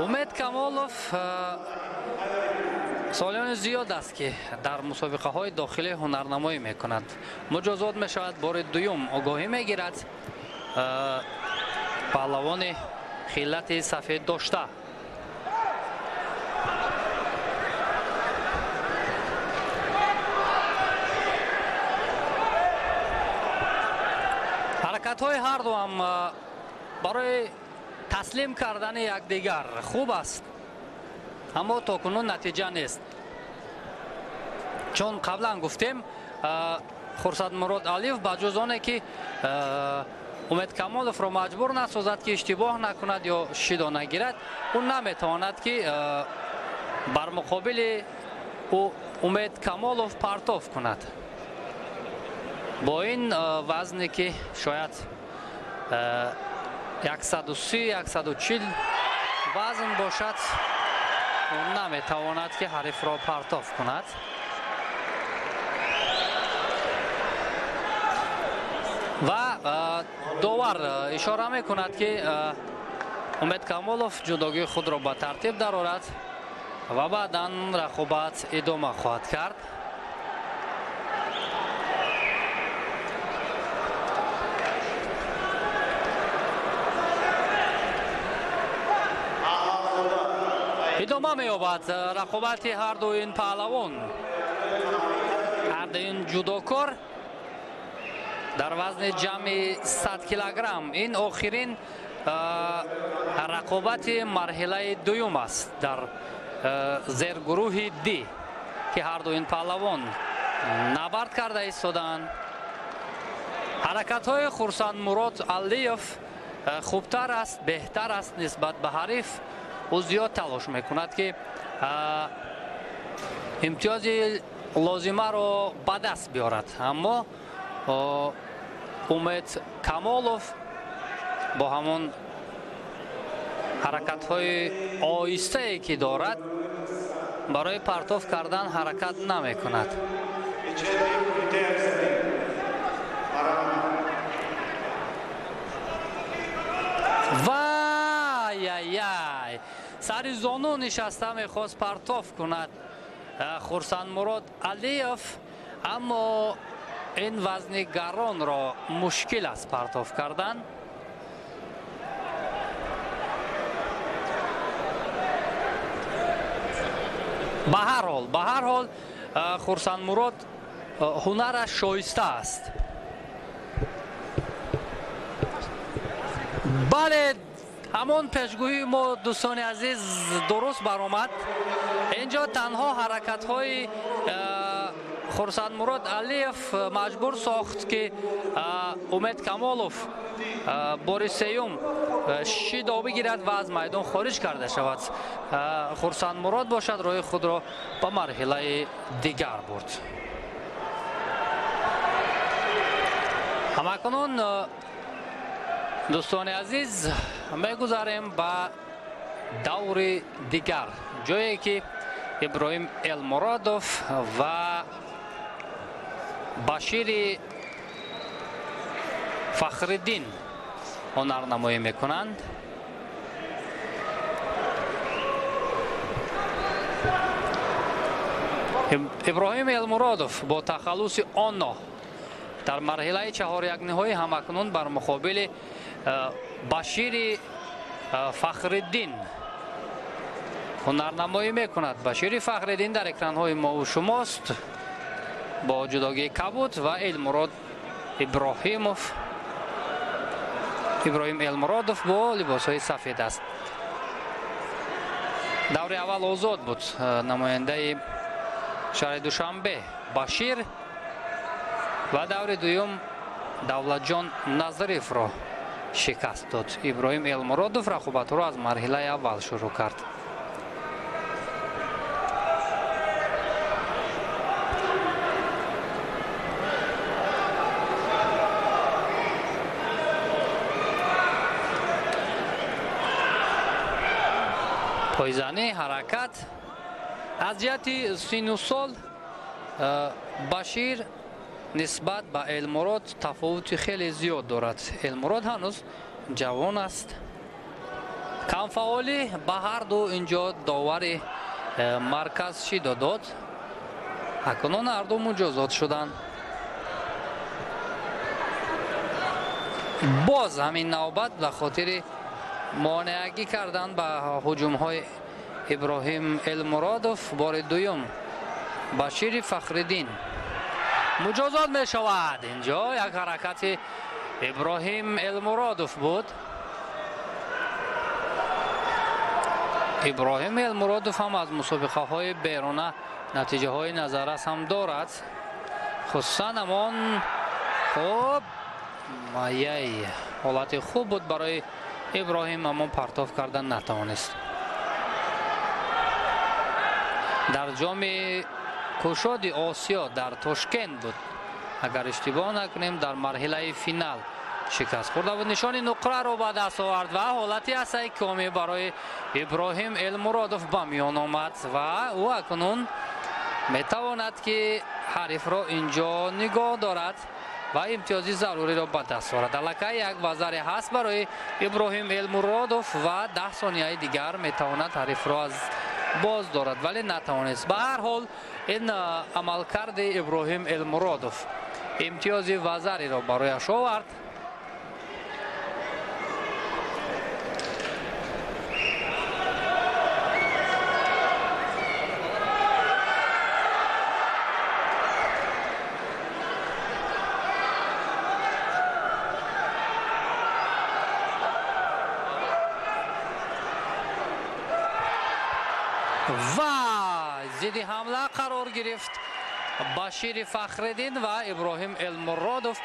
Умед Камолов солиёни зиёд аст ки дар мусобиқаҳои дохилӣ ҳунарнамоӣ мекунад. Муҷозот мешавад, бори дуюм огоҳӣ мегирад паҳлавони хиллати сафед дошта. Ҳаракатҳои ҳарду ҳам барои таслим кардани якдигар хуб аст, аммо то кунун натиҷа нест. Чун қаблан гуфтем, Хурсандмурод Алиев ба ҷуз оне ки Умед Камоловро маҷбур насозад ки иштибоҳ накунад ё шидо нагирад, ӯ наметавонад ки бар муқобили ӯ Умед Камолов партоф кунад. Бо ин вазне ки шояд 130-140 вазн бошад, наметавонад ки ҳарифро партоф кунад. Ва довар ишора мекунад ки Умед Камолов ҷудогии худро ба тартиб дарорад ва баъдан рақобат идома хоҳад кард. Идома меёбад рақобати ҳарду ин паҳлавон, ҳарду ин ҷудокор дар вазни ҷамъи 100 килограмм. Ин охирин рақобати марҳилаи дуюм аст дар зергурӯҳи Д ки ҳарду ин паҳлавон набард карда истодаанд. Ҳаракатҳои Хурсандмурод Алиев хубтар аст, беҳтар аст нисбат ба ҳариф. Ӯ зиёд талош мекунад ки имтиёзи лозимаро ба даст биёрад, аммо Умед Камолов бо ҳамон ҳаракатҳои оҳистае ки дорад барои партоф кардан ҳаракат намекунад. Вай-яй-яй! Сари зону нишаста мехост партоф кунад Хурсандмурод Алиев, аммо ин вазни гаронро мушкил аст партоф кардан. Ба ҳар ҳол Хурсандмурод ҳунараш шоиста аст. Бале, ҳамон пешгӯии мо, дӯстони азиз, дуруст баромад. Инҷо танҳо ҳаракатҳои Хурсандмурод Алиев маҷбур сохт ки Умед Камолов бори сеюм шидо бигирад ва аз майдон хориҷ карда шавад. Хурсандмурод бошад роҳи худро ба марҳилаи дигар бурд. Ҳамакунун, дӯстони азиз, мегузарем ба даври дигар, ҷое ки Иброҳим Элмуродов ва Башири Фахриддин ҳунарнамоӣ мекунанд. Иброҳим Элмуродов бо тахаллуси Оно дар марҳилаи чаҳорякниҳоӣ ҳамакнун бар муқобили Башири Фахриддин ҳунарнамоӣ мекунад. Башири Фахриддин дар экранҳои мову шумост бо ҷудогии кабуд ва Элмурод Иброҳимов, Иброҳим Элмуродов бо либосҳои сафед аст. Даври аввал озод буд намояндаи шаҳри Душанбе Башир ва даври дуюм Давлатҷон Назариевро шикаст дод. Иброҳим Элмуродов рақобатро аз марҳилаи аввал шурӯъ кард. Пойзанӣ ҳаракат аз ҷиҳати сину сол Башир нисбат ба Элмурод тафовути хеле зиёд дорад. Элмурод ҳанӯз ҷавон аст. Камфаъолӣ ба ҳар ду инҷо довари марказ шидо дод. Акнун ҳар ду муҷозот шуданд. Боз ҳамин навбат ба хотири монеагӣ кардан ба ҳуҷумҳои Иброҳим Элмуродов бори дуюм Башири Фахриддин муҷозот мешавад. Инҷо як ҳаракати Иброҳим Элмуродов буд. Иброҳим Элмуродов ҳам аз мусобиқаҳои беруна натиҷаҳои назаррас ҳам дорад. Хусусан ҳамон хуб маяй ҳолати хуб буд барои Иброҳим, аммо партоф кардан натавонист. Дар ҷоми кушоди Осиё дар Тошкент буд. Агар иштибоҳ накунем, дар марҳилаи финал шикаст хӯрда буд. Нишони нуқраро ба даст овард ва ҳолати асаи комӣ барои Иброҳим Элмуродов ба миён омад ва ӯ акнун метавонад ки ҳарифро инҷо нигоҳ дорад ва имтиёзи заруриро ба даст орад. Аллакай як вазаре ҳаст барои Иброҳим Элмуродов ва 10 сонияи дигар метавонад ҳарифро аз боз дорад, вале натавонист. Ба ҳар ҳол ин амалкарди Иброҳим Элмуродов имтиёзи вазариро барояш овард. Ва зидди ҳамла қарор гирифт Башири Фахриддин ва Иброҳим Элмуродов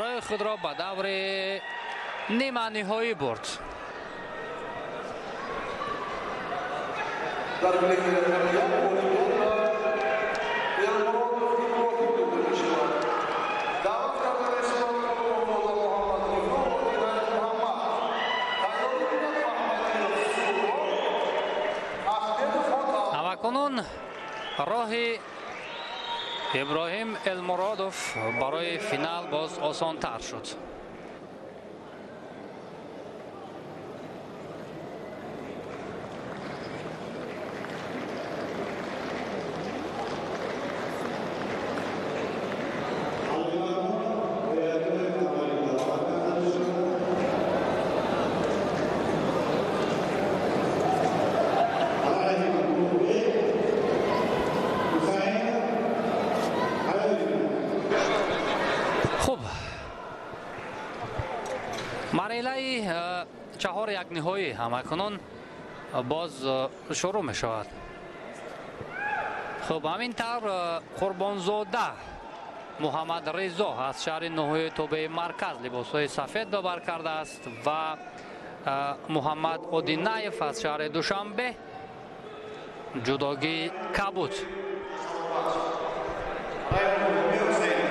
роҳи худро ба даври ниманиҳоӣ бурд. Акнун роҳи Иброҳим Элмуродов барои финал боз осонтар шуд. Марҳилаи чаҳор якниҳоӣ ҳамакунун боз шурӯъ мешавад. Хуб, ҳамин тавр Қурбонзода Муҳаммад Ризо аз шаҳри ноҳияи тобеи марказ либосҳои сафед ба бар кардааст ва Муҳаммад Одинаев аз шаҳри Душанбе ҷудогии кабуд.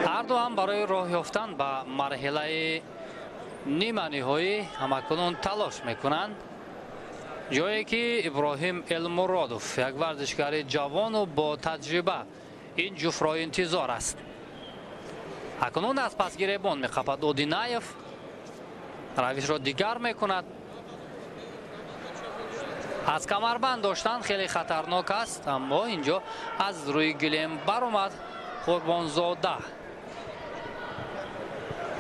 Ҳар ду ҳам барои роҳ ёфтан ба марҳилаи ниманиҳоӣ ҳамакунун талош мекунанд. Ҷое ки Иброҳим Элмуродов як варзишгари ҷавону бо таҷриба ин ҷуфтро интизор аст. Акнун аз пасгиребон меқапад Одинаев, равишро дигар мекунад. Аз камарбанд доштан хеле хатарнок аст, аммо инҷо аз рӯи гилем баромад Қурбонзода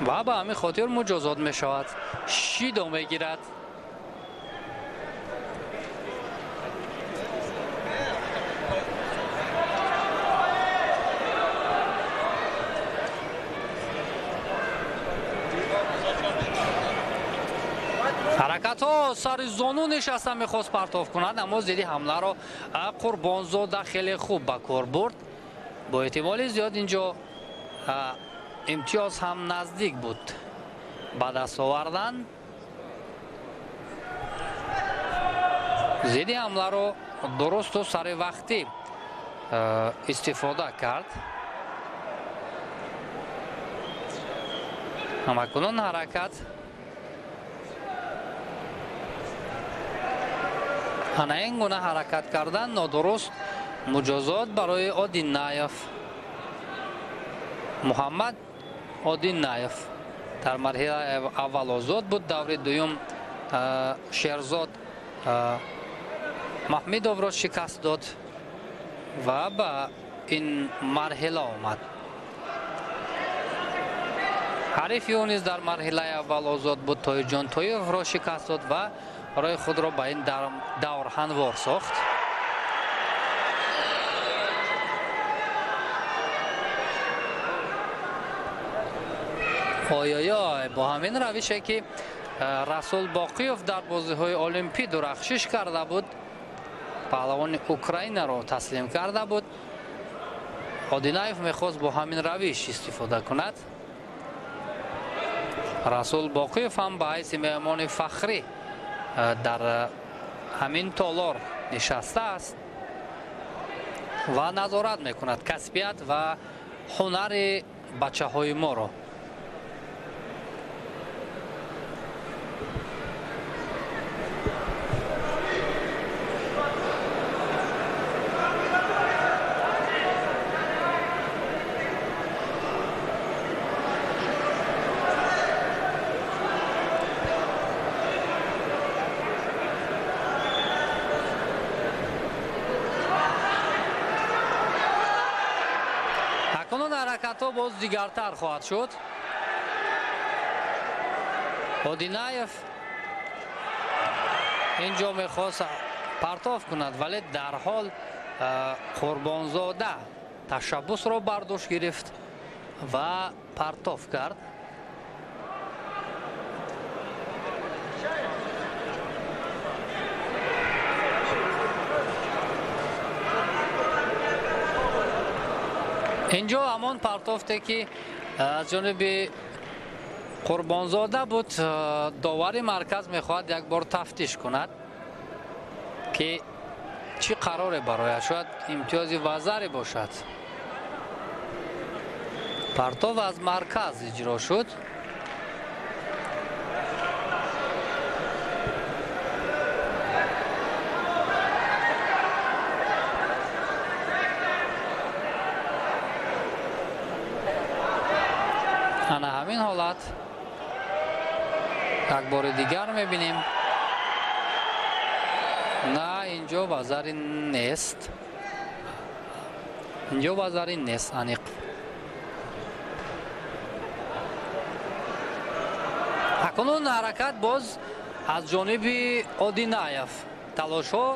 ва ба ҳамин хотир муҷозот мешавад, шидо мегирад. Ҳаракатҳо сари зону нишаста мехост партоф кунад, аммо зидди ҳамларо Қурбонзода хеле хуб ба кор бурд. Бо эҳтимоли зиёд инҷо имтиёз ҳам наздик буд ба даст овардан. Зидди ҳамларо дурусту сари вақтӣ истифода кард. Ҳамакунун ҳаракат ана ин гуна ҳаракат кардан нодуруст, муҷозот барои Одинаев. Муҳаммад Одинаев дар марҳилаи аввал озод буд, даври дуюм Шерзод Маҳмидовро шикаст дод ва ба ин марҳила омад. Ҳарифи ӯ низ дар марҳилаи аввал озод буд, Тоирҷон Тоировро шикаст дод ва роҳи худро ба ин давр ҳамвор сохт. Ой-ой-ой, бо ҳамин равише ки Расул Боқиев дар бозиҳои Олимпӣ дурахшиш карда буд, паҳлавони Украинаро таслим карда буд, Одинаев мехост бо ҳамин равиш истифода кунад. Расул Боқиев ҳам ба ҳайси меҳмони фахрӣ дар ҳамин толор нишастааст ва назорат мекунад касбият ва ҳунари бачаҳои моро. Ҳаракатҳо боз дигартар хоҳад шуд. Одинаев инҷо мехост партоф кунад, вале дарҳол Қурбонзода ташаббусро бар дӯш гирифт ва партоф кард. Инҷо ҳамон партофте ки аз ҷониби Қурбонзода буд, довари марказ мехоҳад як бор тафтиш кунад ки чӣ қароре барояд, шояд имтиёзи вазаре бошад. Партов аз марказ иҷро шуд. Ана ҳамин ҳолат як бори дигар мебинем. На, инҷо вазари нест, инҷо вазари нест аниқ. Акнун ҳаракат боз аз ҷониби Одинаев, талошҳо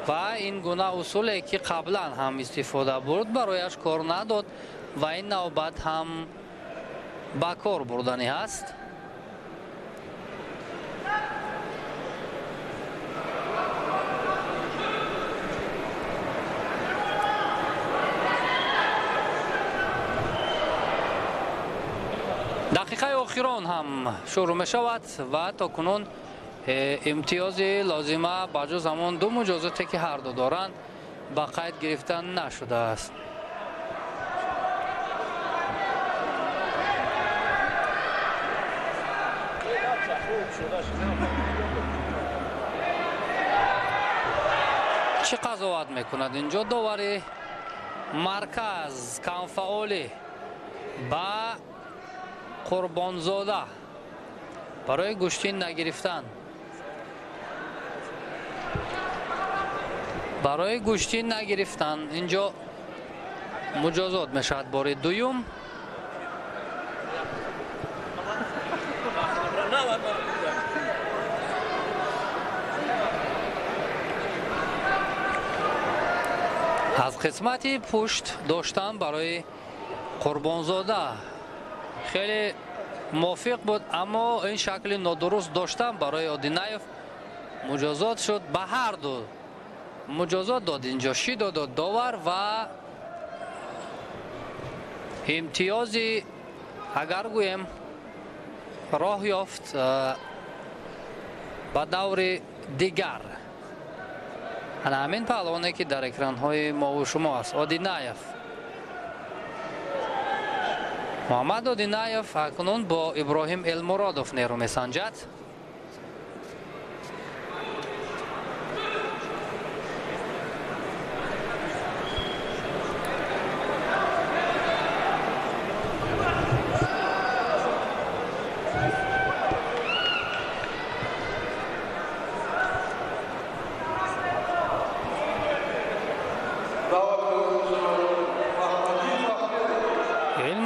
ва ин гуна усуле ки қаблан ҳам истифода бурд барояш кор надод ва ин навбат ҳам ба кор бурданӣ ҳаст. Дақиқаи охирон ҳам шурӯъ мешавад ва то кунун имтиёзи лозима ба ҷуз ҳамон ду муҷозоте ки ҳарду доранд ба қайд гирифта нашудааст. Чӣ қазоват мекунад инҷо довари марказ камфаъолӣ ба Қурбонзода барои гӯштин нагирифтан, барои гӯштин нагирифтан инҷо муҷозот мешавад бори дуюм. Аз қисмати пушт доштан барои Қурбонзода хеле мувофиқ буд, аммо ин шакли нодуруст доштан барои Одинаев муҷозот шуд. Ба ҳар ду муҷозот дод инҷо, шидо дод довар ва имтиёзи агар гӯем роҳ ёфт ба даври дигар. Ана ҳамин паҳлавоне ки дар экранҳои мову шумо аст, Одинаев. Муҳаммад Одинаев акнун бо Иброҳим Элмуродов нерӯ месанҷад.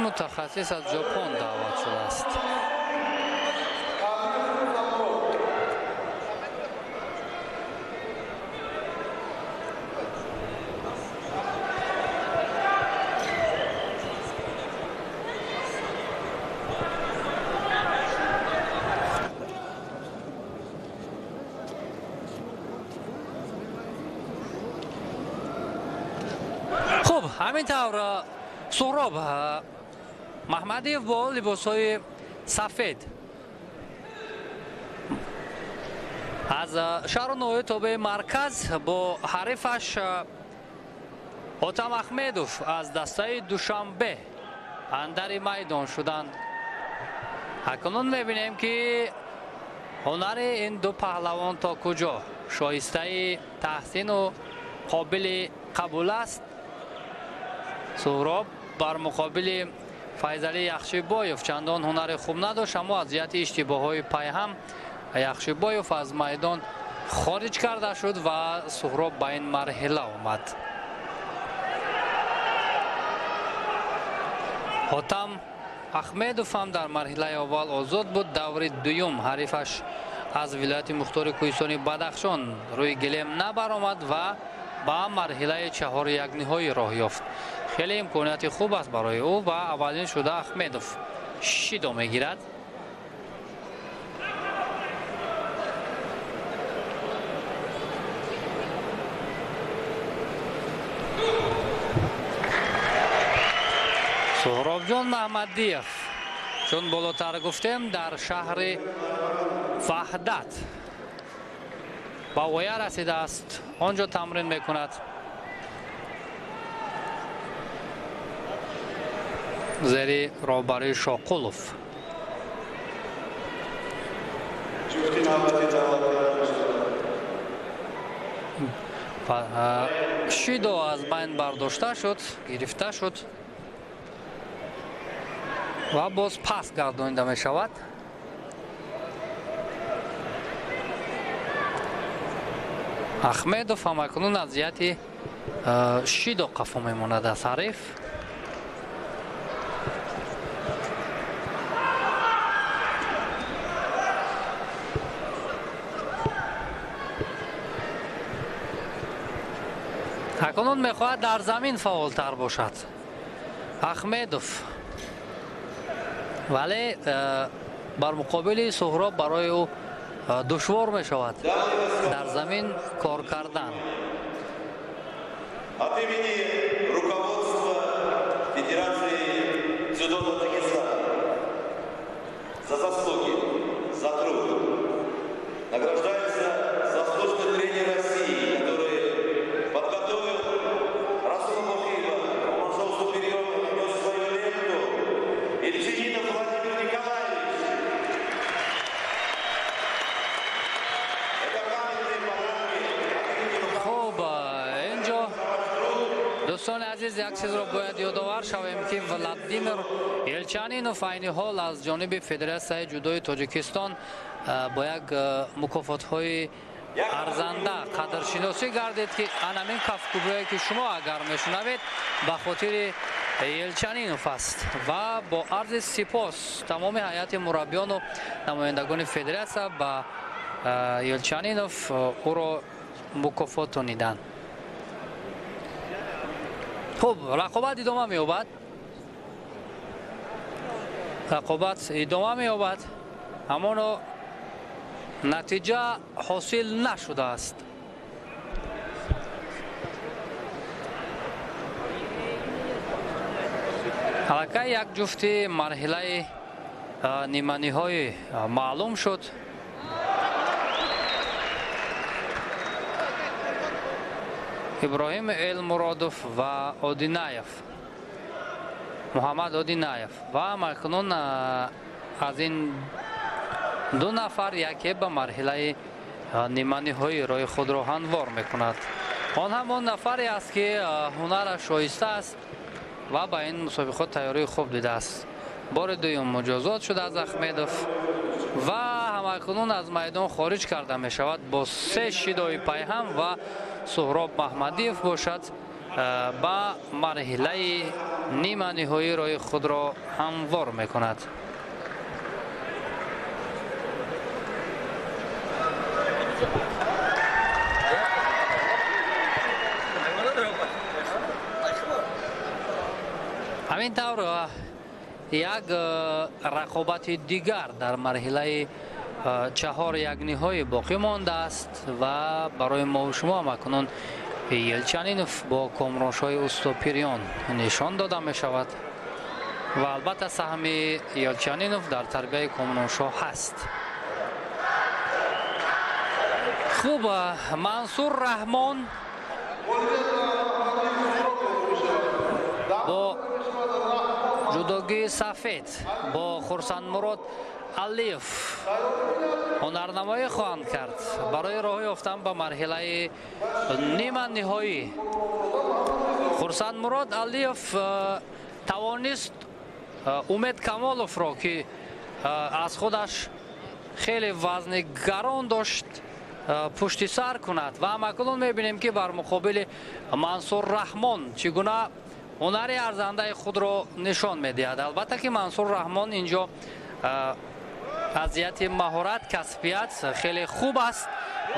Мутахассис аз Ҷопон даъват шудааст. Хуб, ҳамин тавр Суҳроб Маҳмадиев бо либосҳои сафед аз шаҳру ноҳияи тобеи марказ бо ҳарифаш Ҳотам Аҳмедов аз дастаи Душанбе андари майдон шуданд. Акнун мебинем ки ҳунари ин ду паҳлавон то куҷо шоистаи таҳсину қобили қабул аст. Суҳроб бар муқобили Файзали Яхшибоев чандон ҳунари хуб надошт, аммо аз ҷиҳати иштибоҳҳои пайҳам Яхшибоев аз майдон хориҷ карда шуд ва Суҳроб ба ин марҳила омад. Ҳотам Аҳмедов ҳам дар марҳилаи аввал озод буд. Даври дуюм ҳарифаш аз вилояти мухтори кӯҳистони Бадахшон рӯи гилем набаромад ва ба марҳилаи чаҳори якниҳоӣ роҳ ёфт. Хеле имконияти хуб аст барои ӯ ва аввалин шуда Аҳмедов шидо мегирад. Суҳробҷон Маҳмадиев, чун болотар гуфтем, дар шаҳри Ваҳдат ба воя расидааст, он ҷо тамрин мекунад. Зери роҳбарии Шоқулов. Шидо аз байн бардошта шуд, гирифта шуд ва боз пас гардонида мешавад. Аҳмедов ҳам акнун аз ҷиҳати шидо қафо мемонад аз ҳариф. Акнун мехоҳад дар замин фаъолтар бошад Аҳмедов, вале бар муқобили Суҳроб барои ӯ душвор мешавад дар замин кор кардан. От имени руководства Федерации дзюдо Таджикистана за заслуги, за труд награждается заслуженный тренер России, который подготовил Расула Мухиева, он шел супериор, внес свою лепту, Ильчининов Владимир Николаевич. Это памятные подарки от имени Хуб, инҷо дӯстони азиз як чизро бояд ёдовар шавем ки Владимир Елчанинов айни ҳол аз ҷониби Федератсияи ҷудои Тоҷикистон бо як мукофотҳои арзанда қадршиносӣ гардид ки анамин кафкӯбие ки шумо агар мешунавед ба хотири Елчанинов аст ва бо арзи сипос тамоми ҳайати мураббиёну намояндагони федератсия ба Елчанинов ӯро мукофот дониданд. Хуб, рақобат идома меёбад. Рақобат идома меёбад, аммо натиҷа ҳосил нашудааст. Аллакай як ҷуфти марҳилаи ниманиҳоӣ маълум шуд. Иброҳим Элмуродов ва Одинаев, Муҳаммад Одинаев, ва акнун аз ин ду нафар яке ба марҳилаи ниманиҳоӣ роҳи худро ҳамвор мекунад. Он ҳамон нафаре аст, ки ҳунараш шоиста аст ва ба ин мусобиқот тайёрии хуб дидааст. Бори дуюм муҷозот шудааст Ахмедов ва ҳамакунун аз майдон хориҷ карда мешавад бо се шидои пайҳам, ва Суҳроб Маҳмадиев бошад ба марҳилаи ниманиҳоӣ роҳи худро ҳамвор мекунад. Ҳамин тавр як рақобати дигар дар марҳилаи чаҳор якниҳоӣ боқӣ мондааст ва барои мо шумо акнун Елчанинов бо Комроншоҳи Устопириён нишон дода мешавад ва албатта саҳми Елчанинов дар тарбияи Комроншоҳ ҳаст. Хуб, Мансур Раҳмон бо ҷудогии сафед бо Хурсандмурод Алиев ҳунарнамоӣ хоҳанд кард барои роҳ ёфтан ба марҳилаи ниманиҳоӣ. Хурсандмурод Алиев тавонист Умед Камоловро, ки аз худаш хеле вазни гарон дошт, пушти сар кунад ва ҳамакунун мебинем, ки бар муқобили Мансур Раҳмон чӣ гуна ҳунари арзандаи худро нишон медиҳад. Албатта ки Мансур Раҳмон инҷо аз ҷиҳати маҳорат, касбият хеле хуб аст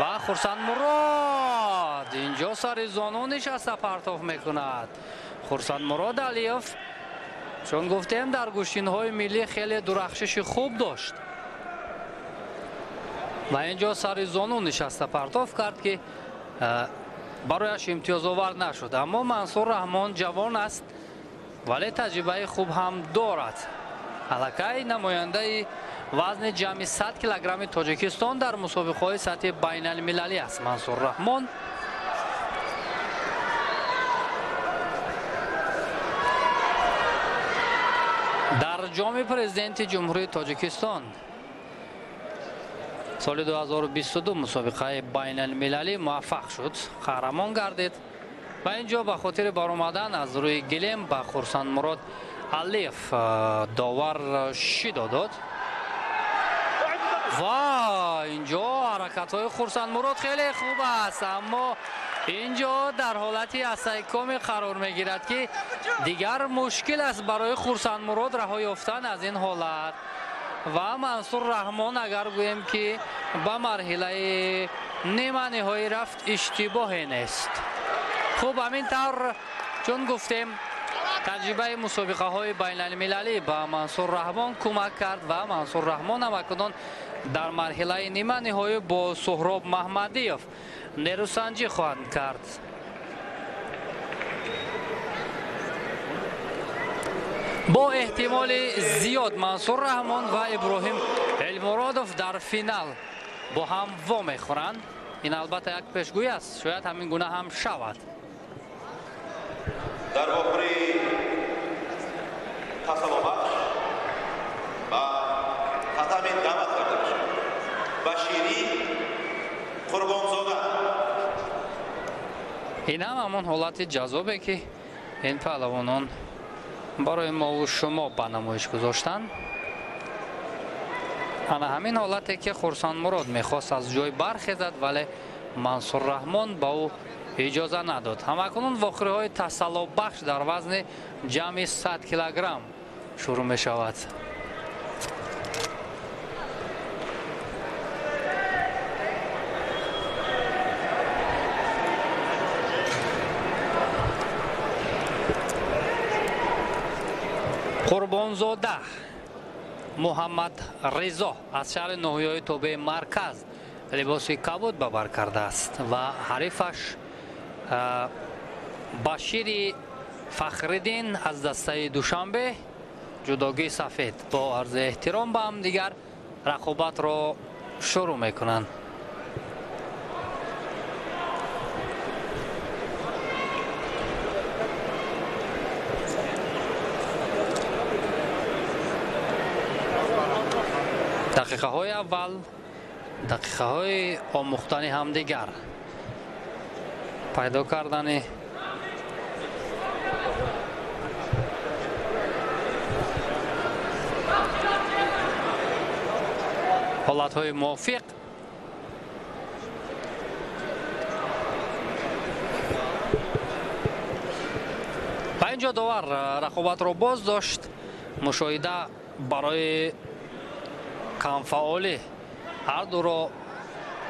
ва Хурсандмурод инҷо сари зону нишаста партоф мекунад. Хурсандмурод Алиев, чун гуфтем, дар гӯштинҳои миллӣ хеле дурахшиши хуб дошт ва инҷо сари зону нишаста партоф кард, ки барояш имтиёзовар нашуд. Аммо Мансур Раҳмон ҷавон аст, вале таҷрибаи хуб ҳам дорад. Аллакай намояндаи вазни ҷамъи 100 килограмми Тоҷикистон дар мусобиқаҳои сатҳи байналмилалӣ аст Мансур Раҳмон. Дар ҷоми президенти Ҷумҳурии Тоҷикистон соли 2022 мусобиқаи байналмилалӣ муваффақ шуд, қаҳрамон гардид ва инҷо ба хотири баромадан аз рӯи гилем ба Хурсандмурод Алиев довар шидо дод ва инҷо ҳаракатҳои Хурсандмурод хеле хуб аст, аммо инҷо дар ҳолати асайкоме қарор мегирад, ки дигар мушкил аст барои Хурсандмурод раҳо ёфтан аз ин ҳолат. Ва Мансур Раҳмон, агар гӯем ки ба марҳилаи ниманиҳоӣ рафт, иштибоҳе нест. Хуб, ҳамин тавр, чун гуфтем, таҷрибаи мусобиқаҳои байналмилалӣ ба Мансур Раҳмон кӯмак кард ва Мансур Раҳмон ҳамакунун дар марҳилаи ниманиҳоӣ бо Суҳроб Маҳмадиев нерӯсанҷӣ хоҳанд кард. Бо эҳтимоли зиёд Мансур Раҳмон ва Иброҳим Элмуродов дар финал бо ҳам вомехӯранд. Ин албатта як пешгӯӣ аст, шояд ҳамин гуна ҳам шавад. Дар вохӯрии тасаллобахш ба татами даъват карда мешавад Баширӣ Қурбонзода. Ин ҳам ҳамон ҳолати ҷазобе, ки ин паҳлавонон барои мову шумо ба намоиш гузоштанд. Ана ҳамин ҳолате, ки Хурсандмурод мехост аз ҷой бархезад, вале Мансур Раҳмон ба ӯ иҷоза надод. Ҳамакунун вохӯриҳои тасаллобахш дар вазни ҷамъи 100 килограмм шурӯъ мешавад. Қурбонзода Муҳаммад Ризо аз шаҳри ноҳияи тобеи марказ либоси кабуд ба бар кардааст ва ҳарифаш Башири Фахриддин аз дастаи Душанбе, ҷудогии сафед. Бо арзи эҳтиром ба ҳамдигар рақобатро шурӯъ мекунанд. Дақиқаҳои аввал, дақиқаҳои омӯхтани ҳамдигар, пайдо кардани ҳолатҳои мувофиқ. Ба ин ҷо довар рақобатро боз дошт. Мушоҳида барои камфаъолӣ ҳар дуро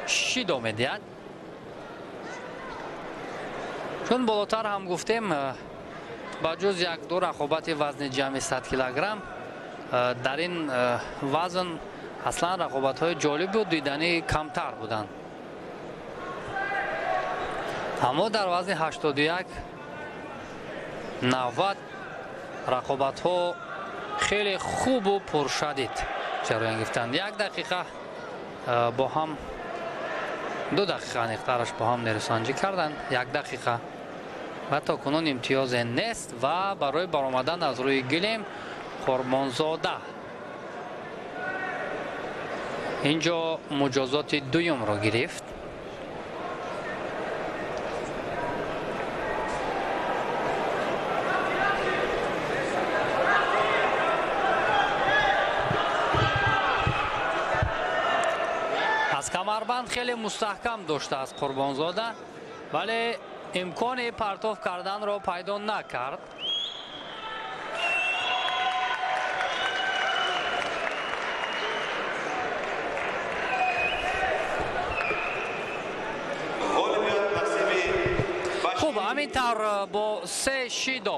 шидо медиҳад. Чун болотар ҳам гуфтем, ба ҷуз як-ду рақобати вазни ҷамъи 100 килограмм, дар ин вазн аслан рақобатҳои ҷолибу диданӣ камтар буданд. Аммо дар вазни 81 90 рақобатҳо хеле хубу пуршадид ҷараён гирифтанд. Як дақиқа бо ҳам, 2 дақиқа аниқтараш бо ҳам нерӯсанҷӣ карданд. 1 дақиқа ва то кунун имтиёзе нест ва барои баромадан аз рӯи гилем Қурбонзода инҷо муҷозоти дуюмро гирифт. Аз камарбанд хеле мустаҳкам доштааст Қурбонзода, вале имкони партоф карданро пайдо накард. Хуб, ҳамин тавр бо 3 шидо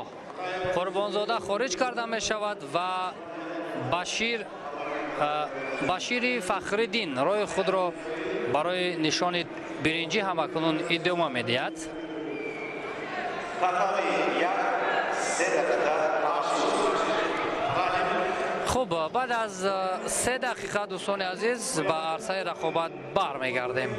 Қурбонзода хориҷ карда мешавад ва Башири Фахриддин роҳи худро барои нишони биринҷӣ ҳамакунун идома медиҳад. Хуб, баъд аз 3 дақиқа дӯстони азиз ба арсаи рақобат бармегардем.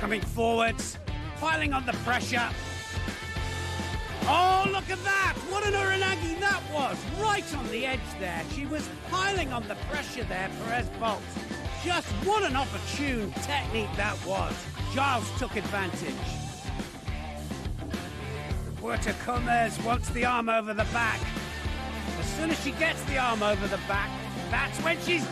Coming forwards, piling on the pressure. Oh, look at that! What an uranagi that was! Right on the edge there. She was piling on the pressure there, Perez Box. Just what an opportune technique that was. Giles took advantage. Puerto Gomez wants the arm over the back. As soon as she gets the arm over the back, that's when she's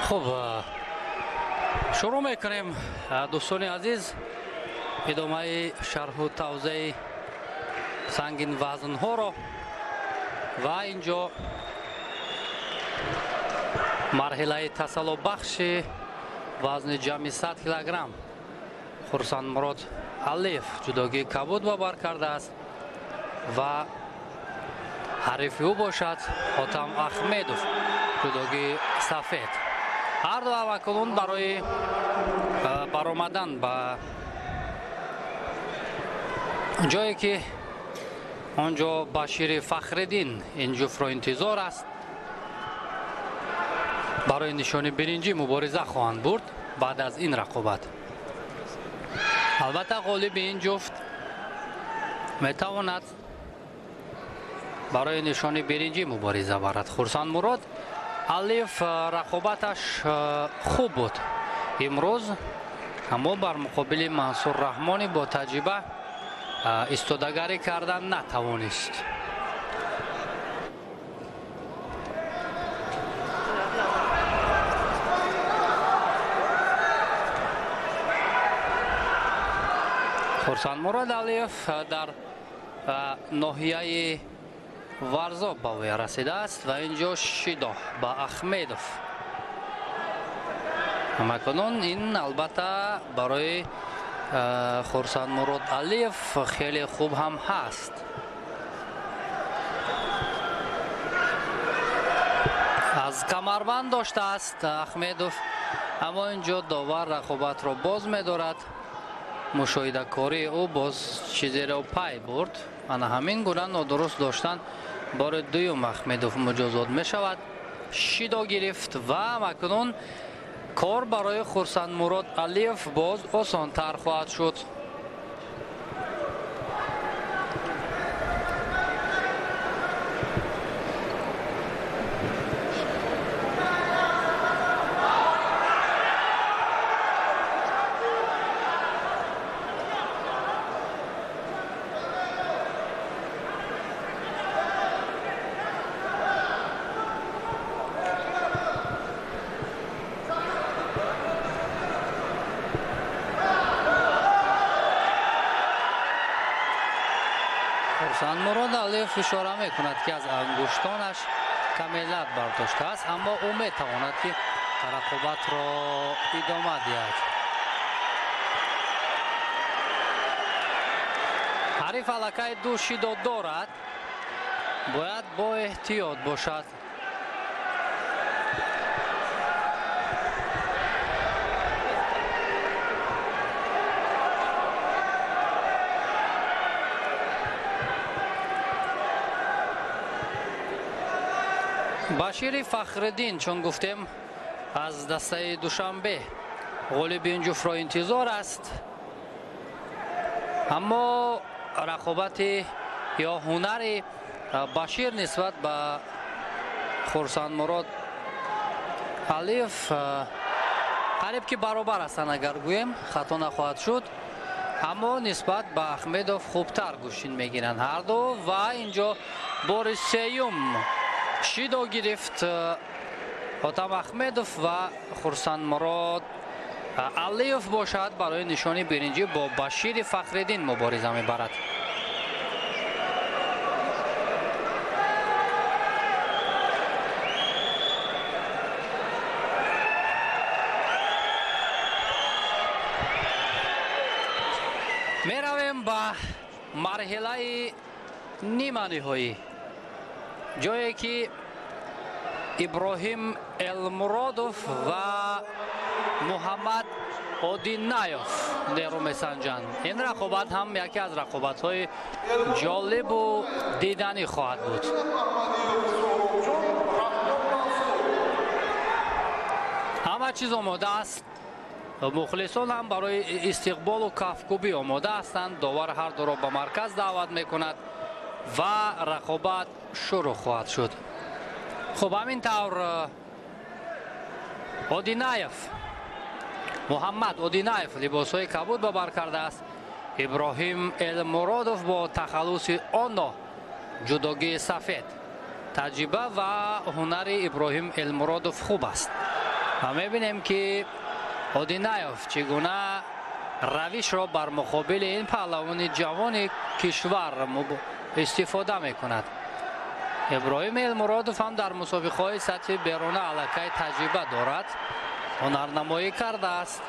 Хуб, шурӯъ мекунем, дӯстони азиз, идомаи шарҳу тавзеи сангин вазнҳоро ва инҷо марҳилаи тасаллобахши вазни ҷамъи 100 килограмм. Хурсандмурод Алиев ҷудогии кабуд ба бар кардааст ва ҳарифи ӯ бошад Хотам Ахмедов ҷудогии сафед. Ҳар ду аввалкунун барои баромадан ба ҷое ки он ҷо Башири Фахриддин ин ҷуфтро интизор аст, барои нишони биринҷӣ мубориза хоҳанд бурд баъд аз ин рақобат. Албатта ғолиби ин ҷуфт метавонад барои нишони биринҷӣ мубориза барад. Хурсандмурод Алиев рақобаташ хуб буд имрӯз, аммо бар муқобили Мансур Раҳмонӣ бо таҷриба истодагарӣ кардан натавонист. Хурсандмурод Алиев дар ноҳияи Варзоб ба ӯя расидааст ва инҷо шидо ба Ахмедов. Ҳамакунун ин албатта барои Хурсандмурод Алиев хеле хуб ҳам ҳаст. Аз камарбанд доштааст Ахмедов, аммо инҷо довар рақобатро боз медорад. Мушоҳидакории ӯ боз чизеро пай бурд. Ана ҳамин гуна нодуруст доштан бори дуюм Ахмедов муҷозот мешавад. Шидо гирифт ва акнун кор барои Хурсандмурод Алиев боз осонтар хоҳад шуд. Хурсандмурод Алиев ишора мекунад, ки аз ангуштонаш каме лат бардоштааст, аммо ӯ метавонад, ки рақобатро идома диҳад. Ҳариф аллакай ду шидо дорад, бояд бо эҳтиёт бошад. Башири Фахриддин, чун гуфтем, аз дастаи Душанбе ғолиби ин ҷуфтро интизор аст, аммо рақобати ё ҳунари Башир нисбат ба Хурсандмурод Алиев қариб ки баробар ҳастанд, агар гӯем хато нахоҳад шуд, аммо нисбат ба Ахмедов хубтар гӯштин мегиранд ҳарду. Ва инҷо бори сеюм шидо гирифт Хотам Ахмедов ва Хурсандмурод Алиев бошад барои нишони биринҷӣ бо Башири Фахриддин мубориза мебарад. Меравем ба марҳилаи ниманиҳоӣ, ҷое ки Иброҳим Элмуродов ва Муҳаммад Одинаев нерӯ месанҷанд. Ин рақобат ҳам яке аз рақобатҳои ҷолибу диданӣ хоҳад буд. Ҳама чиз омода аст. Мухлисон ҳам барои истиқболу кафкӯбӣ омода ҳастанд. Довар ҳар дуро ба марказ даъват мекунад ва рақобат шурӯъ хоҳад шуд. Хуб, ҳамин тавр Одинаев, Муҳаммад Одинаев либосҳои кабуд ба бар кардааст. Иброҳим Элмуродов бо тахаллуси Оно ҷудогии сафед. Таҷриба ва ҳунари Иброҳим Элмуродов хуб аст ва мебинем, ки Одинаев чӣ гуна равишро бар муқобили ин паҳлавони ҷавони кишвар истифода мекунад. Иброҳим Элмуродов ҳам дар мусобиқаҳои сатҳи беруна аллакай таҷриба дорад, ҳунарнамоӣ кардааст.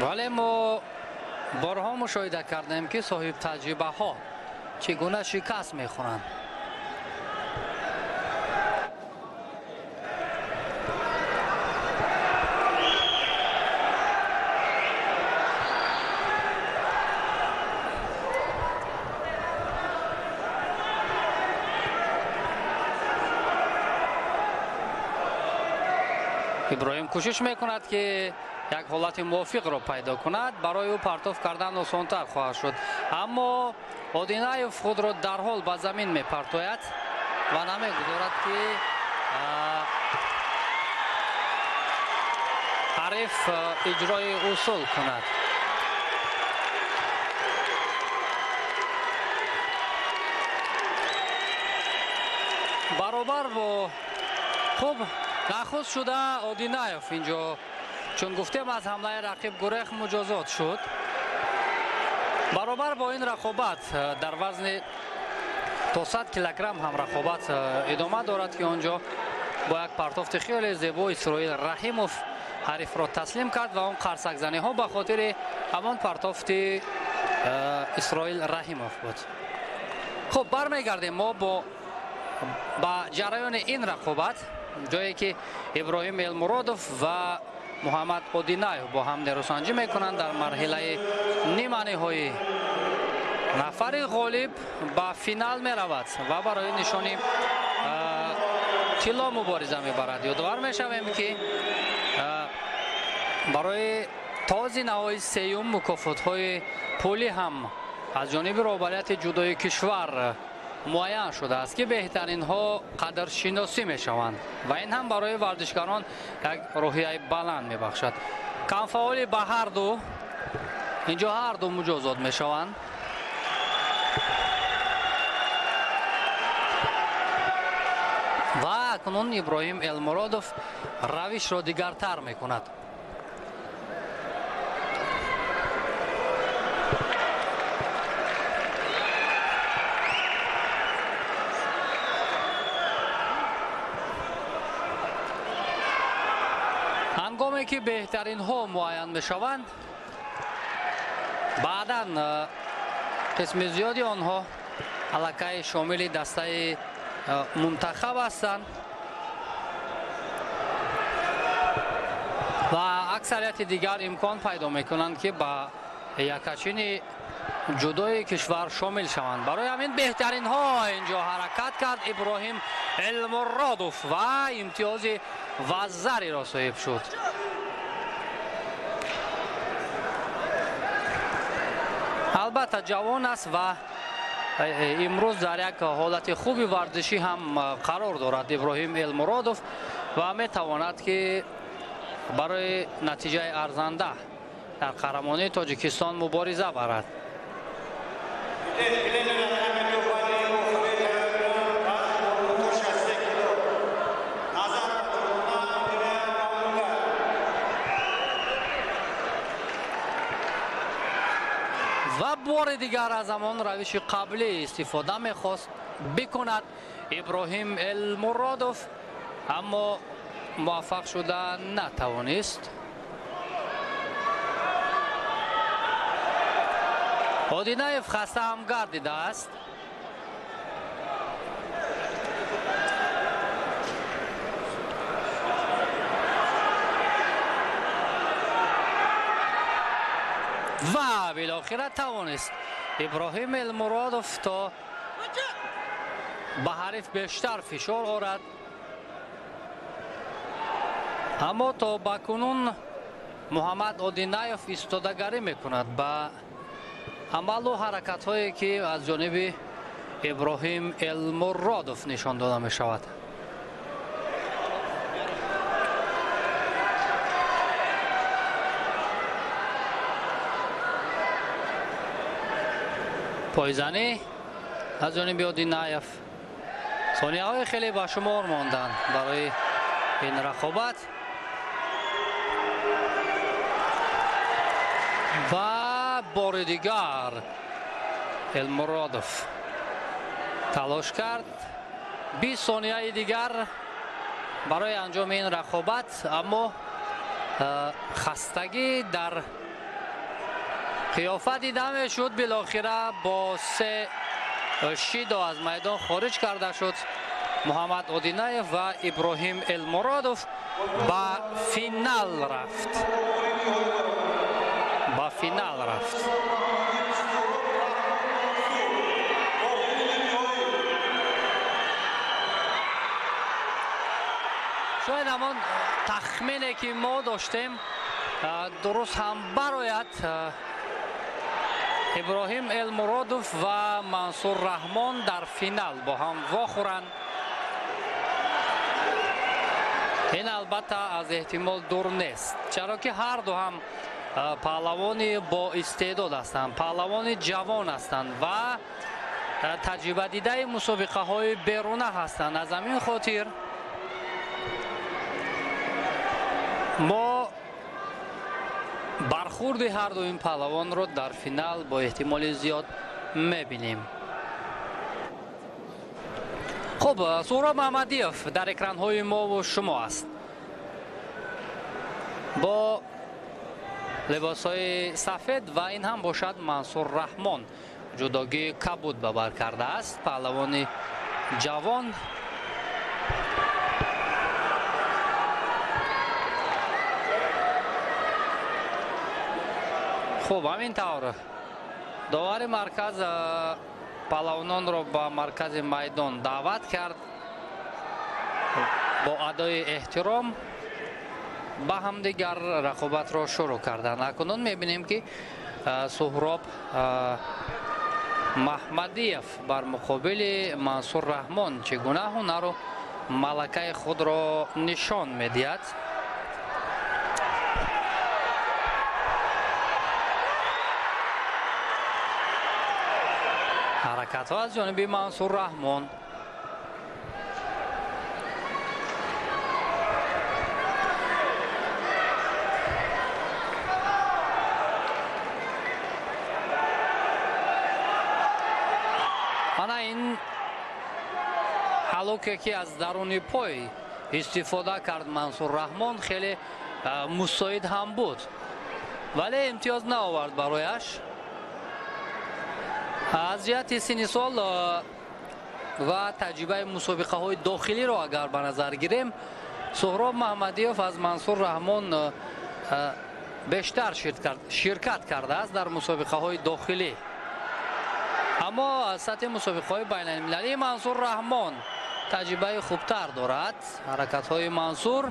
Вале мо борҳо мушоҳида кардем, ки соҳибтаҷрибаҳо чӣ гуна шикаст мехӯранд. Иброҳим кӯшиш мекунад, ки як ҳолати мувофиқро пайдо кунад. Барои ӯ партоф кардан осонтар хоҳад шуд, аммо Одинаев худро дарҳол ба замин мепартояд ва намегузорад, ки ҳариф иҷрои усул кунад. Баробар бо хуб нахуст шуда Одинаев инҷо, чун гуфтем, аз ҳамлаи рақиб гурех муҷозот шуд. Баробар бо ин рақобат дар вазни то 100 килограмм ҳам рақобат идома дорад, ки он ҷо бо як партофти хеле зебо Исроил Раҳимов ҳарифро таслим кард ва он қарсакзаниҳо ба хотири ҳамон партофти Исроил Раҳимов буд. Хуб, бармегардем мо ба ҷараёни ин рақобат, ҷое ки Иброҳим Элмуродов ва Муҳаммад Одинаев бо ҳам нерӯсанҷӣ мекунанд дар марҳилаи ниманиҳоӣ. Нафари ғолиб ба финал меравад ва барои нишони тилло мубориза мебарад. Ёдовар мешавем, ки барои то зинаҳои сеюм мукофотҳои пулӣ ҳам аз ҷониби роҳбарияти ҷудои кишвар муайян шудааст, ки беҳтаринҳо қадршиносӣ мешаванд ва ин ҳам барои варзишгарон як рӯҳияи баланд мебахшад. Камфаъоли ба ҳарду инҷо ҳарду муҷозот мешаванд. Ва акнун Иброҳим Элмуродов равишро дигартар мекунад. Ҳангоме ки беҳтаринҳо муайян мешаванд, баъдан қисми зиёди онҳо аллакай шомили дастаи мунтахаб ҳастанд ва аксарияти дигар имкон пайдо мекунанд, ки ба якачини ҷудои кишвар шомил шаванд. Барои ҳамин беҳтаринҳо инҷо ҳаракат кард Иброҳим Элмуродов ва имтиёзи вазариро соҳиб шуд. Албатта, ҷавон аст ва имрӯз дар як ҳолати хуби варзишӣ ҳам қарор дорад Иброҳим Элмуродов ва метавонад, ки барои натиҷаи арзанда дар қаҳрамонии Тоҷикистон мубориза барад. Ва бори дигар аз ҳамон равиши қаблӣ истифода мехост бикунад Иброҳим Элмуродов, аммо муваффақ шуда натавонист. Одинаев хаста ҳам гардидааст. Ва билохира тавонист Иброҳим Элмуродов то ба ҳариф бештар фишор орад, аммо то ба кунун Муҳаммад Одинаев истодагарӣ мекунад ба амалу ҳаракатҳое ки аз ҷониби Иброҳим Элмуродов нишон дода мешавад. Пойзанӣ аз ҷониби Одинаев. Сонияҳои хеле ба шумор монданд барои ин рақобат ва бори дигар Элмуродов талош кард. 20 сонияи дигар барои анҷоми ин рақобат, аммо хастагӣ дар қиёфа дида мешуд. Билохира бо се шидо аз майдон хориҷ карда шуд Муҳаммад Одинаев ва Иброҳим Элмуродов ба финал рафт. Ба финал рафт. Шояд ҳамон тахмине ки мо доштем дуруст ҳам барояд. Иброҳим Элмуродов ва Мансур Раҳмон дар финал бо ҳам вохӯранд. Ин албатта аз эҳтимол дур нест, чаро ки ҳарду ҳам паҳлавони боистеъдод ҳастанд, паҳлавони ҷавон ҳастанд ва таҷрибадидаи мусобиқаҳои беруна ҳастанд. Аз ҳамин хотир мо бархурди ҳарду ин паҳлавонро дар финал бо эҳтимоли зиёд мебинем. Хуб, Суҳроб Маҳмадиев дар экранҳои мову шумо аст бо либосҳои сафед ва ин ҳам бошад Мансур Раҳмон ҷудогии кабуд ба бар кардааст, паҳлавони ҷавон. Хуб, ҳамин тавр довари марказ паҳлавононро ба маркази майдон даъват кард. Бо адои эҳтиром ба ҳамдигар рақобатро шурӯъ карданд. Акнун мебинем ки Суҳроб Маҳмадиев бар муқобили Мансур Раҳмон чӣ гуна ҳунару малакаи худро нишон медиҳад. Ҳаракатҳо аз ҷониби Мансур Раҳмон. Ана ин ҳалуке ки аз даруни пой истифода кард Мансур Раҳмон хеле мусоид ҳам буд, вале имтиёз наовард барояш. Аз ҷиҳати синни сол ва таҷрибаи мусобиқаҳои дохилиро агар ба назар гирем, Суҳроб Маҳмадиев аз Мансур Раҳмон бештар ширкат кардааст дар мусобиқаҳои дохилӣ. Аммо аз сатҳи мусобиқаҳои байналмилалӣ Мансур Раҳмон таҷрибаи хубтар дорад. Ҳаракатҳои Мансур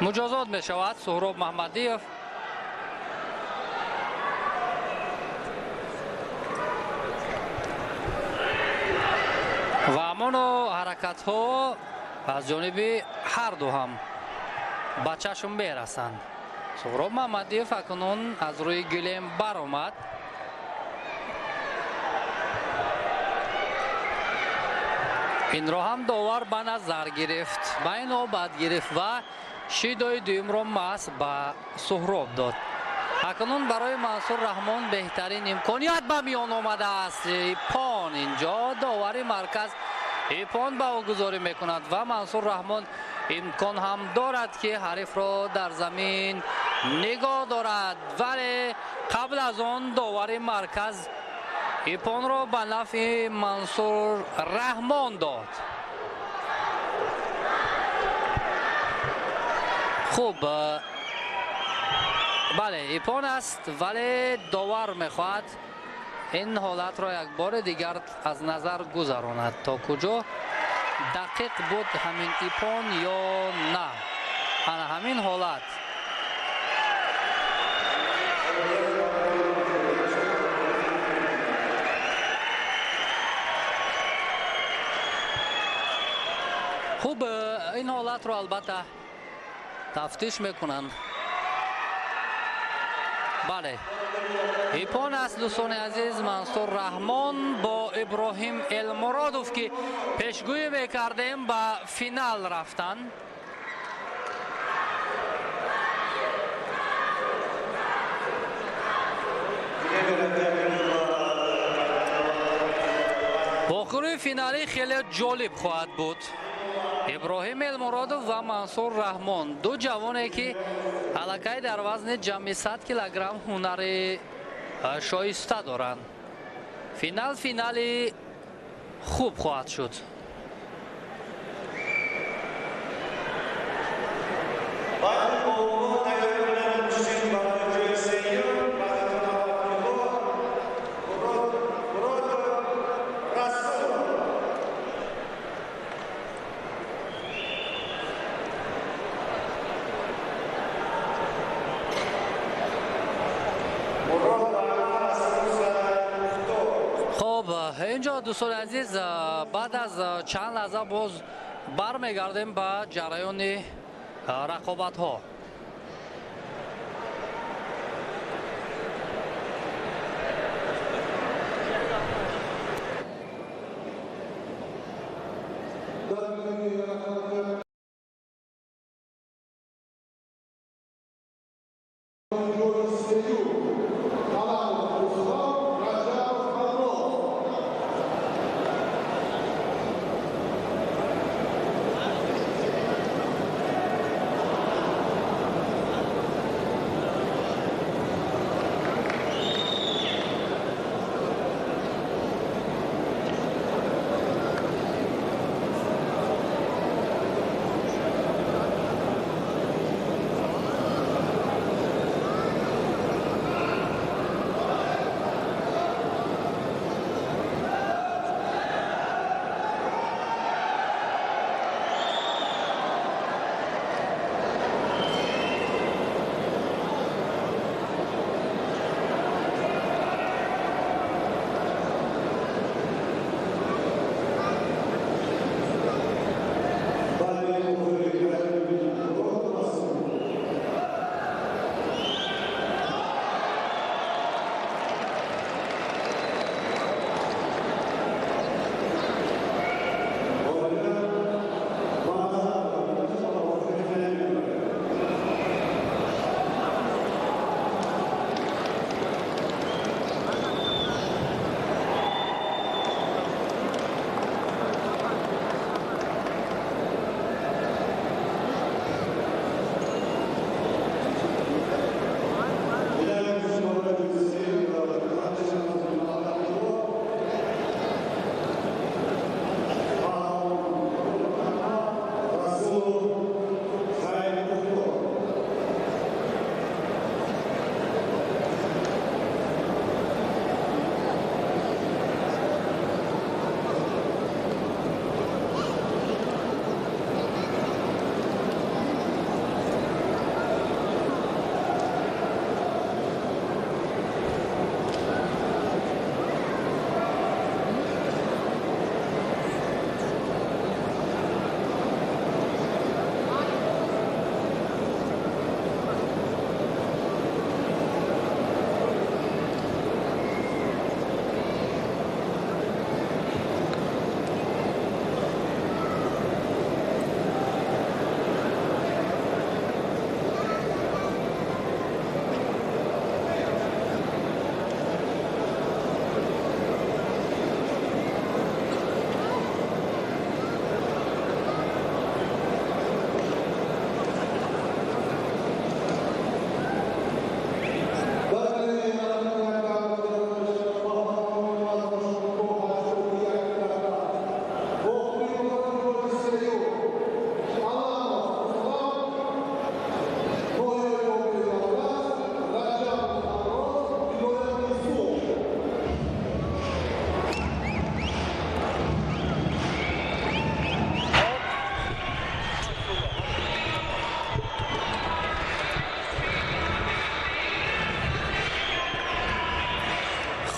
муҷозот мешавад Суҳроб Маҳмадиев. Ва ҳамоно ҳаракатҳо аз ҷониби ҳарду ҳам ба чашм мерасанд. Суҳроб Маҳмадиев акнун аз рӯи гилем баромад. Инро ҳам довар ба назар гирифт, ба ин обад гирифт ва шидои дуюмро маҳз ба Суҳроб дод. Акнун барои Мансур Раҳмон беҳтарин имконият ба миён омадааст. Пон инҷо довари марказ ипон ба ӯ гузорӣ мекунад ва Мансур Раҳмон имкон ҳам дорад, ки ҳарифро дар замин нигоҳ дорад, вале қабл аз он довари марказ ипонро ба нафъи Мансур Раҳмон дод. Хуб, бале, ипон аст, вале довар мехоҳад ин ҳолатро як бори дигар аз назар гузаронад, то куҷо дақиқ буд ҳамин ипон ё на. Ана ҳамин ҳолат. Хуб, ин ҳолатро албатта тафтиш мекунанд. Бале, ипон аст, дӯстони азиз. Мансур Раҳмон бо Иброҳим Элмуродов, ки пешгӯӣ мекардем, ба финал рафтанд. Вохӯрии финалӣ хеле ҷолиб хоҳад буд. Иброҳим Элмуродов ва Мансур Раҳмон, ду ҷавоне, ки аллакай дар вазни ҷамъи 100 килограмм ҳунари шоиста доранд. Финал финали хуб хоҳад шуд. Инҷо, дӯстони азиз, баъд аз чанд лаҳза боз бармегардем ба ҷараёни рақобатҳо.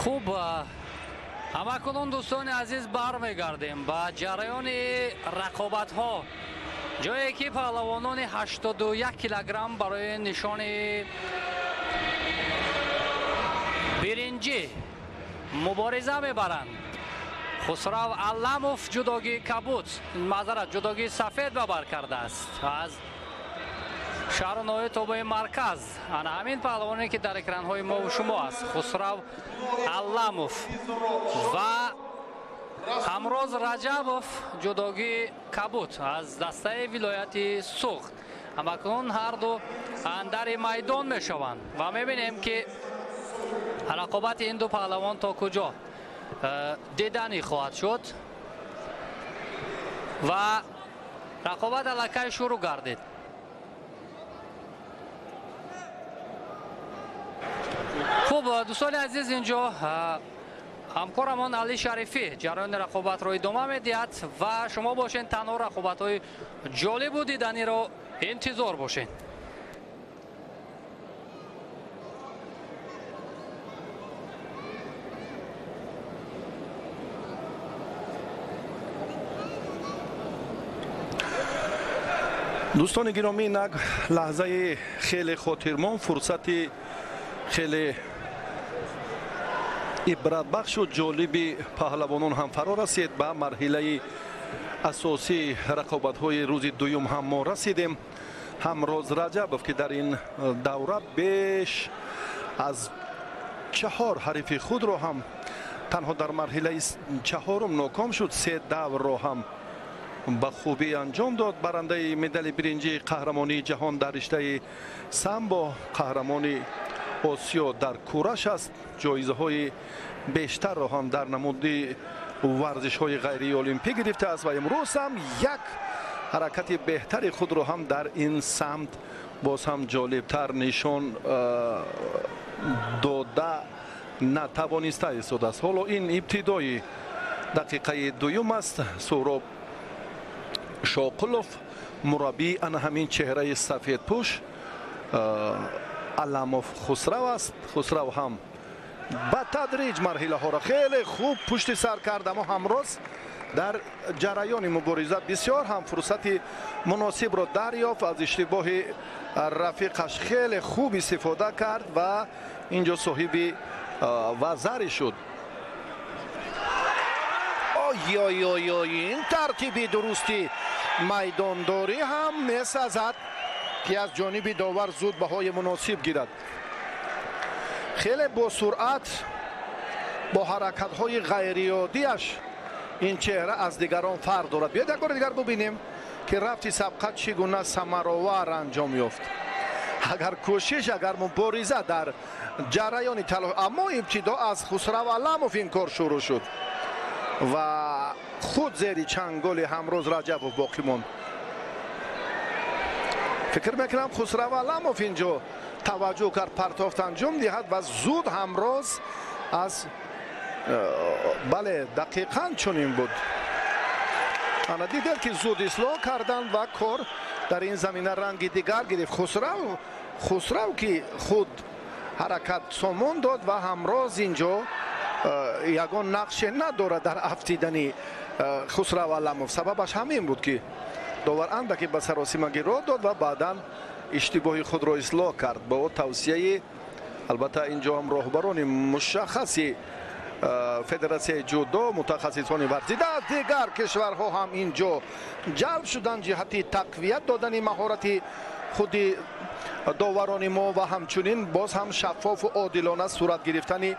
Хуб, ҳамакунун дӯстони азиз бармегардем ба ҷараёни рақобатҳо, ҷое ки паҳлавонони 81 килограмм барои нишони биринҷӣ мубориза мебаранд. Хусрав Алламов ҷудогии кабуд, маъзарат, ҷудогии сафед ба бар кардааст аз шаҳру ноҳияи тобеи марказ. Ана ҳамин паҳлавоне ки дар экранҳои мову шумо аст, Хусрав Алламов, ва Ҳамроз Раҷабов ҷудогии кабуд аз дастаи вилояти Суғд. Ҳамакунун ҳарду андари майдон мешаванд ва мебинем ки рақобати ин ду паҳлавон то куҷо диданӣ хоҳад шуд ва рақобат аллакай шурӯъ гардид. Хуб, дӯстони азиз, инҷо ҳамкорамон Али Шарифӣ ҷараёни рақобатро идома медиҳад ва шумо бошед танҳо рақобатҳои ҷолибу диданиро интизор бошед. Дӯстони гиромӣ, инак лаҳзаи хеле хотирмон, фурсати хеле ибратбахшу ҷолиби паҳлавонон ҳам фаро расид. Ба марҳилаи асосии рақобатҳои рӯзи дуюм ҳам мо расидем. Ҳамроз Раҷабов, ки дар ин давра беш аз 4 ҳарифи худро ҳам танҳо дар марҳилаи чаҳорум ноком шуд, 3 даврро ҳам ба хубӣ анҷом дод. Барандаи медали биринҷии қаҳрамонии ҷаҳон дар риштаи самбо, қаҳрамони Осиё дар кураш аст. Ҷоизаҳои бештарро ҳам дар намуди варзишҳои ғайриолимпӣ гирифтааст ва имрӯз ҳам як ҳаракати беҳтари худро ҳам дар ин самт боз ҳам ҷолибтар нишон дода натавониста истодааст. Ҳоло ин ибтидои дақиқаи дуюм аст. Суҳроб Шоқулов, мураббии ана ҳамин чеҳраи сафедпӯш Аламов Хусрав аст. Хусрав ҳам ба тадриҷ марҳилаҳоро хеле хуб пушти сар кард, аммо ҳамроз дар ҷараёни мубориза бисёр ҳам фурсати муносибро дарёфт, аз иштибоҳи рафиқаш хеле хуб истифода кард ва инҷо соҳиби вазаре шуд. Ой-ой-ой, ин тартиби дурусти майдондорӣ ҳам месазад ки аз ҷониби довар зуд баҳои муносиб гирад. Хеле бо суръат, бо ҳаракатҳои ғайриоддиаш ин чеҳра аз дигарон фарқ дорад. Биёед як бори дигар бубинем ки рафти сабқат чӣ гуна самаровар анҷом ёфт. Агар кӯшиш, агар мубориза дар ҷараёни талош, аммо ибтидо аз Хусрав Аламов ин кор шурӯъ шуд ва худ зери чанголи Ҳамроз Раҷабов боқӣ монд. Фикр мекунам Хусрав Аламов инҷо таваҷҷӯҳ кард партофт анҷом диҳад ва зуд Ҳамроз аз бале, дақиқан чунин буд. Ана дидед ки зуд ислоҳ карданд ва кор дар ин замина ранги дигар гирифт. Хусрав ки худ ҳаракат сомон дод ва Ҳамроз инҷо ягон нақше надорад дар афтидани Хусрав Аламов. Сабабаш ҳамин буд ки довар андаке ба саросимагӣ роҳ дод ва баъдан иштибоҳи худро ислоҳ кард бо тавсияи албатта инҷо ҳам роҳбарони мушаххаси федератсияи ҷудо, мутахассисони варзида аз дигар кишварҳо ҳам инҷо ҷалб шуданд ҷиҳати тақвият додани маҳорати худи доварони мо ва ҳамчунин боз ҳам шаффофу одилона сурат гирифтани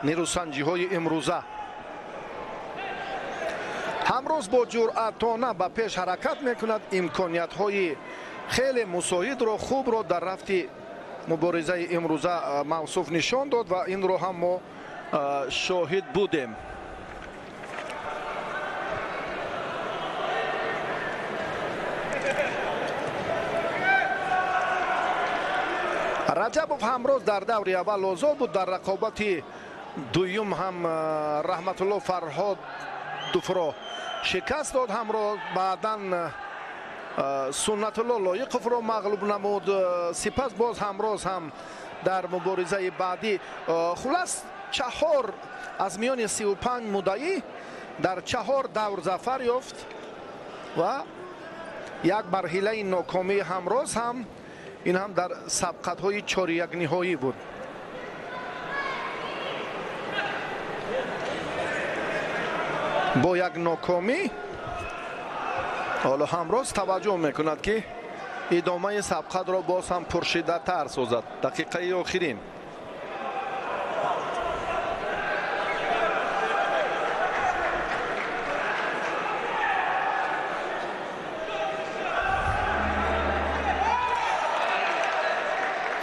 нерӯсанҷиҳои имрӯза. Ҳамроз бо ҷуръатона ба пеш ҳаракат мекунад, имкониятҳои хеле мусоидро, хубро дар рафти муборизаи имрӯза мавсуф нишон дод ва инро ҳам мо шоҳид будем. Раҷабов ҳамроз дар даври аввал озод буд, дар рақобати дуюм ҳам Раҳматулло Фарҳодовро шикаст дод. Ҳамроз баъдан Суннатулло Лоиқовро мағлуб намуд. Сипас боз ҳамроз ҳам дар муборизаи баъдӣ, хулас 4 аз миёни 35 муддаӣ дар 4 давр зафар ёфт ва як марҳилаи нокомии ҳамроз ҳам ин ҳам дар сабқатҳои чорякниҳоӣ буд. Бо як нокомӣ ҳоло ҳамроз таваҷҷӯҳ мекунад, ки идомаи сабқатро боз ҳам пуршиддаттар созад. Дақиқаи охирин.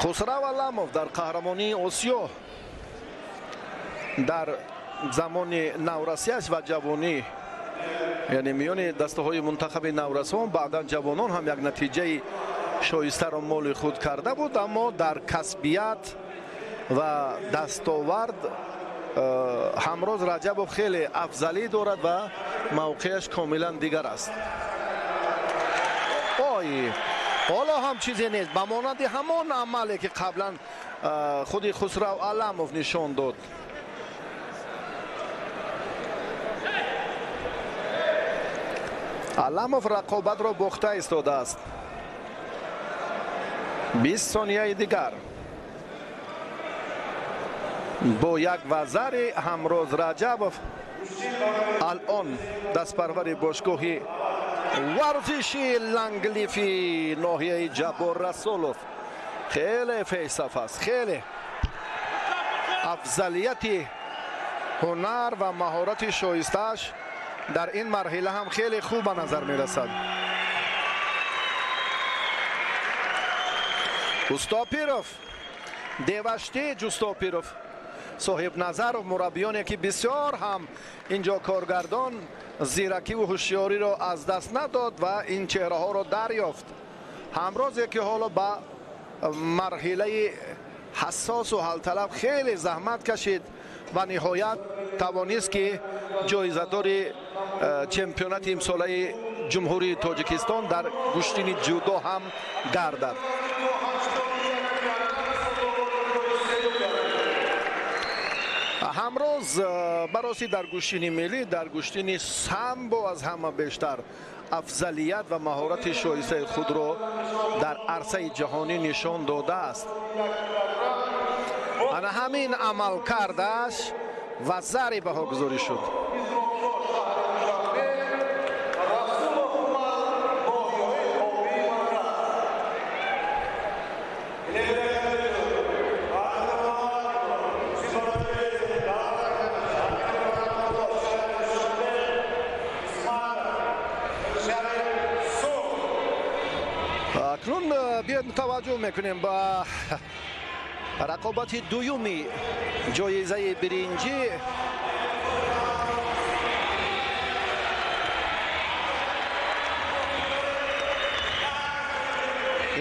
Хусрав Аламов дар қаҳрамонии Осиё дар замони наврасиаш ва ҷавонӣ, яъне миёни дастаҳои мунтахаби наврасон, баъдан ҷавонон ҳам як натиҷаи шоистаро моли худ карда буд, аммо дар касбият ва дастовард Ҳамроз Раҷабов хеле афзалӣ дорад ва мавқеаш комилан дигар аст. Ой, ҳоло ҳам чизе нест, ба монанди ҳамон амале ки қаблан худи Хусрав Аламов нишон дод. Аламов рақобатро бохта истодааст. 20 сонияи дигар. Бо як вазари Ҳамроз Раҷабов алон дастпарвари бошгоҳи варзиши Ланглифи ноҳияи Ҷаббор Расулов хеле фейсаф аст, хеле афзалияти ҳунар ва маҳорати шоистааш дар ин марҳила ҳам хеле хуб ба назар мерасад. Устопиров, Деваштич Устопиров, Соҳибназаров, мураббиёне ки бисёр ҳам инҷо коргардон зиракиву ҳушёриро аз даст надод ва ин чеҳраҳоро дарёфт. Ҳамрозе ки ҳоло ба марҳилаи ҳассосу ҳалталаб хеле заҳмат кашид ва ниҳоят тавонист ки ҷоизадори чемпионати имсолаи Ҷумҳурии Тоҷикистон дар гӯштини ҷудо ҳам гардад. Ҳамроз бароси дар гӯштини миллӣ, дар гӯштини самбо аз ҳама бештар афзалият ва маҳорати шоистаи худро дар арсаи ҷаҳонӣ нишон додааст. Ана ҳамин амалкардаш ва зари баҳогузорӣ шуд. Акнун биёед таваҷҷӯҳ мекунем ба рақобати дуюми ҷоизаи биринҷӣ.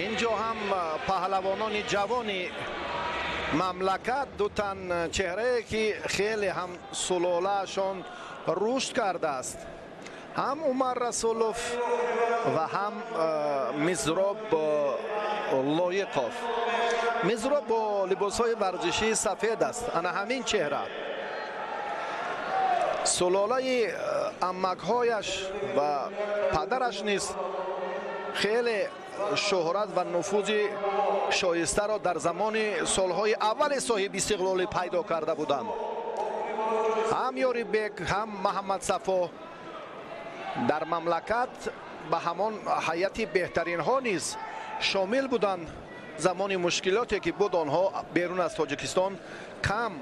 Инҷо ҳам паҳлавонони ҷавони мамлакат, ду тан чеҳрае ки хеле ҳам сулолаашон рушд кардааст, ҳам Умар Расулов ва ҳам Мизроб Лоиқов. Мизроб бо либосҳои варзишии сафед аст. Ана ҳамин чеҳра сулолаи амакҳояш ва падараш низ хеле шӯҳрат ва нуфузи шоистаро дар замони солҳои аввали соҳиби истиқлолӣ пайдо карда буданд. Ҳам Ёрибек, ҳам Маҳаммадсафо дар мамлакат ба ҳамон ҳайати беҳтаринҳо низ шомил буданд. Замони мушкилоте ки буд, онҳо берун аз Тоҷикистон кам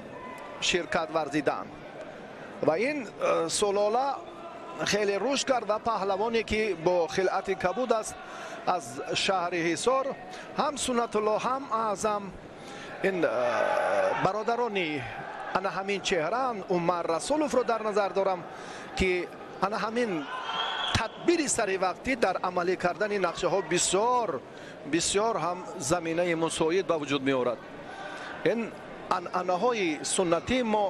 ширкат варзиданд ва ин сулола хеле рушд кард ва паҳлавоне ки бо хилъати кабуд аст аз шаҳри Ҳисор, ҳам Суннатулло, ҳам Аъзам, ин бародарони ана ҳамин чеҳраанд. Умар Расуловро дар назар дорам ки ана ҳамин тадбири саривақтӣ дар амалӣ кардани нақшаҳо бисёр бисёр ҳам заминаи мусоид ба вуҷуд меорад. Ин анъанаҳои суннатии мо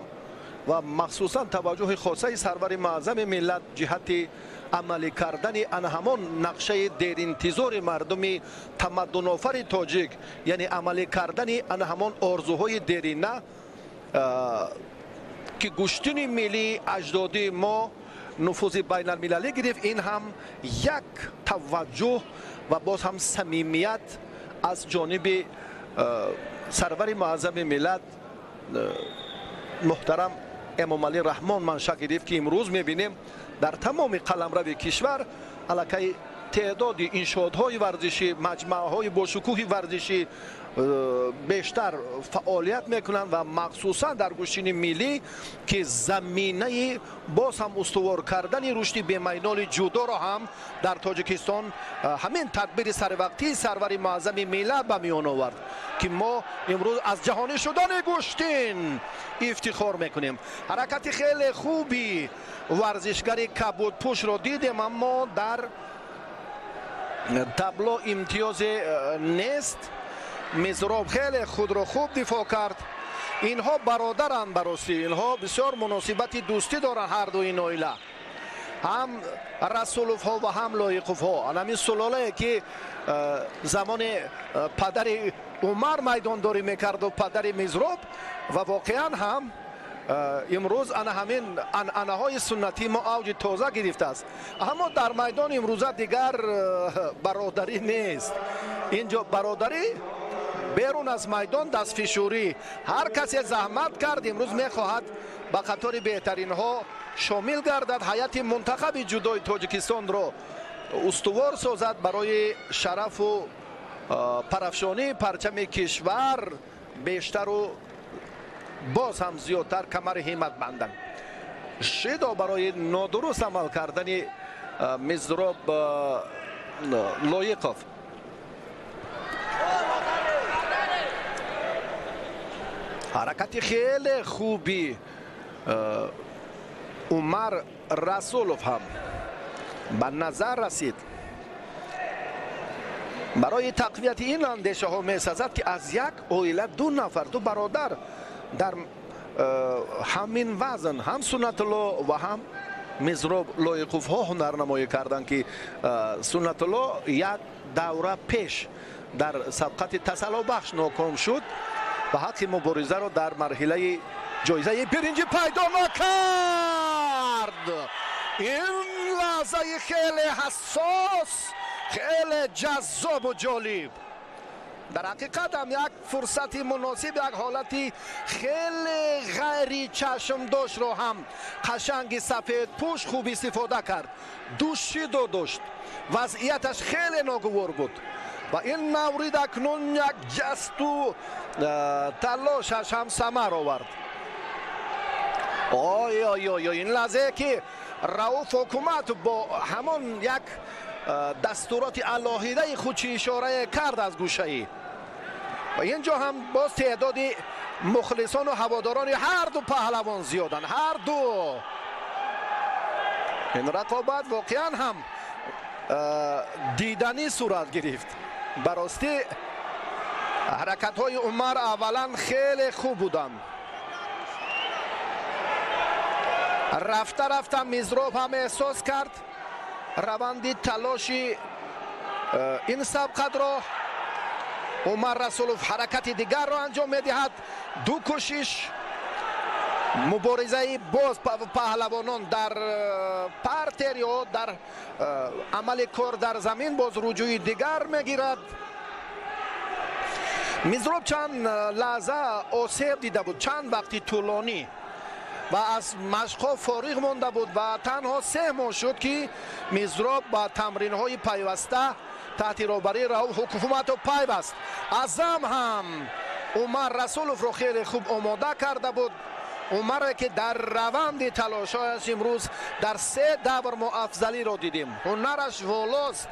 ва махсусан таваҷҷӯҳи хосаи сарвари муаззами миллат ҷиҳати амалӣ кардани ана ҳамон нақшаи деринтизори мардуми тамаддунофари тоҷик, яъне амалӣ кардани ана ҳамон орзуҳои дерина Ки гӯштини миллии аҷдодии мо нуфузи байналмилалӣ гирифт, ин ҳам як таваҷҷӯҳ ва боз ҳам самимият аз ҷониби сарвари муаззами миллат муҳтарам Эмомалӣ Раҳмон манша гирифт, ки имрӯз мебинем дар тамоми қаламрави кишвар аллакай теъдоди иншоотҳои варзишӣ, маҷмааҳои бошукӯҳи варзишӣ бештар фаъолият мекунанд ва махсусан дар гӯштини миллӣ, ки заминаи боз ҳам устувор кардани рушди бемайноли ҷудоро ҳам дар Тоҷикистон ҳамин тадбири саривақтии сарвари муаззами миллат ба миён овард, ки мо имрӯз аз ҷаҳонӣ шудани гӯштин ифтихор мекунем. Ҳаракати хеле хуби варзишгари кабудпӯшро дидем, аммо дар табло имтиёзе нест. Мизроб хеле худро хуб дифоъ кард. Инҳо бародаранд, баростӣ инҳо бисёр муносибати дӯстӣ доранд ҳар ду ин оила, ҳам Расуловҳо ва ҳам Лоиқовҳо. Ҳамин сулолае ки замони падари Умар майдондорӣ мекарду падари Мизроб, ва воқеан ҳам имрӯз ана ҳамин анъанаҳои суннатии мо авҷи тоза гирифтааст. Аммо дар майдон имрӯза дигар бародарӣ нест. Инҷо бародарӣ берун аз майдон дастфишурӣ. Ҳар касе заҳмат кард, имрӯз мехоҳад ба қатори беҳтаринҳо шомил гардад, ҳайати мунтахаби ҷудои Тоҷикистонро устувор созад барои шарафу парафшонии парчами кишвар бештару боз ҳам зиёдтар камари ҳиммат банданд. Шидо барои нодуруст амал кардани Мизроб Лоиқов. Ҳаракати хеле хуби Умар Расулов ҳам ба назар расид. Барои тақвияти ин андешаҳо месазад, ки аз як оила ду нафар, ду бародар дар ҳамин вазн, ҳам Суннатулло ва ҳам Мизроб Лоиқовҳо ҳунарнамоӣ карданд, ки Суннатулло як давра пеш дар сабқати тасаллобахш ноком шуд ва ҳаққи муборизаро дар марҳилаи ҷоизаи биринҷӣ пайдо накард. Ин лаҳзаи хеле ҳассос, хеле ҷаззобу ҷолиб. Дар ҳақиқат ҳам як фурсати муносиб, як ҳолати хеле ғайричашмдоштро ҳам қашанги сафедпӯш хуб истифода кард. Ду шидо дошт, вазъияташ хеле ногувор буд ва ин маврид акнун як ҷасту талошаш ҳам самар овард. Ой ой ой, ин лаҳзае ки Рауф ҳукумат бо ҳамон як дастуроти алоҳидаи худ чӣ ишорае кард аз гӯшаӣ. Ва инҷо ҳам боз теъдоди мухлисону ҳаводорони ҳар ду паҳлавон зиёданд. Ҳар ду ин рақобат воқеан ҳам диданӣ сурат гирифт. Баростӣ ҳаракатҳои Умар аввалан хеле хуб буданд. Рафта рафта Мизроб ҳам эҳсос кард раванди талоши ин сабқатро. Умар Расулов ҳаракати дигарро анҷом медиҳад. Ду кӯшиш, муборизаи боз паҳлавонон дар партер ё дар амали кор дар замин боз руҷӯи дигар мегирад. Мизроб чанд лаҳза осеб дида буд, чанд вақти тӯлонӣ ва аз машқҳо фориғ монда буд ва танҳо 3 моҳ шуд, ки Мизроб ба тамринҳои пайваста таҳти роҳбарии Рауф ҳукуматов пайваст. Азам ҳам Умар Расуловро хеле хуб омода карда буд. Умаре ки дар раванди талошҳояш имрӯз дар 3 давр мо афзалиро дидем. Ҳунараш волост.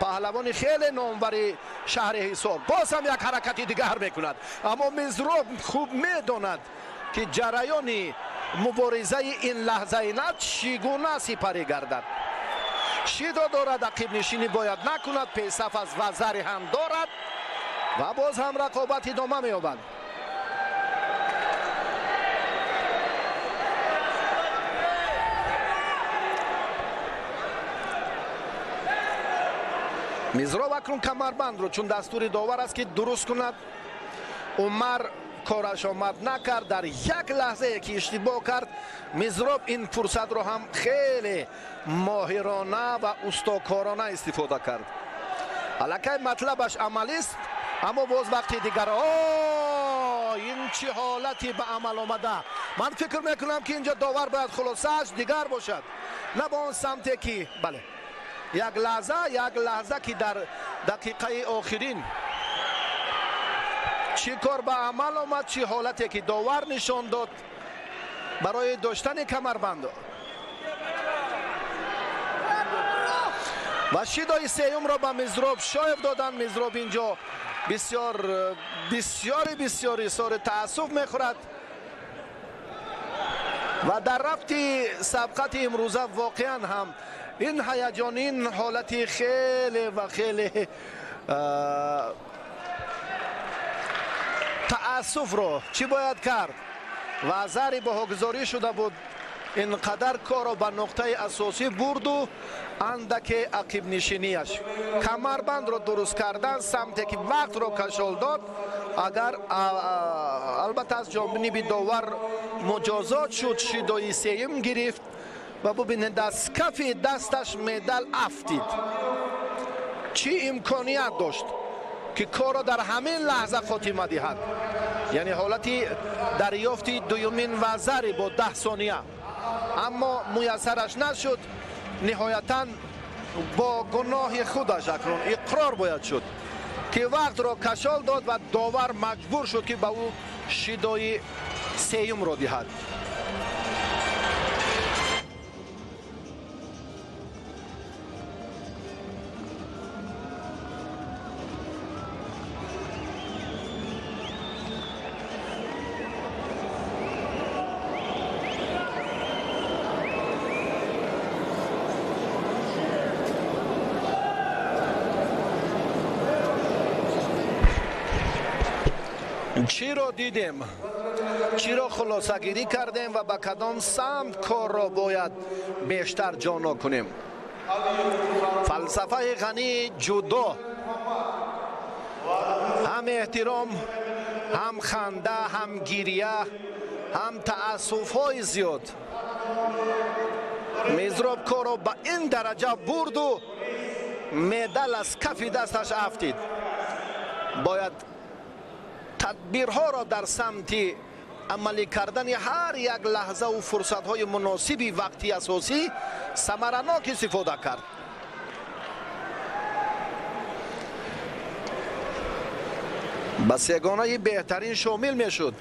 Паҳлавони хеле номвари шаҳри Ҳисор боз ҳам як ҳаракати дигар мекунад, аммо Мизроб хуб медонад, ки ҷараёни муборизаи ин лаҳзаи на чӣ гуна сипарӣ гардад. Шидо дорад, ақибнишинӣ бояд накунад, песаф аз вазари ҳам дорад ва боз ҳам рақобат идома меёбад. Мизроб акнун камарбандро, чун дастури довар аст, ки дуруст кунад. Умар Кораш омад накард. Дар як лаҳзае ки иштибоҳ кард, Мизроб ин фурсатро ҳам хеле моҳирона ва устокорона истифода кард. Аллакай матлабаш амалист, аммо боз вақти дигар ин чӣ ҳолате ба амал омада? Ман фикр мекунам, ки инҷо довар бояд хулосааш дигар бошад, на ба он самте ки бале, як лаҳза, як лаҳза, ки дар дақиқаи охирин чӣ кор ба амал омад, чӣ ҳолате ки довар нишон дод барои доштани камарбанд. Ва шидои сеюмро ба Мизроб Шоев доданд. Мизроб инҷо бисёр бисёри бисёр изҳори таассуф мехӯрад ва дар рафти сабқати имрӯза воқеан ҳам ин ҳаяҷон, ин ҳолати хеле ва хеле таассуфро чӣ бояд кард? Ва зари баҳогузорӣ шуда буд, инқадар корро ба нуқтаи асосӣ бурду андаке ақибнишинияш, камарбандро дуруст кардан, самте ки вақтро кашол дод. Агар албатта аз ҷониби довар муҷозот шуд, шидои сеюм гирифт ва бубинед, аз кафи дасташ медал афтид. Чӣ имконият дошт, ки корро дар ҳамин лаҳза хотима диҳад, яъне ҳолати дарёфти дуюмин вазари бо 10 сония, аммо муяссараш нашуд. Ниҳоятан бо гуноҳи худаш акнун иқрор бояд шуд, ки вақтро кашол дод ва довар маҷбур шуд, ки ба ӯ шидои сеюмро диҳад. Чиро дидем, чиро хулосагирӣ кардем ва ба кадом самт корро бояд бештар ҷоно кунем? Фалсафаи ғании ҷудо ҳам эҳтиром, ҳам ханда, ҳам гирия, ҳам таассуфҳои зиёд. Мизроб корро ба ин дараҷа бурду медал аз кафи дасташ афтид. Бояд тадбирҳоро дар самти амалӣ кардани ҳар як лаҳзаву фурсатҳои муносиби вақти асосӣ самаранок истифода кард. Ба сегонаи беҳтарин шомил мешуд.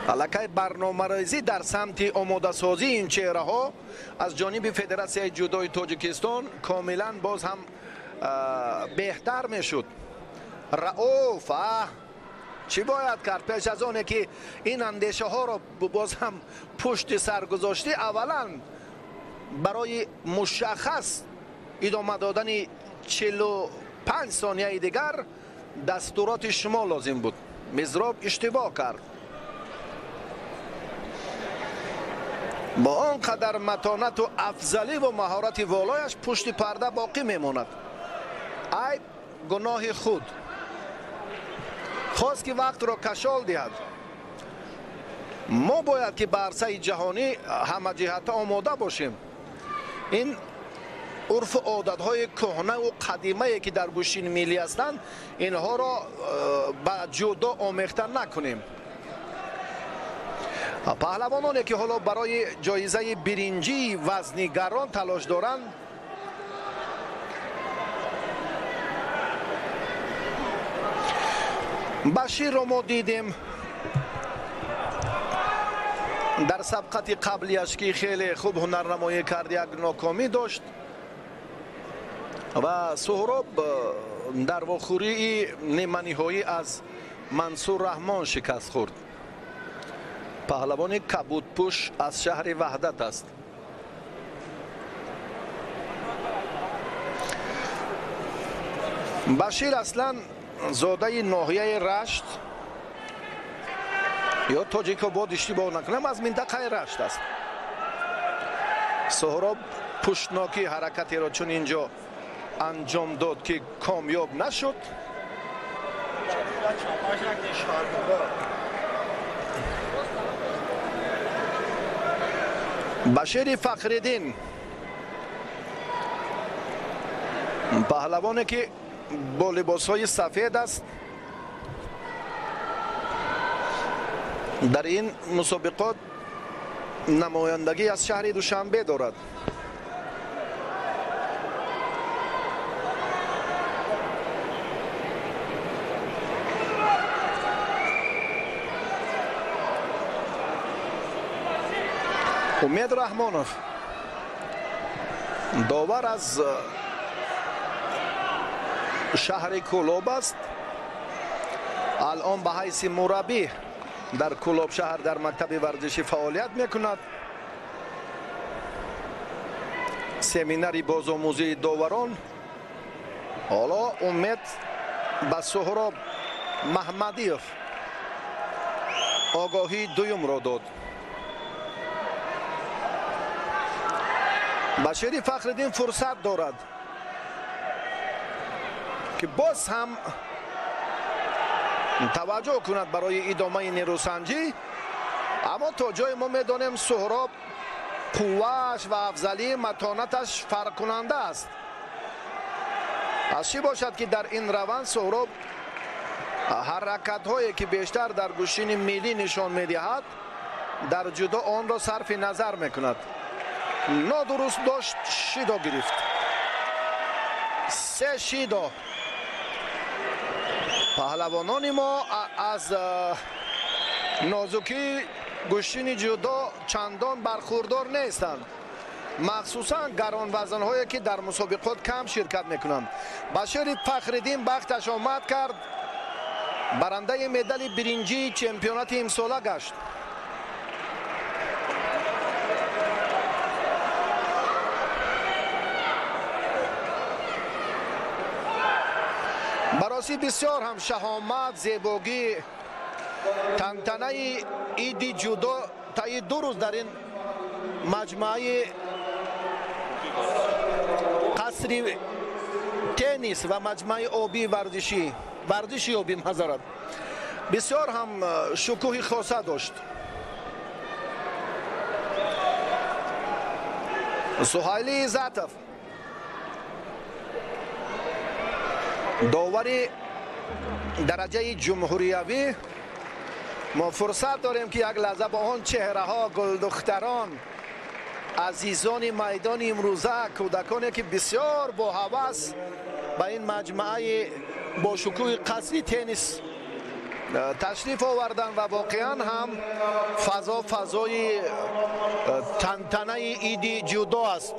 Аллакай барномарезӣ дар самти омодасозии ин чеҳраҳо аз ҷониби Федератсияи ҷудои Тоҷикистон комилан боз ҳам беҳтар мешуд. Рауф чӣ бояд кард? Пеш аз оне ки ин андешаҳоро боз ҳам пушти сар гузоштӣ, аввалан барои мушаххас идома додани 45 сонияи дигар дастуроти шумо лозим буд. Мизроб иштибоҳ кард. Бо он қадар матонату афзаливу маҳорати волояш пушти парда боқӣ мемонад. Айб гуноҳи худ. Хост, ки вақтро кашол диҳад. Мо бояд ки ба арсаи ҷаҳонӣ ҳамаҷиҳата омода бошем. Ин урфу одатҳои кӯҳнаву қадимае, ки дар гӯштини миллӣ ҳастанд, инҳоро ба ҷудо омехта накунем. Паҳлавононе, ки ҳоло барои ҷоизаи биринҷии вазни гарон талош доранд, Баширро мо дидем дар сабқати қаблияш, ки хеле хуб ҳунарнамоӣ кард, як нокомӣ дошт ва Суҳроб дар вохӯрии ниманиҳоӣ аз Мансур Раҳмон шикаст хӯрд. Паҳлавони кабудпӯш аз шаҳри Ваҳдат аст. Башир аслан зодаи ноҳияи Рашт ё Тоҷикобод, иштибоҳ накунам, аз минтақаи Рашт аст. Суҳроб пуштнокӣ ҳаракатеро чун инҷо анҷом дод, ки комёб нашуд. Башири Фахриддин, паҳлавоне ки бо либосҳои сафед аст, дар ин мусобиқот намояндагӣ аз шаҳри Душанбе дорад. Умед Раҳмонов, довар аз шаҳри Кӯлоб аст. Алон ба ҳайси мураббӣ дар Кӯлоб шаҳр дар мактаби варзишӣ фаъолият мекунад. Семинари бозомӯзии доварон. Ҳоло Умед ба Суҳроб Маҳмадиев огоҳии дуюмро дод. Башири Фахриддин фурсат дорад ки боз ҳам таваҷҷӯҳ кунад барои идомаи нерӯсанҷӣ, аммо то ҷое мо медонем Суҳроб қуввааш ва афзалии матонаташ фарқкунанда аст. Аз чӣ бошад ки дар ин раванд Суҳроб ҳаракатҳое ки бештар дар гӯштини миллӣ нишон медиҳад, дар ҷудо онро сарфи назар мекунад. Нодуруст дошт, шидо гирифт. Се шидо. Паҳлавонони мо аз нозукии гӯштини ҷудо чандон бархурдор нестанд, махсусан гаронвазнҳое ки дар мусобиқот кам ширкат мекунанд. Башири Фахриддин бахташ омад кард, барандаи медали биринҷии чемпионати имсола гашт. Баросӣ бисёр ҳам шаҳомат, зебогӣ, тантанаи иди ҷудо таи 2 рӯз дар ин маҷмӯаи қасри теннис ва маҷмӯаи обии варзишӣ, варзиши обӣ мазарат, бисёр ҳам шукӯҳи хоса дошт. Суҳайли Иззатов, довари дараҷаи ҷумҳуриявӣ. Мо фурсат дорем ки як лаҳза бо он чеҳраҳо, гулдухтарон, азизони майдони имрӯза, кӯдаконе ки бисёр бо ҳавас ба ин маҷмӯаи бо шукӯҳи қасри теннис ташриф оварданд ва воқеан ҳам фазо фазои тантанаи иди ҷудо аст.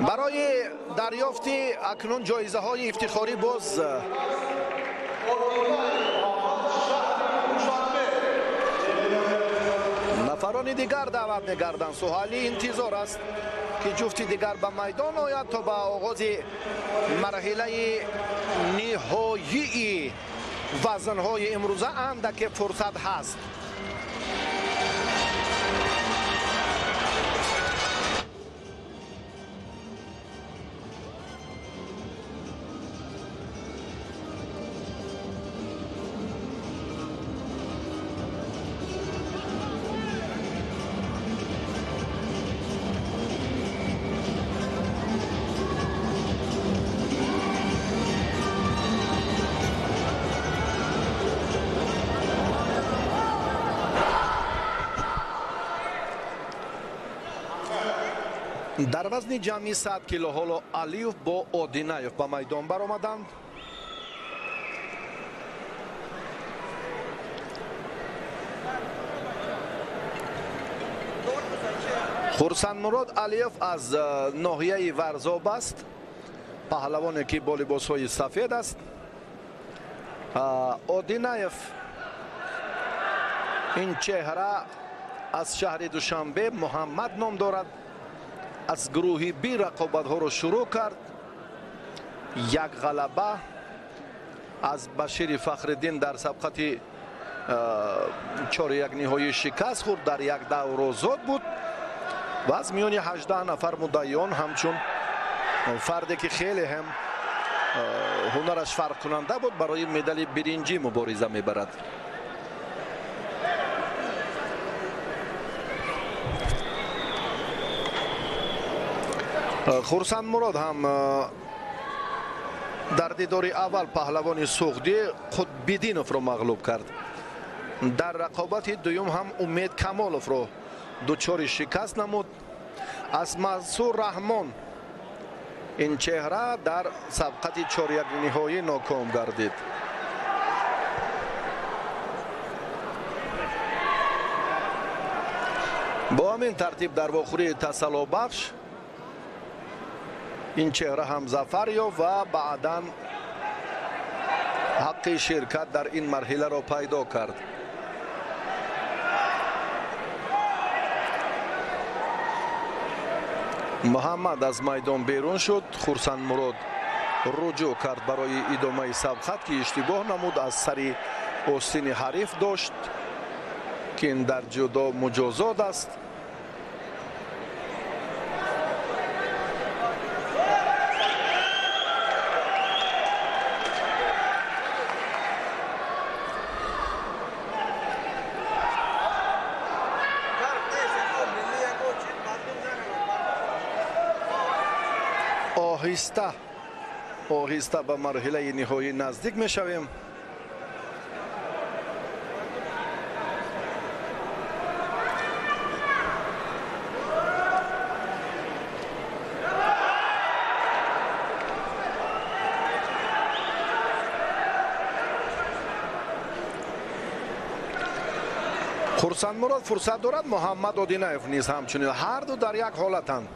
Барои дарёфти акнун ҷоизаҳои ифтихорӣ боз нафарони дигар даъват мегарданд. Суҳайлӣ интизор аст ки ҷуфти дигар ба майдон ояд то ба оғози марҳилаи ниҳоии вазнҳои имрӯза андаке фурсат ҳаст. Дар вазни ҷамъи 100 кило ҳоло Алиев бо Одинаев ба майдон баромаданд. Хурсандмурод Алиев аз ноҳияи Варзоб аст, паҳлавоне ки бо либосҳои сафед аст. Одинаев ин чеҳра аз шаҳри Душанбе, Муҳаммад ном дорад. Аз гурӯҳи Би рақобатҳоро шурӯъ кард. Як ғалаба аз Башири Фахриддин дар сабқати 4-1 ниҳоӣ шикаст хӯрд, дар як давр озод буд ва аз миёни 18 нафар муддаиён ҳамчун фарде ки хеле ҳам Ҳунараш фарқкунанда буд, барои медали биринҷӣ мубориза мебарад. Хурсандмурод ҳам дар дидори аввал паҳлавони суғдӣ Қутбиддиновро мағлуб кард. Дар рақобати дуюм ҳам Умед Камоловро дучори шикаст намуд. Аз Мансур Раҳмон ин чеҳра дар сабқати чорякниҳоӣ ноком гардид. Бо ҳамин тартиб дар вохӯрии тасаллобахш ин чеҳра ҳам зафар ёфт ва баъдан ҳаққи ширкат дар ин марҳиларо пайдо кард. Муҳаммад аз майдон берун шуд. Хурсандмурод руҷӯъ кард барои идомаи сабқат, ки иштибоҳ намуд, аз сари остини ҳариф дошт, ки ин дар ҷудо муҷозот аст. Оҳиста оҳиста ба марҳилаи ниҳоӣ наздик мешавем. Хурсандмурод фурсат дорад, Муҳаммад Одинаев низ ҳамчунин. Ҳар ду дар як ҳолатанд.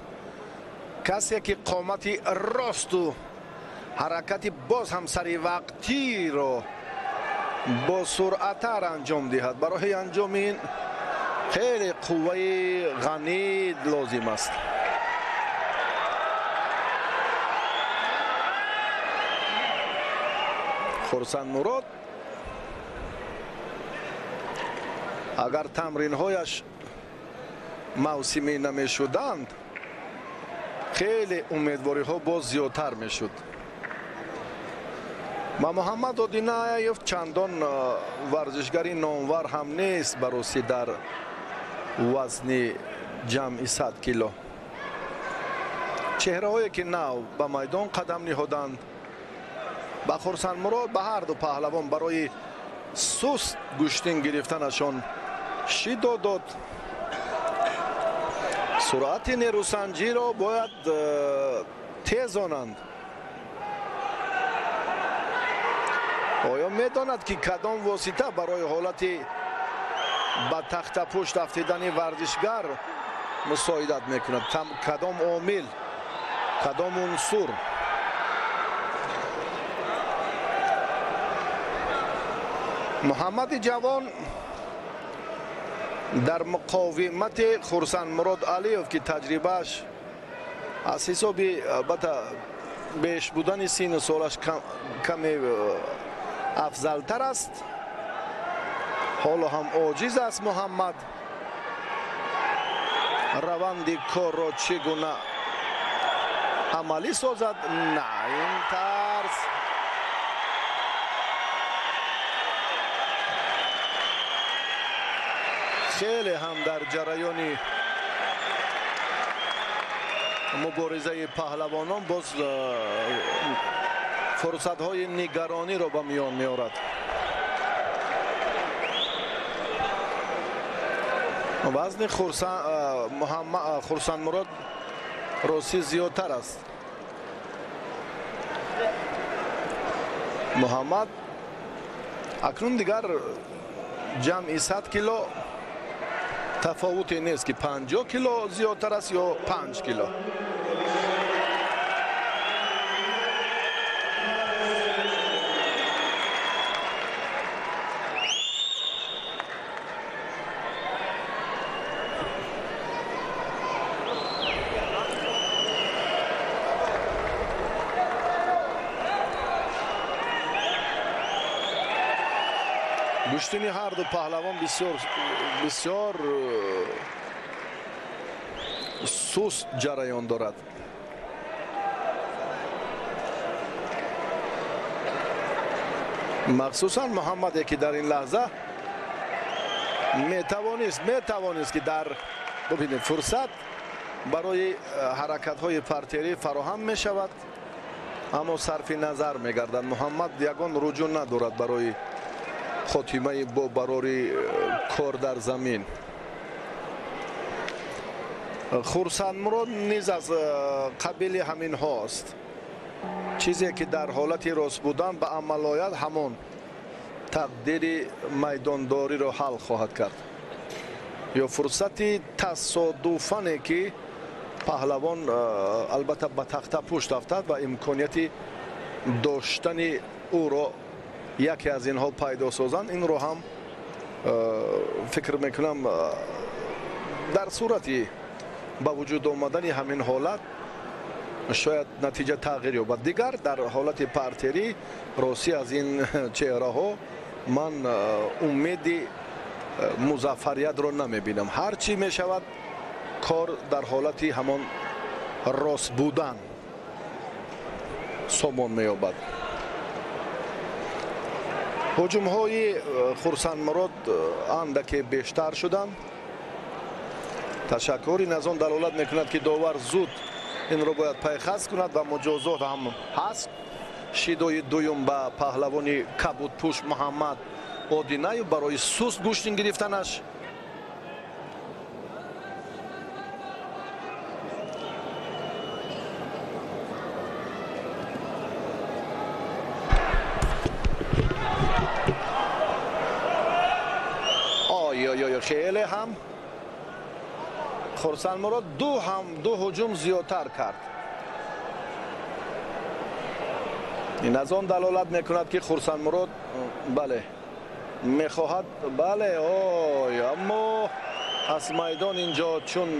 Касе ки қомати росту ҳаракати боз ҳам саривақтиро бо суръаттар анҷом диҳад. Барои анҷоми ин хеле қувваи ғанӣ лозим аст. Хурсандмурод агар тамринҳояш мавсимӣ намешуданд, хеле умедвориҳо боз зиёдтар мешуд. Ва Муҳаммад Одинаев чандон варзишгари номвар ҳам нест баросӣ дар вазни ҷамъи 100 кило. Чеҳраҳое ки нав ба майдон қадам ниҳоданд, ба Хурсандмурод, ба ҳар ду паҳлавон барои суст гӯштин гирифтанашон шидо дод. Суръати нерӯсанҷиро бояд тезонанд. Оё медонад, ки кадом восита барои ҳолати ба тахтапушт афтидани варзишгар мусоидат мекунад? Кадом омил, кадом унсур? Муҳаммади ҷавон дар муқовимати Хурсандмурод Алиев, ки таҷрибааш аз ҳисоби албатта беш будани сину солаш каме афзалтар аст, ҳоло ҳам оҷиз аст. Муҳаммад раванди корро чӣ гуна амалӣ созад? На ин тарз. Хеле ҳам дар ҷараёни муборизаи паҳлавонон боз фурсатҳои нигарониро ба миён меорад. Вазни Хурсандмурод ростӣ зиёдтар аст. Муҳаммад акнун дигар ҷамъи 100 кило тафовуте нест, ки 50 кило зиёдтар аст ё 5 кило. Гӯштини ҳар ду паҳлавон бисёр бисёр суст ҷараён дорад. Махсусан Муҳаммаде, ки дар ин лаҳза метавонист, ки дар бубинед, фурсат барои ҳаракатҳои партерӣ фароҳам мешавад, аммо сарфи назар мегардад. Муҳаммад ягон руҷӯъ надорад барои хотимаи бо барори кор дар замин. Хурсандмурод низ аз қабили ҳаминҳост. Чизе ки дар ҳолати рост будан ба амал ояд, ҳамон тақдири майдондориро ҳал хоҳад кард. Ё фурсати тасодуфане, ки паҳлавон албатта ба тахта пушт афтад ва имконияти доштани ӯро яке аз инҳо пайдо созанд, инро ҳам фикр мекунам, дар сурати ба вуҷуд омадани ҳамин ҳолат шояд натиҷа тағйир ёбад. Дигар дар ҳолати партерӣ ростӣ аз ин чеҳраҳо ман умеди музаффариятро намебинам. Ҳар чӣ мешавад, кор дар ҳолати ҳамон рост будан сомон меёбад. Ҳуҷумҳои Хурсандмурод андаке бештар шуданд. Ташаккур. Ин аз он далолат мекунад, ки довар зуд инро бояд пайхас кунад ва муҷозот ҳам ҳаст. Шидои дуюм ба паҳлавони кабудпӯш Муҳаммад Одинаев барои суст гӯштин гирифтанаш. Ой, хеле ҳам Хурсандмурод ду ҳуҷум зиёдтар кард. Ин аз он далолат мекунад, ки Хурсандмурод, бале, мехоҳад, бале, ой, аммо аз майдон инҷо чун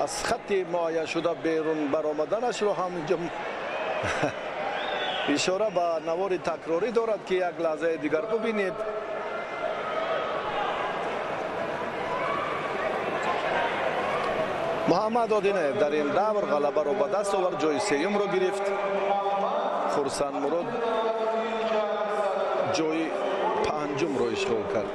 аз хатти муайяншуда берун баромаданашро ҳам инҷо ишора ба навори такрорӣ дорад, ки як лаҳзаи дигар бубинед. Муҳаммад Одинаев дар ин давр ғалабаро ба даст овард, ҷои сеюмро гирифт. Хурсандмурод ҷои панҷумро ишғол кард.